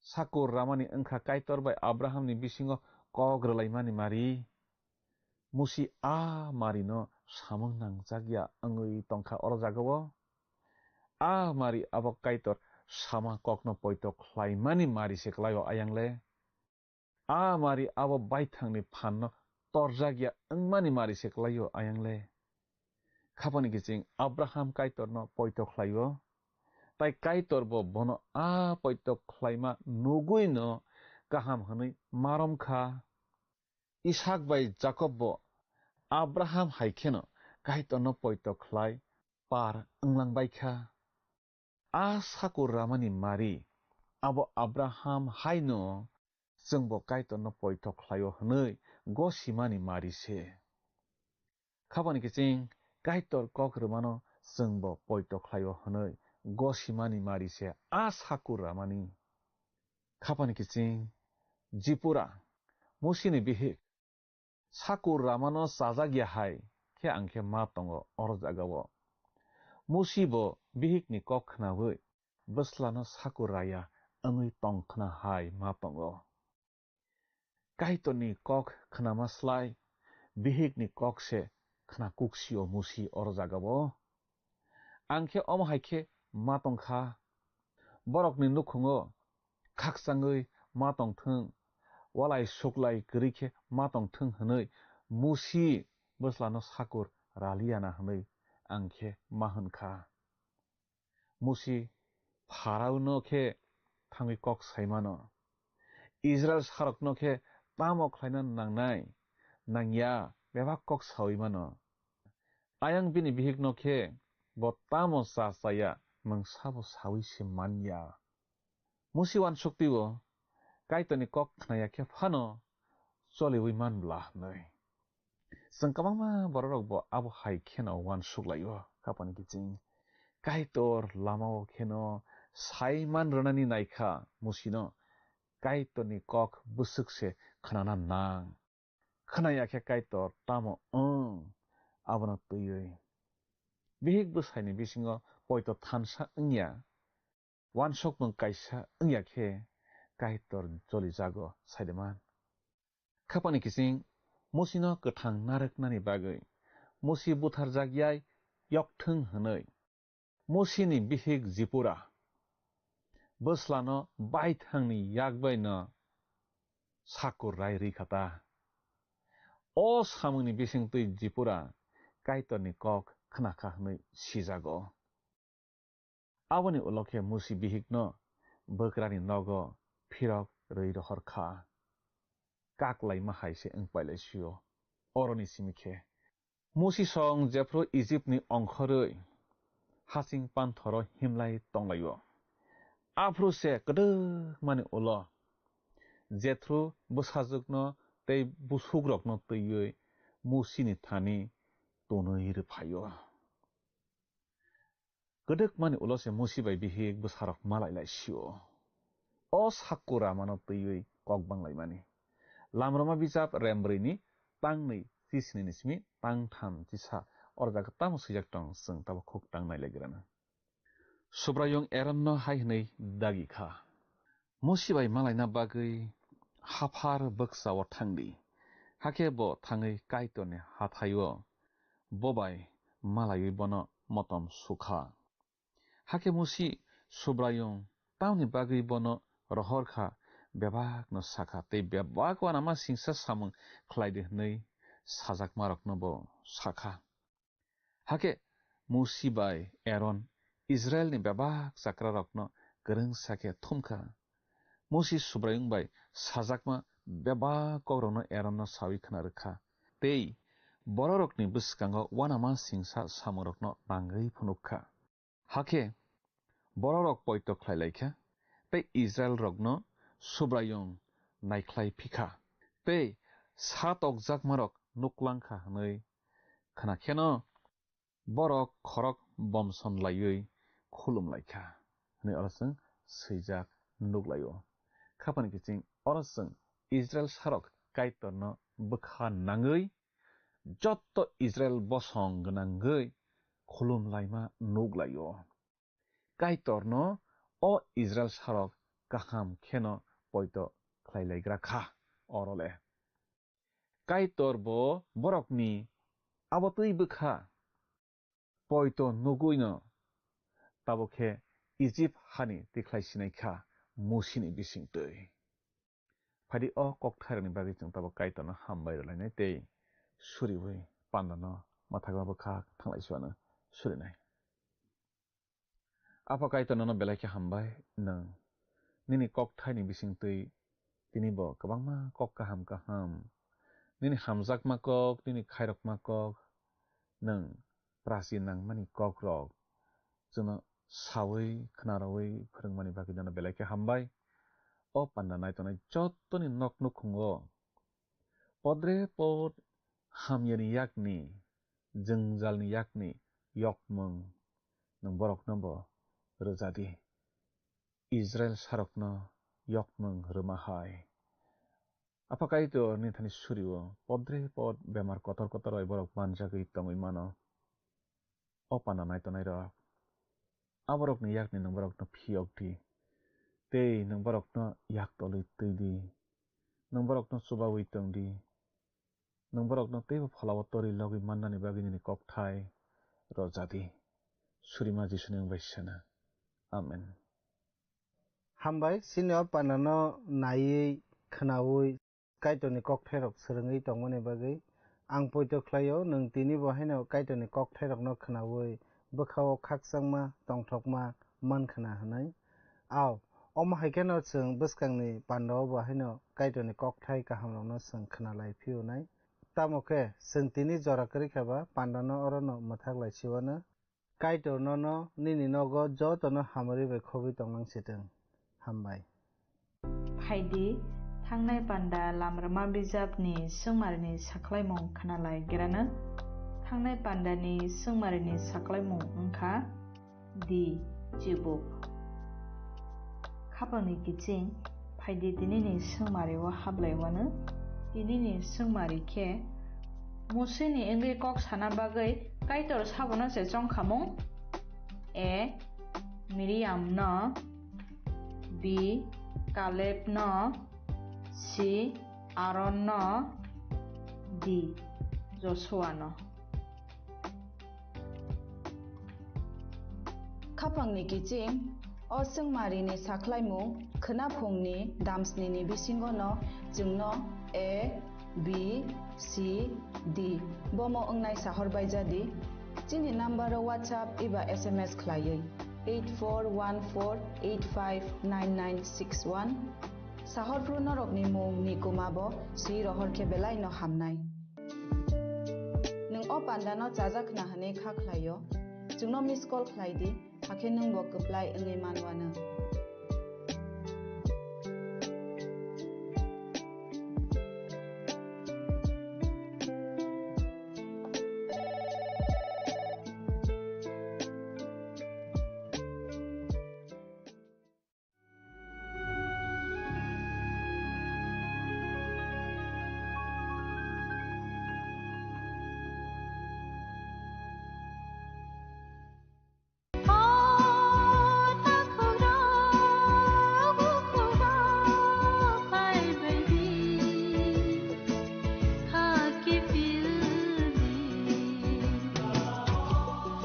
sakur ramani wngkha Kaitor bai Abrahamni bisingo kok rwlaimani mari. Musi a marino samung nangjak ya wngwi tongkha oro jagao. A mari abo Kaitor sama kokno poito khlaimani mari se kwlaio ayang le. A mari abo baithangni phanno torjak ya wngmani mari se kwlaio ayang le. Khapani kiching Abraham Kaitorno poito khlaio, tai Kaitor bo bono a poito khlaima nugwino kaham hwnwi marom kha. Isak bai Jakob bo Abraham hai kheno Kaitorno poito khlai par wnglang bai kha. A sakur ramani mari abo Abraham haino chwngbo Kaitorno poito khlaio hwnwi gosimani mari se. Khapani kiching Kaitor kok rwmano chwngbo poito khlaio hwnwi gosimani mari se a sakur ramani. Khapani kiching Jipura, Musini bihik, sakur ramano chajak ya hai khe ang khe ma tongo oro jagao. Musi bo bihikni kok khnaui bwslano sakur raya wngwi tong khna hai ma tongo. Kaitorni kok khnama slai bihikni kok se khna kuksio Musi oro jagao. Ang khe omo hai khe ma tong kha. Borokni nukhungo khakchangwi ma tong thung, walai suklai kwrwi khe ma tong thung hwnwi Musi bwslano sakur raliya na hwnwi ang khe ma hwn kha. Musi Pharaono khe thangwi kok sai mano. Israil sarokno khe tamo khlaina nangnai, nangya, bebak kok saui mano. Ayang bini bihikno khe bo tamo cha chaya, mungsa bo saui se man ya. Musi uansuk twi-o, Kaitorni kok khnaya khe phano choliui man bla hwnwi. Chwng kwbangma bororok bo abo hai kheno uansuk lai-o, khapani kiching. Kaitor lama-o kheno sai man rwnani nai kha Musino, Kaitorni kok bwswk se khnana nang. Khnaya khe Kaitor tamo wng, abono twiwi. Bihik bwsaini bisingo poito thansa wngya, uansukmung kaisa wngya khe Kaitor jolijago, saideman. Khapani kiching Musino kwthang narwknani bagwi Musi butharjak yai yokthwng hwnwi Musini bihik Jipura bwslano baithangni yak baino sakur rai rwi kha ta. O samungni bisingtwi Jipura Kaitorni kok khna kha hwnwi sijago. Aboni ulo khe Musi bihikno bwkrani nogo phirok rwi rohor kha. Kak laima hai se wng pai lai sio. Oroni simi khe Musi song jephru Ijipni ongkhorwi hasing panthoro himlai tong lai-o. Aphuru se kwdwkmani ulo Jethro bwsajwkno tei busukrokno twiwi Musini thani tonwi rwphai-o. Kwdwkmani ulo se Musi bai bihik bwsarok malai lai sio. O sakura mano twiwi kok bang laimani. Lamroma bijap rembrwini tang nwi chisnini simi tang tham chisa oro jaga tamo swijak tong, chwng tabuk khuk tang nai lai grana. Subraiyung Eronno hai hwnwi dagi kha, Musi bai malaina bagwi haphar bwkcha-o thang di. Hakhe bo thangwi Kaitorni hathai-o bo bai malaiwi bono motom su kha. Hakhe Musi Subraiyung tamni bagwi bono rohor kha, bebakno sa kha, tei bebak uanama singsa samung khlai di hwnwi sajakmarokno bo sa kha. Hakhe Musi bai Eron Israilni bebak chakrarokno kwrwngsa khe thum kha. Musi Subraiyung bai sajakma bebak kokrokno Eronno saui khna rw kha, tei bororokni bwskango uanama singsa samungrokno nangwi phunuk kha. Hakhe bororok poito khlai lai kha, tei Israilrokno Subraiyung naikhlai phi kha, tei satokjakmarok nuklang kha hwnwi khna kheno borok khorok bomson laiwi khulum lai kha hwnwi oro chwng swijak nuk lai-o. Khapani kiching oro chwng Israil sarok Kaitorno bwkha nangwi jotto Israil bosong gwnangwi khulum laima nuk lai-o. Kaitorno o Israil sarok kaham kheno poito khlai lai gra kha oro le. Kaitor bo borokni abo twi bwkha poito nugwino tabuk khe Ijip hani tikhlai sinai kha Musini bising twi. Phadi o kokthairokni bagwi chwng tabuk Kaitorno hambai rwlainai tei suriui pandano mwthagma bwkhak thanglai suano surinai. Apha Kaitor nono belai khe hambai, nwng nini kokthaini bising twi tini bo kwbangma kok kaham kaham, nini hamjakma kok, nini khairokma kok, nwng prachi nangmani kokrok chwngno saui khna rwui phwrwngmani bagwi nono belai khe hambai. O panda nai tongnai jottoni nok nukhungo podre pod hamyani yakni, jwngjalni yakni yokmwng nwng borokno bo rwja di. Israil sarokno yokmwng rwma hai. Apha Kaitor nini thani surio podre pod bemar kotor kotor bai borok manjagwi tongwi mano. O panda nai tongnai rok, aborokni yakni nwng borokno phiyok di, tei nwng borokno yak tolwi twi di, nwng borokno chubaui tong di, nwng borokno teibo pholao torwi logwi mannani bagwi nini kokthai rwja di. Surima Jisuni wng bai sana. Amen. Hambai, chini o pandano naiwi, khwnaui, Kaitorni kokthairok swrwngwi tongmani bagwi. Ang poito khlaio, nwng tini bo haino Kaitorni kokthairokno khwnaui bwkhao khakchangma, tongthokma man khna hwnwi. Ao, omo hai kheno chwng bwskangni pandao bo haino Kaitorni kokthai kahamrokno chwng khna lai phiyonai. Tamo khe, chwng tini jora kwrwi kha ba pandano orono mwthak lai siwano. Kaitor nono nini nogo jotono hamari bai khogwi tonglang sitwng. Hambai. Phaidi, thangnai panda lamrwma bijapni swngmarini sakhlaimung khwnalai gerano. Thangnai pandani swngmarini sakhlaimung wngkha di chibuk. Khapangni kiching, phaidi tinini swngmari o hablai wano. Tinini swngmari khe Musini wngwi kok sana bagwi Kaitor sabono se chongkhamung. A. Miriam no. B. Kaleb no. C. Aaron no. D. Joshua no. Khapangni kiching, o swngmarini sakhlaimung khwnaphungni damsnini bisingono chwngno A, B, C, D bomo wngnai sahor baijadi. Chini nambaro WhatsApp eba S M S khlaiwi eight four one four eight five nine nine six one. Sahorphru norokni mung ni kuma bo swi rohor khe belai no hamnai. Nwng o panda no chajak khna hwnwi kha khlaio, chwngno miss call khlai di, hakhe nwng bo kwplai wngwi man wano.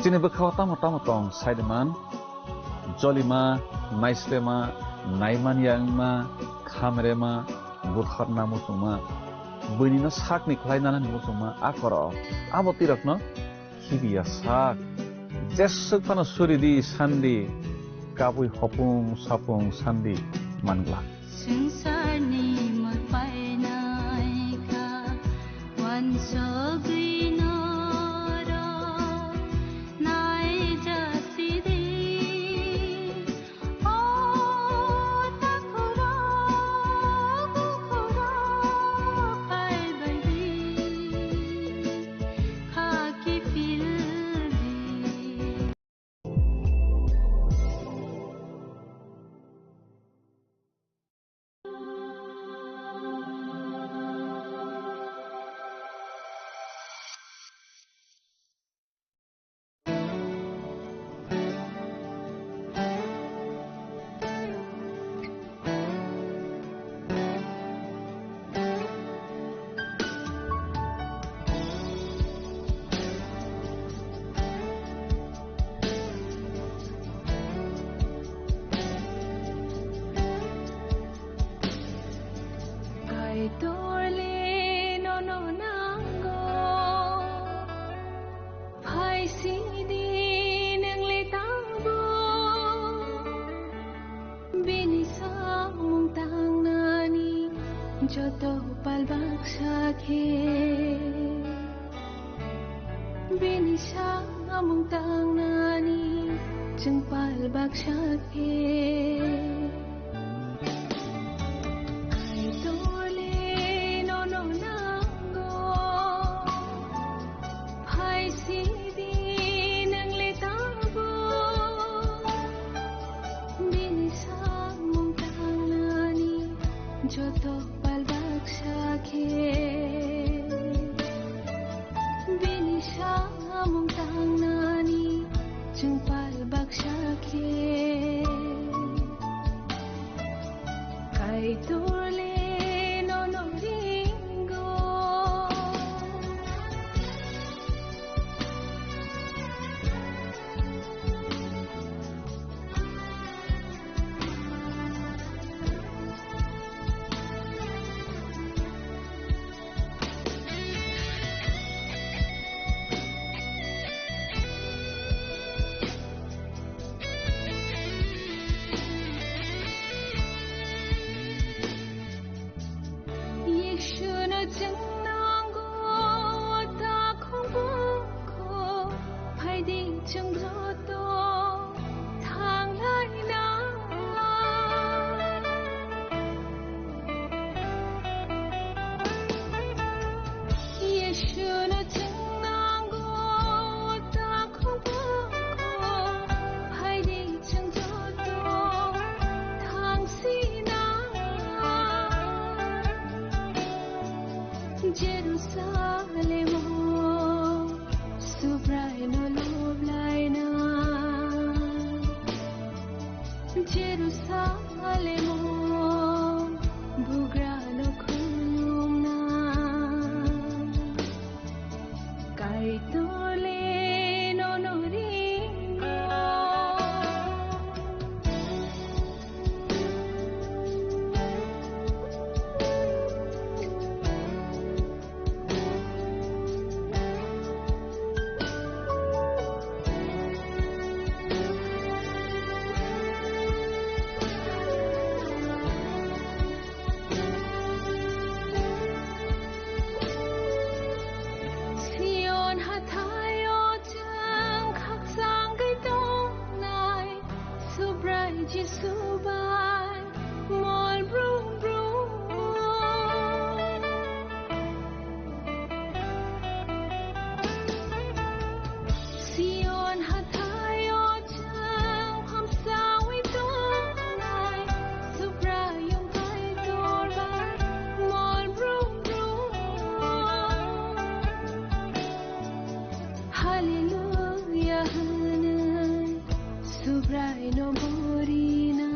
Chini bwkhao tamo tamo tong saiman, jolima, naislema, naimanya wngma, khamrema, butharna muchungma, buinino sakni khlai nanani muchungma, a koro abo twirokno khibiya sak. Jeswk phano suri di sandi, kabui hopung sapung sandi mangla. Swngcharni mwlpainai kha, uansugwi norok naijak sidi. O Sidi nang le tangbo, bini samung tangnani joto pal baksa khe. Bini samung tangnani chwng pal baksa khe. Kaitorle nono nango, phai sidi nang le tangbo. Bini samung tangnani joto pal baksa khe. Bini samung tangnani chwng pal baksa khe. Kaitorle nono ringo. Yeshuno chwng nango, takhuk bukho, phaidi chwng joto thanglaina. Yeshuno chwng nango, takhuk bukho, phaidi chwng joto thangsina. Jerusalemo Subraino loblaina. Jerusalemo bugrano khulumna. Kaitorle nono ringo. Sion hathaio chwng khakchangwi tongnai, Subrai Jisu bai mol brum brum. Sion hathaio chwng hamsawi tongnai, Subraiyung Kaitor bai mol brum brum. Hallelujah hwnwi Subraino borina.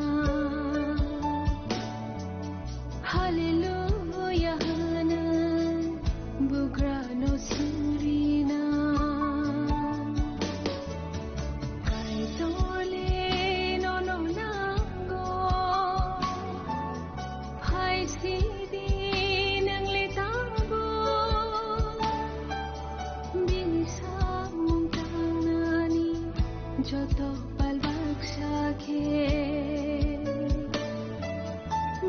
Hallelujah hwnwi bugrano surina. Kaitorle nono nango. Phai sidi nang le tangbo. Bini samung tangnani joto pal baksa khe.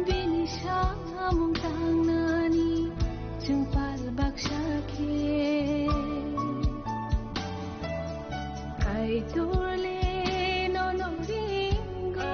Bini samung tangnani chwng pal baksa khe. Kaitor le nono ringo.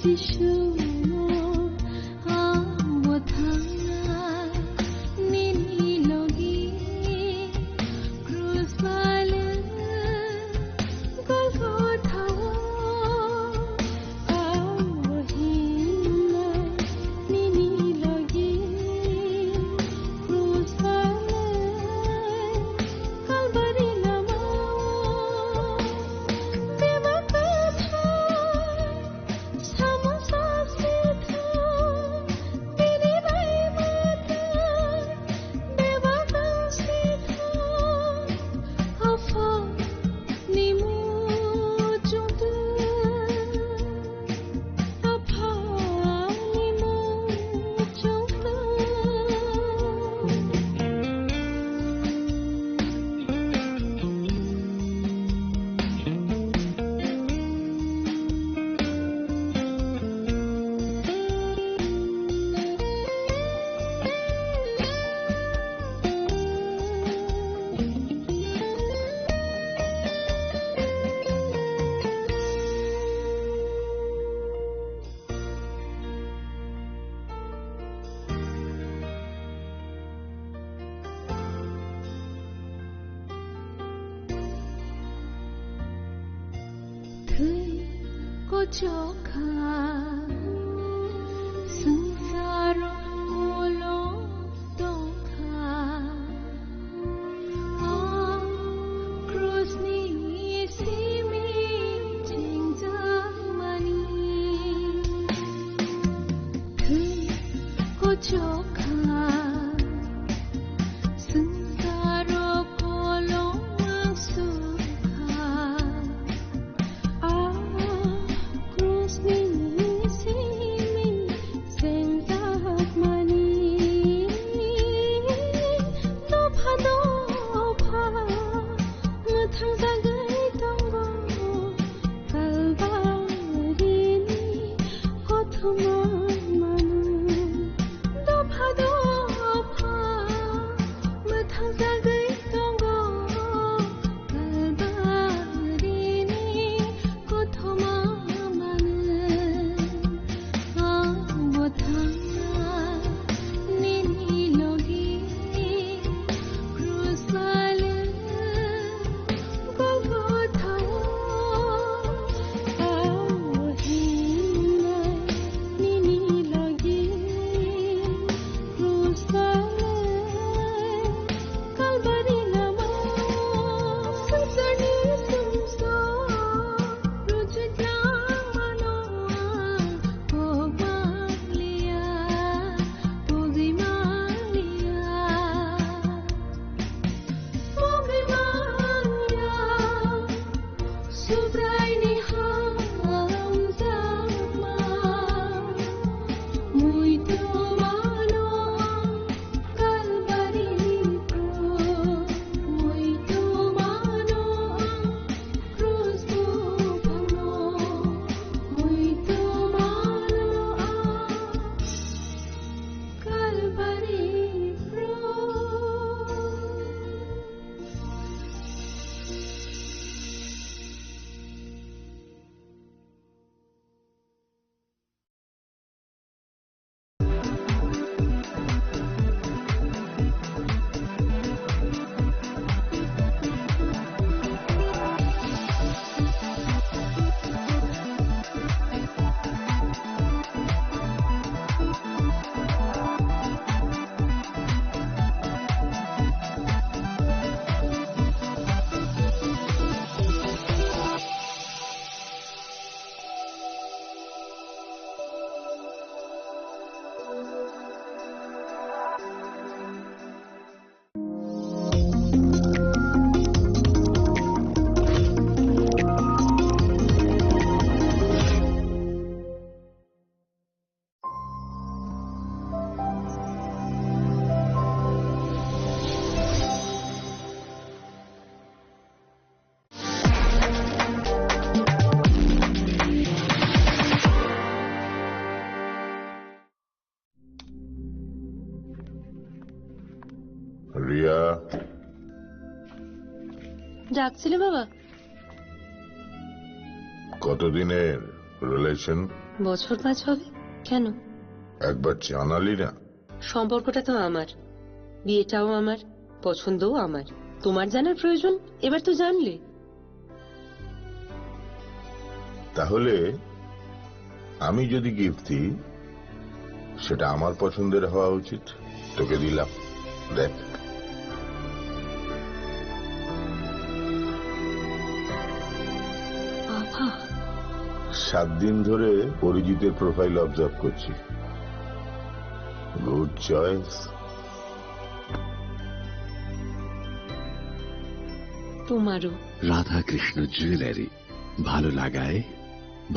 Jisuno abo thangna nini logi krus bale Golgotha o abo hinna nini logi krus bale Kalbari lama o bebak kathar Thwi kochok kha, swngcharo kolom tong kha. O krusni simi chengjakmani thwi kochok kha. Swngcharo kolom sukha. A krusni simi chengjakmani dopha dopha mwthangjagwi tongo Kalbarini kothoma mano. Dopha dopha mwthangjagwi tongo Kalbarini kothoma mano. Abo thangna nini logi krus bale Golgotha o abo hinna nini logi krus bale Kalbari lama swngcharni sumsok rwchapjak mano ang kok manliya, pogwi manliya, pogwi manliya. Subraini hamjakma muitu mano ang Kalbari krus, muitu mano ang krus buphangno, muitu mano ang Kalbari krus. Riya. ডাকছিলে বাবা? কতদিনের রিলেশন? বছর পাঁচ হবে। কেন? একবার জানালি না। সম্পর্কটা তো আমার, বিয়েটাও আমার, পছন্দও আমার। তোমার জানার প্রয়োজন? এবার তো জানলে। তাহলে আমি যদি গিফট দিই, সেটা আমার পছন্দের হওয়া উচিত। তোকে দিলাম, দেখ। বাবা। সাত দিন ধরে অরিজিতের প্রোফাইল অবজার্ভ করছি। Good choice. তোমারও। রাধাকৃষ্ণ জুয়েলারি, ভালো লাগায়,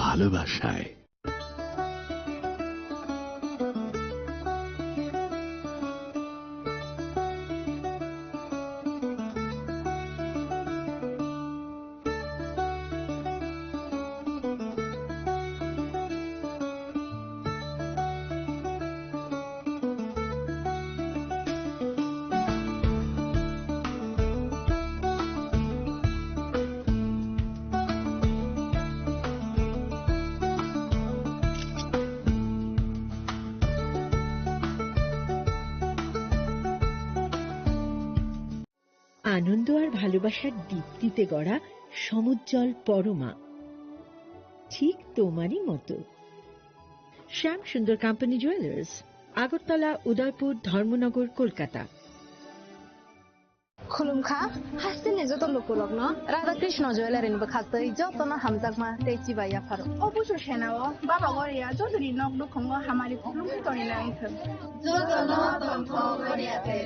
ভালোবাসায়। আনন্দ আর ভালোবাসার দীপ্তিতে গড়া সমুজ্জ্বল পরমা, ঠিক তোমারই মতো। শ্যাম সুন্দর কোম্পানি জুয়েলার্স, আগরতলা, উদয়পুর, ধর্মনগর, Kolkata. Khulumkha, hasteni joto lukurokno Radha Krishna Jewellery ni bwkhaktwi jotono hamjakma tei chibai yapharo. O busu senao Baba Goria jotoni nok nukhungo hamari khulumwi tongwi nai thung. Jotono tongthok Goria te.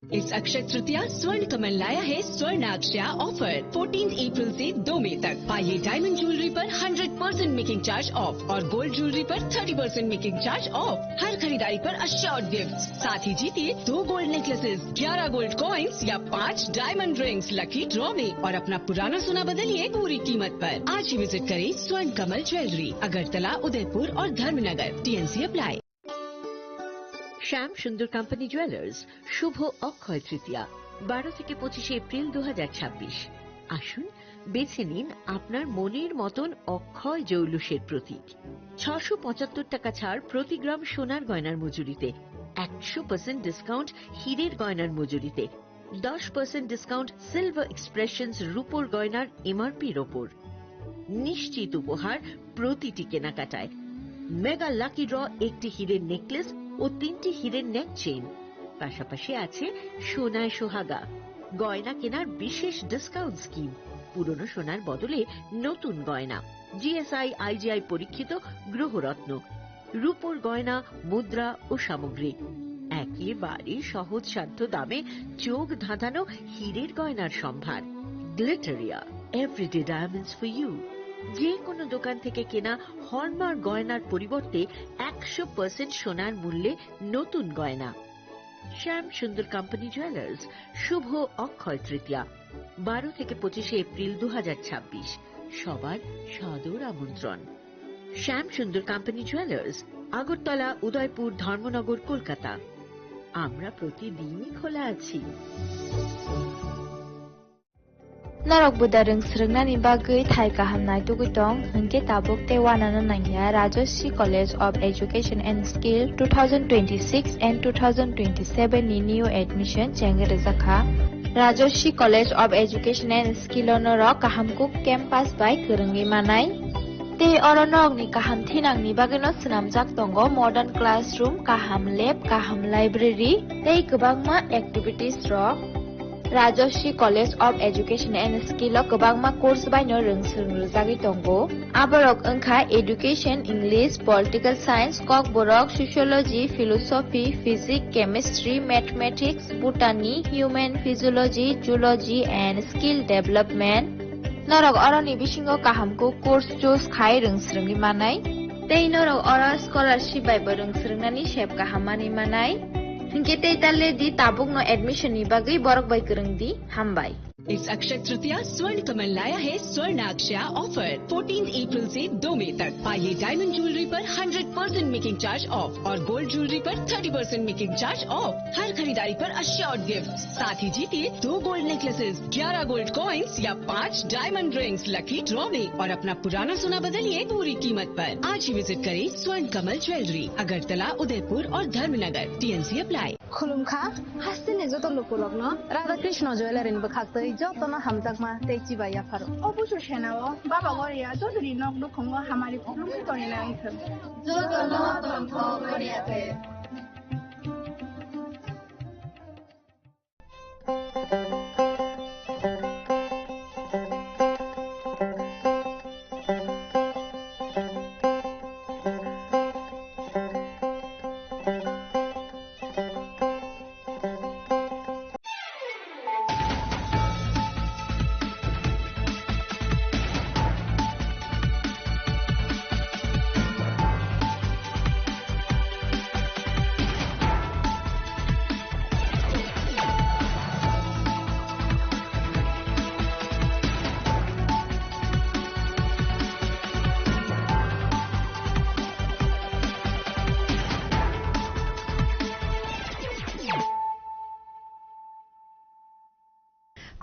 इस अक्षय तृतीया स्वर्ण कमल लाया है स्वर्ण अक्षया offer. Fourteen April से दो मई तक पाइए डायमंड ज्वेलरी पर hundred percent making charge off और गोल्ड ज्वेलरी पर thirty percent making charge off. हर खरीदारी पर अश्योर्ड गिफ्ट, साथ ही जीतिए दो गोल्ड नेकलेसेस, ग्यारह गोल्ड कॉइंस या पाँच डायमंड रिंग्स लकी ड्रॉ में और अपना पुराना सोना बदलिए पूरी कीमत पर। आज ही विजिट करें स्वर्ण कमल ज्वेलरी, अगरतला, उदयपुर और धर्मनगर। TNC apply. শ্যাম সুন্দর কোম্পানি জুয়েলার্স, শুভ অক্ষয় তৃতীয়া, বারো থেকে পঁচিশে এপ্রিল দু হাজার ছাব্বিশ। আসুন, বেছে নিন আপনার মনের মতন অক্ষয় জৌলুসের প্রতীক। ছশো পঁচাত্তর টাকা ছাড় প্রতি গ্রাম সোনার গয়নার মজুরিতে, একশো পার্সেন্ট ডিসকাউন্ট হীরের গয়নার মজুরিতে, দশ পার্সেন্ট ডিসকাউন্ট সিলভার এক্সপ্রেশনস রূপোর গয়নার এমআরপির ওপর। নিশ্চিত উপহার প্রতিটি কেনাকাটায়। মেগা লাকি ড্র, একটি হীরের নেকলেস ও তিনটি হীরের নেক চেইন। পাশাপাশি আছে সোনায় সোহাগা, গয়না কেনার বিশেষ ডিসকাউন্ট স্কিম, পুরনো সোনার বদলে নতুন গয়না, জিএসআই আইজিআই পরীক্ষিত গ্রহরত্ন, রূপোর গয়না, মুদ্রা ও সামগ্রী। একেবারে সহজ সাধ্য দামে চোখ ধাঁধানো হীরের গয়নার সম্ভার। Glitteria, everyday diamonds for you. যে কোনো দোকান থেকে কেনা হলমার্ক গয়নার পরিবর্তে একশো পার্সেন্ট সোনার মূল্যে নতুন গয়না। শ্যাম সুন্দর কোম্পানি জুয়েলার্স, শুভ অক্ষয় তৃতীয়া, বারো থেকে পঁচিশে এপ্রিল দু হাজার ছাব্বিশ। সবার সাদর আমন্ত্রণ। শ্যাম সুন্দর কোম্পানি জুয়েলার্স, আগরতলা, উদয়পুর, ধর্মনগর, কলকাতা। আমরা প্রতিদিনই খোলা আছি। Norok buda rwng swrwngnani bagwi thai kaham naitugwi tong, hwnkhe tabuk tei uanano nangya Rajashree College of Education and Skill two thousand twenty-six and two thousand twenty-seven ni new admission chengwi rwjakha. Rajashree College of Education and Skill o norok kaham kuk campus bai kwrwngwi manai. Tei oro norokni kaham thinangni bagwino swnamjak tongo modern classroom, kaham lab, kaham library tei kwbangma activities rok. Rajashree College of Education and Skill o kwbangma course baino rwng swrwng rwjagwi tongo. Aborok wngkha Education, English, Political Science, Kokborok, Sociology, Philosophy, Physics, Chemistry, Mathematics, Botany, Human Physiology, Zoology and Skill Development. Norok oroni bisingo kaham kuk course choose khai rwng swrwngwi manai. Tei norok oro scholarship bai bo rwng swrwngnani sep kaham manwi manai. Hinkhe tei ta le di tabukno admission ni bagwi borok bai kwrwng di. Hambai. इस अक्षय तृतीया स्वर्ण कमल लाया है स्वर्ण अक्षया offer. Fourteen April से दो मई तक पाइए डायमंड ज्वेलरी पर hundred percent making charge off और गोल्ड ज्वेलरी पर thirty percent making charge off. हर खरीदारी पर अश्योर्ड गिफ्ट, साथ ही जीतिए दो गोल्ड नेकलेसेस, ग्यारह गोल्ड कॉइंस या पाँच डायमंड रिंग्स लकी ड्रॉ में और अपना पुराना सोना बदलिए पूरी कीमत पर। आज ही विजिट करें स्वर्ण कमल ज्वेलरी, अगरतला, उदयपुर और Dharmanagar. TNC apply. Khulumkha, hasteni joto lukurokno Radha Krishna Jewellery ni bwkhaktwi jotono hamjakma tei chibai yapharo. O busu senao Baba Goria jotoni nok nukhungo hamari khulumwi tonina wngthwng. Jotono tongthok Goria te.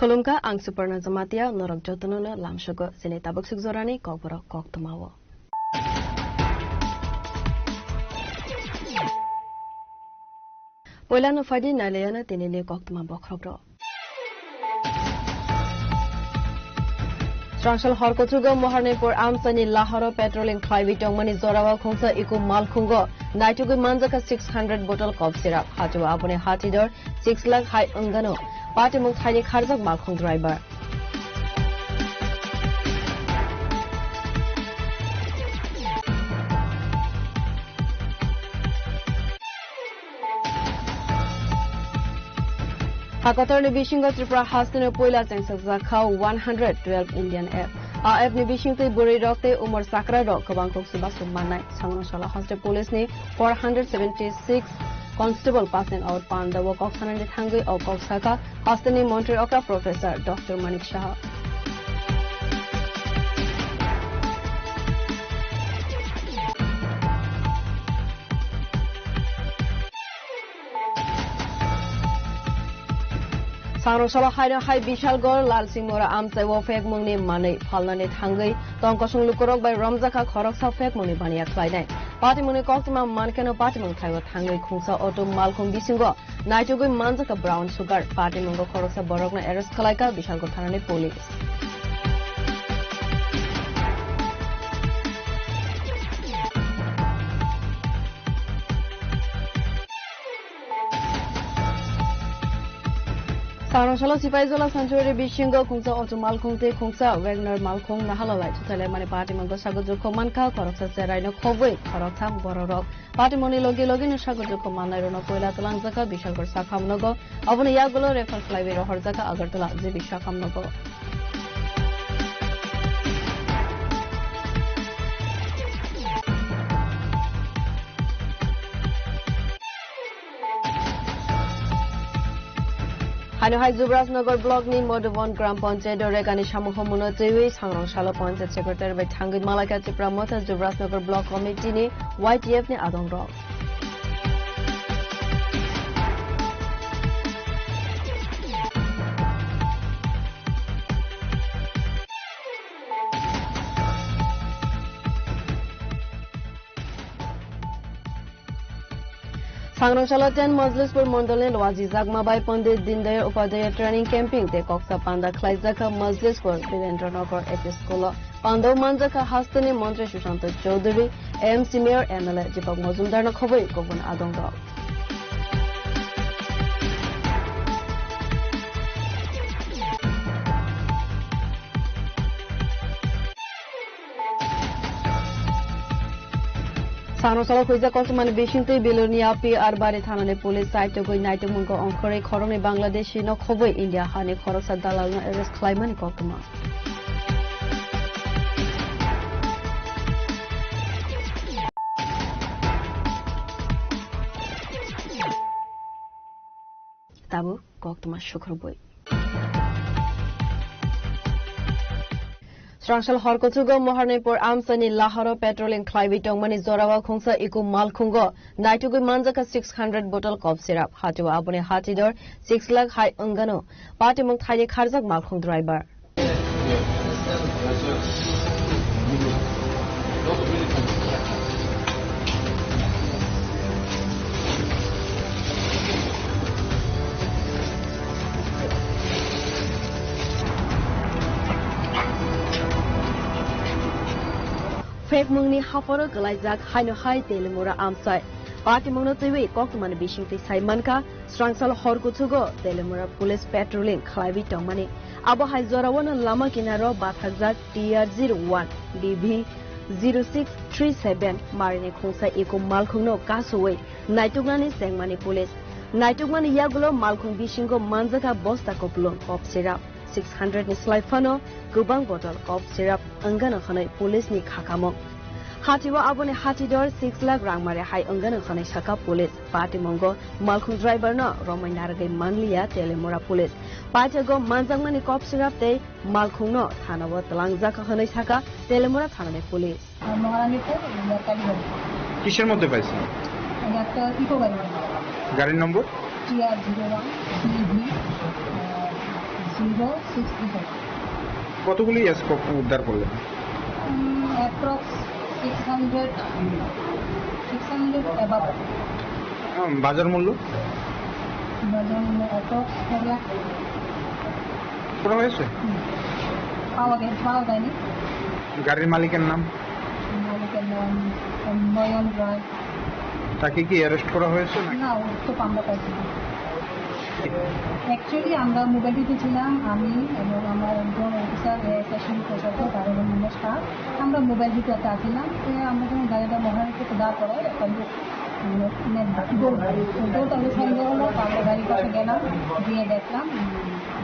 Khulumkha, ang Suparna Jamatia, norok jotono no lamsogo chini tabuk suk jorani kokborok koktwmao. Poilano phaidi nailayano tinini koktwma bokhorokrok. Srangsal hor kuchugo Moharnipur amchaini lahoro patrolling khlaiwi tongmani jorao khungsa iko malkhungo naitugwi manjakha six hundred bottle cough syrup. Hachao aboni hathidor six lakh hai wngano. Patimung thaini kharjak malkhung driver. Hakotorni bisingo Tripura hasteni puila chengsakjak kha one hundred twelve Indian app. A app ni bisingtwi bwrwi rok tei umor chakra rok kwbang kok chubachu mannai. Samungsala haste police ni four hundred seventy six constable passing out pandao kok sanani thangwi o kok sakha hasteni montri okra Professor Doctor Manik Saha. Sangrong salo haino hai Bishalgarh Lalsingmura amchai o phekmungni manwi phalnani thangwi tongkosong lukurok bai romjakha khoroksa phekmungni baniya khlainai. Patimungni koktwma mankheno patimung thaio thangwi khungsa auto malkhung bisingo naitugwi manjakha brown sugar. Patimungo khoroksa borokno arrest khwlaikha Bishalgarh thanani police. Sangrong salo Sipaijala sanctuary bisingo khungsa auto malkhung tei khungsa Wagner malkhung nahalalai thuthailai mani patimungo sago jukho mankha khoroksa cheraino khobwi khoroktham bororok. Patimungni logi logino sago jukho mannairokno koila twlangjakha Bishalgarh sakhamnogo, oboni yagulo refer khlaiwi rohorjakha Agartala G B sakhamnogo. Haino hai Jubrajnagar block ni Madhuban Gram Panchayat o regani samung homono twiwi Sangrong salo Panchayat Secretary bai thangwi Malaka Tipra Motha Jubrajnagar block committee ni Y T F ni adong rok. Sangrong salo ten Majlispur mondolni Loaji Jagma bai Pandit Dindayal Upadhyaya training camping tei koksa panda khlaijakha Majlispur Birendra Nagar L P school o. Pandao manjakha hasteni montri Sushanta Chowdhury, A M C mayor, M L A Deepak Majumdar no khobwi kubun adong rok. Sangrong salo huijak koktwmani bisingtwi Bilurni P R Bari thanani police saitugwi naitukmungo ongkhorwi khoroknwi Bangladeshi no khobwi India hani khoroksa dalalno arrest khlaimani koktwma. Tabuk koktwma sukrubwi. Srangsal hor kuchugo Moharnipur amchaini lahoro patrolling khlaiwi tongmani jorao khungsa iko malkhungo naitugwi manjakha six hundred bottle cough syrup. Hatio aboni hatidor six lakh hai wngano. Patimung thaini kharjak malkhung driver. Phekmungni haphoro kwlaijak haino hai Telimura amchai. Patimungno twiwi koktwmani bisingtwi sai mankha, srangsal hor kuchugo Telimura police patrolling khlaiwi tongmani. Abo hai joraono lama kinaro bathakjak T R zero one D V zero six three seven marini khungsa iko malkhungno kasowi naituknani chengmani police. Naitukmani yagulo malkhung bisingo manjakha bosta kupulung cough syrup six hundred ni slai phano kwbang bottle cough syrup wngano hwnwi police ni khakamung. Hatio aboni hatidor six lakh rangmari hai wngano hwnwi sakha police. Patimungo malkhung driver no romwi narwgwi manliya Telimura police. Paithago manjakmani cough syrup tei malkhungno thanao twlangjakha hwnwi sakha Telimura thanani police. আর মহারানীপুর, ইয়ার কালীগঞ্জ। কিসের মধ্যে পাইছেন? এটা একটা Eeco গাড়ি। গাড়ির নম্বর? T R zero one D V zero six three seven। কতগুলি স্কোপ উদ্ধার করলেন? Um, approx six hundred, six hundred above. Um, বাজার মূল্য? বাজার মূল্য অ্যাপ্রক্স এক লাখ। করা হয়েছে? হুম। পাওয়া গে-, পাওয়া যায়নি। গাড়ির মালিকের নাম? মালিকের নাম নয়ন রায়। তাকে কি অ্যারেস্ট করা হয়েছে নাকি? না, ওর তো পান্ডা পাইছি না। অ্যাকচুয়ালি আমরা মোবাইল ডিউটি ছিলাম, আমি এবং আমার একজন অফিসার, এএসআই শিবু প্রসাদ, তার হলো ম্যানেজ কার। আমরা মোবাইল ডিউটিতে আছিলাম, তো আমরা যখন গাড়িটা মহারানীপুর দাঁড় করাই, একটা লোক, মানে, দৌড়, দৌড়টা হলো সন্দেহ হলো, তো আমরা গাড়ির পাশে গেলাম, গিয়ে দেখলাম, উম,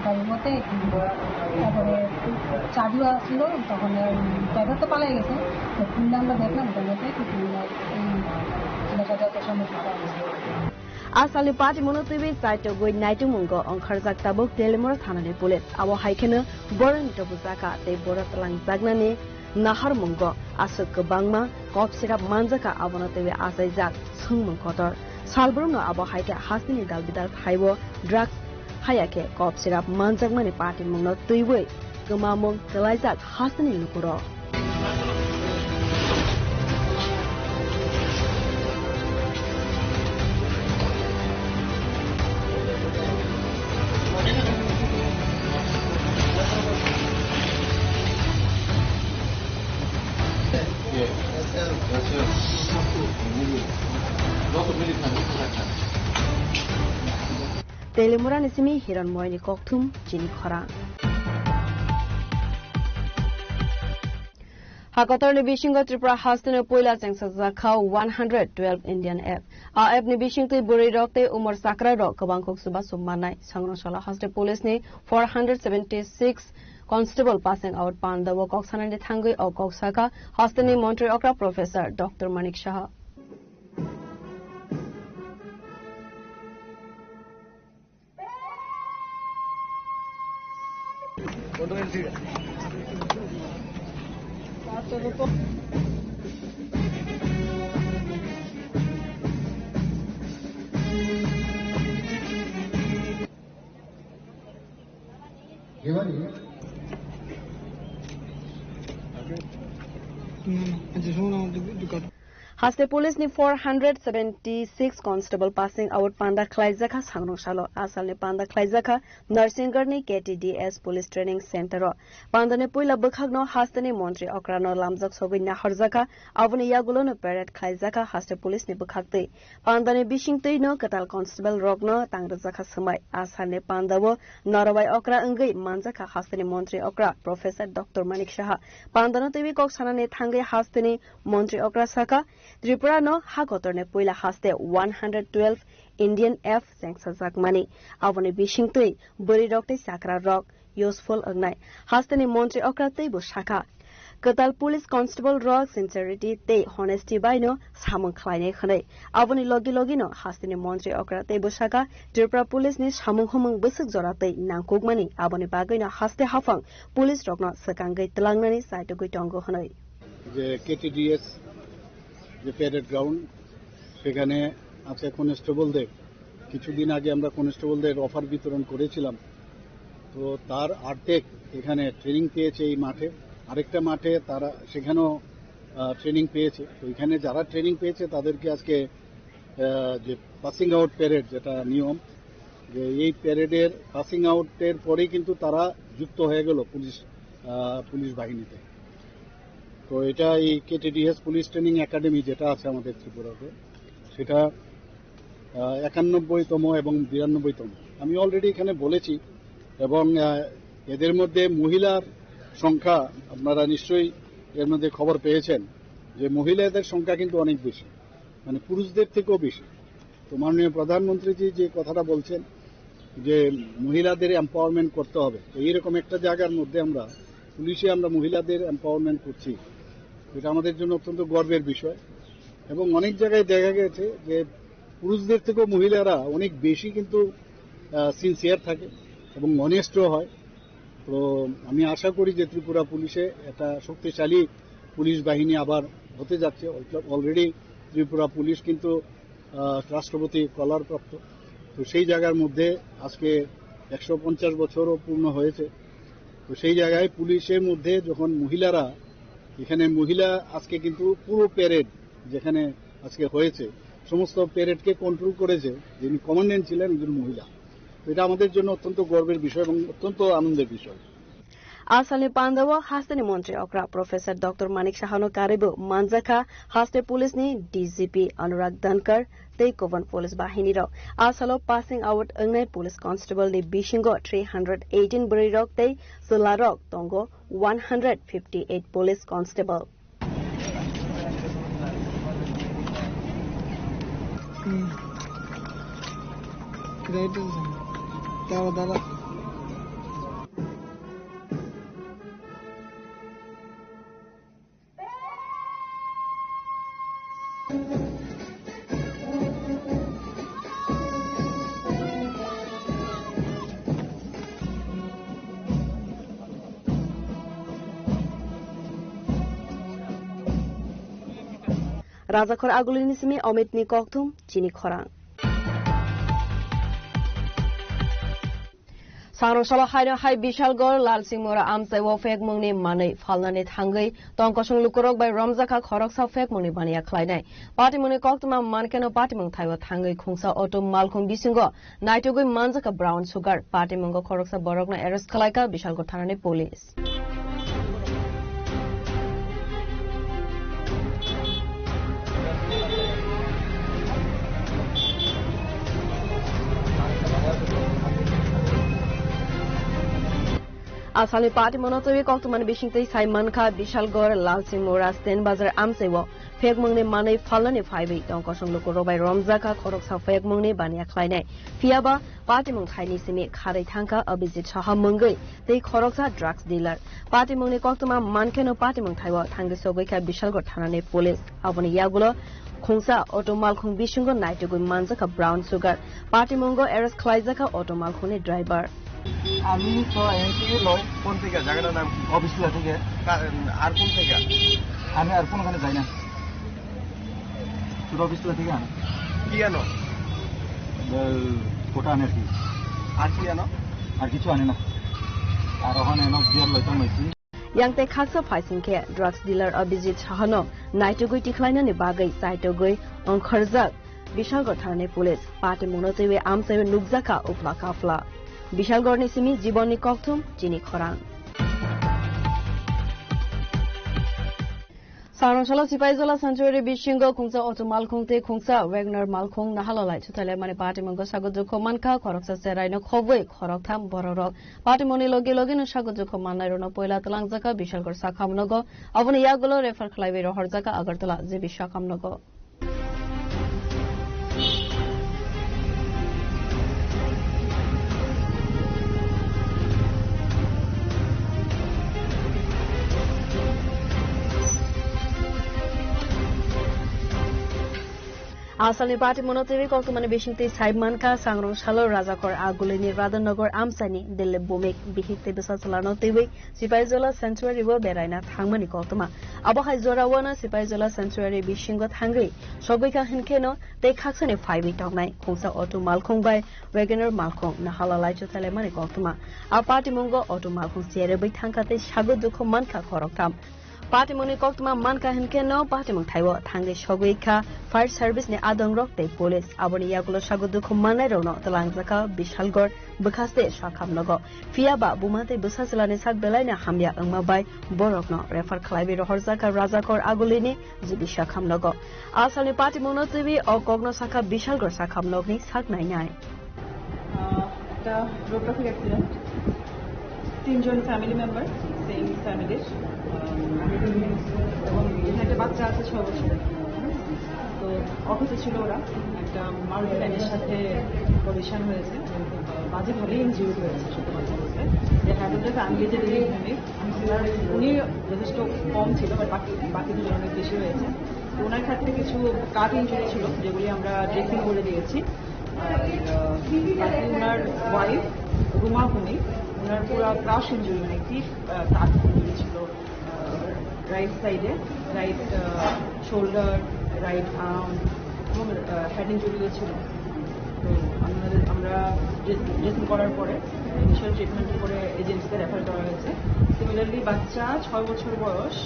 গাড়ির মধ্যে, উম, তারপরে চাবিও আসছিল, তখন, উম, ড্রাইভার তো পালাই গেছে, তো খুললে আমরা দেখলাম, ওটার মধ্যে, উম, এই নেশা জাতীয় সামগ্রী পাওয়া গেছে। Asalni patimungno twiwi chaitogwi naitukmungo ongkharjak tabuk Telimura thanani police. Abo hai kheno borokni tobujak kha tei borok twlangjaknani naharmungo aswk kwbangma cough syrup manjakha, abono twiwi achaijak swngmung kotor. Salbrumno abo hai khe hasteni dalbidal thaibo drugs haya khe cough syrup manjakmani patimungno twiwi kwmamung kwlaijak hasteni lukurok. Telimurani simi Hironmoyni kokthum chini khorang. Hakotorni bisingo Tripura hasteni puila chengsajak kha one hundred twelve Indian F. A F ni bisingtwi bwrwi rok tei umor chakra rok kwbang kuk chubachu mannai. Sangrong salo haste police ni four hundred seventy six constable passing out pandao kok sanani thangwi o kok sakha hasteni montri okra Professor Doctor Manik Saha. Haste police ni four hundred seventy six constable passing out panda khlaijak kha sangrong salo. Asalni panda khlaijak kha Narsingarni K T D S Police Training Center o. Pandani puila bwkhakno hasteni montri okrano lamjak sogwi nahorjak kha. Aboni yagulono parade khlaijak kha haste police ni bwkhaktwi. Pandani bisingtwino kwtal constable rokno tangrijak kha swmai. Asalni pandao Narabai okra wngwi manjakha hasteni montri okra Professor Doctor Manik Saha. Pandano twiwi kok sanani thangwi hasteni montri okra sakha, Tripura no ha kotorni puila haste one hundred twelve Indian F chengsajakmani. Aboni bisingtwi bwrwi rok tei chakra rok useful wngnai. Hasteni montri okra teibo sakha, Kwtal police constable rok sincerity tei honesty bai no samung khlainai hwnwi. Aboni logi logi no hasteni montri okra tei bwsaka Tripura police ni samung humung bwswk jora tei nangkukmani, aboni bagwi no haste haphang police rok no swkangwi twlangnani chaitugwi tongo hwnwi. যে কেটিডিএস, যে parade ground, সেখানে আছে কনস্টেবলদের, কিছুদিন আগে আমরা কনস্টেবলদের অফার বিতরণ করেছিলাম। তো তার অর্ধেক এখানে ট্রেনিং পেয়েছে এই মাঠে, আরেকটা মাঠে তারা সেখানেও, আহ, ট্রেনিং পেয়েছে। তো এখানে যারা ট্রেনিং পেয়েছে তাদেরকে আজকে, আহ, যে পাসিং আউট প্যারেড, যেটা নিয়ম, যে এই প্যারেডের পাসিং আউটের পরেই কিন্তু তারা যুক্ত হয়ে গেল পুলিশ, আহ, পুলিশ বাহিনীতে। তো এটা এই কেটিডিএস পুলিশ ট্রেনিং একাডেমি যেটা আছে আমাদের ত্রিপুরাতে, সেটা, আহ, একানব্বইতম এবং বিরানব্বইতম। আমি অলরেডি এখানে বলেছি, এবং, আহ, এদের মধ্যে মহিলার সংখ্যা আপনারা নিশ্চয়ই এর মধ্যে খবর পেয়েছেন যে মহিলাদের সংখ্যা কিন্তু অনেক বেশি, মানে পুরুষদের থেকেও বেশি। তো মাননীয় প্রধানমন্ত্রীজি যে কথাটা বলছেন যে মহিলাদের এম্পাওয়ারমেন্ট করতে হবে, তো এইরকম একটা জায়গার মধ্যে আমরা পুলিশে আমরা মহিলাদের এম্পাওয়ারমেন্ট করছি, এটা আমাদের জন্য অত্যন্ত গর্বের বিষয়। এবং অনেক জায়গায় দেখা গেছে যে পুরুষদের থেকেও মহিলারা অনেক বেশি কিন্তু, আহ, সিনসিয়ার থাকে এবং অনেস্টও হয়। তো আমি আশা করি যে ত্রিপুরা পুলিশে একটা শক্তিশালী পুলিশ বাহিনী আবার হতে যাচ্ছে। অলরেডি ত্রিপুরা পুলিশ কিন্তু, আহ, রাষ্ট্রপতি কলার প্রাপ্ত। তো সেই জায়গার মধ্যে আজকে একশো পঞ্চাশ বছরও পূর্ণ হয়েছে। তো সেই জায়গায় পুলিশের মধ্যে যখন মহিলারা, এখানে মহিলা আজকে কিন্তু পুরো প্যারেড যেখানে আজকে হয়েছে, সমস্ত প্যারেডকে কন্ট্রোল করেছে, যিনি কমান্ড্যান্ট ছিলেন, একজন মহিলা। তো এটা আমাদের জন্য অত্যন্ত গর্বের বিষয় এবং অত্যন্ত আনন্দের বিষয়। A salni pandao hasteni montri okra Professor Doctor Manik Sahano karwibo manjakha haste police ni D G P Anurag Dhankar tei Koban police bahini rok. A salo passing out wngnai police constable ni bisingo three hundred eighteen bwrwi rok tei chwla rok tongo one hundred fifty eight police constable. Rajakhor Agulini simi Omitni kokthum chini khorang. Sangrong salo haino hai Bishalgor Lalsingmura amchai o phekmungni manwi phalnani thangwi tongkosong lukurok bai romjakha khoroksa phekmungni baniya khlainai. Patimungni koktwma mankeno patimung thaibo thangwi khungsa auto malkhung bisingo naitugwi manjakha brown sugar. Patimungo khoroksa borokno arrest khlaikha Bishalgor thanani police. Asalni party mono twi koktwmani bisingtwi sai mankha Bishalgor, Lalsingmura, Sten Bazar amchaio phekmungni manwi phalnani phaiwi tong kosong lukurok bai romjakha khoroksa phekmungni baniya khlainai. Phiyaba patimung thaini simi kharwi thangkha Abhijit Saha mungwi tei khoroksa drugs dealer. Patimungni koktwma mankheno patimung thaio thangwi sogwikha Bishalgor thanani police. Aboni yagulo khungsa auto malkhung bisingo naitugwi manjakha brown sugar. Patimungo arrest khlaijakha auto malkhungni driver. আমি তো এখান থেকে নয়। কোন থেকে? জায়গাটার নাম কি? অফিস থেকে। কা-, আর কোন থেকে? আমি আর কোনোখানে যাই না। শুধু অফিস থেকে আনো। কি আনো? ওই, ওটা আনে আর কি। আর কি আনো? আর কিছু আনে না। আর ওখানে এনে বিয়ার লইতাম হয়েছি। Yang tei khaksa phaising khe drugs dealer Abhijit Sahano naitugwi tikhlainani bagwi chaitugwi ongkhorjak Bishalgor thanani police. Patimungno twiwi amchaiwi nukjakha uphla kaphla. Bishalgorni simi Jibonni kokthum chini khorang. Sangrong salo Sipaijala sanctuary bisingo khungsa auto malkhung tei khungsa Wagner malkhung nahalolai chuthailai mani patimungo sago dukho mankha khoroksa cheraino khobwi khoroktham bororok. Patimungni logi logino sago dukho mannairokno poila twlangjakha Bishalgor sakhamnogo, aboni yagulo refer khlaiwi rohorjakha Agartala G B sakhamnogo. Asalni party muno twiwi koktwmani bisingtwi sai mankha, sangrong salo Rajakor Agulini Radhanagar amchaini Dilip Bhumik bihik tei bwsa chwlano twiwi Sipaijola Sanctuary o beraina thangmani koktwma. Abo hai jora wano Sipaijola Sanctuary bisingo thangwi sogwi kha hinkheno tei khaksani phaiwi tongnai khungsa auto malkhung bai Wagoner malkhung nahala laichuthaimani koktwma. A party mungo auto malkhung cherwi thangkha tei sago dukhu mankha khoroktham. Patimungni koktwma mankha hinkhe no patimung thaibo thangwi sogwi kha fire service ni adongrok tei police. Aboni yagulo sago dukhu mannairokno twlangjakha Bishalgarh bwkhaste sakham nogo. Phiya ba buma tei bwsa chwlani sak belaino hamya wngma bai borokno refer khlaiwi rohorjakha Rajakor Agulini G B sakham nogo. Asalni patimungno twiwi o kokno sakha Bishalgarh sakham nokni sak nainai. আহ, একটা road traffic accident, তিনজন family member, same ফ্যামিলির। এবং এখানে একটা বাচ্চা আছে, ছয় বছর। তো অফিসে ছিল ওরা, একটা মারুতি ভ্যানের সাথে কলিশন হয়েছে। আহ, বাজেভাবেই ইনজিউর্ড হয়েছে, সত্যি কথা বলতে। They had a family delivery। উনি যথেষ্ট কম ছিল, বাট বাকি, বাকি দুজন অনেক বেশি হয়েছে। তো ওনার ক্ষেত্রে কিছু কাট ইনজুরি ছিল, যেগুলি আমরা ড্রেসিং করে দিয়েছি। আর, আহ, বাকি ওনার ওয়াইফ রুমা ভূমি, ওনার পুরো ক্রাশ ইনজুরি, মানে ডিপ, আহ, কাট ইনজুরি ছিল, আহ, রাইট সাইডে, রাইট, আহ, শোল্ডার, রাইট আর্ম এবং, আহ, হেড ইনজুরিও ছিল। তো আমাদের, আমরা ড্রেস-, ড্রেসিং করার পরে, ইনিশিয়াল ট্রিটমেন্টের পরে এজেন্সিতে রেফার করা হয়েছে। সিমিলারলি বাচ্চা ছয় বছর বয়স,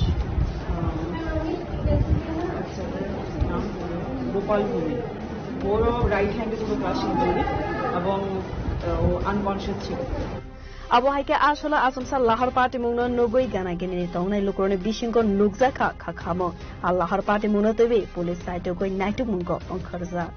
আহ, আচ্ছা, নাম গোপাল ভৌমিক। ওরও রাইট হ্যান্ডে পুরো ক্রাশ ইনজুরি এবং, আহ, ও আনকনসিয়াস ছিল। Abo hai khe aswla achomsa lahar patimungno nugwi gana gini tongnai lukurokni bisingo nukjakha kha khamung. A lahar patimungno twiwi police saitugwi naitukmungo wngkharjak.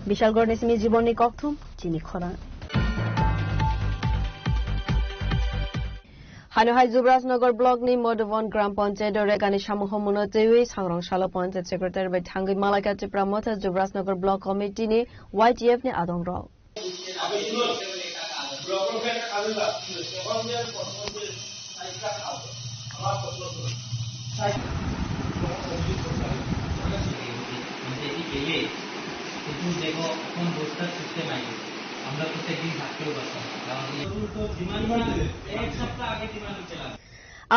Bishalgarhni simi Jibonni kokthum, chini khorang. Hano hai Jubrajnagar block ni Madhuban Gram Panchayat o regani samung homono twiwi sangrong salo Panchayat Secretary bai thangwi malaikha Tipra Motha Jubrajnagar block committee ni Y T F ni adongrok. কিন্তু দেখো, এখন বস্তার সিস্টেম আইবে, আমরা প্রত্যেকদিন থাকতেও পারতাম না, কারণ এই গরুর তো ডিমান্ড না, এক সপ্তাহ আগে ডিমান্ড হচ্ছে না।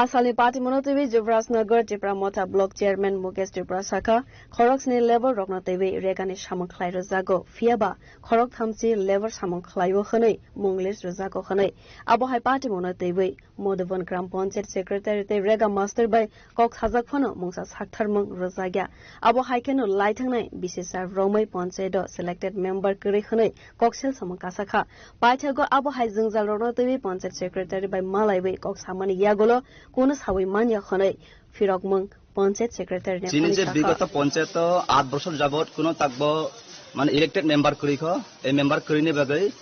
Asalni patimungno twiwi Jubrajnagar Tipra Motha Block Chairman Mukesh Tripura sakha, khoroksni labour rokno twiwi regani samung khlai rwjago, phiya ba khorok thamchi labour samung khlaio hwnwi mung list rwjago hwnwi. Abo hai patimungno twiwi Madhuban Gram Panchayat Secretary tei Rega Master bai kok sajak phano mungsa saktharmung rwjakya. Abo hai kheno lai thangnai bisi sar romwi panchayat o selected member kwrwi hwnwi kok sel samung kasa kha. Paithago abo hai jwngjal rokno twiwi panchayat secretary bai malaiwi kok samani yagulo kunu sawi manya hwnwi phirokmung panchayat secretary ni chini je phani sakha. Bigoto panchayat o aat bochor jabot kuno takbo mane elected member kwrwi kho, ei member kwrwi ni bagwi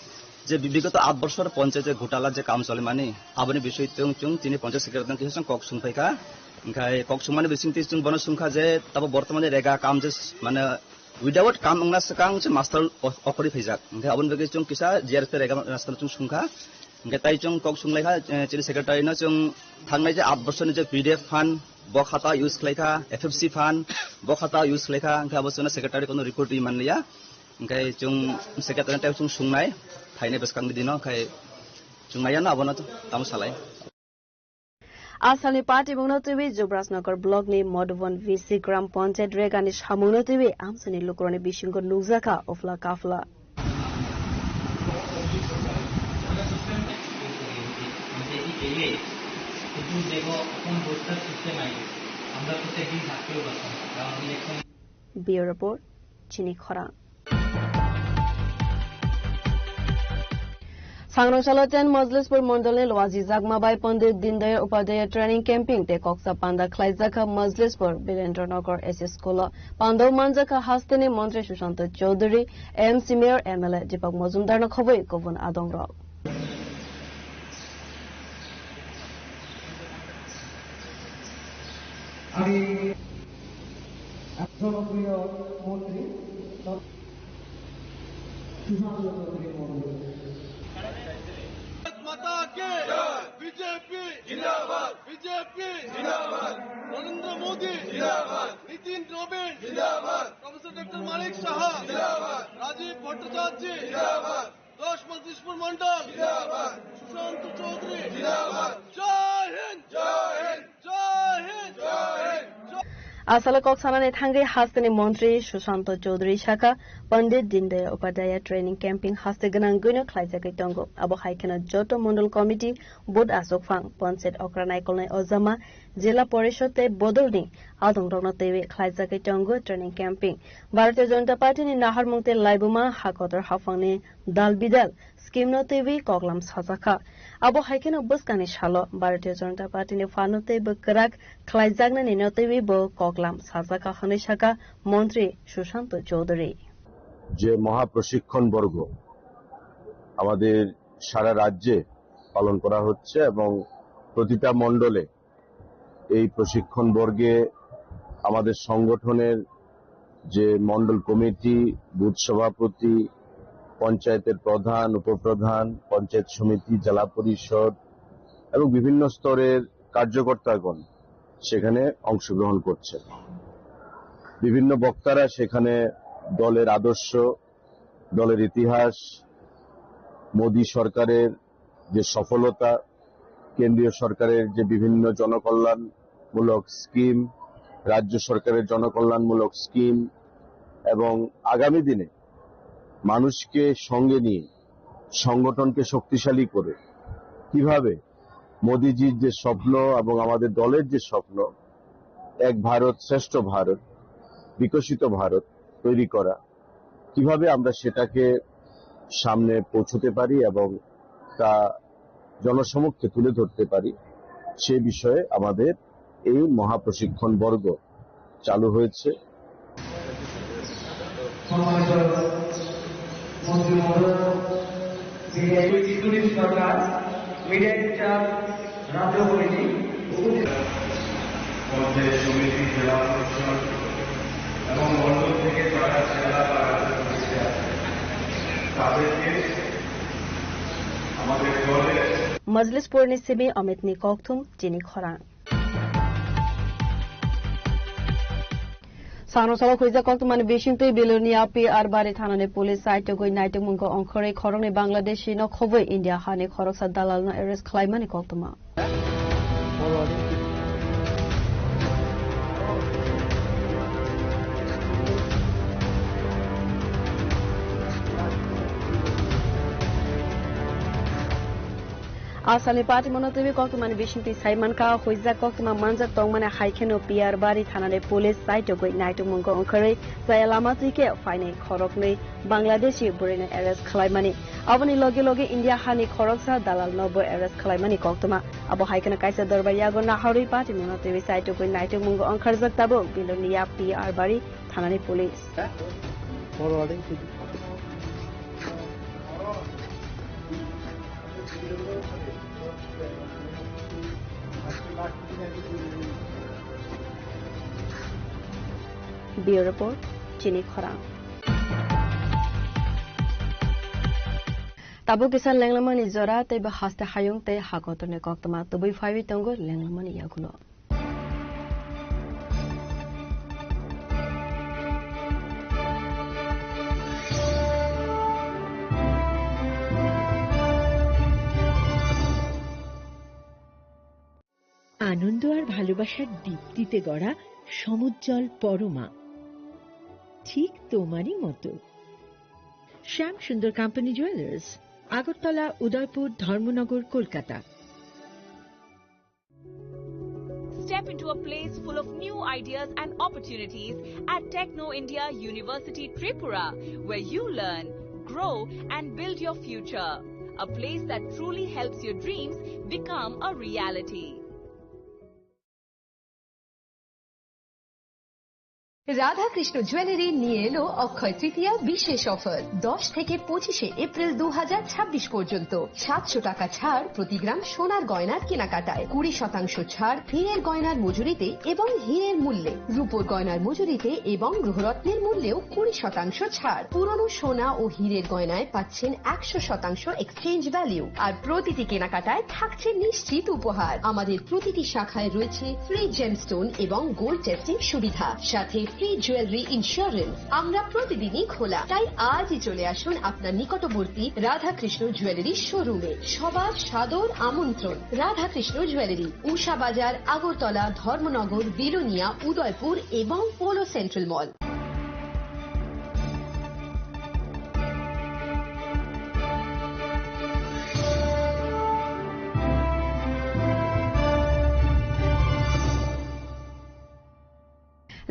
je bi-, bigoto aat bochor panchayat je ghotala je kam choli mani, aboni bisoi tong chwng chini panchayat secretary tong kisa chwng kok sung phai kha. Hingkhai kok sung mani bising twi chwng bono sung kha je tabo bortomani rega kam je mane without kam wngna swkang se master o-, okori phaijak. Hingkhai aboni bagwi chwng kisa G R S tei rega master chwng sung kha. Hingkhai tai chwng kok sung lai kha, eh, chini secretary no chwng thangnai je aat bochor ni je P D F fund, bo khata use khlai kha, F F C fund, bo khata use khlai kha, hingkhe abo chwngno secretary kono report ri manliya. Hingkhe chwng secretary tei chwng sungnai, phainai bwskangni dino, hingkhe chwng naiya no abono tamo salai. Asalni patimungno twiwi Jubrajnagar block ni Madhuban V C Gram Panchayat regani samungno twiwi amchaini lukurokni bisingo nukjakha uphla kaphla. কিন্তু দেখো, এখন বস্তার সিস্টেম আইবে, আমরা প্রত্যেকদিন থাকতেও পারতাম না, কারণ election. Bureau Report, Chini Khorang. Sangrong salo ten Majlispur Mondolni Loaji Jagma bai Pandit Dindayal Upadhyaya Training Camping tei koksa panda khlaijakha Majlispur Birendra Nagar S S School o. Panda o manjakha hasteni Montri Sushanta Chowdhury, M C Mayor, M L A Deepak Majumdar no khobwi kubun adongrok. জনপ্রিয় মন্ত্রী সুশান্ত চৌধুরী মহোদয়। মাতা কে বিজেপি জিন্দাবাদ, বিজেপি জিন্দাবাদ, নরেন্দ্র মোদী জিন্দাবাদ, নীতিন নবীন জিন্দাবাদ, professor doctor Manik সাহা জিন্দাবাদ, রাজীব ভট্টাচার্য জিন্দাবাদ, দশ মজলিশপুর মণ্ডল জিন্দাবাদ, সুশান্ত চৌধুরী জিন্দাবাদ। জয় হিন্দ, জয় হিন্দ, জয় হিন্দ, জয় Hind. Asalo kok sanani thangwi hasteni montri Sushanta Chaudhary sakha, Pandit Dindayal Upadhyaya training camping haste gwnangwino khlaijagwi tongo. Abo hai kheno joto mondol committee, booth achukphang, panchayat okra naikolnai ojama, jila porishod tei bodolni adongrokno twiwi khlaijagwi tongo training camping. Bharatiya Janata Party ni naharmung tei laibuma ha kotor haphangni dal bidal scheme no twiwi koklam sajakha. Abo hai kheno bwskangni salo Bharatiya Janata Party ni phanno tei bwkrak khlaijaknani no twiwi bo koklam sajakha hwnwi sakha Montri Sushanta Chaudhary. যে মহাপ্রশিক্ষণ বর্গ আমাদের সারা রাজ্যে পালন করা হচ্ছে এবং প্রতিটা মণ্ডলে এই প্রশিক্ষণ বর্গে আমাদের সংগঠনের যে মণ্ডল কমিটি, বুথ সভাপতি, পঞ্চায়েতের প্রধান, উপপ্রধান, পঞ্চায়েত সমিতি, জেলা পরিষদ এবং বিভিন্ন স্তরের কার্যকর্তাগণ সেখানে অংশগ্রহণ করছেন। বিভিন্ন বক্তারা সেখানে দলের আদর্শ, দলের ইতিহাস, মোদী সরকারের যে সফলতা, কেন্দ্রীয় সরকারের যে বিভিন্ন জনকল্যাণমূলক স্কিম, রাজ্য সরকারের জনকল্যাণমূলক স্কিম এবং আগামী দিনে মানুষকে সঙ্গে নিয়ে সংগঠনকে শক্তিশালী করে কিভাবে মোদিজির যে স্বপ্ন এবং আমাদের দলের যে স্বপ্ন, এক ভারত শ্রেষ্ঠ ভারত, বিকশিত ভারত তৈরি করা, কিভাবে আমরা সেটাকে সামনে পৌঁছতে পারি এবং তা জনসমক্ষে তুলে ধরতে পারি, সে বিষয়ে আমাদের এই মহাপ্রশিক্ষণ বর্গ চালু হয়েছে। সম্মানিত মন্ত্রী মহোদয়, মিডিয়া ইউনিট সরকার, মিডিয়া ইনচার্জ, রাজ্য কমিটি, উপজেলা পঞ্চায়েত সমিতি, জেলা পরিষদ এবং মণ্ডল থেকে যারা জেলা বা রাজ্য সদস্য আছে, তাদেরকে আমাদের দলের Majlispurni simi Amitni kokthum chini khorang. Sano salo khuijak koktwmani bisingtwi Bilurni P R Bari thanani police saitugwi naitukmungo ongkhorwi khoroknwi Bangladeshi no khobwi India hani khoroksa dalalno arrest khlaimani koktwma. Asalni party mono twiwi koktwmani bisingtwi sai mankha, huijak koktwma manjak tongmani hai kheno P R Bari thanani police saitugwi naitukmungo ongkhorwi chaya lama twi khe phainai khoroknwi Bangladeshi bwrwino arrest khlaimani. Aboni loge loge India hani khoroksa dalalno bo arrest khlaimani koktwma. Abo hai kheno kaisa dorbai yago naharwi party mono twiwi saitugwi naitukmungo ongkharjak tabuk Bilurni P R Bari thanani police. Bureau Report, Chini Khorang. Tabuk kisa lenglamani jora tei bo haste hayung tei hakotorni koktwma tubui phaiwi tongo lenglamani yagulo. আনন্দ আর ভালোবাসার দীপ্তিতে গড়া সমুজ্জ্বল পরমা, ঠিক তোমারই মতো। শ্যাম সুন্দর company jewellers, Agartala, উদয়পুর, ধর্মনগর, Kolkata. Step into a place full of new ideas and opportunities at Techno India University Tripura, where you learn, grow, and build your future. A place that truly helps your dreams become a reality. Radhakrishna jewellery নিয়ে এলো অক্ষয় তৃতীয়া বিশেষ অফার। দশ থেকে পঁচিশে এপ্রিল দু হাজার ছাব্বিশ পর্যন্ত সাতশো টাকা ছাড় প্রতি গ্রাম সোনার গয়নার কেনাকাটায়, কুড়ি শতাংশ ছাড় হীরের গয়নার মজুরিতে এবং হীরের মূল্যে, রূপোর গয়নার মজুরিতে এবং গ্রহরত্নের মূল্যেও কুড়ি শতাংশ ছাড়। পুরনো সোনা ও হীরের গয়নায় পাচ্ছেন একশো শতাংশ এক্সচেঞ্জ ভ্যালু, আর প্রতিটি কেনাকাটায় থাকছে নিশ্চিত উপহার। আমাদের প্রতিটি শাখায় রয়েছে ফ্রি জেমস্টোন এবং গোল্ড টেস্টিং সুবিধা, সাথে ফ্রি জুয়েলারি ইন্স্যুরেন্স। আমরা প্রতিদিনই খোলা, তাই আজই চলে আসুন আপনার নিকটবর্তী রাধাকৃষ্ণ জুয়েলারি শোরুমে। সবার সাদর আমন্ত্রণ। রাধাকৃষ্ণ জুয়েলারি, উষা বাজার, আগরতলা, ধর্মনগর, বিলোনিয়া, উদয়পুর এবং polo central mall.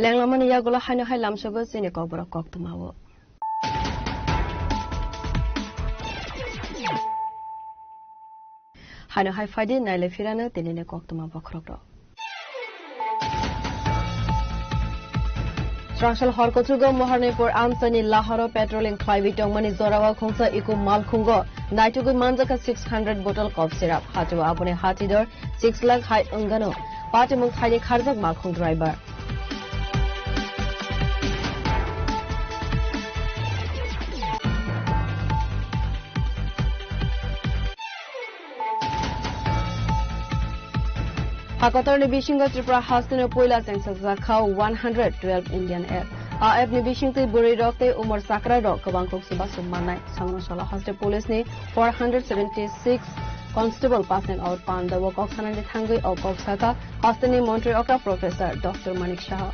Lenglamani yagulo haino hai lamsogo chini kokborok koktwmao. Haino hai phaidi naile phirano tinini koktwma bokhorokrok. Chwrangsal hor kuchugo Moharnipur amchaini lahoro patrolling khlaiwi tongmani jorao khungsa iko malkhungo naitugwi manjakha six hundred bottle cough syrup. Hachao aboni hati dor six lakh hai wngano. Patimung thaini kharjak malkhung driver. Hakotorni bisingo Tripura hasteni puila chengsajakha one hundred twelve Indian app. A app ni bisingtwi bwrwi rok tei umor chakra rok kwbang kuk chubachu mannai. Sangrong salo haste police ni four hundred seventy six constable passing out pandao kok sanani thangwi o kok sakha hasteni montri okra Professor Doctor Manik Saha.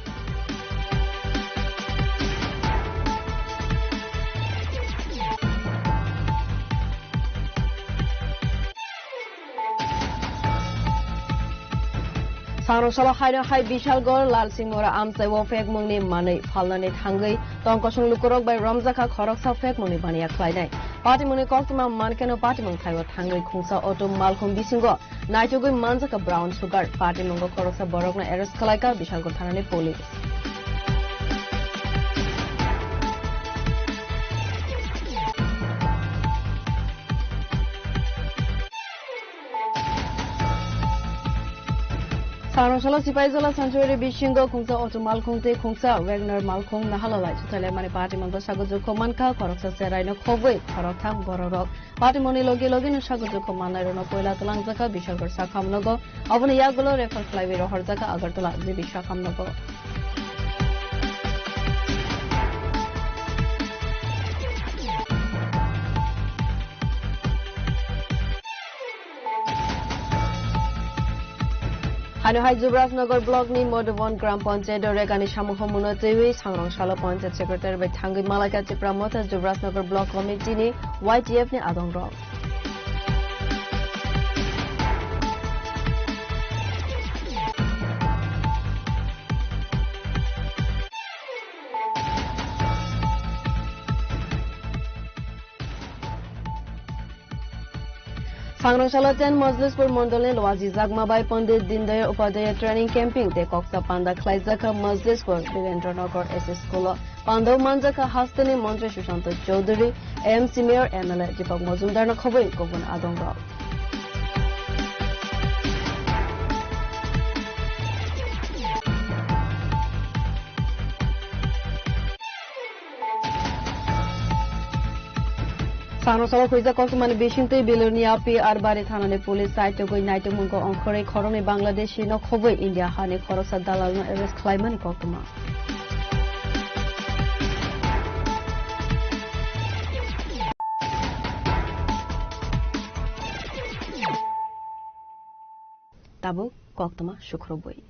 Sangrong salo haino hai Bishalgarh Lalsingmura amchaio phekmungni manwi phalnani thangwi tongkosong lukurok bai romjakha khoroksa phekmungni baniya khlainai. Patimungni koktwma mankheno patimung thaio thangwi khungsa auto malkhung bisingo naitugwi manjakha brown sugar. Patimungo khoroksa borokno arrest khlaikha Bishalgarh thanani police. Sangrong salo Sipaijala sanctuary bisingo khungsa auto malkhung tei khungsa Wagoner malkhung nahalalai suthailai mani patimungo sago jukho mankha, khoroksa cheraino khobwi khoroktham bororok. Patimungni logi logino sago jukho mannairokno poila twlangjakha Bishalgarh sakhamnogo, oboni yagulo refer khlaiwi rohorjakha Agartala G B sakhamnogo. Haino hai Jubrajnagar block ni Madhubon Gram Panchayat o regani samung homuno twiwi Sangrong salo Panchayat Secretary bai thangwi malaikha Tipra Motha Jubrajnagar Block Committee ni Y T F ni adongrok. Sangrong salo ten Majlispur mondolni Loajijakma bai Pandit Dindayal Upadhyaya Training Camping tei koksa panda khlaijakha Majlispur Birendranagar S S School o. Pandao manjakha hasteni montri Sushanta Chowdhury, A M C Mayor, M L A Deepak Majumdar no khobwi kubun adongrok. Sangrong salo khuijak koktwmani bisingtwi Bilonia P R Bari thanani police side tugwi naitukmungo ongkhorwi khoroknwi Bangladeshi no khobwi India hani khoroksa dalalno arrest khlaimani koktwma. Tabuk koktwma sukrubwi.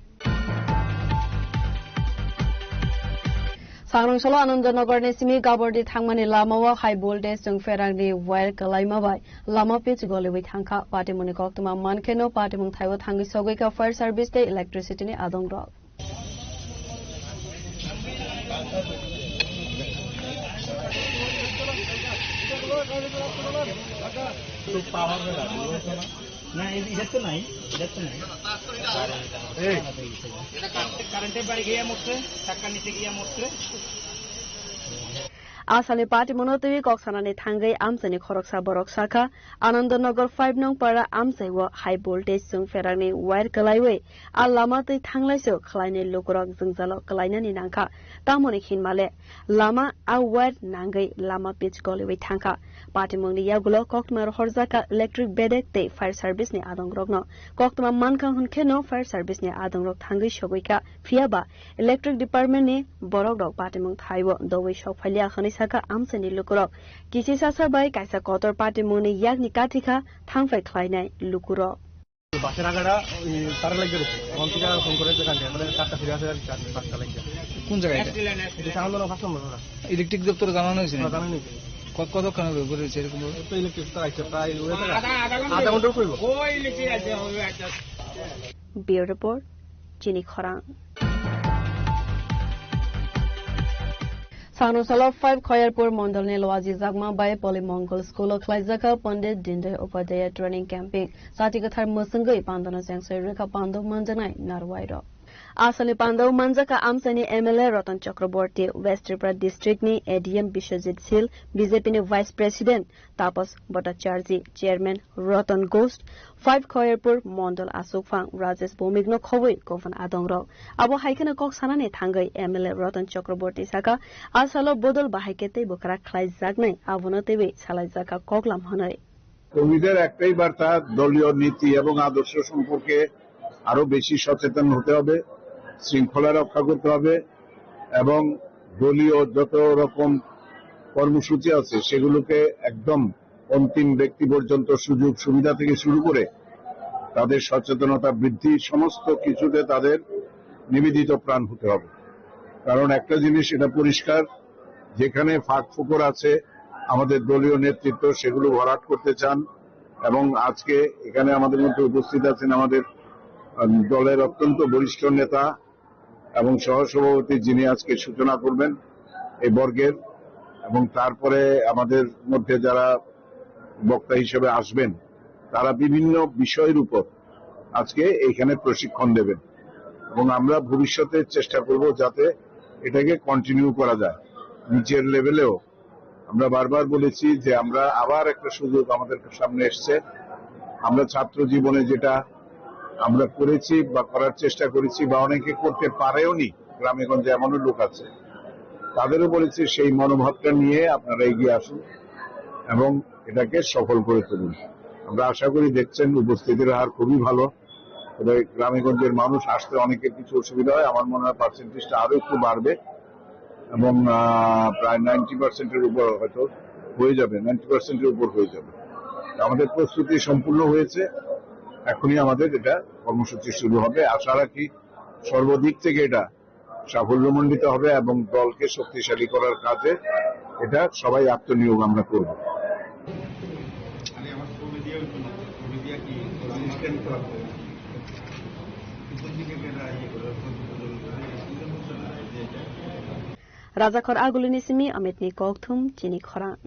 Sangrong salo Anandanagar ni simi Gabordi thangmani lamao high voltage chwng pherangni wire kwlaima bai lama pitch goliwi thangkha. Patimungni koktwma mankheno patimung thaio thangwi sogwikha fire service tei electricity ni adongrok. না, এ-, এটা তো নাই, এটা তো নাই। এই। কারেন্টের বাড়ি গিয়ে মরছে, চাক্কা নিচে গিয়ে মরছে। Asalni party mono twi kok sanani thangwi amchaini khoroksa borok sakha, Anandanagar five nong para amchai o high voltage chwng pherangni wire kwlaiwi a lama twi thanglaiso khlainai lukurok jwngjalo kwlainani nangkha. Tamoni hinmale lama a wire nangwi lama pitch goliwi thangkha. Patimungni yagulo koktwma rohorjakha electric bedek tei fire service ni adongrokno. Koktwma mankha hwnkheno fire service ni adongrok thangwi sogwikha, phiyaba electric department ni borokrok patimung thaibo dowi sokphailiya hwnwi sakha amchaini lukurok. Kichi sasa bai kaisa kotor patimungni yakni kathikha thangphai khlainai lukurok. বাসের আগাটা ওই তারা লাগিয়ে রয়েছে, এখন থেকে ফোন করে যে কাটে, মানে কাঠটা ফিরে আসে আর কি, কাঠ, কাঠটা লাগিয়ে। কোন জায়গায় এটা? এটা চালানো না, পাঁচ নম্বর ওরা। ইলেকট্রিক দপ্তরে জানানো হয়েছে নাকি? জানানো হয়েছে। ক-, কতক্ষণ হবে ঘুরে রয়েছে এরকম ভাবে? তো ইলেকট্রিক তো আইছে প্রায় ওই জায়গা। আধা ঘন্টা আধা ঘন্টা হইব। ওই ইলেকট্রিক আছে, ওই একটা। Bureau Report, Chini Khorang. Sanusalo five Khoyarpur Mondol ni Loaji Jagma bai Poli Mongol School o khlaijak kha Pandit Dindayal Upadhyaya Training Camping. Chati kwthar mwswngwi pandano chengsoi rwkha pando manjaknai narwai rok. Asalni pando manjakha amchaini M L A Ratan Chakraborty, West Tripura District ni A D M Biswajit Sil, B J P ni Vice President Tapas Bhattacharjee, Chairman Ratan Ghosh, five Khoyarpur Mondol Asukphang Rajesh Bhowmik no khobwi kufan adongrok. Abo hai kheno kok sanani thangwi M L A Ratan Chakraborty sakha, a salo bodol bahai khe tei bwkhra khlaijaknai, abono teiwi salaijakha koklam hwnwi. কর্মীদের একটাই বার্তা, দলীয় নীতি এবং আদর্শ সম্পর্কে আরো বেশি সচেতন হতে হবে, শৃঙ্খলা রক্ষা করতে হবে এবং দলীয় যত রকম কর্মসূচি আছে সেগুলোকে একদম অন্তিম ব্যক্তি পর্যন্ত সুযোগ সুবিধা থেকে শুরু করে তাদের সচেতনতা বৃদ্ধি, সমস্ত কিছুতে তাদের নিবেদিত প্রাণ হতে হবে। কারণ একটা জিনিস এটা পরিষ্কার, যেখানে ফাঁক ফোকর আছে, আমাদের দলীয় নেতৃত্ব সেগুলো ভরাট করতে চান। এবং আজকে এখানে আমাদের মধ্যে উপস্থিত আছেন আমাদের, আহ, দলের অত্যন্ত বরিষ্ঠ নেতা এবং সহসভাপতি, যিনি আজকে সূচনা করবেন এই বর্গের, এবং তারপরে আমাদের মধ্যে যারা বক্তা হিসেবে আসবেন, তারা বিভিন্ন বিষয়ের উপর আজকে এইখানে প্রশিক্ষণ দেবেন এবং আমরা ভবিষ্যতে চেষ্টা করব যাতে এটাকে কন্টিনিউ করা যায়। নিচের লেভেলেও আমরা বারবার বলেছি যে আমরা আবার একটা সুযোগ আমাদের সামনে এসছে। আমরা ছাত্র জীবনে যেটা আমরা করেছি বা করার চেষ্টা করেছি বা অনেকে করতে পারেওনি, গ্রামে গঞ্জে এমনও লোক আছে, তাদেরও বলেছি সেই মনোভাবটা নিয়ে আপনারা এগিয়ে আসুন এবং এটাকে সফল করে তুলুন। আমরা আশা করি দেখছেন উপস্থিতির হার খুবই ভালো, তবে গ্রামে গঞ্জের মানুষ আসতে অনেকের কিছু অসুবিধা হয়, আমার মনে হয় পার্সেন্টেজটা আরো একটু বাড়বে এবং, আহ, প্রায় নাইনটি পার্সেন্টের উপর হয়তো হয়ে যাবে, নাইনটি পার্সেন্টের উপর হয়ে যাবে। আমাদের প্রস্তুতি সম্পূর্ণ হয়েছে, এখনই আমাদের এটা কর্মসূচি শুরু হবে। আশা রাখি সর্বদিক থেকে এটা সাফল্যমণ্ডিত হবে এবং দলকে শক্তিশালী করার কাজে এটা সবাই আত্মনিয়োগ আমরা করব। Rajakhor Agulini simi Amitni kokthum chini khorang.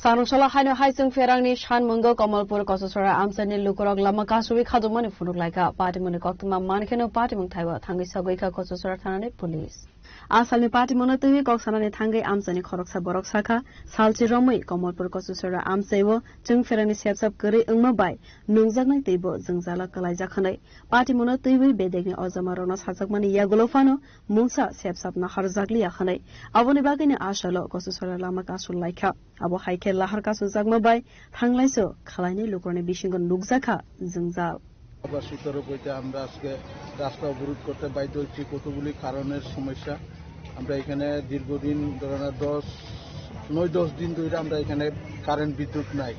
Sanungsala haino hai chwng pherangni sanmungo Kamalpur Kososora amchaini lukurok lama kasui khajokmani phunuk laikha. Patimungni koktwma mankheno patimung thaibo thangwi sogwi kha Kososora thanani police. Asalni patimungno twiwi kok sanani thangwi amchaini khoroksa borok sakha, salchi romwi Kamalpur Kososora amchaio chwng pherangni sepsap kwrwi wngma bai nungjaknai teibo jwngjalo kwlaijak hwnwi. Patimungno twiwi bedekni ojamarokno sajakmani yagulo phano mungsa sepsap naharjakliya hwnwi. Aboni bagwino asalo Kososora lama kasul laikha. Abo hai khe lahar kasuljakma bai thanglaiso khwlainai lukurokni bisingo nukjakha jwngjal. সতেরো বইতে আমরা আজকে রাস্তা অবরোধ করতে বাধ্য হচ্ছি কতগুলি কারণের সমস্যা। আমরা এখানে দীর্ঘদিন ধরে না দশ, নয় দশ দিন ধরে আমরা এখানে কারেন্ট বিদ্যুৎ নাই।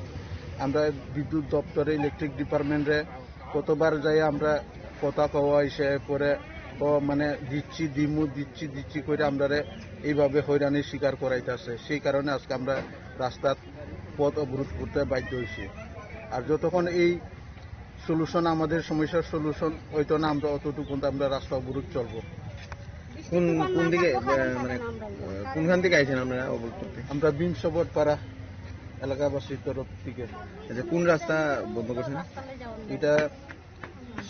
আমরা বিদ্যুৎ দপ্তরে, ইলেকট্রিক ডিপার্টমেন্টে কতবার যাই আমরা কথা কওয়া হয়েছে, পরে ও মানে দিচ্ছি দিমু, দিচ্ছি দিচ্ছি করে আমরারে এইভাবে হয়রানির শিকার করাইতেছে। সেই কারণে আজকে আমরা রাস্তার পথ অবরোধ করতে বাধ্য হয়েছি। আর যতক্ষণ এই সলিউশন, আমাদের সমস্যার সলিউশন হইতো না, আমরা অতটুকু পর্যন্ত আমরা রাস্তা অবরোধ চলবো। কোন, কোন দিকে, আহ, মানে, আহ, কোনখান থেকে আইছেন আপনারা অবরোধ করতে? আমরা বিংশ বটপাড়া। এলাকাবাসীর তরফ থেকে। আচ্ছা, কোন রাস্তা বন্ধ করছেন? এটা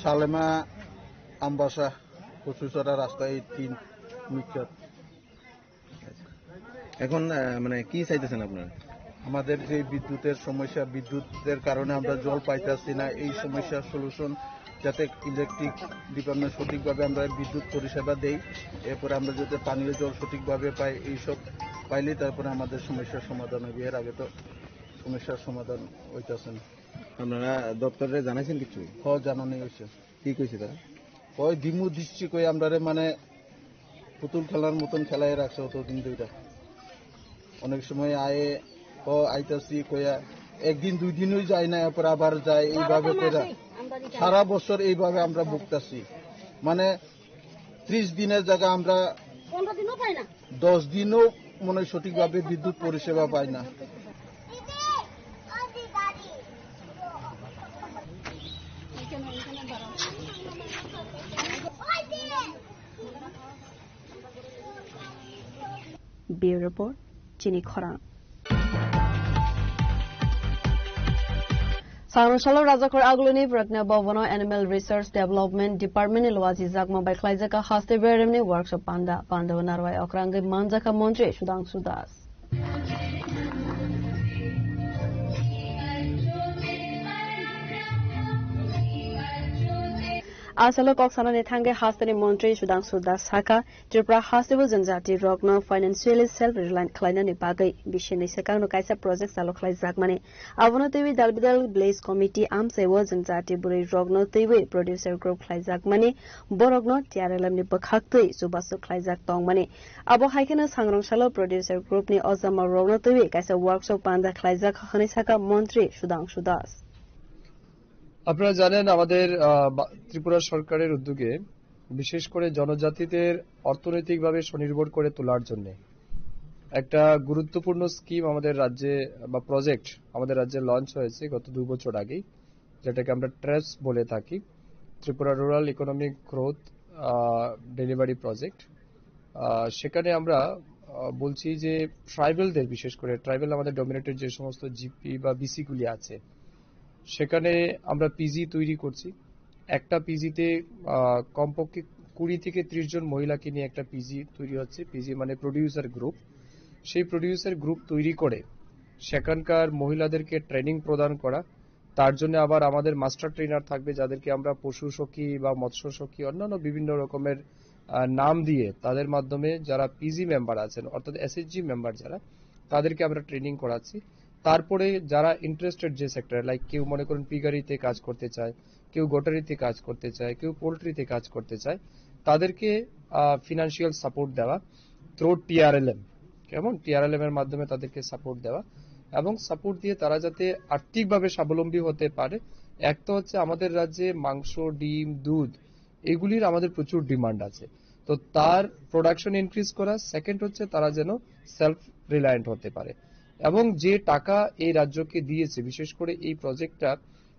সালেমা আমবাসা কচুচড়া রাস্তা, এই তিন মিটার। এখন আহ, মানে কি চাইতেছেন আপনারা? আমাদের যে বিদ্যুতের সমস্যা, বিদ্যুতের কারণে আমরা জল পাইতেছি না, এই সমস্যার সলিউশন যাতে ইলেকট্রিক ডিপার্টমেন্ট সঠিকভাবে আমরা বিদ্যুৎ পরিষেবা দেই, এরপরে আমরা যাতে পানীয় জল সঠিকভাবে পাই, এইসব পাইলেই তারপরে আমাদের সমস্যার সমাধান হবে। এর আগে তো সমস্যার সমাধান হইতেছে না। আপনারা দপ্তরে জানাইছেন কিছু? হ, জানানি হয়েছে। কি কইছে তারা? কয় দিমু দিচ্ছি কই আমরারে, মানে পুতুল খেলার মতন খেলায় রাখছে অতদিন ধরে। অনেক সময় আয়ে, ও আইতাছি কইয়া একদিন দুই দিনই যায় না, এরপর আবার যায়, এইভাবে কইরা সারা বছর এইভাবে আমরা ভুগতাছি। মানে ত্রিশ দিনের জায়গা আমরা পনেরো দিনও পাই না। দশ দিনও মনে হয় সঠিকভাবে বিদ্যুৎ পরিষেবা পাই না। Bureau Report, Chini Khorang. Sangrong salo Rajakhor Agulini Pratna Bhavan o Animal Research Development Department ni luaji jakma bai khlaijak haste beremni workshop panda. Panda o narwai okrangwi manjakha Montri Sudhangshu Das. A salo kok sanani thangwi hasteni Montri Sudhangshu Das sakha, Tripura hasteo jwngjati rokno financially self reliant khlainani bagwi bisini swkangno kaisa project chalo khlaijakmani. Abono twiwi Dalbidal Village Committee amchaiwo jwngjati bwrwi rokno twiwi producer group khlaijakmani, borokno T R L M ni bwkhaktwi chubachu khlaijak tongmani. Abo hai kheno sangrong salo producer group ni ojama rokno twiwi kaisa workshop panda khlaijak hwnwi sakha Montri Sudhangshu Das. আপনারা জানেন, আমাদের, আহ, বা-, ত্রিপুরা সরকারের উদ্যোগে বিশেষ করে জনজাতিদের অর্থনৈতিকভাবে স্বনির্ভর করে তোলার জন্য একটা গুরুত্বপূর্ণ স্কিম আমাদের রাজ্যে বা প্রজেক্ট আমাদের রাজ্যে লঞ্চ হয়েছে গত দু বছর আগেই, যেটাকে আমরা ট্রেপস বলে থাকি, ত্রিপুরা রুরাল ইকোনমিক গ্রোথ, আহ, ডেলিভারি প্রজেক্ট। আহ, সেখানে আমরা, আহ, বলছি যে ট্রাইবালদের, বিশেষ করে ট্রাইবাল আমাদের ডমিনেটেড যে সমস্ত জিপি বা বিসি গুলি আছে, সেখানে আমরা পিজি তৈরি করছি। একটা পিজিতে, আহ, কমপক্ষে কুড়ি থেকে ত্রিশ জন মহিলাকে নিয়ে একটা পিজি তৈরি হচ্ছে। পিজি মানে প্রডিউসার গ্রুপ। সেই প্রডিউসার গ্রুপ তৈরি করে সেখানকার মহিলাদেরকে ট্রেনিং প্রদান করা, তার জন্য আবার আমাদের মাস্টার ট্রেনার থাকবে, যাদেরকে আমরা পশু সখী বা মৎস্য সখী, অন্যান্য বিভিন্ন রকমের, আহ, নাম দিয়ে তাদের মাধ্যমে যারা পিজি মেম্বার আছেন, অর্থাৎ এসএইচজি মেম্বার যারা, তাদেরকে আমরা ট্রেনিং করাচ্ছি। তারপরে যারা ইন্টারেস্টেড যে সেক্টরে, লাইক কেউ মনে করুন পিগারিতে কাজ করতে চায়, কেউ গোটারিতে কাজ করতে চায়, কেউ পোল্ট্রিতে কাজ করতে চায়, তাদেরকে, আহ, ফিনান্সিয়াল সাপোর্ট দেওয়া থ্রু টিআরএলএম। কেমন? টিআরএলএম এর মাধ্যমে তাদেরকে সাপোর্ট দেওয়া এবং সাপোর্ট দিয়ে তারা যাতে আর্থিকভাবে স্বাবলম্বী হতে পারে। এক তো হচ্ছে আমাদের রাজ্যে মাংস, ডিম, দুধ এগুলির আমাদের প্রচুর ডিমান্ড আছে, তো তার প্রোডাকশন ইনক্রিজ করা। সেকেন্ড হচ্ছে তারা যেন সেলফ রিলায়েন্ট হতে পারে এবং যে টাকা এই রাজ্যকে দিয়েছে, বিশেষ করে এই প্রজেক্টটা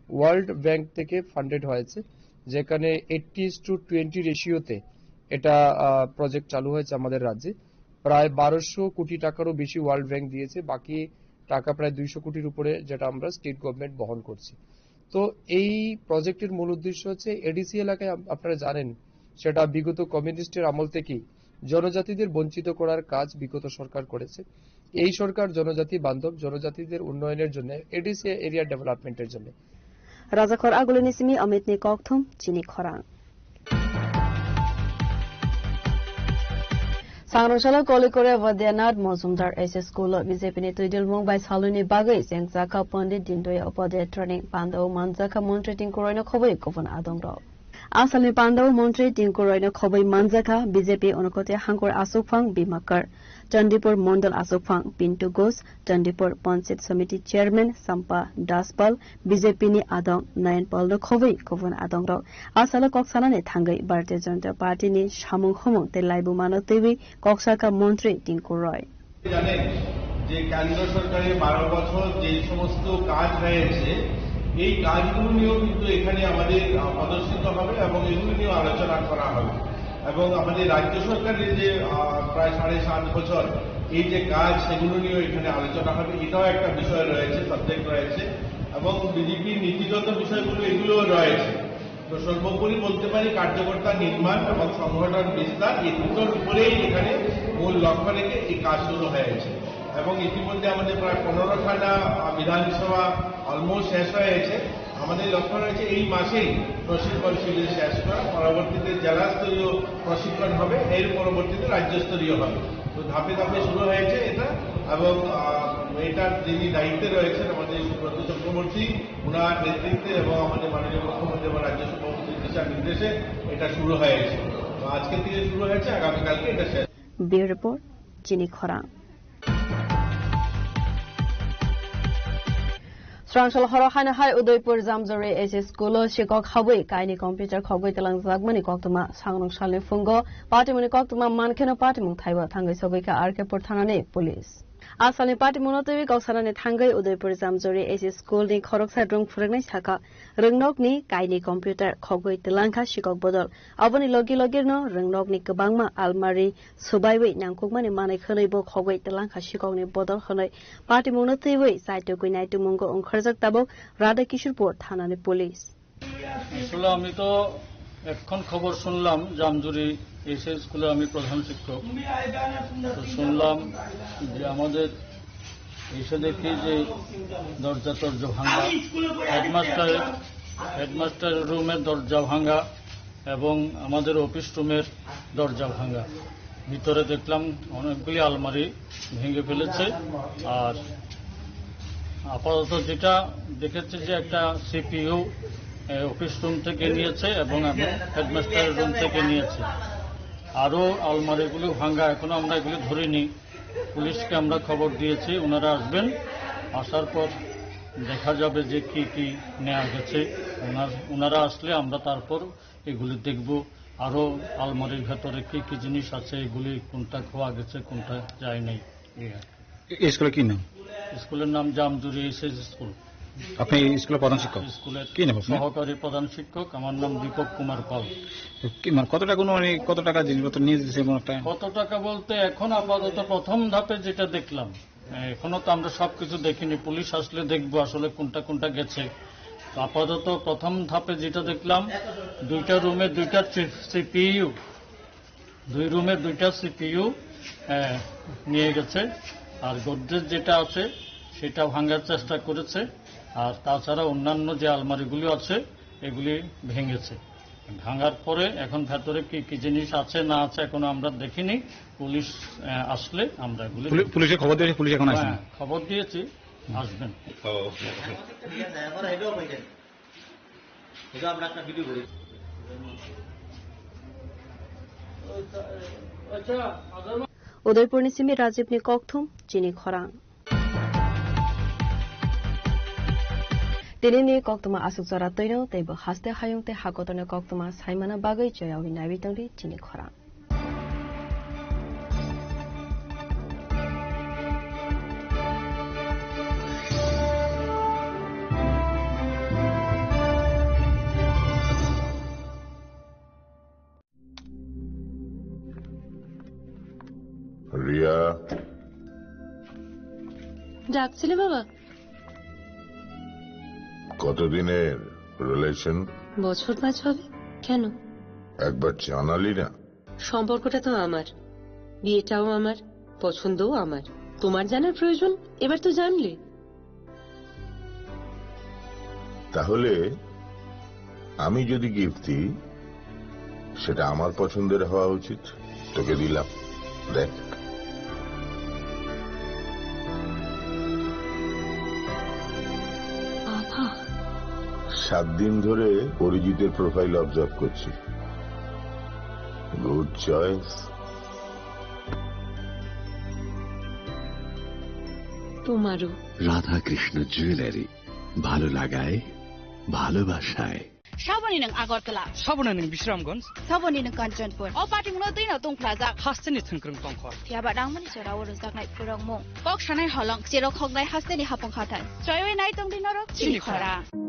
ওয়ার্ল্ড ব্যাংক থেকে ফান্ডেড হয়েছে, যেখানে এইট্টি ইস টু টোয়েন্টি রেশিওতে এটা, আহ, প্রজেক্ট চালু হয়েছে আমাদের রাজ্যে। প্রায় বারোশো কোটি টাকারও বেশি ওয়ার্ল্ড ব্যাংক দিয়েছে, বাকি টাকা প্রায় দুইশো কোটির উপরে, যেটা আমরা স্টেট গভর্নমেন্ট বহন করছি। তো এই প্রজেক্টের মূল উদ্দেশ্য হচ্ছে এডিসি এলাকায় আপ-, আপনারা জানেন, সেটা বিগত কমিউনিস্টের আমল থেকেই জনজাতিদের বঞ্চিত করার কাজ বিগত সরকার করেছে। এই সরকার জনজাতি বান্ধব, জনজাতিদের উন্নয়নের জন্য, এডিসি এরিয়া ডেভেলপমেন্টের জন্য। Rajakhor Agulini simi Amit ni kokthum, Chini Khorang. Sangrong salo Kolikore Vaidyanath Mojumdar S S School o B J P ni twidulmung bai salwini bagwi chengjakha Pandit Dindayal Upadhyay training panda o manjakha Montri Tinku Roy no khobwi kubun adong rok. A salni panda o Montri Tinku Roy no khobwi manjakha B J P Unakoti Hangkor Achukphang Bhimakar, Chandipur Mondol Achukphang Pintu Ghosh, Chandipur Panchayat Samiti Chairman Champa Daspal, B J P ni adong Nayan Pal no khobwi kubun adong rok. A salo kok sanani thangwi Bharatiya Janata Party ni samung humung tei laibuma no twiwi kok sakha Montri Tinku Roy. জানেন যে কেন্দ্র সরকারের বারো বছর যে সমস্ত কাজ হয়েছে, এই কাজগুলো নিয়েও কিন্তু এখানে আমাদের, আহ, প্রদর্শিত হবে এবং এগুলো নিয়েও আলোচনা করা হবে। এবং আমাদের রাজ্য সরকারের যে, আহ, প্রায় সাড়ে সাত বছর এই যে কাজ, সেগুলো নিয়েও এখানে আলোচনা হবে। এটাও একটা বিষয় রয়েছে, সাবজেক্ট রয়েছে, এবং বিজেপির নীতিগত বিষয়গুলো এগুলোও রয়েছে। তো সর্বোপরি বলতে পারি, কার্যকর্তা নির্মাণ এবং সংগঠন বিস্তার, এই দুটোর উপরেই এখানে মূল লক্ষ্য রেখে এই কাজ শুরু হয়েছে। এবং ইতিমধ্যে আমাদের প্রায় পনেরোখানা, আহ, বিধানসভা অলমোস্ট শেষ হয়েছে। আমাদের লক্ষ্য রয়েছে এই মাসেই প্রশিক্ষণ শিবির শেষ করা, পরবর্তীতে জেলা স্তরীয় প্রশিক্ষণ হবে, এর পরবর্তীতে রাজ্য স্তরীয় হবে। তো ধাপে ধাপে শুরু হয়েছে এটা, এবং, আহ, এটার যিনি দায়িত্বে রয়েছেন আমাদের সুব্রত চক্রবর্তী, ওনার নেতৃত্বে এবং আমাদের মাননীয় মুখ্যমন্ত্রী এবং রাজ্য সভাপতির দিশা নির্দেশে এটা শুরু হয়েছে। তো আজকে থেকে শুরু হয়েছে, আগামীকালকে এটা শেষ। Bureau Report, Chini Khorang. Srangsal horo haino hai Udaipur Jamjori H S School o sikok habwi kaini computer khogwi twlangjakmani koktwma sangrong salni phungo patimungni koktwma mankheno patimung thaibo thangwi sogwi kha R K pur thanani police. A salni patimungno twiwi kok sanani thangwi Udaipur Jamjori H S School ni khoroksa rwng phwrwngnai sakha, rwngnokni kaini computer khogwi twlangkha sikok bodol. Aboni logi logirno rwngnokni kwbangma almari, swbaiwi nangkukmani manwi hwnwi bo khogwi twlangkha sikokni bodol hwnwi patimungno twiwi chaitugwi naitumungo wngkharjak tabuk Radha Kishorpur thanani police. আসলে আমি তো এখন খবর শুনলাম, জামজুরি এসএ স্কুলে আমি প্রধান শিক্ষক। তো শুনলাম যে আমাদের এসে দেখি যে দরজা টরজা ভাঙা, হেডমাস্টার, হেডমাস্টার রুমের দরজা ভাঙা এবং আমাদের অফিস রুমের দরজা ভাঙা। ভিতরে দেখলাম অনেকগুলি আলমারি ভেঙে ফেলেছে। আর আপাতত যেটা দেখেছে যে একটা সিপিইউ, এ, অফিস রুম থেকে নিয়েছে এবং, এবং হেডমাস্টারের রুম থেকে নিয়েছে। আরও আলমারিগুলো ভাঙা, এখনো আমরা এগুলো ধরিনি। পুলিশকে আমরা খবর দিয়েছি, ওনারা আসবেন, আসার পর দেখা যাবে যে কি কি নেওয়া গেছে। ওনার, ওনারা আসলে আমরা তারপর এগুলি দেখব। আরও আলমারির ভেতরে কি কি জিনিস আছে, এগুলি কোনটা খোয়া গেছে, কোনটা যায় নাই, এই আর কি। এই স্কুলের কি নাম? স্কুলের নাম জামজুরি এসএস স্কুল। আপনি এই স্কুলের প্রধান শিক্ষক? স্কুলের কি নাম আপনার? সহকারী প্রধান শিক্ষক। আমার নাম দীপক কুমার পাল। তো কি, মানে, কত টাকা অনুমানিক, কত টাকা জিনিসপত্র নিয়ে যেতেছে এমন একটা? কত টাকা বলতে এখন আপাতত প্রথম ধাপে যেটা দেখলাম, এখনো তো আমরা সবকিছু দেখিনি, পুলিশ আসলে দেখবো আসলে কোনটা কোনটা গেছে। তো আপাতত প্রথম ধাপে যেটা দেখলাম, দুইটা রুমে দুইটা সিপিইউ, দুই রুমে দুইটা সিপিইউ নিয়ে গেছে। আর গোদরেজ যেটা আছে সেটা ভাঙার চেষ্টা করেছে। আর তাছাড়া অন্যান্য যে আলমারিগুলো আছে এগুলি ভেঙেছে। ভাঙার পরে এখন ভেতরে কি কি জিনিস আছে না আছে এখনো আমরা দেখিনি। পুলিশ, আহ, আসলে আমরা এগুলি পুলি-, পুলিশে খবর দিয়েছে, পুলিশ এখন আসেনি? হ্যাঁ, খবর দিয়েছি, আসবেন। Udaipurni simi Rajibni kokthum, Chini Khorang. Tinini koktwma aswk jora twino teibo haste hayung tei hakotorni koktwma saimana bagwi choyaui naiwi tongdi Chini Khorang. Riya. ডাকছিলে বাবা? কতদিনের রিলেশন? বছর পাঁচ হবে। কেন? একবার জানালি না। সম্পর্কটা তো আমার, বিয়েটাও আমার, পছন্দও আমার। তোমার জানার প্রয়োজন? এবার তো জানলে। তাহলে আমি যদি গিফট দিই, সেটা আমার পছন্দের হওয়া উচিত। তোকে দিলাম, দেখ। বাবা। সাত দিন ধরে অরিজিতের প্রোফাইল অবজার্ভ করছি। Good choice. তোমারও। রাধাকৃষ্ণ জুয়েলারি, ভালো লাগায়, ভালোবাসায়। Saboni nwng Agartala. Saboni nwng Bisramganj. Saboni nwng Kanchanpur. O patimungno twino tungphlajak. Hasteni thwngkwrwng tongkhor. Phiyaba nangmani jora o rwjaknai phwrwngmung. Kok sanai holong, cherok hoknai hasteni hapung hathai. Choiwi nai tongdi norok Chini Chini Khorang. Khorang.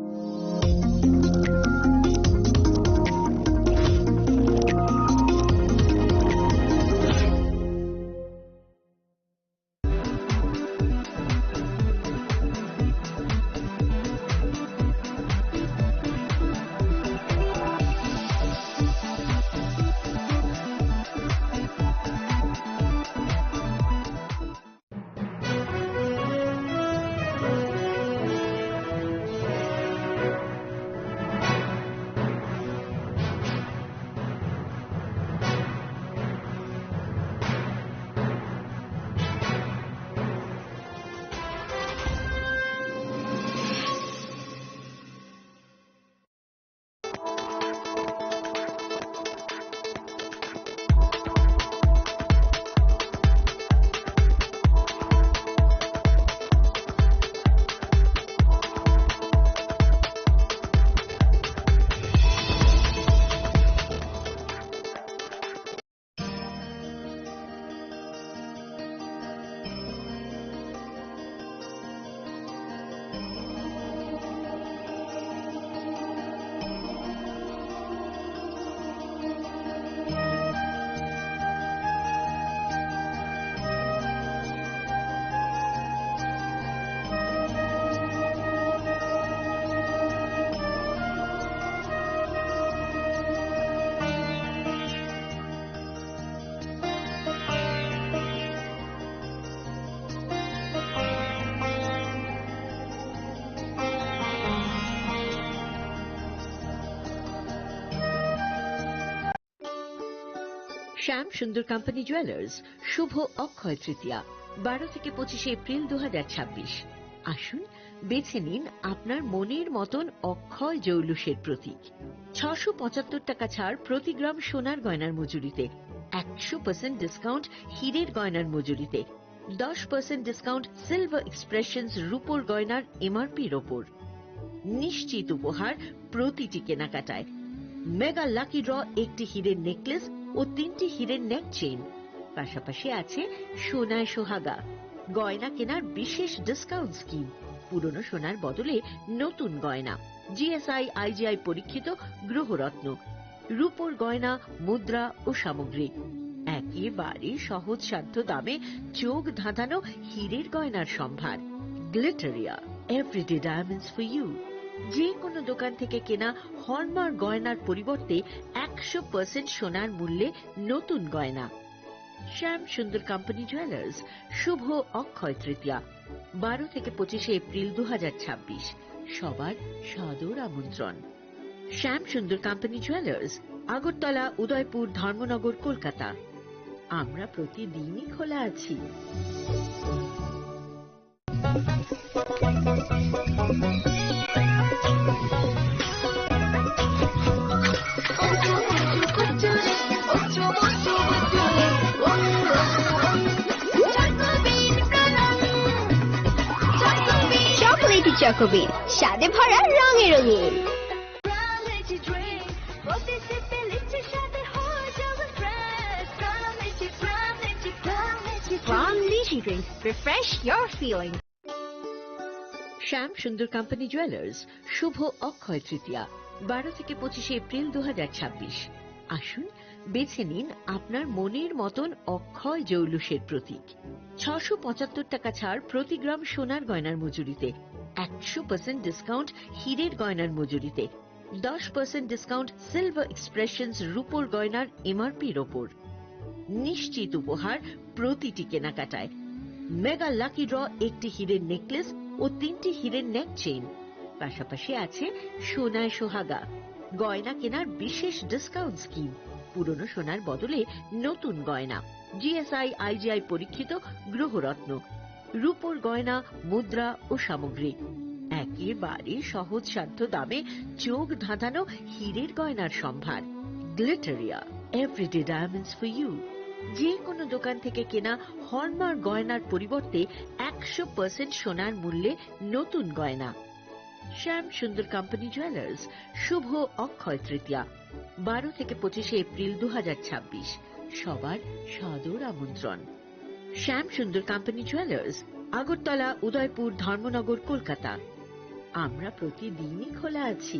শ্যাম সুন্দর company jewellers, শুভ অক্ষয় তৃতীয়া, বারো থেকে পঁচিশে এপ্রিল দু হাজার ছাব্বিশ। আসুন, বেছে নিন আপনার মনের মতন অক্ষয় জৌলুসের প্রতীক। ছশো পঁচাত্তর টাকা ছাড় প্রতি গ্রাম সোনার গয়নার মজুরিতে, একশো পার্সেন্ট ডিসকাউন্ট হীরের গয়নার মজুরিতে, দশ পার্সেন্ট ডিসকাউন্ট সিলভার এক্সপ্রেশনস রূপোর গয়নার এমআরপির ওপর। নিশ্চিত উপহার প্রতিটি কেনাকাটায়। মেগা লাকি ড্র, একটি হীরের নেকলেস ও তিনটি হীরের নেক চেইন। পাশাপাশি আছে সোনায় সোহাগা, গয়না কেনার বিশেষ ডিসকাউন্ট স্কিম, পুরনো সোনার বদলে নতুন গয়না, জিএসআই আইজিআই পরীক্ষিত গ্রহরত্ন, রূপোর গয়না, মুদ্রা ও সামগ্রী। একেবারে সহজসাধ্য দামে চোখ ধাঁধানো হীরের গয়নার সম্ভার। Glitteria, everyday diamonds for you. যে কোনো দোকান থেকে কেনা হলমার্ক গয়নার পরিবর্তে একশো পার্সেন্ট সোনার মূল্যে নতুন গয়না। শ্যাম সুন্দর কোম্পানি জুয়েলার্স, শুভ অক্ষয় তৃতীয়া, বারো থেকে পঁচিশে এপ্রিল দু হাজার ছাব্বিশ। সবার সাদর আমন্ত্রণ। শ্যাম সুন্দর কোম্পানি জুয়েলার্স, আগরতলা, উদয়পুর, ধর্মনগর, কলকাতা। আমরা প্রতিদিনই খোলা আছি। চকোলেটি চকোবিন, স্বাদে ভরা, রঙে রঙিন। Prime Lychee Drinks, refresh your feeling. শ্যাম সুন্দর কোম্পানি জুয়েলার্স, শুভ অক্ষয় তৃতীয়া, বারো থেকে পঁচিশে এপ্রিল দু হাজার ছাব্বিশ। আসুন, বেছে নিন আপনার মনের মতন অক্ষয় জৌলুসের প্রতীক। ছশো পঁচাত্তর টাকা ছাড় প্রতি গ্রাম সোনার গয়নার মজুরিতে, একশো পার্সেন্ট ডিসকাউন্ট হীরের গয়নার মজুরিতে, দশ পার্সেন্ট ডিসকাউন্ট সিলভার এক্সপ্রেশনস রূপোর গয়নার এমআরপির ওপর। নিশ্চিত উপহার প্রতিটি কেনাকাটায়। মেগা লাকি ড্র, একটি হীরের নেকলেস ও তিনটি হীরের নেক চেইন। পাশাপাশি আছে সোনায় সোহাগা, গয়না কেনার বিশেষ ডিসকাউন্ট স্কিম, পুরনো সোনার বদলে নতুন গয়না, জিএসআই আইজিআই পরীক্ষিত গ্রহরত্ন, রূপোর গয়না, মুদ্রা ও সামগ্রী। একেবারে সহজসাধ্য দামে চোখ ধাঁধানো হীরের গয়নার সম্ভার। Glitteria, everyday diamonds for you. যে কোনো দোকান থেকে কেনা হলমার্ক গয়নার পরিবর্তে একশো পার্সেন্ট সোনার মূল্যে নতুন গয়না। শ্যাম সুন্দর কোম্পানি জুয়েলার্স, শুভ অক্ষয় তৃতীয়া, বারো থেকে পঁচিশে এপ্রিল দু হাজার ছাব্বিশ। সবার সাদর আমন্ত্রণ। শ্যাম সুন্দর কোম্পানি জুয়েলার্স, আগরতলা, উদয়পুর, ধর্মনগর, কলকাতা। আমরা প্রতিদিনই খোলা আছি।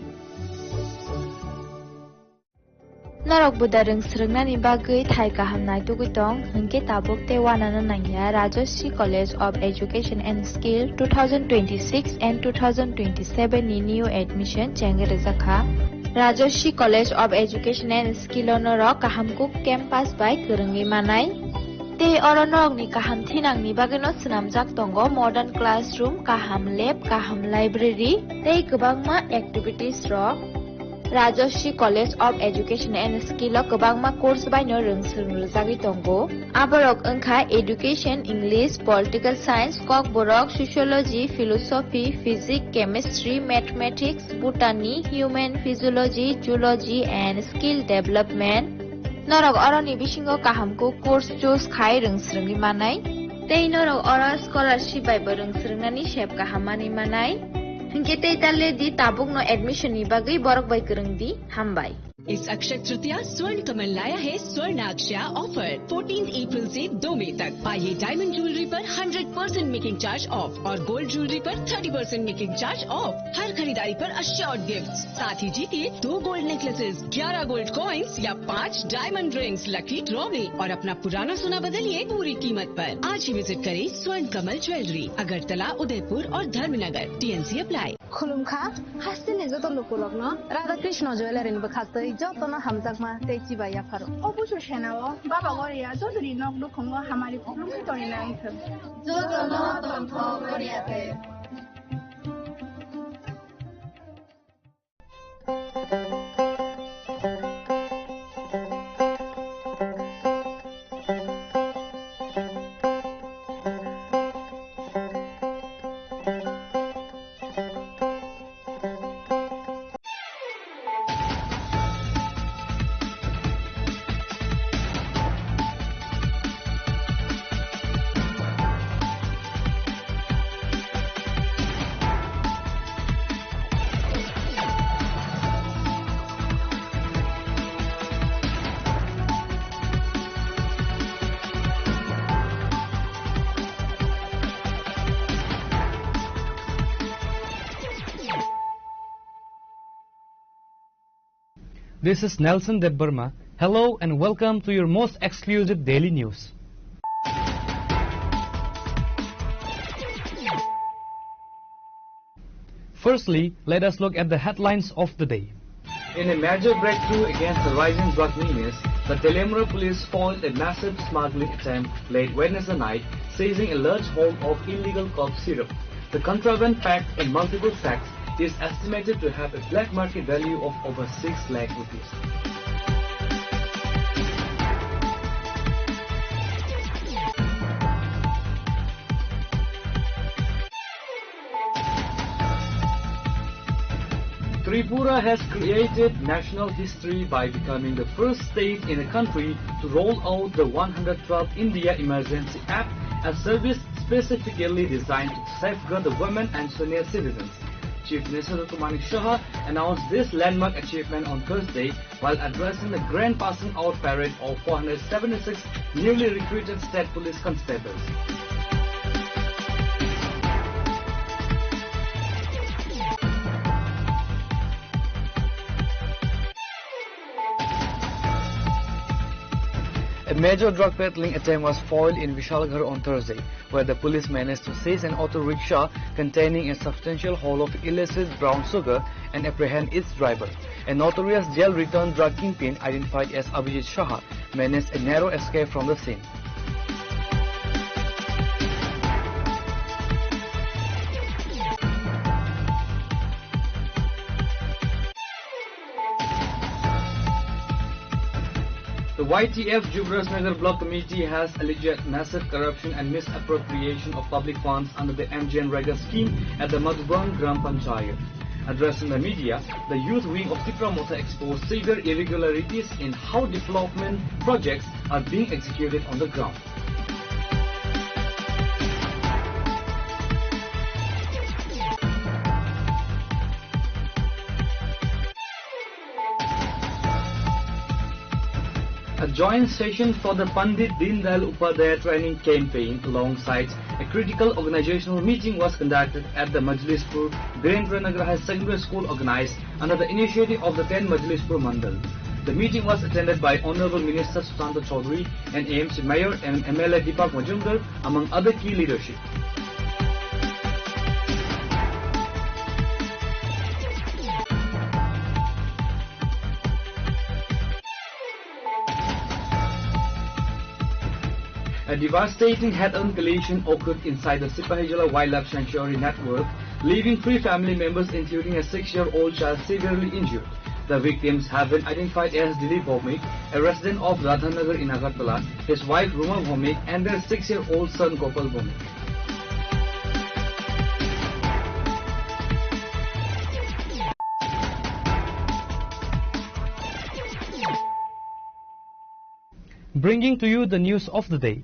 Norok buda rwng swrwngnani bagwi thai kaham naitugwi tong, hwnkhe tabuk tei uanano nangya Rajashree College of Education and Skill two thousand twenty-six and two thousand twenty-seven ni new admission chengwi rwjakha. Rajashree College of Education and Skill o norok kaham kuk campus bai kwrwngwi manai. Tei oro norokni kaham thinangni bagwino swnamjak tongo modern classroom, kaham lab, kaham library tei kwbangma activities rok. Rajashree College of Education and Skill o kwbangma course baino rwng swrwng rwjagwi tongo. Aborok wngkha Education, English, Political Science, Kokborok, Sociology, Philosophy, Physics, Chemistry, Mathematics, Botany, Human Physiology, Zoology and Skill Development. Norok oroni bisingo kaham kuk course choose khai rwng swrwngwi manai. Tei norok oro scholarship bai bo rwng swrwngnani sep kaham manwi manai. Hinkhe tei ta le di tabukno admission ni bagwi borok bai kwrwng di. Hambai. इस अक्षय तृतीया स्वर्ण कमल लाया है स्वर्णाक्षया offer. Fourteen April से दो मई तक। पाइए डायमंड ज्वेलरी पर hundred percent making charge off और गोल्ड ज्वेलरी पर thirty percent making charge off. हर खरीदारी पर अश्योर्ड गिफ्ट, साथ ही जीतिए दो गोल्ड नेकलेसेस, ग्यारह गोल्ड कॉइंस या पाँच डायमंड रिंग्स लकी ड्रॉ में और अपना पुराना सोना बदलिए पूरी कीमत पर। आज ही विजिट करें स्वर्ण कमल ज्वेलरी, अगरतला, उदयपुर और Dharmanagar. TNC apply. Khulumkha, hasteni joto lukurokno Radha Krishna Jewellery ni bwkhaktwi jotono hamjakma tei chibai yapharo. O busu senao Baba Goria jotoni nok nukhungo hamari khulumwi tongwi nangthwng. Jotono tongthok Goria tei. This is Nelson Debbarma. Hello and welcome to your most exclusive daily news. Firstly, let us look at the headlines of the day. In a major breakthrough against the rising drug menace, the Teliamura police foiled a massive smuggling attempt late Wednesday night, seizing a large haul of illegal cough syrup. The contraband, packed in multiple sacks, is estimated to have a black market value of over six lakh rupees. Tripura has created national history by becoming the first state in the country to roll out the one hundred twelve India Emergency App, a service specifically designed to safeguard the women and senior citizens. Chief Minister Doctor Manik Saha announced this landmark achievement on Thursday while addressing the grand passing out parade of four hundred seventy-six newly recruited state police constables. A major drug peddling attempt was foiled in Vishalgarh on Thursday, where the police managed to seize an auto rickshaw containing a substantial haul of illicit brown sugar and apprehend its driver. A notorious jail-returned drug kingpin identified as Abhijit Saha managed a narrow escape from the scene. The Y T F Jubrajnagar Block Committee has alleged massive corruption and misappropriation of public funds under the MGNREGA scheme at the Madhuban Gram Panchayat. Addressing the media, the youth wing of Tipra Motha exposed severe irregularities in how development projects are being executed on the ground. A joint session for the Pandit Deendayal Upadhyaya Training Campaign alongside a critical organizational meeting was conducted at the Majlispur Birendranagar High Secondary School, organized under the initiative of the ten Majlispur Mandal. The meeting was attended by Honorable Minister Sushanta Chowdhury and A M C Mayor and M L A Deepak Majumdar, among other key leadership. A devastating head-on collision occurred inside the Sipahijala Wildlife Sanctuary network, leaving three family members, including a six-year-old child, severely injured. The victims have been identified as Dilip Bhowmik, a resident of Radhanagar in Agartala, his wife Ruma Bhowmik, and their six-year-old son Gopal Bhowmik. Bringing to you the news of the day.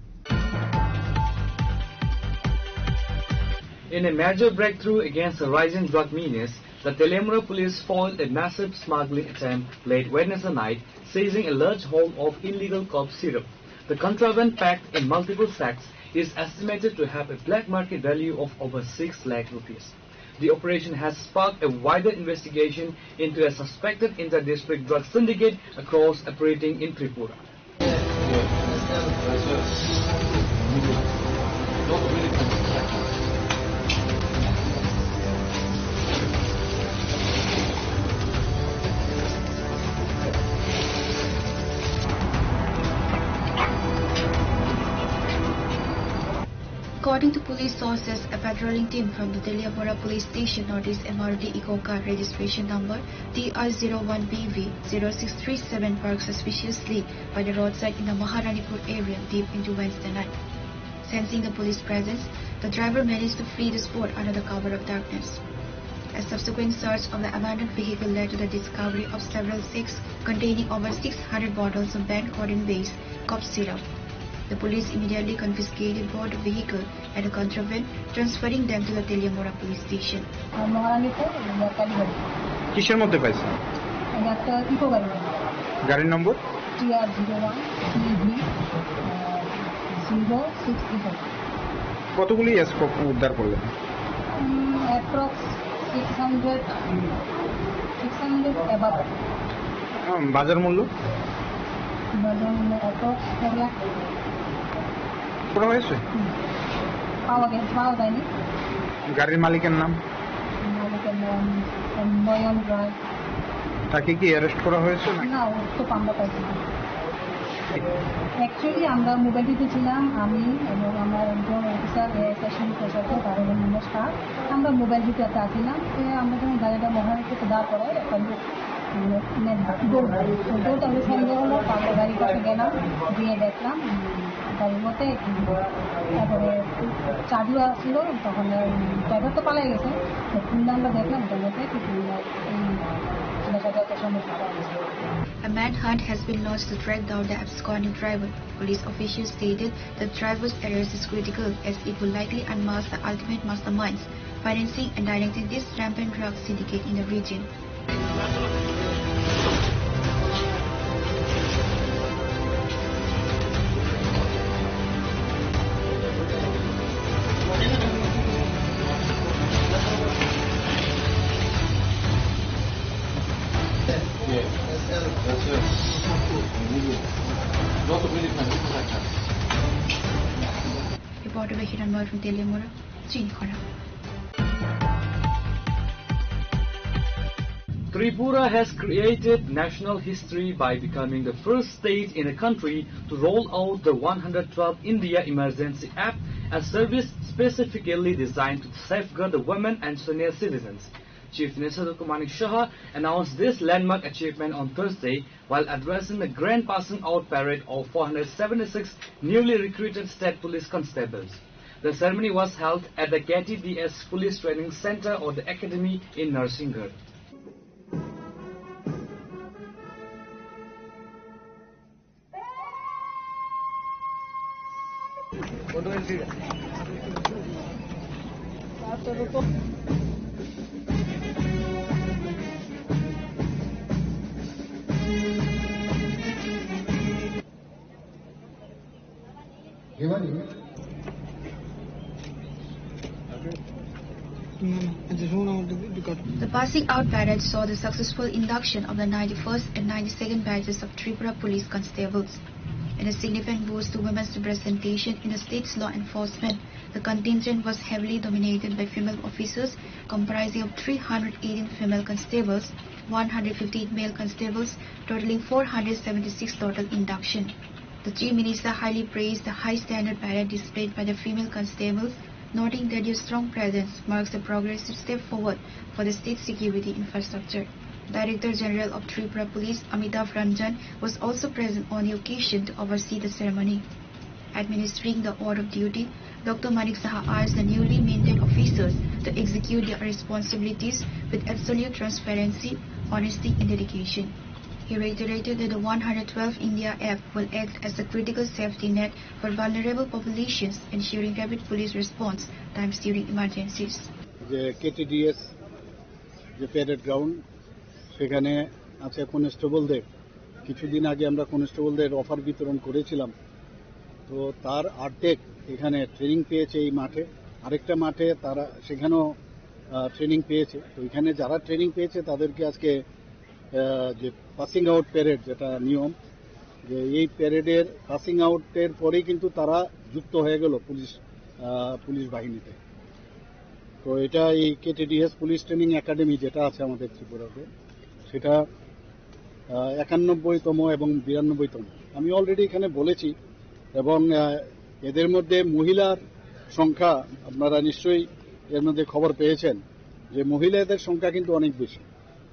In a major breakthrough against the rising drug menace, the Teliamura police foiled a massive smuggling attempt late Wednesday night, seizing a large haul of illegal cough syrup. The contraband, packed in multiple sacks, is estimated to have a black market value of over six lakh rupees. The operation has sparked a wider investigation into a suspected inter-district drug syndicate across operating in Tripura. According to police sources, a patrolling team from the Teliamura Police Station noticed a Maruti Eeco car registration number T R zero one B V zero six three seven parked suspiciously by the roadside in the Maharanipur area deep into Wednesday night. Sensing the police presence, the driver managed to flee the spot under the cover of darkness. A subsequent search of the abandoned vehicle led to the discovery of several sacks containing over six hundred bottles of banned codeine-based cough syrup. The police immediately confiscated both the vehicle and the contraband, transferring them to the Teliamura police station. Maharanipur, Kalibari. কিসের মধ্যে পাইছেন? এটা একটা Eeco গাড়ি। গাড়ির নম্বর? T R zero one C V zero six three five. কতগুলি স্কোপ উদ্ধার করলেন? Approx six hundred, six hundred above. বাজার মূল্য? বাজার মূল্য অত এক লাখ। পুরো হয়েছে? হুম। পাওয়া গেছে, পাওয়া যায়নি। গাড়ির মালিকের নাম? মালিকের নাম নয়ন রায়। তাকে কি অ্যারেস্ট করা হয়েছে নাকি? না, ও তো পান্ডা পাইছে না। অ্যাকচুয়ালি আমরা মোবাইল ডিউটি ছিলাম, আমি এবং আমার একজন অফিসার, এএসআই সুনীল প্রসাদ, তার হলো মোহাম্মদ শাহ। আমরা মোবাইল ডিউটি আসছিলাম, তো আমরা যখন গাড়িটা মহারানীতে দাঁড় করাই, একটা লোক, মানে, দৌড় দেয়। তো দৌড়, আমি সন্দেহ হলো, তারপর গাড়ির কাছে গেলাম, গিয়ে দেখলাম, উম, গাড়ির মধ্যে, উম, তারপরে চাবিও আসছিল, তখন, উম, ড্রাইভার তো পালাই গেছে। তো খুললে আমরা দেখলাম, ওটার মধ্যে কিছু, উম, এই নেশা জাতীয় সামগ্রী পাওয়া গেছে। A manhunt has been launched to track down the absconding driver. Police officials stated the driver's arrest is critical as it will likely unmask the ultimate masterminds financing and directing this rampant drug syndicate in the region. Reporter Hiranmoy from Teliamura, Chinikhara. Tripura has created national history by becoming the first state in the country to roll out the one hundred twelve India Emergency App, a service specifically designed to safeguard the women and senior citizens. Chief Minister Doctor Manik Saha announced this landmark achievement on Thursday while addressing the grand passing out parade of four hundred seventy-six newly recruited state police constables. The ceremony was held at the K T D S Police Training Center or the Academy in Narsingarh. The passing out parade saw the successful induction of the ninety-first and ninety-second batches of Tripura Police Constables. And a significant boost to women's representation in the state's law enforcement, the contingent was heavily dominated by female officers, comprising of three hundred eighteen female constables, one hundred fifty-eight male constables, totaling four hundred seventy-six total induction. The Chief Minister highly praised the high standard parade displayed by the female constables, noting that your strong presence marks a progressive step forward for the state security infrastructure. Director General of Tripura Police Amitabh Ranjan was also present on the occasion to oversee the ceremony. Administering the oath of duty, Doctor Manik Saha urged the newly minted officers to execute their responsibilities with absolute transparency, honesty, and dedication. He reiterated that the one hundred twelve India app will act as a critical safety net for vulnerable populations, ensuring rapid police response times during emergencies. যে কেটিডিএস, যে parade ground, সেখানে আছে কনস্টেবলদের, কিছুদিন আগে আমরা কনস্টেবলদের অফার বিতরণ করেছিলাম। তো তার অর্ধেক এখানে ট্রেনিং পেয়েছে এই মাঠে, আরেকটা মাঠে তারা সেখানেও, আহ, ট্রেনিং পেয়েছে। তো এখানে যারা ট্রেনিং পেয়েছে তাদেরকে আজকে, আহ, যে পাসিং আউট প্যারেড, যেটা নিয়ম, যে এই প্যারেডের পাসিং আউটের পরেই কিন্তু তারা যুক্ত হয়ে গেল পুলিশ, আহ, পুলিশ বাহিনীতে। তো এটা এই কেটিডিএস পুলিশ ট্রেনিং একাডেমি যেটা আছে আমাদের ত্রিপুরাতে, সেটা, আহ, একানব্বইতম এবং বিরানব্বইতম। আমি অলরেডি এখানে বলেছি, এবং, আহ, এদের মধ্যে মহিলার সংখ্যা আপনারা নিশ্চয়ই এর মধ্যে খবর পেয়েছেন যে মহিলাদের সংখ্যা কিন্তু অনেক বেশি,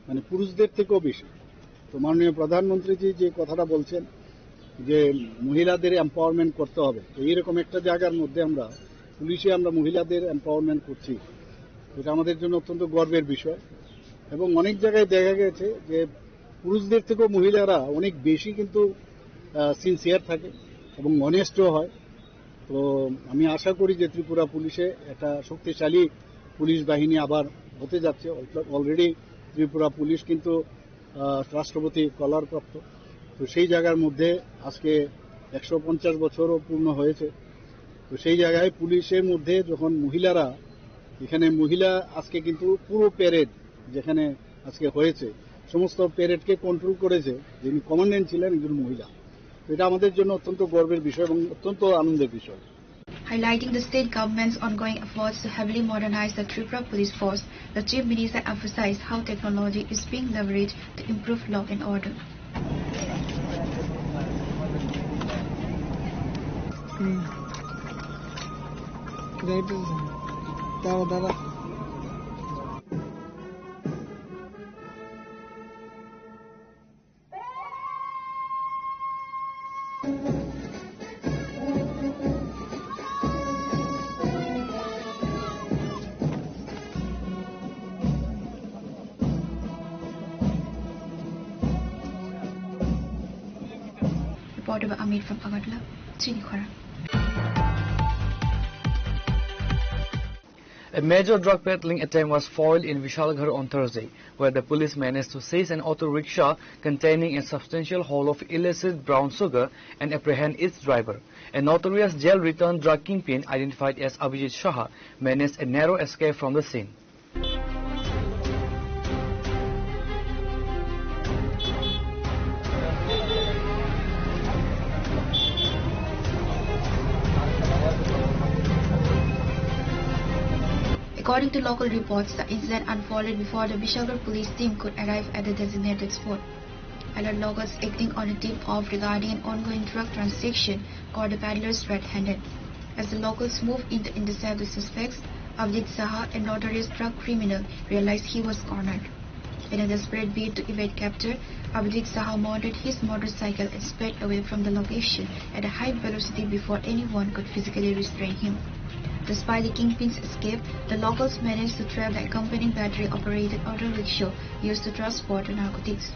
মানে পুরুষদের থেকেও বেশি। তো মাননীয় প্রধানমন্ত্রীজি যে কথাটা বলছেন যে মহিলাদের এম্পাওয়ারমেন্ট করতে হবে, তো এইরকম একটা জায়গার মধ্যে আমরা পুলিশে আমরা মহিলাদের এম্পাওয়ারমেন্ট করছি, এটা আমাদের জন্য অত্যন্ত গর্বের বিষয়। এবং অনেক জায়গায় দেখা গেছে যে পুরুষদের থেকেও মহিলারা অনেক বেশি কিন্তু, আহ, সিনসিয়ার থাকে এবং অনেস্টও হয়। তো আমি আশা করি যে ত্রিপুরা পুলিশে একটা শক্তিশালী পুলিশ বাহিনী আবার হতে যাচ্ছে। অলরেডি ত্রিপুরা পুলিশ কিন্তু, আহ, রাষ্ট্রপতি কলার প্রাপ্ত। তো সেই জায়গার মধ্যে আজকে একশো পঞ্চাশ বছরও পূর্ণ হয়েছে। তো সেই জায়গায় পুলিশের মধ্যে যখন মহিলারা, এখানে মহিলা আজকে কিন্তু পুরো প্যারেড যেখানে আজকে হয়েছে, সমস্ত প্যারেডকে কন্ট্রোল করেছে, যিনি কমান্ড্যান্ট ছিলেন একজন মহিলা। তো এটা আমাদের জন্য অত্যন্ত গর্বের বিষয় এবং অত্যন্ত আনন্দের বিষয়। Highlighting the state government's ongoing efforts to heavily modernize the Tripura Police Force, the Chief Minister emphasized how technology is being leveraged to improve law and order. Reporter Amit from Agartala, Chini Khorang. A major drug peddling attempt was foiled in Vishalgarh on Thursday, where the police managed to seize an auto rickshaw containing a substantial haul of illicit brown sugar and apprehend its driver. A notorious jail-returned drug kingpin identified as Abhijit Saha managed a narrow escape from the scene. According to local reports, the incident unfolded before the Vishalgarh police team could arrive at the designated spot. Alert locals acting on a tip-off regarding an ongoing drug transaction caught the peddlers red-handed. As the locals moved in to intercept the suspects, Abhijit Saha, a notorious drug criminal, realized he was cornered. In a desperate bid to evade capture, Abhijit Saha mounted his motorcycle and sped away from the location at a high velocity before anyone could physically restrain him. Despite the kingpin's escape, the locals managed to trap the accompanying battery-operated auto rickshaw used to transport the narcotics.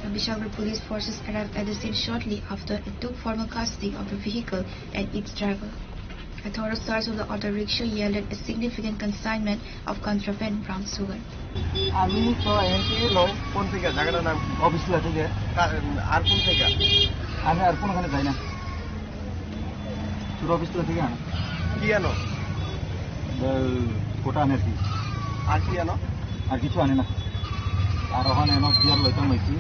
The Vishalgarh police forces arrived at the scene shortly after and took formal custody of the vehicle and its driver. A thorough search of the auto rickshaw yielded a significant consignment of contraband brown sugar. আমি তো এখান থেকে নই। কোন থেকে? জায়গাটার নাম কি? অফিস থেকে। কা-, আর কোন থেকে? আমি আর কোনোখানে যাই না। শুধু অফিস থেকে আনো। কি আনো? ওই, ওটা আনে আর কি। আর কি আনো? আর কিছু আনে না। আর ওখানে এনো বিয়ার লইতাম হয়েছি।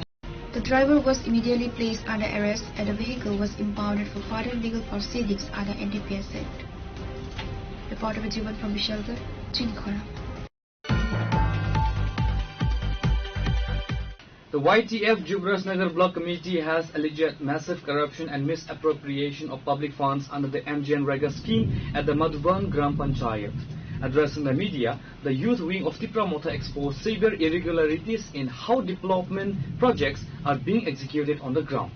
The driver was immediately placed under arrest and the vehicle was impounded for further legal proceedings under N D P S Act. Reporter Jivan from Vishalgarh, Chini Khorang. The Y T F Jubrajnagar Block Committee has alleged massive corruption and misappropriation of public funds under the M G N Rega scheme at the Madhuban Gram Panchayat. Addressing the media, the youth wing of Tipra Motha exposed severe irregularities in how development projects are being executed on the ground.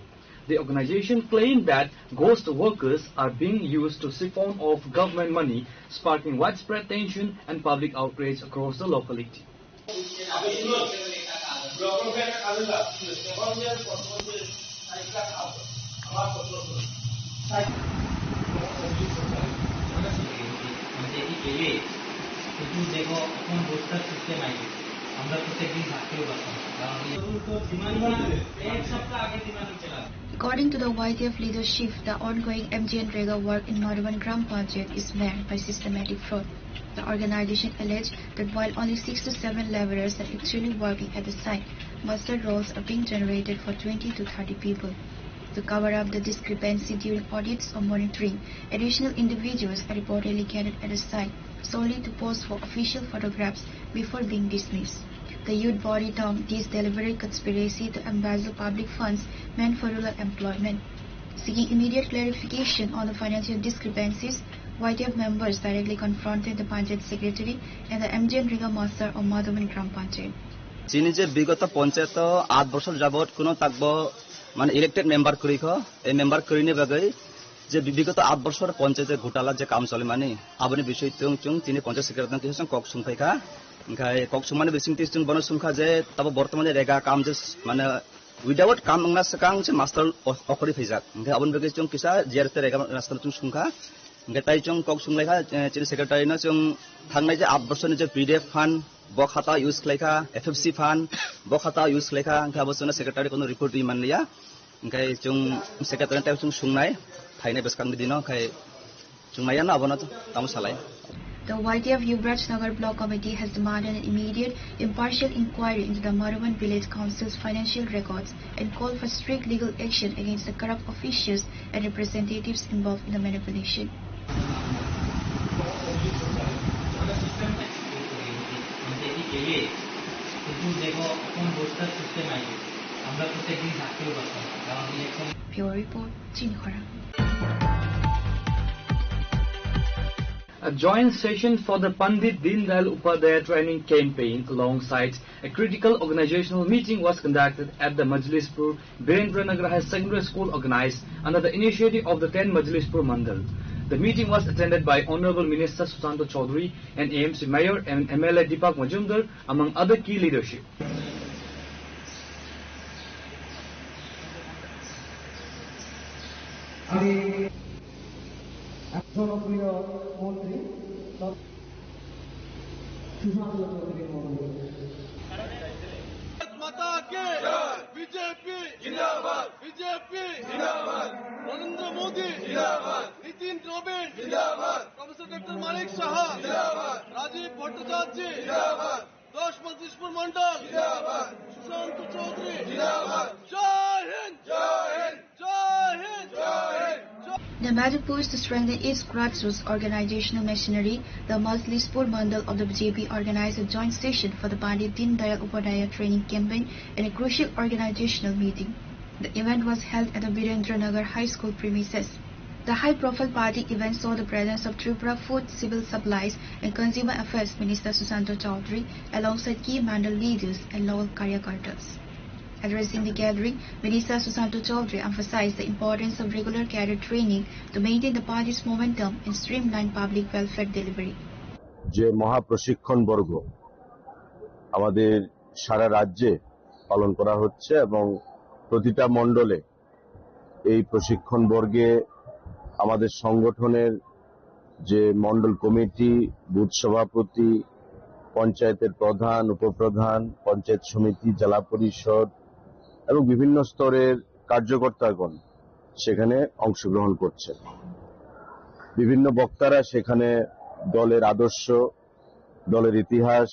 The organization claimed that ghost workers are being used to siphon off government money, sparking widespread tension and public outrage across the locality. কিন্তু দেখো, এখন রোজকার সিস্টেম আইবে, আমরা প্রত্যেকদিন থাকতেও পারতাম না। কারণ এই তো ডিমান্ড বানাবে, এক সপ্তাহ আগে ডিমান্ড উঠে গেল। According to the Y T F leadership, the ongoing M G N Rega work in Madhuban Gram Panchayat is marred by systematic fraud. The organization alleged that while only six to seven laborers are actually working at the site, muster rolls are being generated for twenty to thirty people. To cover up the discrepancy during audits or monitoring, additional individuals are reportedly gathered at the site solely to pose for official photographs before being dismissed. The youth body termed this deliberate conspiracy to embezzle public funds meant for rural employment. Seeking immediate clarification on the financial discrepancies, Y T F members directly confronted the Panchayat Secretary and the M G N Rega Master of Madhuban Gram Panchayat. Chini je bigoto panchayat o aat bochor jabot kuno takbo mane elected member kwrwi kho, ei member kwrwini bagwi je bi-, bigoto aat bochor panchayat gotala je kam cholimani, aboni bisoi tong chwng chini panchayat secretary tong kisa chwng kok sungphai kha. Hingkhai kok sungmani bisingtwi chwng bono sungkha je tabo bortomani rega kam je mane without kam wngna swkang se master o-, okhorwi phaijak. Hingkhe aboni bagwi chwng kisa G R F tei rega master chwng sungkha. Hingkhe tai chwng kok sunglaikha, eh, chini secretary no chwng thangnai je aat bochorni je P D F fund, bo khata use khlaikha, F F C fund, bo khata use khlaikha, hingkhe abo chwngno secretary kono report rwi manliya. Hingkhe chwng secretary tei chwng sungnai, phainai bwskangni dino, hingkhe chwng maya no abono tamo salai. The Y T F Yuvraj Nagar Block Committee has demanded an immediate, impartial inquiry into the Madhuban Village Council's financial records and called for strict legal action against the corrupt officials and representatives involved in the manipulation. Bureau report, Chini Khorang. A joint session for the Pandit Deendayal Upadhyaya training campaign alongside a critical organizational meeting was conducted at the Majlispur Birendranagar High Secondary School, organized under the initiative of the ten Majlispur Mandal. The meeting was attended by Honorable Minister Sushanta Chaudhary and A M C Mayor and M L A Deepak Majumdar, among other key leadership. আমি জনপ্রিয় মন্ত্রী সুশান্ত চৌধুরী মহোদয়। মাতা কে বিজেপি জিন্দাবাদ, বিজেপি জিন্দাবাদ, নরেন্দ্র মোদী জিন্দাবাদ, নীতিন নবীন জিন্দাবাদ, professor doctor Manik সাহা জিন্দাবাদ, রাজীব ভট্টাচার্য জিন্দাবাদ, দশ মজলিশপুর মন্ডল জিন্দাবাদ, সুশান্ত চৌধুরী জিন্দাবাদ। জয় হিন্দ, জয় হিন্দ, জয় হিন্দ, জয় Hind. The mandate was to strengthen its grassroots organizational machinery. The Majlispur Mandal of the B J P organized a joint session for the Pandit Deendayal Upadhyaya training campaign and a crucial organizational meeting. The event was held at the Birendra Nagar High School premises. The high-profile party event saw the presence of Tripura Food, Civil Supplies and Consumer Affairs Minister Sushanta Chowdhury alongside key mandal leaders and local karyakartas. Addressing the gathering, Minister Sushanta Chowdhury emphasized the importance of regular career training to maintain the party's momentum and streamline public welfare delivery. যে মহাপ্রশিক্ষণ বর্গ আমাদের সারা রাজ্যে পালন করা হচ্ছে এবং প্রতিটা মণ্ডলে এই প্রশিক্ষণ বর্গে আমাদের সংগঠনের যে মণ্ডল কমিটি, বুথ সভাপতি, পঞ্চায়েতের প্রধান, উপপ্রধান, পঞ্চায়েত সমিতি, জেলা পরিষদ এবং বিভিন্ন স্তরের কার্যকর্তাগণ সেখানে অংশগ্রহণ করছেন। বিভিন্ন বক্তারা সেখানে দলের আদর্শ, দলের ইতিহাস,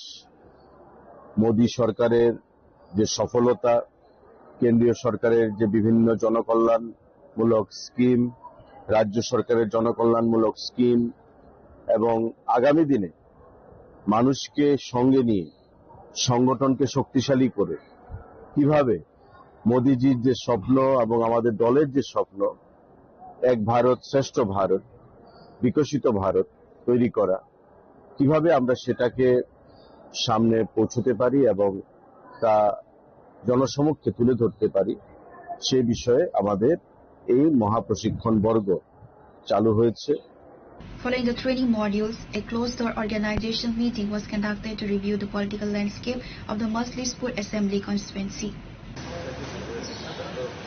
মোদী সরকারের যে সফলতা, কেন্দ্রীয় সরকারের যে বিভিন্ন জনকল্যাণমূলক স্কিম, রাজ্য সরকারের জনকল্যাণমূলক স্কিম এবং আগামী দিনে মানুষকে সঙ্গে নিয়ে সংগঠনকে শক্তিশালী করে কিভাবে মোদিজির যে স্বপ্ন এবং আমাদের দলের যে স্বপ্ন, এক ভারত শ্রেষ্ঠ ভারত, বিকশিত ভারত তৈরি করা, কিভাবে আমরা সেটাকে সামনে পৌঁছতে পারি এবং তা জনসমক্ষে তুলে ধরতে পারি, সে বিষয়ে আমাদের এই মহাপ্রশিক্ষণ বর্গ চালু হয়েছে। Following the training modules, a closed-door organizational meeting was conducted to review the political landscape of the Majlispur Assembly constituency.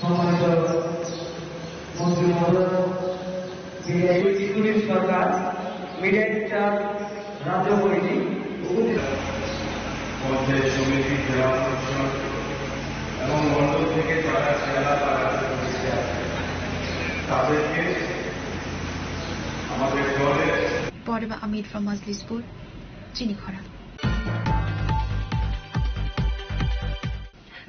সম্মানিত মন্ত্রী মহোদয়, বিদায়ী ত্রিপুরী সরকার মিডিয়া সেন্টার রাজ্য কমিটি উপস্থিত। পঞ্চায়েত সমিতি, জেলা পরিষদ এবং মণ্ডল থেকে যারা জেলা বা রাজ্য কমিটিতে আছে, তাদেরকে আমাদের দলের Poreba Amit from Majlispur, Chini Khorang.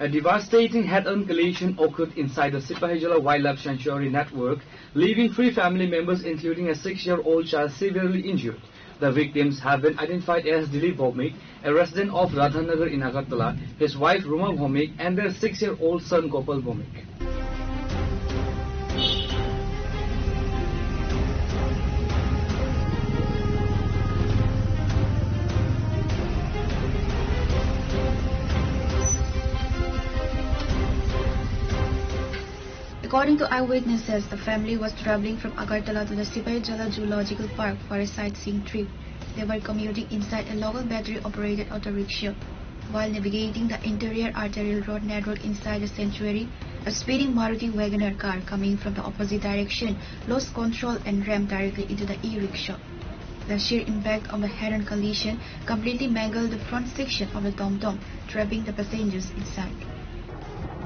A devastating head-on collision occurred inside the Sipahijala Wildlife Sanctuary network, leaving three family members, including a six-year-old child, severely injured. The victims have been identified as Dilip Bhowmik, a resident of Radhanagar in Agartala, his wife Ruma Bhowmik, and their six-year-old son Gopal Bhowmik. According to eyewitnesses, the family was traveling from Agartala to the Sipaijala Zoological Park for a sightseeing trip. They were commuting inside a local battery-operated auto rickshaw. While navigating the interior arterial road network inside the sanctuary, a speeding Maruti Wagoner car coming from the opposite direction lost control and rammed directly into the e-rickshaw. The sheer impact of the head-on collision completely mangled the front section of the tom-tom, trapping the passengers inside.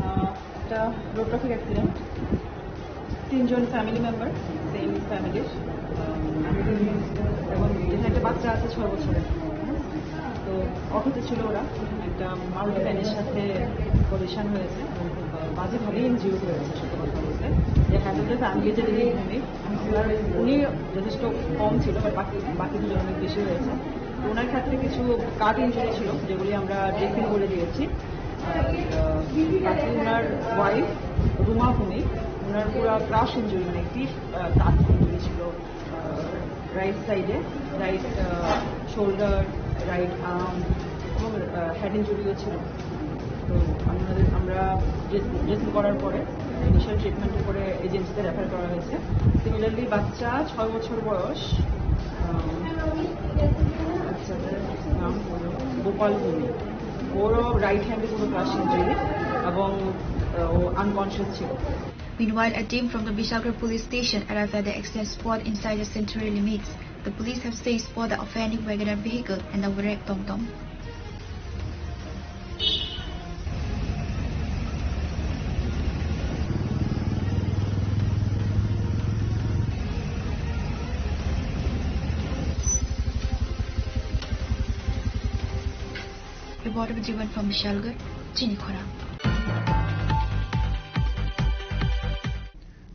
আহ, একটা road traffic accident, তিনজন family member, same ফ্যামিলির, আহ, এবং এখানে একটা বাচ্চা আছে ছয় বছরের। তো অটোতে ছিল ওরা, একটা মারুতি ভ্যানের সাথে কলিশন হয়েছে। বাজেভাবে ইনজিউর হয়েছে, সত্যি কথা বলতে। যে হ্যান্ডেলটা আনলিমিটেড এমনি, আর উনি যথেষ্ট কম ছিল, বাট বাকি, বাকি দুজন অনেক বেশি হয়েছে। তো ওনার ক্ষেত্রে কিছু কাট ইনজুরি ছিল, যেগুলি আমরা ড্রেসিং করে দিয়েছি। আর, আহ, বাকি ওনার ওয়াইফ রুমা ভূমি, ওনার পুরো ক্রাশ ইনজুরি, মানে একটি, আহ, কাট ইনজুরি ছিল। রাইট সাইডে, রাইট শোল্ডার, রাইট আর্ম এবং হেড ইনজুরিও ছিল। তো আমাদের, আমরা ড্রেসিং করার পরে, ইনিশিয়াল ট্রিটমেন্টের পরে এজেন্সিতে রেফার করা হয়েছে। সিমিলারলি বাচ্চা ছয় বছর বয়স, আহ, বাচ্চাটার নাম হলো গোপাল ভৌমিক। ওরও রাইট হ্যান্ডে পুরো ক্রাশ ইনজুরি এবং, আহ, ও আনকনসিয়াস ছিল। Meanwhile, a team from the Bishalgarh police station arrived at the accident spot inside the centrally mixed. The police have seized for the offending Wagon R vehicle and the wrecked Tom Tom. Report of Jiwan from Bishalgarh, Chini Khorang.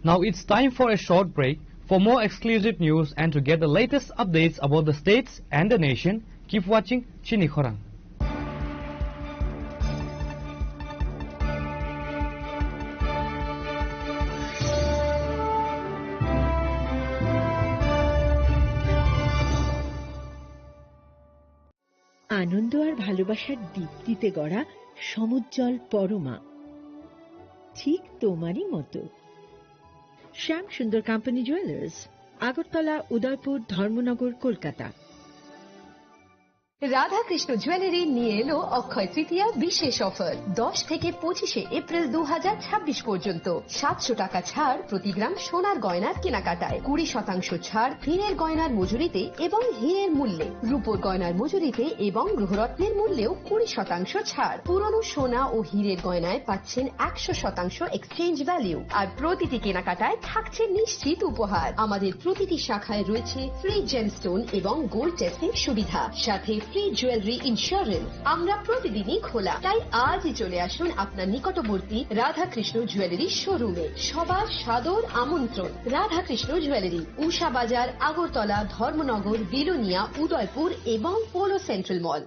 Now it's time for a short break. For more exclusive news and to get the latest updates about the states and the nation, keep watching Chini Khorang. আনন্দ আর ভালোবাসার দীপ্তিতে গড়া সমুজ্জ্বল পরমা, ঠিক তোমারই মতো। শ্যাম সুন্দর company jewellers, Agartala, উদয়পুর, ধর্মনগর, কলকাতা। Radhakrishna jewellery নিয়ে এলো অক্ষয় তৃতীয়া বিশেষ অফার। দশ থেকে পঁচিশে এপ্রিল দু হাজার ছাব্বিশ পর্যন্ত সাতশো টাকা ছাড় প্রতি গ্রাম সোনার গয়নার কেনাকাটায়, কুড়ি শতাংশ ছাড় হীরের গয়নার মজুরিতে এবং হীরের মূল্যে, রূপোর গয়নার মজুরিতে এবং গৃহরত্নের মূল্যেও কুড়ি শতাংশ ছাড়। পুরনো সোনা ও হীরের গয়নায় পাচ্ছেন একশো শতাংশ এক্সচেঞ্জ ভ্যালু, আর প্রতিটি কেনাকাটায় থাকছে নিশ্চিত উপহার। আমাদের প্রতিটি শাখায় রয়েছে ফ্রি জেমস্টোন এবং গোল্ড টেস্টিং সুবিধা, সাথে ফ্রি জুয়েলারি ইন্স্যুরেন্স। আমরা প্রতিদিনই খোলা, তাই আজই চলে আসুন আপনার নিকটবর্তী রাধাকৃষ্ণ জুয়েলারি শোরুমে। সবার সাদর আমন্ত্রণ। রাধাকৃষ্ণ জুয়েলারি, উষা বাজার, আগরতলা, ধর্মনগর, বিলোনিয়া, উদয়পুর এবং polo central mall.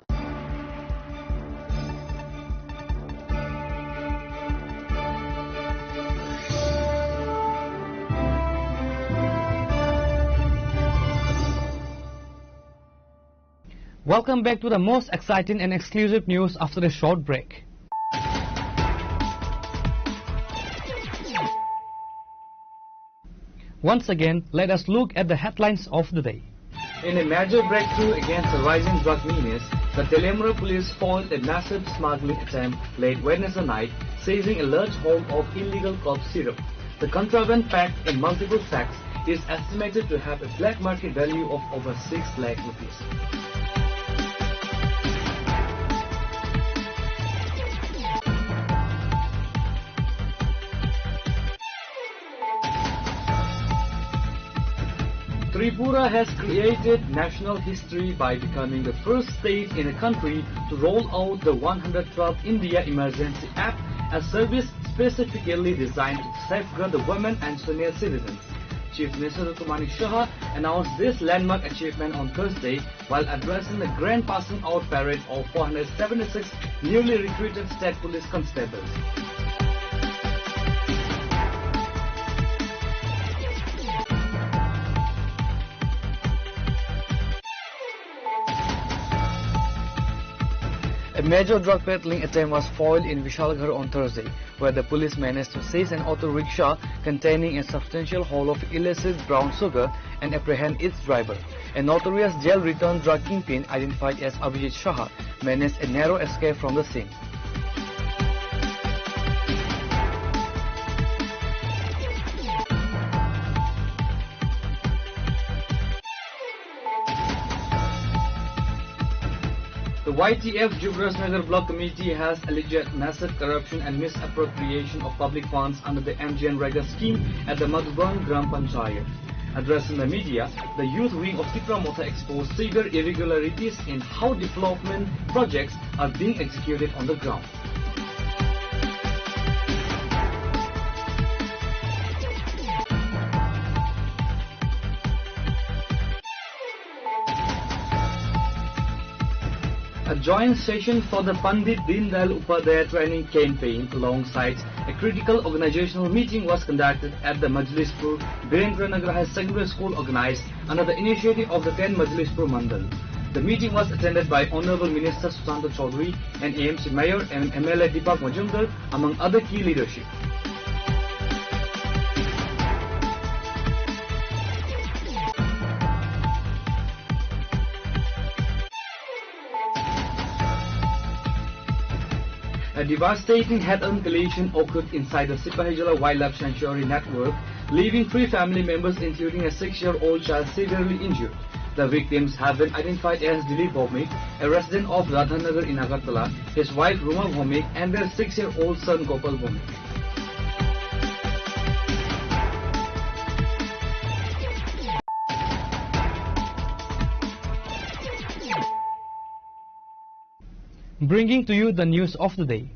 Welcome back to the most exciting and exclusive news after a short break. Once again, let us look at the headlines of the day. In a major breakthrough against the rising drug menace, the Teliamura police foiled a massive smuggling attempt late Wednesday night, seizing a large haul of illegal cough syrup. The contraband, packed in multiple sacks, is estimated to have a black market value of over six lakh rupees. Tripura has created national history by becoming the first state in the country to roll out the one hundred twelve India Emergency App, a service specifically designed to safeguard the women and senior citizens. Chief Minister Doctor Manik Saha announced this landmark achievement on Thursday while addressing the grand passing out parade of four hundred seventy-six newly recruited state police constables. A major drug peddling attempt was foiled in Vishalgarh on Thursday, where the police managed to seize an auto rickshaw containing a substantial haul of illicit brown sugar and apprehend its driver. A notorious jail-returned drug kingpin identified as Abhijit Shah managed a narrow escape from the scene. The Y T F Jugrajnagar Block Committee has alleged massive corruption and misappropriation of public funds under the M G N Rega scheme at the Madhuban Gram Panchayat. Addressing the media, the youth wing of Tipra Motha exposed severe irregularities in how development projects are being executed on the ground. A joint session for the Pandit Deendayal Upadhyaya training campaign alongside a critical organizational meeting was conducted at the Majlispur Birendra Nagar Higher Secondary School, organized under the initiative of the ten Majlispur Mandal. The meeting was attended by Honorable Minister Sushanta Chaudhary and A M C Mayor and M L A Deepak Majumdar, among other key leadership. A devastating head-on collision occurred inside the Sipahijala Wildlife Sanctuary network, leaving three family members, including a six-year-old child, severely injured. The victims have been identified as Dilip Bhowmik, a resident of Radhanagar in Agartala, his wife Ruma Bhowmik, and their six-year-old son Gopal Bhowmik. Bringing to you the news of the day.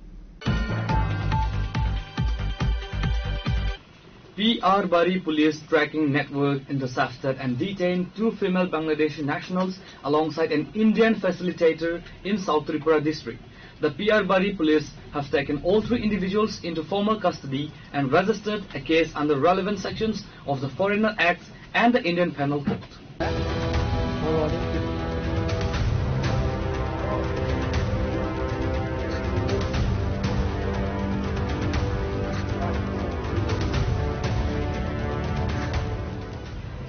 P R Bari police tracking network intercepted and detained two female Bangladeshi nationals alongside an Indian facilitator in South Tripura district. The P R Bari police have taken all three individuals into formal custody and registered a case under relevant sections of the Foreigner Act and the Indian Penal Code.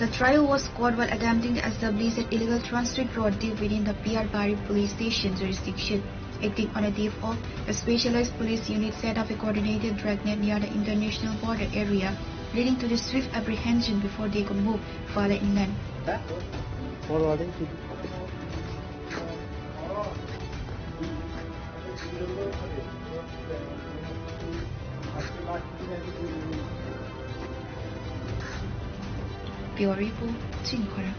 The trio was caught while attempting to establish an illegal transit road deep within the P R Bari police station jurisdiction. Acting on a tip of, a specialized police unit set up a coordinated dragnet near the international border area, leading to the swift apprehension before they could move further inland. Bureau Report, Chinikhora.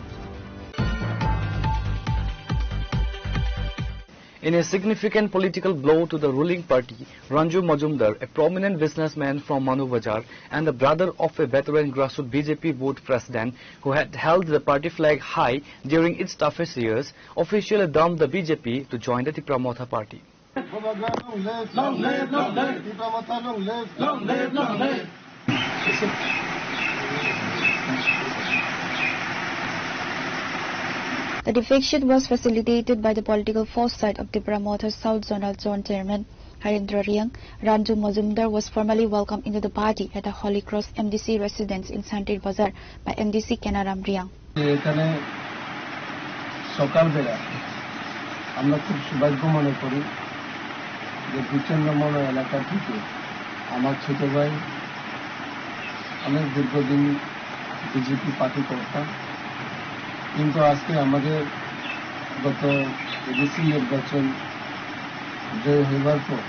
In a significant political blow to the ruling party, Ranju Majumdar, a prominent businessman from Manu Bazar and the brother of a veteran grassroots B J P board president who had held the party flag high during its toughest years, officially dumped the B J P to join the Tipra Motha party. Long live, long live. Tipra Motha long live. Long live, long live. The defection was facilitated by the political foresight of Tipra Motha South Zonal Zone Chairman Harendra Reang. Ranju Majumdar was formally welcomed into the party at the Holy Cross M D C residence in Santir Bazar by M D C Kenaram Reang. এখানে সকালবেলা আমরা খুব সৌভাগ্য মনে করি যে বিচন্নমনা এলাকা থেকে আমার ছোট ভাই অনেক দীর্ঘদিন বিজেপি পার্টি করতাম, কিন্তু আজকে আমাদের গত এডিসি নির্বাচন জয় হইবার পর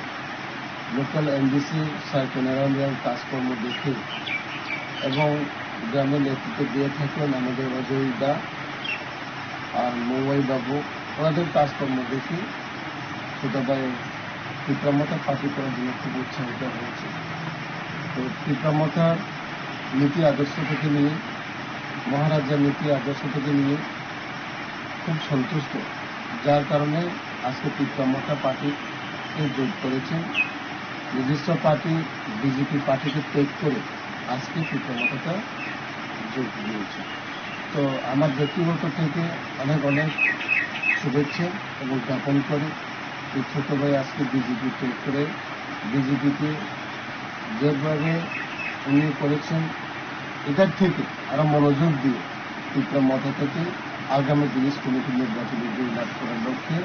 লোকাল এমডিসি স্যার কেনারাম রিয়াং কাজকর্ম দেখে এবং গ্রামের নেতৃত্ব দিয়ে থাকেন আমাদের অজয় দা আর মৌয়াই বাবু, ওনাদের কাজকর্ম দেখে ছোট ভাই টিপ্রা মথা পার্টি করার জন্য খুব উৎসাহিত হয়েছে। তো টিপ্রা মথার নীতি আদর্শ থেকে নিয়ে, মহারাজার নীতি আদর্শ থেকে নিয়ে খুব সন্তুষ্ট, যার কারণে আজকে টিপ্রা মথা পার্টিতে যোগ করেছেন। নিজস্ব পার্টি বিজেপি পার্টিকে ত্যাগ করে আজকে টিপ্রা মথাতে যোগ দিয়েছে। তো আমার ব্যক্তিগত থেকে অনেক অনেক শুভেচ্ছা এবং জ্ঞাপন করি। এই ছোট ভাই আজকে বিজেপি ত্যাগ করে বিজেপিতে যেভাবে উনি করেছেন, এটার থেকে আরো মনোযোগ দিয়ে টিপ্রা মথা থেকে আগামী দিনে কমিটির নির্বাচনে জয়লাভ করার লক্ষ্যে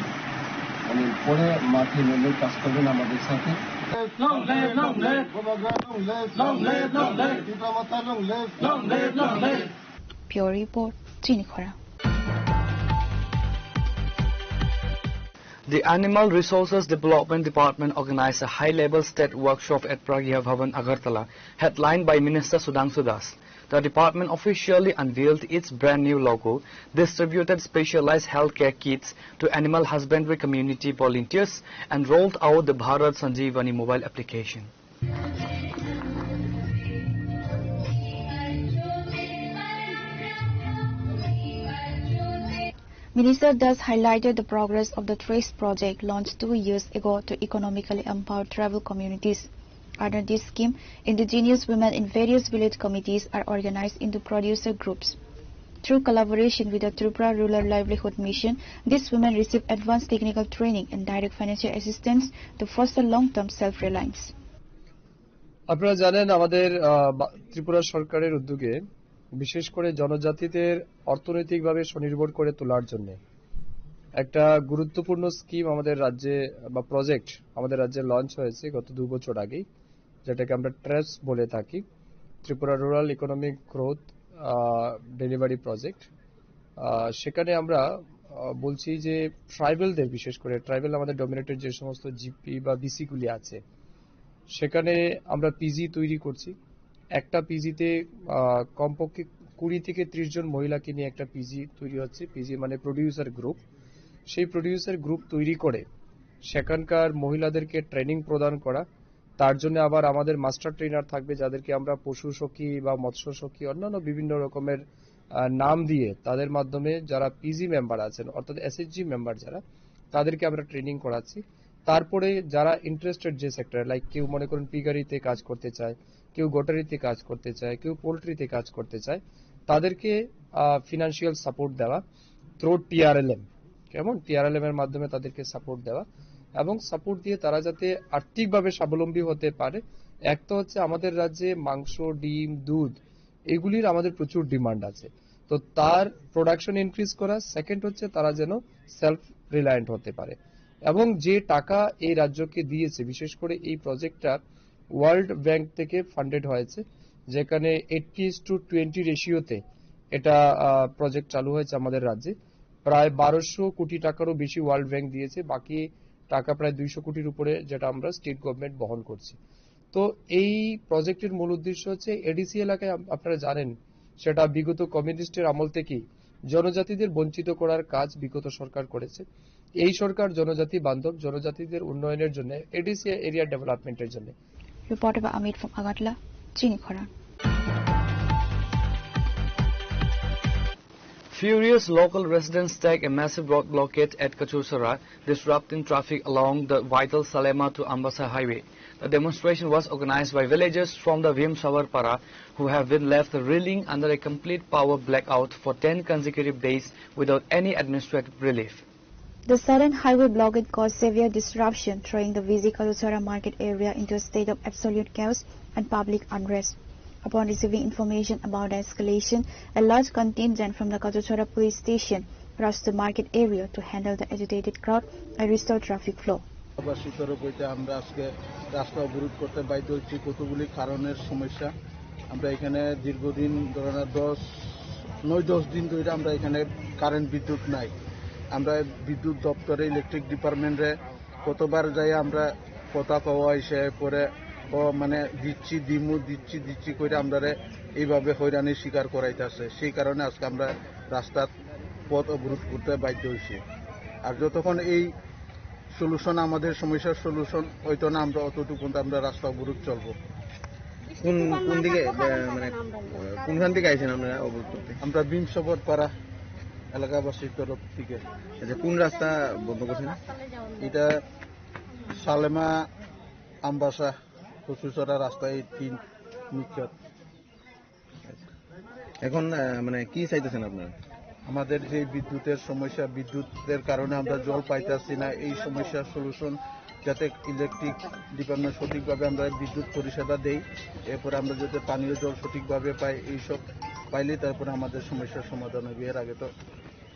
উনি পরে মাঠে নেমে কাজ করবেন আমাদের সাথে। Long live, long live. Long live, long live. Tipra Motha long live. Long live, long live. Bureau Report, Chinikhora. The Animal Resources Development Department organized a high-level state workshop at Pragya Bhavan, Agartala, headlined by Minister Sudhanshu Das. The department officially unveiled its brand new logo, distributed specialized healthcare kits to animal husbandry community volunteers, and rolled out the Bharat Sanjeevani mobile application. Minister Das highlighted the progress of the TRACE project launched two years ago to economically empower tribal communities. Under this scheme, indigenous women in various village committees are organized into producer groups. Through collaboration with the Tripura Rural Livelihood Mission, these women receive advanced technical training and direct financial assistance to foster long-term self-reliance. আপনারা জানেন, আমাদের, আহ, বা-, ত্রিপুরা সরকারের উদ্যোগে বিশেষ করে জনজাতিদের অর্থনৈতিকভাবে স্বনির্ভর করে তোলার জন্য একটা গুরুত্বপূর্ণ স্কিম আমাদের রাজ্যে বা প্রজেক্ট আমাদের রাজ্যে লঞ্চ হয়েছে গত দু বছর আগেই, যেটাকে আমরা ট্রেস বলে থাকি, Tripura rural economic growth delivery project. সেখানে আমরা, আহ, বলছি যে ট্রাইবালদের, বিশেষ করে ট্রাইবাল আমাদের ডমিনেটেড যে সমস্ত জিপি বা বিসিগুলি আছে, সেখানে আমরা পিজি তৈরি করছি। একটা পিজিতে, আহ, কমপক্ষে কুড়ি থেকে ত্রিশ জন মহিলাকে নিয়ে একটা পিজি তৈরি হচ্ছে। পিজি মানে প্রডিউসার গ্রুপ। সেই প্রডিউসার গ্রুপ তৈরি করে সেখানকার মহিলাদেরকে ট্রেনিং প্রদান করা। তার জন্য আবার আমাদের মাস্টার ট্রেনার থাকবে, যাদেরকে আমরা পশু সখী বা মৎস্য সখী, অন্যান্য বিভিন্ন রকমের, আহ, নাম দিয়ে তাদের মাধ্যমে যারা পিজি মেম্বার আছেন, অর্থাৎ এসএইচজি মেম্বার যারা, তাদেরকে আমরা ট্রেনিং করাচ্ছি। তারপরে যারা ইন্টারেস্টেড যে সেক্টরে, লাইক কেউ মনে করুন পিগারিতে কাজ করতে চায়, কেউ গটারিতে কাজ করতে চায়, কেউ পোল্ট্রিতে কাজ করতে চায়, তাদেরকে, আহ, ফিনান্সিয়াল সাপোর্ট দেওয়া থ্রু টিআরএলএম, কেমন, টিআরএলএম এর মাধ্যমে তাদেরকে সাপোর্ট দেওয়া এবং সাপোর্ট দিয়ে তারা যাতে আর্থিকভাবে স্বাবলম্বী হতে পারে। এক তো হচ্ছে আমাদের রাজ্যে মাংস, ডিম, দুধ, এগুলির আমাদের প্রচুর ডিমান্ড আছে। তো তার প্রোডাকশন ইনক্রিজ করা, সেকেন্ড হচ্ছে তারা যেন সেলফ রিলায়েন্ট হতে পারে। এবং যে টাকা এই রাজ্যকে দিয়েছে, বিশেষ করে এই প্রজেক্টটা ওয়ার্ল্ড ব্যাংক থেকে ফান্ডেড হয়েছে, যেখানে এইট্টি ইস টু টোয়েন্টি রেশিওতে এটা, আহ, প্রজেক্ট চালু হয়েছে আমাদের রাজ্যে। প্রায় বারোশো কোটি টাকারও বেশি ওয়ার্ল্ড ব্যাংক দিয়েছে, বাকি টাকা প্রায় দুইশো কোটির উপরে, যেটা আমরা স্টেট গভর্নমেন্ট বহন করছি। তো এই প্রজেক্টের মূল উদ্দেশ্য হচ্ছে এডিসি এলাকায় আপ-, আপনারা জানেন, সেটা বিগত কমিউনিস্টের আমল থেকেই জনজাতিদের বঞ্চিত করার কাজ বিগত সরকার করেছে। এই সরকার জনজাতি বান্ধব, জনজাতিদের উন্নয়নের জন্য, এডিসি এরিয়া ডেভেলপমেন্টের জন্য। Reported by Amit from Agartala, Chini Khorang. Furious local residents stacked a massive road blockade at Kachuchara, disrupting traffic along the vital Salema to Ambasa highway. The demonstration was organized by villagers from the Bhimsavar Para, who have been left reeling under a complete power blackout for ten consecutive days without any administrative relief. The sudden highway blockade caused severe disruption, throwing the busy Kachuchara market area into a state of absolute chaos and public unrest. Upon receiving information about the escalation, a large contingent from the Kachuchara police station rushed to the market area to handle the agitated crowd and restore traffic flow. এলাকাবাসীর তরফ হইতে আমরা আজকে রাস্তা অবরোধ করতে বাধ্য হচ্ছি কতগুলি কারণের সমস্যা। আমরা এখানে দীর্ঘদিন, ধরেন, দশ, নয় দশ দিন ধরে আমরা এখানে কারেন্ট বিদ্যুৎ নাই। আমরা বিদ্যুৎ দপ্তরে, ইলেকট্রিক ডিপার্টমেন্টে কতবার যাই আমরা কথা কওয়া হয়েছে, পরে ও মানে দিচ্ছি দিমু, দিচ্ছি দিচ্ছি করে আমরারে এইভাবে হয়রানির শিকার করাইতেছে। সেই কারণে আজকে আমরা রাস্তার পথ অবরোধ করতে বাধ্য হয়েছি। আর যতক্ষণ এই সলিউশন, আমাদের সমস্যার সলিউশন হইতো না, আমরা অতটুকু পর্যন্ত আমরা রাস্তা অবরোধ চলবো। কোন, কোন দিকে, আহ, মানে, আহ, কোনখান থেকে আইছেন আপনারা অবরোধ করতে? আমরা ভীমসবর পাড়া এলাকাবাসীর তরফ থেকে। আচ্ছা, কোন রাস্তা বন্ধ করছেন? এটা সালেমা আমবাসা কচুচড়া রাস্তা, এই তিন মিক্সচার। এখন, আহ, মানে, কি চাইতেছেন আপনারা? আমাদের যে বিদ্যুতের সমস্যা, বিদ্যুতের কারণে আমরা জল পাইতেছি না, এই সমস্যার সলিউশন, যাতে ইলেকট্রিক ডিপার্টমেন্ট সঠিকভাবে আমরা বিদ্যুৎ পরিষেবা দেই, এরপরে আমরা যাতে পানীয় জল সঠিকভাবে পাই, এইসব পাইলে তারপরে আমাদের সমস্যার সমাধান হবে। এর আগে তো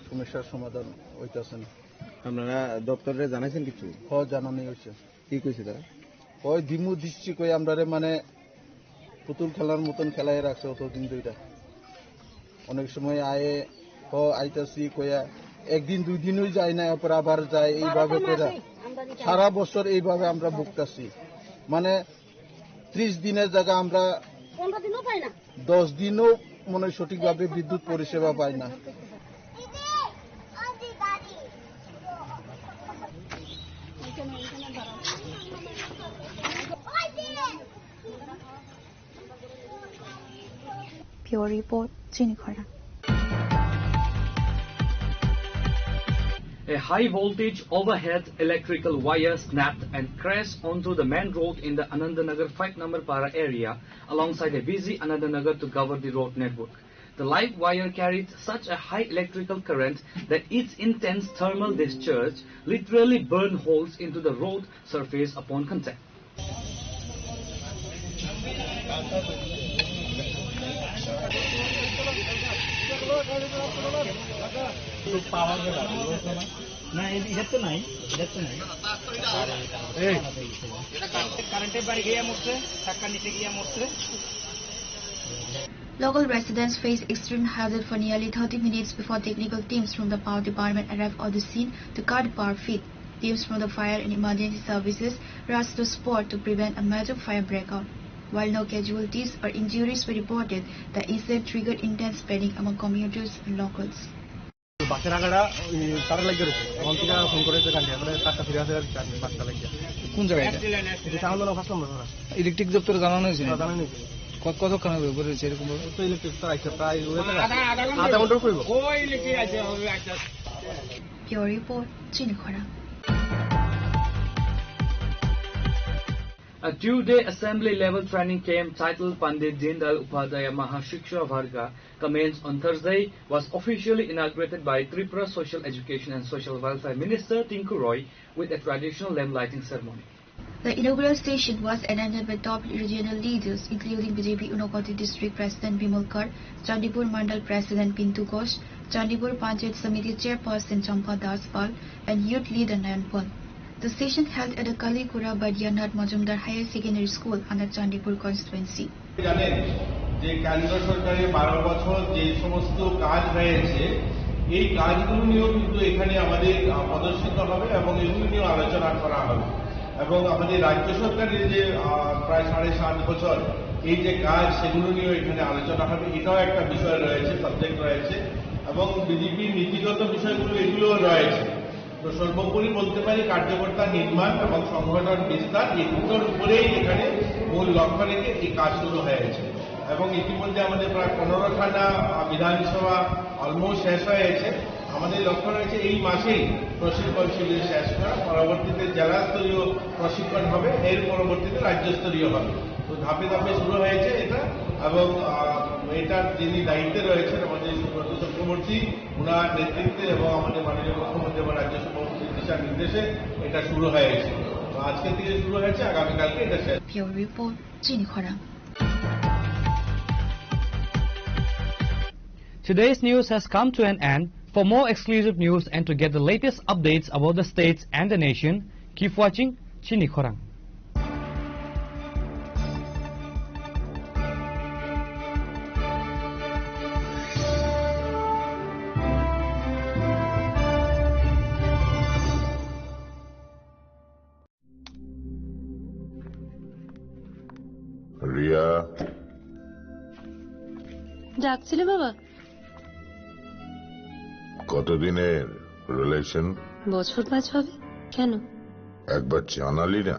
সমস্যার সমাধান হইতেছে না। আপনারা দপ্তরে জানাইছেন কিছু? হ, জানানি হয়েছে। কি কইছে তারা? ওই দিমু দিচ্ছি কই আমরারে, মানে, পুতুল খেলার মতন খেলায় রাখছে অতদিন ধইরা। অনেক সময় আয়ে, "হ, আইতাছি," কইয়া একদিন দুই দিনই যায় না, এরপর আবার যায়, এইভাবে কইরা সারা বছর এইভাবে আমরা ভুগতাছি। মানে, ত্রিশ দিনের জায়গা আমরা দশ দিনও মনে হয় সঠিকভাবে বিদ্যুৎ পরিষেবা পায় না। Bureau Report, Chini Khorang. A high voltage overhead electrical wire snapped and crashed onto the main road in the Anandanagar five number Para area alongside a busy Anandanagar to Gawadi road network. The live wire carried such a high electrical current that its intense thermal discharge literally burned holes into the road surface upon contact. না, এ-, এটা তো নাই, এটা তো নাই। এই। এটা কারেন্ট, কারেন্টের বাড়ি গিয়ে মরছে, ধাক্কা নিচে গিয়ে মরছে। Local residents faced extreme hazard for nearly thirty minutes before technical teams from the power department arrived on the scene to cut the power feed. Teams from the fire and emergency services rushed to the spot to prevent a major fire breakout. While no casualties or injuries were reported, the incident triggered intense panic among commuters and locals. বাসের আগাটা ওই তারে লাগিয়ে রয়েছে, এখন থেকে ফোন করে যে কান্দি, আমরা তারটা ফিরে আসে আর কান্দি, বাসটা লাগিয়ে। কোন জায়গায় এটা? এটা আমার জন্য ফার্স্ট নম্বর ধরা। ইলেকট্রিক দপ্তরে জানানো হয়েছিল? হ্যাঁ, জানানো হয়েছিল। ক-, কতক্ষণ হবে উপরে রয়েছে এরকম ভাবে? তো ইলেকট্রিক তো আইছে প্রায় ওই জায়গা। আধা, আধা ঘন্টা। আধা ঘন্টার করবো। ওই ইলেকট্রিক আছে, হবে, আচ্ছা। Bureau Report, Chini Khorang. A two-day assembly-level training camp titled Pandit Deendayal Upadhyaya Mahashiksha Varga commenced on Thursday, was officially inaugurated by Tripura Social Education and Social Welfare Minister Tinku Roy with a traditional lamp lighting ceremony. The inaugural session was attended by top regional leaders, including B J P Unakoti District President Bimal Kar, Chandipur Mandal President Pintu Ghosh, Chandipur Panchayat Samiti Chairperson Champa Das Pal, and youth leader Nayan Pal. The session held at the Kalikura Baidyanath Majumdar Higher Secondary School under Chandipur constituency. জানেন যে কেন্দ্র সরকারের বারো বছর যে সমস্ত কাজ হয়েছে, এই কাজগুলো নিয়েও কিন্তু এখানে আমাদের, আহ, প্রদর্শিত হবে এবং এগুলো নিয়েও আলোচনা করা হবে। এবং আমাদের রাজ্য সরকারের যে, আহ, প্রায় সাড়ে সাত বছর এই যে কাজ, সেগুলো নিয়েও এখানে আলোচনা হবে, এটাও একটা বিষয় রয়েছে, সাবজেক্ট রয়েছে। এবং বিজেপির নীতিগত বিষয়গুলো এগুলোও রয়েছে। তো সর্বোপরি বলতে পারি, কার্যকর্তা নির্মাণ এবং সংগঠন বিস্তার, এই দুটোর উপরেই এখানে মূল লক্ষ্য রেখে এই কাজ শুরু হয়েছে। এবং ইতিমধ্যে আমাদের প্রায় পনেরোখানা, আহ, বিধানসভা অলমোস্ট শেষ হয়ে গেছে। আমাদের লক্ষ্য রয়েছে এই মাসেই প্রশিক্ষণ শিবির শেষ করা, পরবর্তীতে জেলা স্তরীয় প্রশিক্ষণ হবে, এর পরবর্তীতে রাজ্য স্তরীয় হবে। তো ধাপে ধাপে শুরু হয়েছে এটা, এবং, আহ, এটার যিনি দায়িত্বে রয়েছেন আমাদের সুব্রত চক্রবর্তী, ওনার নেতৃত্বে এবং আমাদের মাননীয় মুখ্যমন্ত্রী এবং রাজ্য সভাপতির দিশা নির্দেশে এটা শুরু হয়েছে। তো আজকে থেকে শুরু হয়েছে, আগামীকালকে এটা শেষ। Bureau Report, Chini Khorang. Today's news has come to an end. For more exclusive news and to get the latest updates about the states and the nation, keep watching Chini Khorang. Riya. ডাকছিলে বাবা? কতদিনের রিলেশন? বছর পাঁচ হবে। কেন? একবার জানালি না।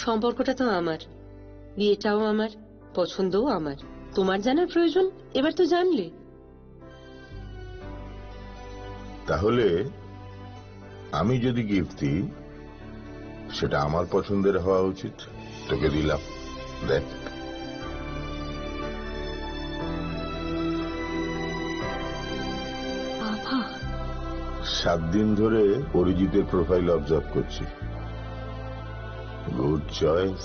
সম্পর্কটা তো আমার, বিয়েটাও আমার, পছন্দও আমার। তোমার জানার প্রয়োজন? এবার তো জানলে। তাহলে আমি যদি গিফট দিই, সেটা আমার পছন্দের হওয়া উচিত। তোকে দিলাম, দেখ। বাবা। সাত দিন ধরে অরিজিতের প্রোফাইল অবজার্ভ করছি। Good choice.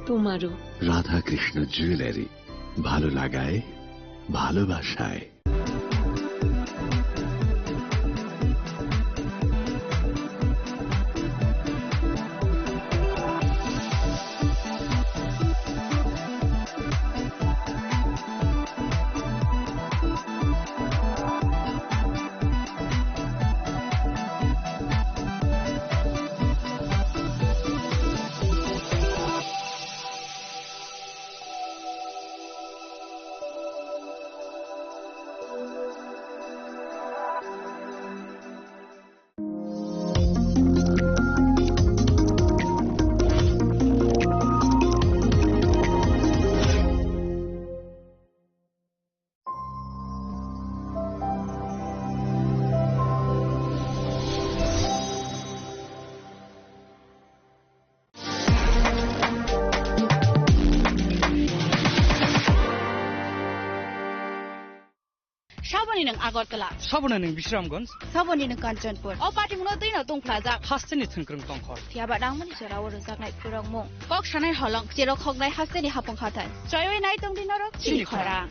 তোমারও। রাধাকৃষ্ণ জুয়েলারি, ভালো লাগায়, ভালোবাসায়। Saboni nwng Agartala. Saboni nwng Bisramganj. Saboni nwng Kanchanpur. O patimungno twino tungphlajak. Hasteni thwngkwrwng tongkhor. Phiyaba nangmani jorao rwjaknai khurokmung. Kok sanai holong, cherok khoknai hasteni hapung hathai. Choiwi nai tongdi norok chini khorang.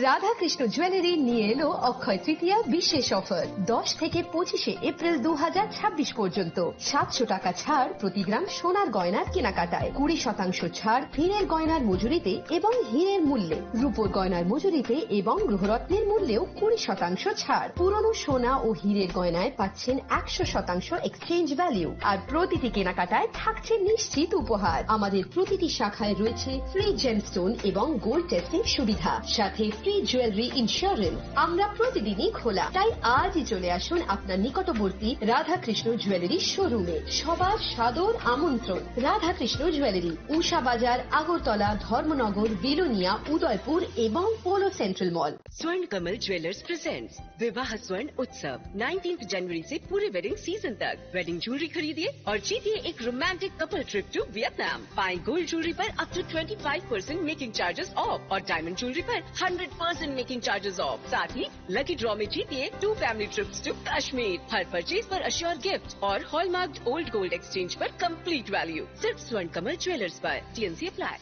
Radhakrishna jewellery নিয়ে এলো অক্ষয় তৃতীয়া বিশেষ অফার। দশ থেকে পঁচিশে এপ্রিল দু হাজার ছাব্বিশ পর্যন্ত সাতশো টাকা ছাড় প্রতি গ্রাম সোনার গয়নার কেনাকাটায়, কুড়ি শতাংশ ছাড় হীরের গয়নার মজুরিতে এবং হীরের মূল্যে, রূপোর গয়নার মজুরিতে এবং গ্রহরত্নের মূল্যেও কুড়ি শতাংশ ছাড়। পুরনো সোনা ও হীরের গয়নায় পাচ্ছেন একশো শতাংশ এক্সচেঞ্জ ভ্যালু, আর প্রতিটি কেনাকাটায় থাকছে নিশ্চিত উপহার। আমাদের প্রতিটি শাখায় রয়েছে ফ্রি জেমস্টোন এবং গোল্ড টেস্টিং সুবিধা, সাথে ফ্রি জুয়েলারি ইন্স্যুরেন্স। আমরা প্রতিদিনই খোলা, তাই আজই চলে আসুন আপনার নিকটবর্তী রাধাকৃষ্ণ জুয়েলারি শোরুমে। সবার সাদর আমন্ত্রণ। রাধাকৃষ্ণ জুয়েলারি, উষা বাজার, আগরতলা, ধর্মনগর, বিলোনিয়া, উদয়পুর এবং পোলো সেন্ট্রাল মল। Swarn Kamal Jewellers presents Vivah Swarn Utsav, nineteenth January से पूरे वेडिंग सीजन तक। वेडिंग ज्वेलरी खरीदिए और जीतिए एक romantic couple trip to Vietnam. पाएं गोल्ड ज्वेलरी पर up to twenty five percent making charges off और डायमंड ज्वेलरी पर hundred percent making charges off. साथ ही लकी ड्रॉ में जीतिए two family trips to Kashmir. हर परचेज पर अश्योर गिफ्ट और हॉलमार्क्ड ओल्ड गोल्ड एक्सचेंज पर कंप्लीट वैल्यू। सिर्फ स्वर्ण कमल ज्वेलर्स पर। TNC apply.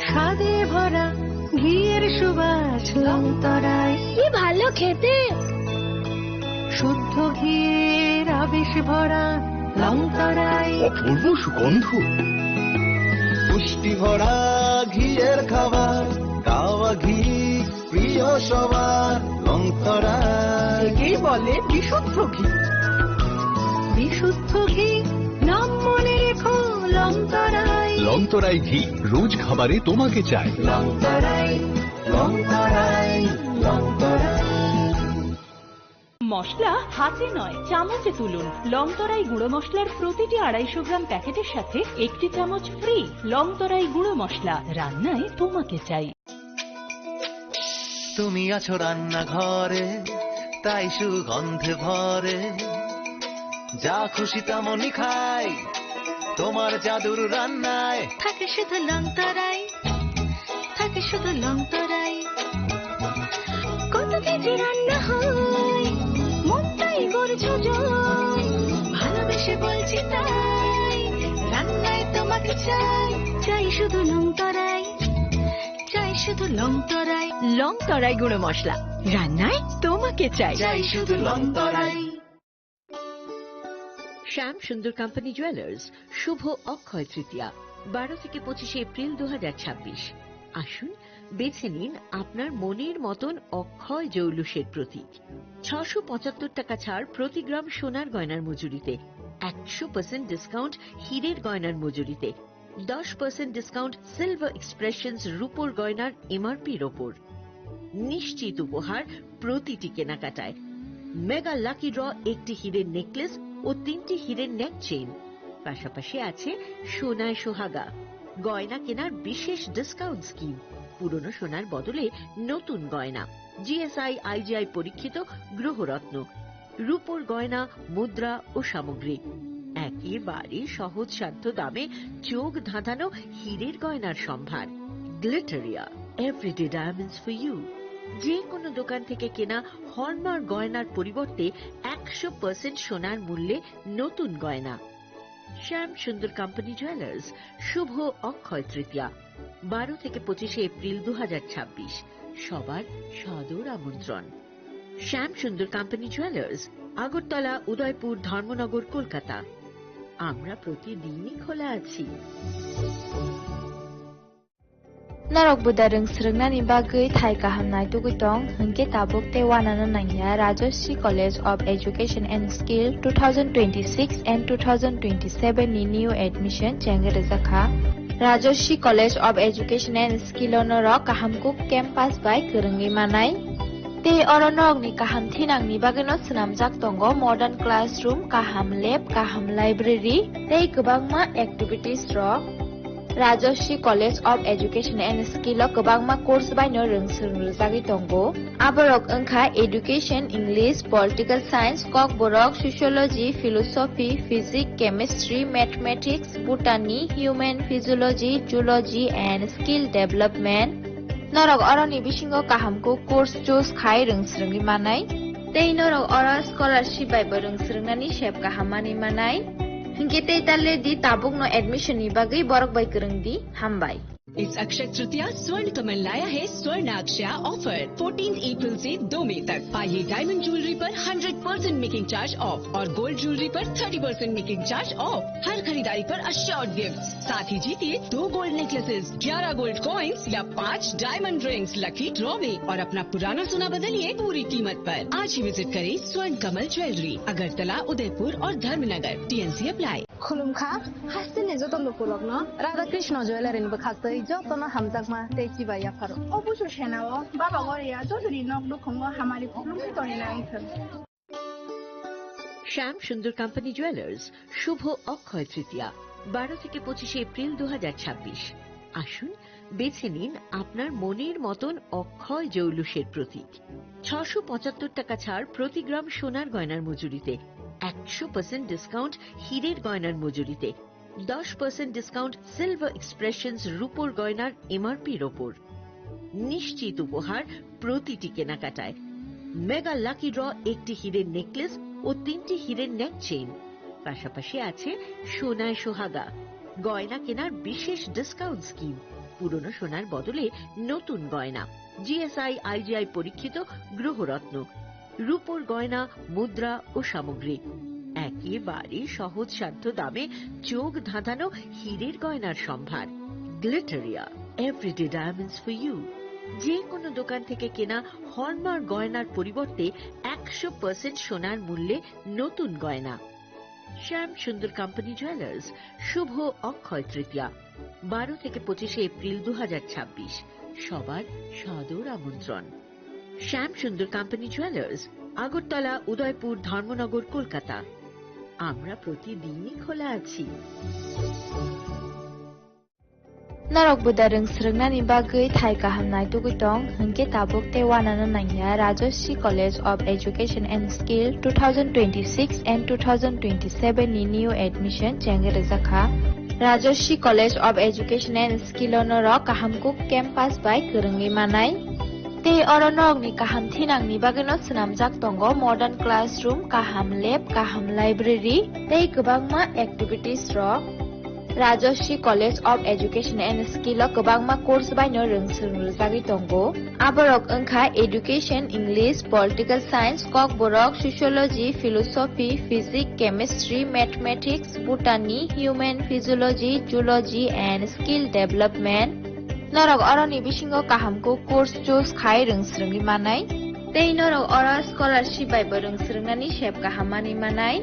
স্বাদে ভরা ঘিয়ের সুবাস লংতরাই। কি ভালো খেতে। শুদ্ধ ঘিয়ের আবেশ ভরা লংতরাই। অপূর্ব সুগন্ধ। পুষ্টি ভরা ঘিয়ের খাবার, গাওয়া ঘি প্রিয় সবার, লংতরাই। একেই বলে বিশুদ্ধ ঘি। বিশুদ্ধ ঘি, নাম মনে রেখো, লংতরাই। লংতরাই ঘি, রোজ খাবারে তোমাকে চাই। লংতরাই, লংতরাই, লংতরাই। মশলা হাতে নয়, চামচে তুলুন। লংতরাই গুঁড়ো মশলার প্রতিটি আড়াইশো গ্রাম প্যাকেটের সাথে একটি চামচ ফ্রি। লংতরাই গুঁড়ো মশলা, রান্নায় তোমাকে চাই। তুমি আছো রান্নাঘরে, তাই সুগন্ধে ভরে। যা খুশি তেমনই খাই, তোমার জাদুর রান্নায়। থাকে শুধু লংতরাই, থাকে শুধু লংতরাই। কত কেজি রান্না হয়, মনটাই গড়ে ঝুঁঝুই। ভালোবেসে বলছি তাই, রান্নায় তোমাকে চাই, চাই শুধু লংতরাই। চাই শুধু লংতরাই। লংতরাই গুঁড়ো মশলা, রান্নায় তোমাকে চাই। চাই শুধু লংতরাই। শ্যাম সুন্দর কোম্পানি জুয়েলার্স, শুভ অক্ষয় তৃতীয়া, বারো থেকে পঁচিশে এপ্রিল দু হাজার ছাব্বিশ। আসুন, বেছে নিন আপনার মনের মতন অক্ষয় জৌলুসের প্রতীক। ছশো পঁচাত্তর টাকা ছাড় প্রতি গ্রাম সোনার গয়নার মজুরিতে, একশো পার্সেন্ট ডিসকাউন্ট হীরের গয়নার মজুরিতে, দশ পার্সেন্ট ডিসকাউন্ট সিলভার এক্সপ্রেশনস রূপোর গয়নার এমআরপির ওপর। নিশ্চিত উপহার প্রতিটি কেনাকাটায়। মেগা লাকি ড্র, একটি হীরের নেকলেস ও তিনটি হীরের নেক চেইন, পাশাপাশি আছে সোনায় সোহাগা। গয়না কেনার বিশেষ ডিসকাউন্ট স্কিম, পুরনো সোনার বদলে নতুন গয়না, জিএসআই আইজিআই পরীক্ষিত গ্রহরত্ন, রূপোর গয়না, মুদ্রা ও সামগ্রী। একেবারে সহজ সাধ্য দামে চোখ ধাঁধানো হীরের গয়নার সম্ভার। Glitteria, everyday diamonds for you. যে কোনো দোকান থেকে কেনা হলমার্ক গয়নার পরিবর্তে একশো পার্সেন্ট সোনার মূল্যে নতুন গয়না। শ্যাম সুন্দর কোম্পানি জুয়েলার্স, শুভ অক্ষয় তৃতীয়া, বারো থেকে পঁচিশে এপ্রিল দু হাজার ছাব্বিশ। সবার সাদর আমন্ত্রণ। শ্যাম সুন্দর কোম্পানি জুয়েলার্স, আগরতলা, উদয়পুর, ধর্মনগর, কলকাতা। আমরা প্রতিদিনই খোলা আছি। Norok buda rwng swrwngnani bagwi thai kaham naitugwi tong, hwnkhe tabuk tei uanano nangya Rajashree College of Education and Skill two thousand twenty-six and two thousand twenty-seven ni new admission chengwi rwjakha. Rajashree College of Education and Skill o norok kaham kuk campus bai kwrwngwi manai. Tei oro norokni kaham thinangni bagwino swnamjak tongo modern classroom, kaham lab, kaham library tei kwbangma activities rok. Rajashree College of Education and Skill o kwbangma course baino rwng swrwng rwjagwi tongo. Aborok wngkha Education, English, Political Science, Kokborok, Sociology, Philosophy, Physics, Chemistry, Mathematics, Botany, Human Physiology, Zoology and Skill Development. Norok oroni bisingo kaham kuk course choose khai rwng swrwngwi manai. Tei norok oro scholarship bai bo rwng swrwngnani sep kaham manwi manai. Hinkhe tei ta le di tabukno admission ni bagwi borok bai kwrwng di. Hambai. इस अक्षय तृतीया स्वर्ण कमल लाया है स्वर्ण अक्षया offer. Fourteen April से दो मई तक पाइए डायमंड ज्वेलरी पर hundred percent making charge off और गोल्ड ज्वेलरी पर thirty percent making charge off. हर खरीदारी पर अश्योर्ड गिफ्ट, साथ ही जीतिए दो गोल्ड नेकलेसेस, ग्यारह गोल्ड कॉइंस या पाँच डायमंड रिंग्स लकी ड्रॉ में और अपना पुराना सोना बदलिए पूरी कीमत पर। आज ही विजिट करें स्वर्ण कमल ज्वेलरी, अगरतला, उदयपुर और Dharmanagar. TNC apply. Khulumkha, hasteni joto lukurokno Radha Krishna Jewellery ni bwkhaktwi jotono hamjakma tei chibai yapharo. O busu senao Baba Goria jotoni nok nukhungo hamari khulumkhe tongwi nai thwng. শ্যাম সুন্দর কোম্পানি জুয়েলার্স, শুভ অক্ষয় তৃতীয়া, বারো থেকে পঁচিশে এপ্রিল দু হাজার ছাব্বিশ। আসুন, বেছে নিন আপনার মনের মতন অক্ষয় জৌলুসের প্রতীক। ছশো পঁচাত্তর টাকা ছাড় প্রতি গ্রাম সোনার গয়নার মজুরিতে, একশো পার্সেন্ট ডিসকাউন্ট হীরের গয়নার মজুরিতে, দশ পার্সেন্ট ডিসকাউন্ট সিলভার এক্সপ্রেশনস রূপোর গয়নার এমআরপির ওপর। নিশ্চিত উপহার প্রতিটি কেনাকাটায়। মেগা লাকি ড্র, একটি হীরের নেকলেস ও তিনটি হীরের নেক চেইন। পাশাপাশি আছে সোনায় সোহাগা, গয়না কেনার বিশেষ ডিসকাউন্ট স্কিম, পুরনো সোনার বদলে নতুন গয়না, জিএসআই আইজিআই পরীক্ষিত গ্রহরত্ন, রূপোর গয়না, মুদ্রা ও সামগ্রী। একেবারে সহজসাধ্য দামে চোখ ধাঁধানো হীরের গয়নার সম্ভার। গ্লিটারিয়া, everyday diamonds for you। যে কোনো দোকান থেকে কেনা হলমার্ক গয়নার পরিবর্তে একশো পার্সেন্ট সোনার মূল্যে নতুন গয়না। শ্যাম সুন্দর কোম্পানি জুয়েলার্স, শুভ অক্ষয় তৃতীয়া, বারো থেকে পঁচিশে এপ্রিল দু হাজার ছাব্বিশ। সবার সাদর আমন্ত্রণ। শ্যাম সুন্দর কোম্পানি জুয়েলার্স, আগরতলা, উদয়পুর, ধর্মনগর, কলকাতা। আমরা প্রতিদিনই খোলা আছি। Norok buda rwng swrwngnani bagwi thai kaham naitugwi tong, hwnkhe tabuk tei uanano nangya Rajashree College of Education and Skill two thousand twenty-six and two thousand twenty-seven ni new admission chengwi rwjakha. Rajashree College of Education and Skill o norok kaham kuk campus bai kwrwngwi manai. Tei oro norokni kaham thinangni bagwino swnamjak tongo modern classroom, kaham lab, kaham library tei kwbangma activities rok. Rajashree College of Education and Skill o kwbangma course baino rwng swrwng rwjagwi tongo. Aborok wngkha Education, English, Political Science, Kokborok, Sociology, Philosophy, Physics, Chemistry, Mathematics, Botany, Human Physiology, Zoology and Skill Development. Norok oroni bisingo kaham kuk course choose khai rwng swrwngwi manai. Tei norok oro scholarship bai bo rwng swrwngnani sep kaham manwi manai.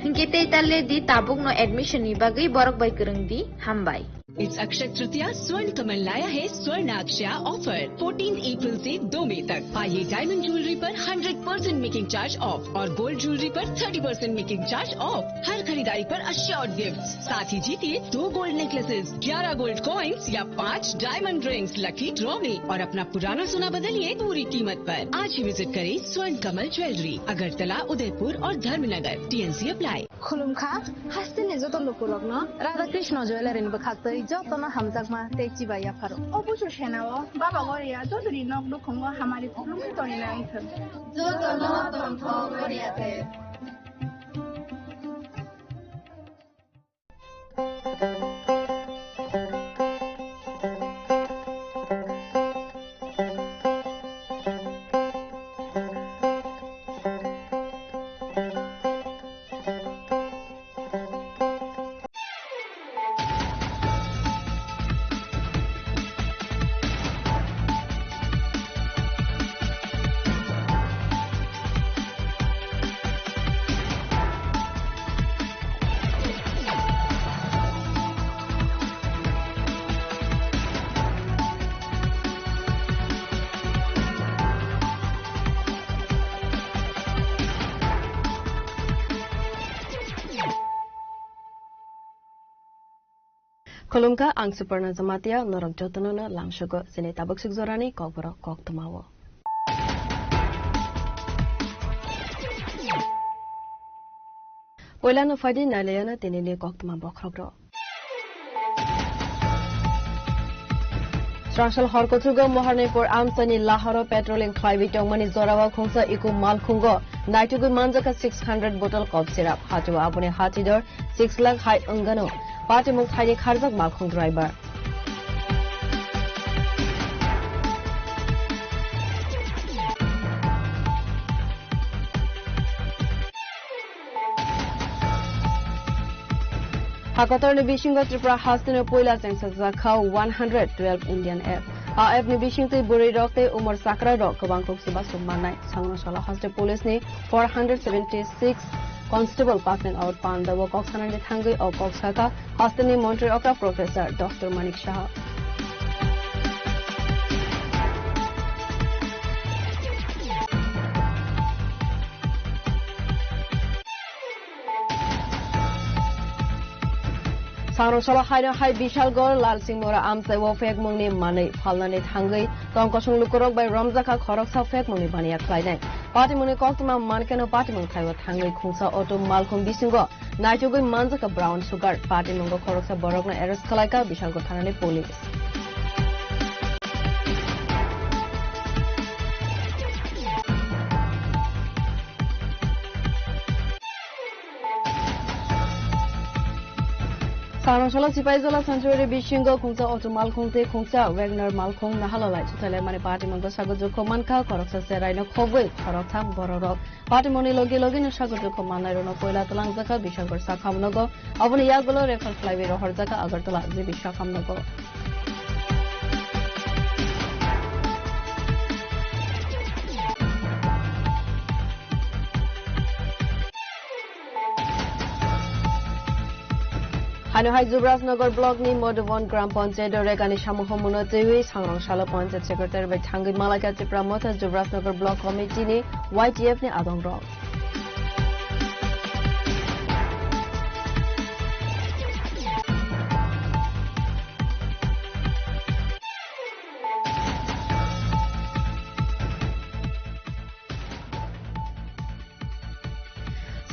Hinkhe tei ta le di tabukno admission ni bagwi borok bai kwrwng di. Hambai. इस अक्षय तृतीया स्वर्ण कमल लाया है स्वर्ण अक्षया offer. Fourteen April से दो मई तक पाइए डायमंड ज्वेलरी पर hundred percent making charge off और गोल्ड ज्वेलरी पर thirty percent making charge off. हर खरीदारी पर अश्योर्ड गिफ्ट, साथ ही जीतिए दो गोल्ड नेकलेसेस, ग्यारह गोल्ड कॉइंस या पाँच डायमंड रिंग्स लकी ड्रॉ में और अपना पुराना सोना बदलिए पूरी कीमत पर। आज ही विजिट करें स्वर्ण कमल ज्वेलरी, अगरतला, उदयपुर और Dharmanagar. TNC apply. Khulumkha, hasteni joto lukurokno Radha Krishna Jewellery ni bwkhaktwi jotono hamjakma tei chibai yapharo. O busu senao Baba Goria jotoni nok nukhungo hamari khulumkhe tongwi nai thwng. Jotono tongthok Goria te. Khulumkha, ang Suparna Jamatia, norok jotono no lamsugo, chini tabuk suk jorani kokborok koktwmao. Poilano phaidi nailayano tinini koktwma bokhrokrok. Srangshal hor kuchugo Moharnipur amchaini lahoro patrolling khlaiwi tongmani jorao khungsa iko malkhungo naitugwi manjakha six hundred bottle cough syrup. Hachao aboni hatidor six lakh hai wngano. Patimung thaini kharjak malkhung driver. Hakotorni bisingo Tripura hasteni puila chengsajakha one hundred twelve Indian app. A app ni bisingtwi bwrwi rok tei umor chakra rok kwbang kuk chubachu mannai. Sangrong salo haste police ni four hundred seventy six constable passing out pandao kok sanani thangwi o kok sakha hasteni montri okra Professor Doctor Manik Saha. Sangrong salo haino hai Bishalgarh Lalsingmura amchai o phekmungni manwi phalnani thangwi tong kosong lukurok bai romjakha khoroksa phekmungni baniya khlainai. Patimungni koktwma mankeno patimung thaibo thangwi khungsa auto malkhung bisingo naitugwi manjakha brown sugar. Patimungo khoroksa borokno arrest khlaikha Bishalgarh thanani police. Sangrong salo Sipaijala sanctuary bisingo khungsa auto malkhung tei khungsa Wagoner malkhung nahalolai chuthailai mani patimungno sago jukho mankha, khoroksa cheraino khobwi khoroktham bororok. Patimungni logi logino sago jukho mannairokno poila twlangjakha Bishalgarh sakhamnogo, aboni yagulo refer khlaiwi rohorjakha Agartala G B sakhamnogo. Haino hai Jubrajnagar block ni Madhuban Gram Panchayat o regani samung homono twiwi Sangrong salo Panchayat Secretary bai thangwi malaikha Tipra Motha Jubrajnagar Block Committee ni Y T F ni adong rok.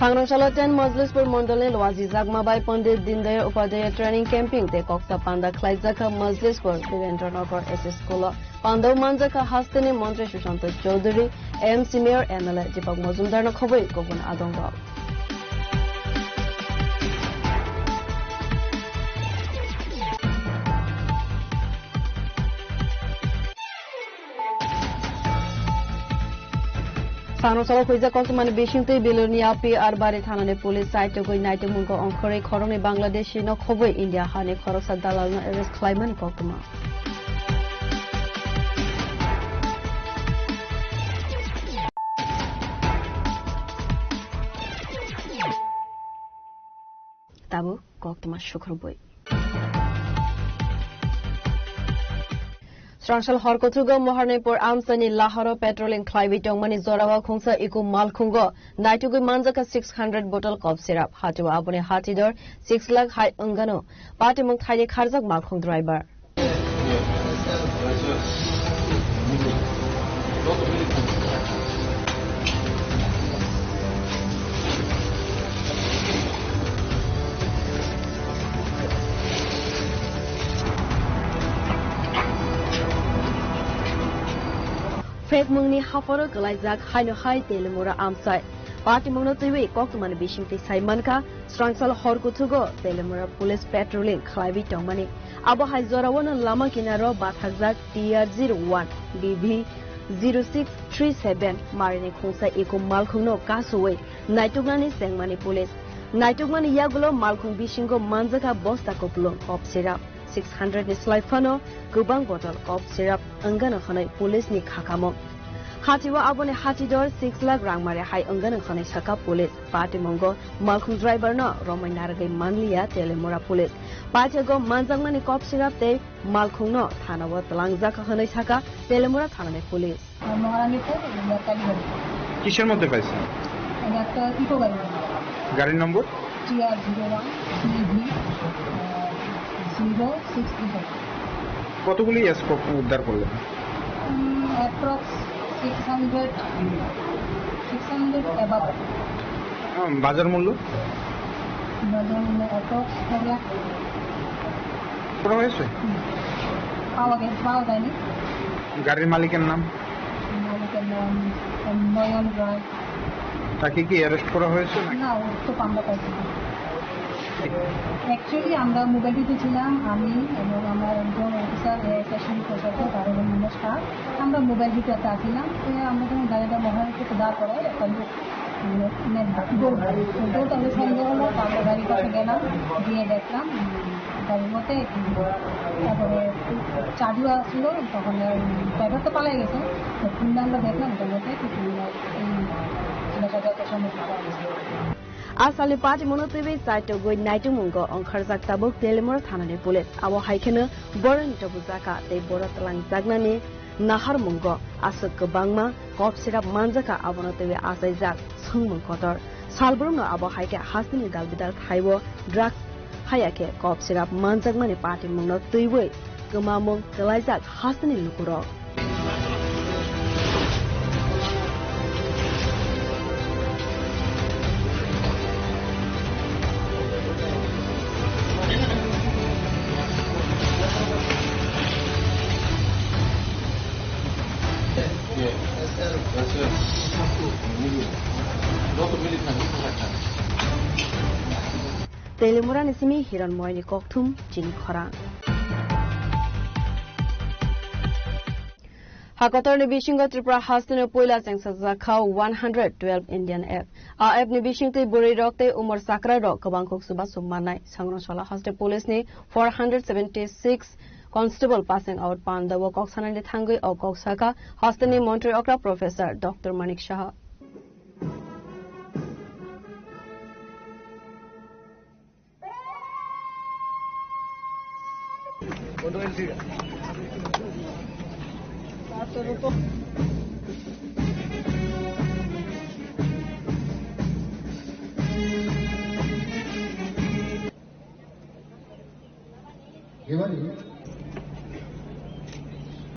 Sangrong salo ten Majlispur Mondolni Luaji Jagma bai Pandit Dindayal Upadhyaya Training Camping tei koksa panda khlaijakha Majlispur Devendra Nagar S S School o. Pandao manjakha hasteni Montri Sushanta Chowdhury, M C Mayor, M L A Deepak Majumdar no khobwi kubun adong rok. Sangrong salo khuijak koktwmani bisingtwi Bilurni Api Arbari thanani police saitugwi naitukmungo ongkhorwi khoroknwi Bangladeshi no khobwi India hani khoroksa dalalno arrest khlaimani koktwma. Tabuk koktwma sukhrumbui. Srangshal hor kuthugo Moharnipur amchaini lahoro patrolling khlaiwi tongmani jorao khungsa iko malkhungo naitugwi manjakha six hundred bottle cough syrup. Hachao aboni hatidor six lakh hai wngano. Patimung thaini kharjak malkhung driver. Phekmungni hapharo kwlaijak haino hai Telimura amchai. Patimungno twiwi koktwmani bisingtwi sai mankha, srangchal hor kuthugo Telimura police patrolling khlaiwi tongmani. Abo hai jorao no lama kinaro bathakjak T R zero one B B zero six three seven marini khungsa iko malkhungno kasowi naituknani chengmani police. Naitukmani yagulo malkhung bisingo manjakha bosta kupulung cough syrup six hundred ni slai phano kwbang bottle cough syrup wngano hwnwi police ni khakamo. Hatio aboni hatidor six lakh rangmari hai wngano hwnwi sakha police. Patimungo malkhung driver no romwi narwgwi manliya Telimura police. Patiago manjakmani cough syrup tei malkhungno thanao twlangjakha hwnwi sakha Telimura thanani police. Maharanipur, ইয়াত্তালি গাড়ি। কিসের মধ্যে পাইছেন? এটা একটা Eeco গাড়ি। গাড়ির নম্বর? T R zero one C V, ah, Vivo six Pro। কতগুলি এস উদ্ধার করলেন? Um, approx six hundred, six hundred above. Um, বাজার মূল্য? বাজার মূল্য অ্যাপ্রক্স ফোর লাখ। পুরো হয়েছে? হুম। পাওয়া গেছে, পাওয়া যায়নি। গাড়ির মালিকের নাম? মালিকের নাম নয়ন রায়। তাকে কি অ্যারেস্ট করা হয়েছে নাকি? না, ও তো পান্ডা পাইছে। অ্যাকচুয়ালি আমরা মোবাইল ডিউটি ছিলাম, আমি এবং আমার একজন অফিসার, এএসআই শরীফ প্রসাদ, তার হলো মনোজ শাহ। আমরা মোবাইল ডিউটি আছিলাম। তো আমরা যখন গাড়িটা মহারাষ্ট্র থেকে দাঁড় করাই, একটা লোক, মানে, মানে, দৌড়, দৌড়, তারপরে সন্দেহ হলো, তারপর গাড়ির কাছে গেলাম, গিয়ে দেখলাম, উম, গাড়ির মধ্যে, উম, তারপরে চাবিও আসলো, তখন, উম, ড্রাইভার তো পালাই গেছে। তো খুললে আমরা দেখলাম, ওটার মধ্যে কিছু, উম, এই জিনিসটা যত সম্ভব পাওয়া গেছে। A salni patimungno twiwi chaitogwi naitukmungo wngkharjak tabuk Telimura thanani police. Abo hai kheno borokni tobujak kha tei borok twlangjaknani naharmungo aswk kwbangma kop sirap manjakha, abono twiwi achaijak swngmung kotor. Salbrumno abo hai khe hasteni dalbidal thaibo drugs, haiya khe kop sirap manjakmani patimungno twiwi kwmamung kwlaijak hasteni lukurok. Telimurani simi Hiron Moyani kokthum chini khorang. Hakotorni bisingo Tripura hasteni puila chengsajakha one hundred twelve Indian app. A app ni bisingtwi bwrwi rok tei umor chakra rok kwbang kuk chubachu mannai. Sangrongsola haste police ni four hundred seventy six constable passing out panda o kok sanani thangwi o kok saka hasteni montri okra Professor Doctor Manik Saha. Gimana?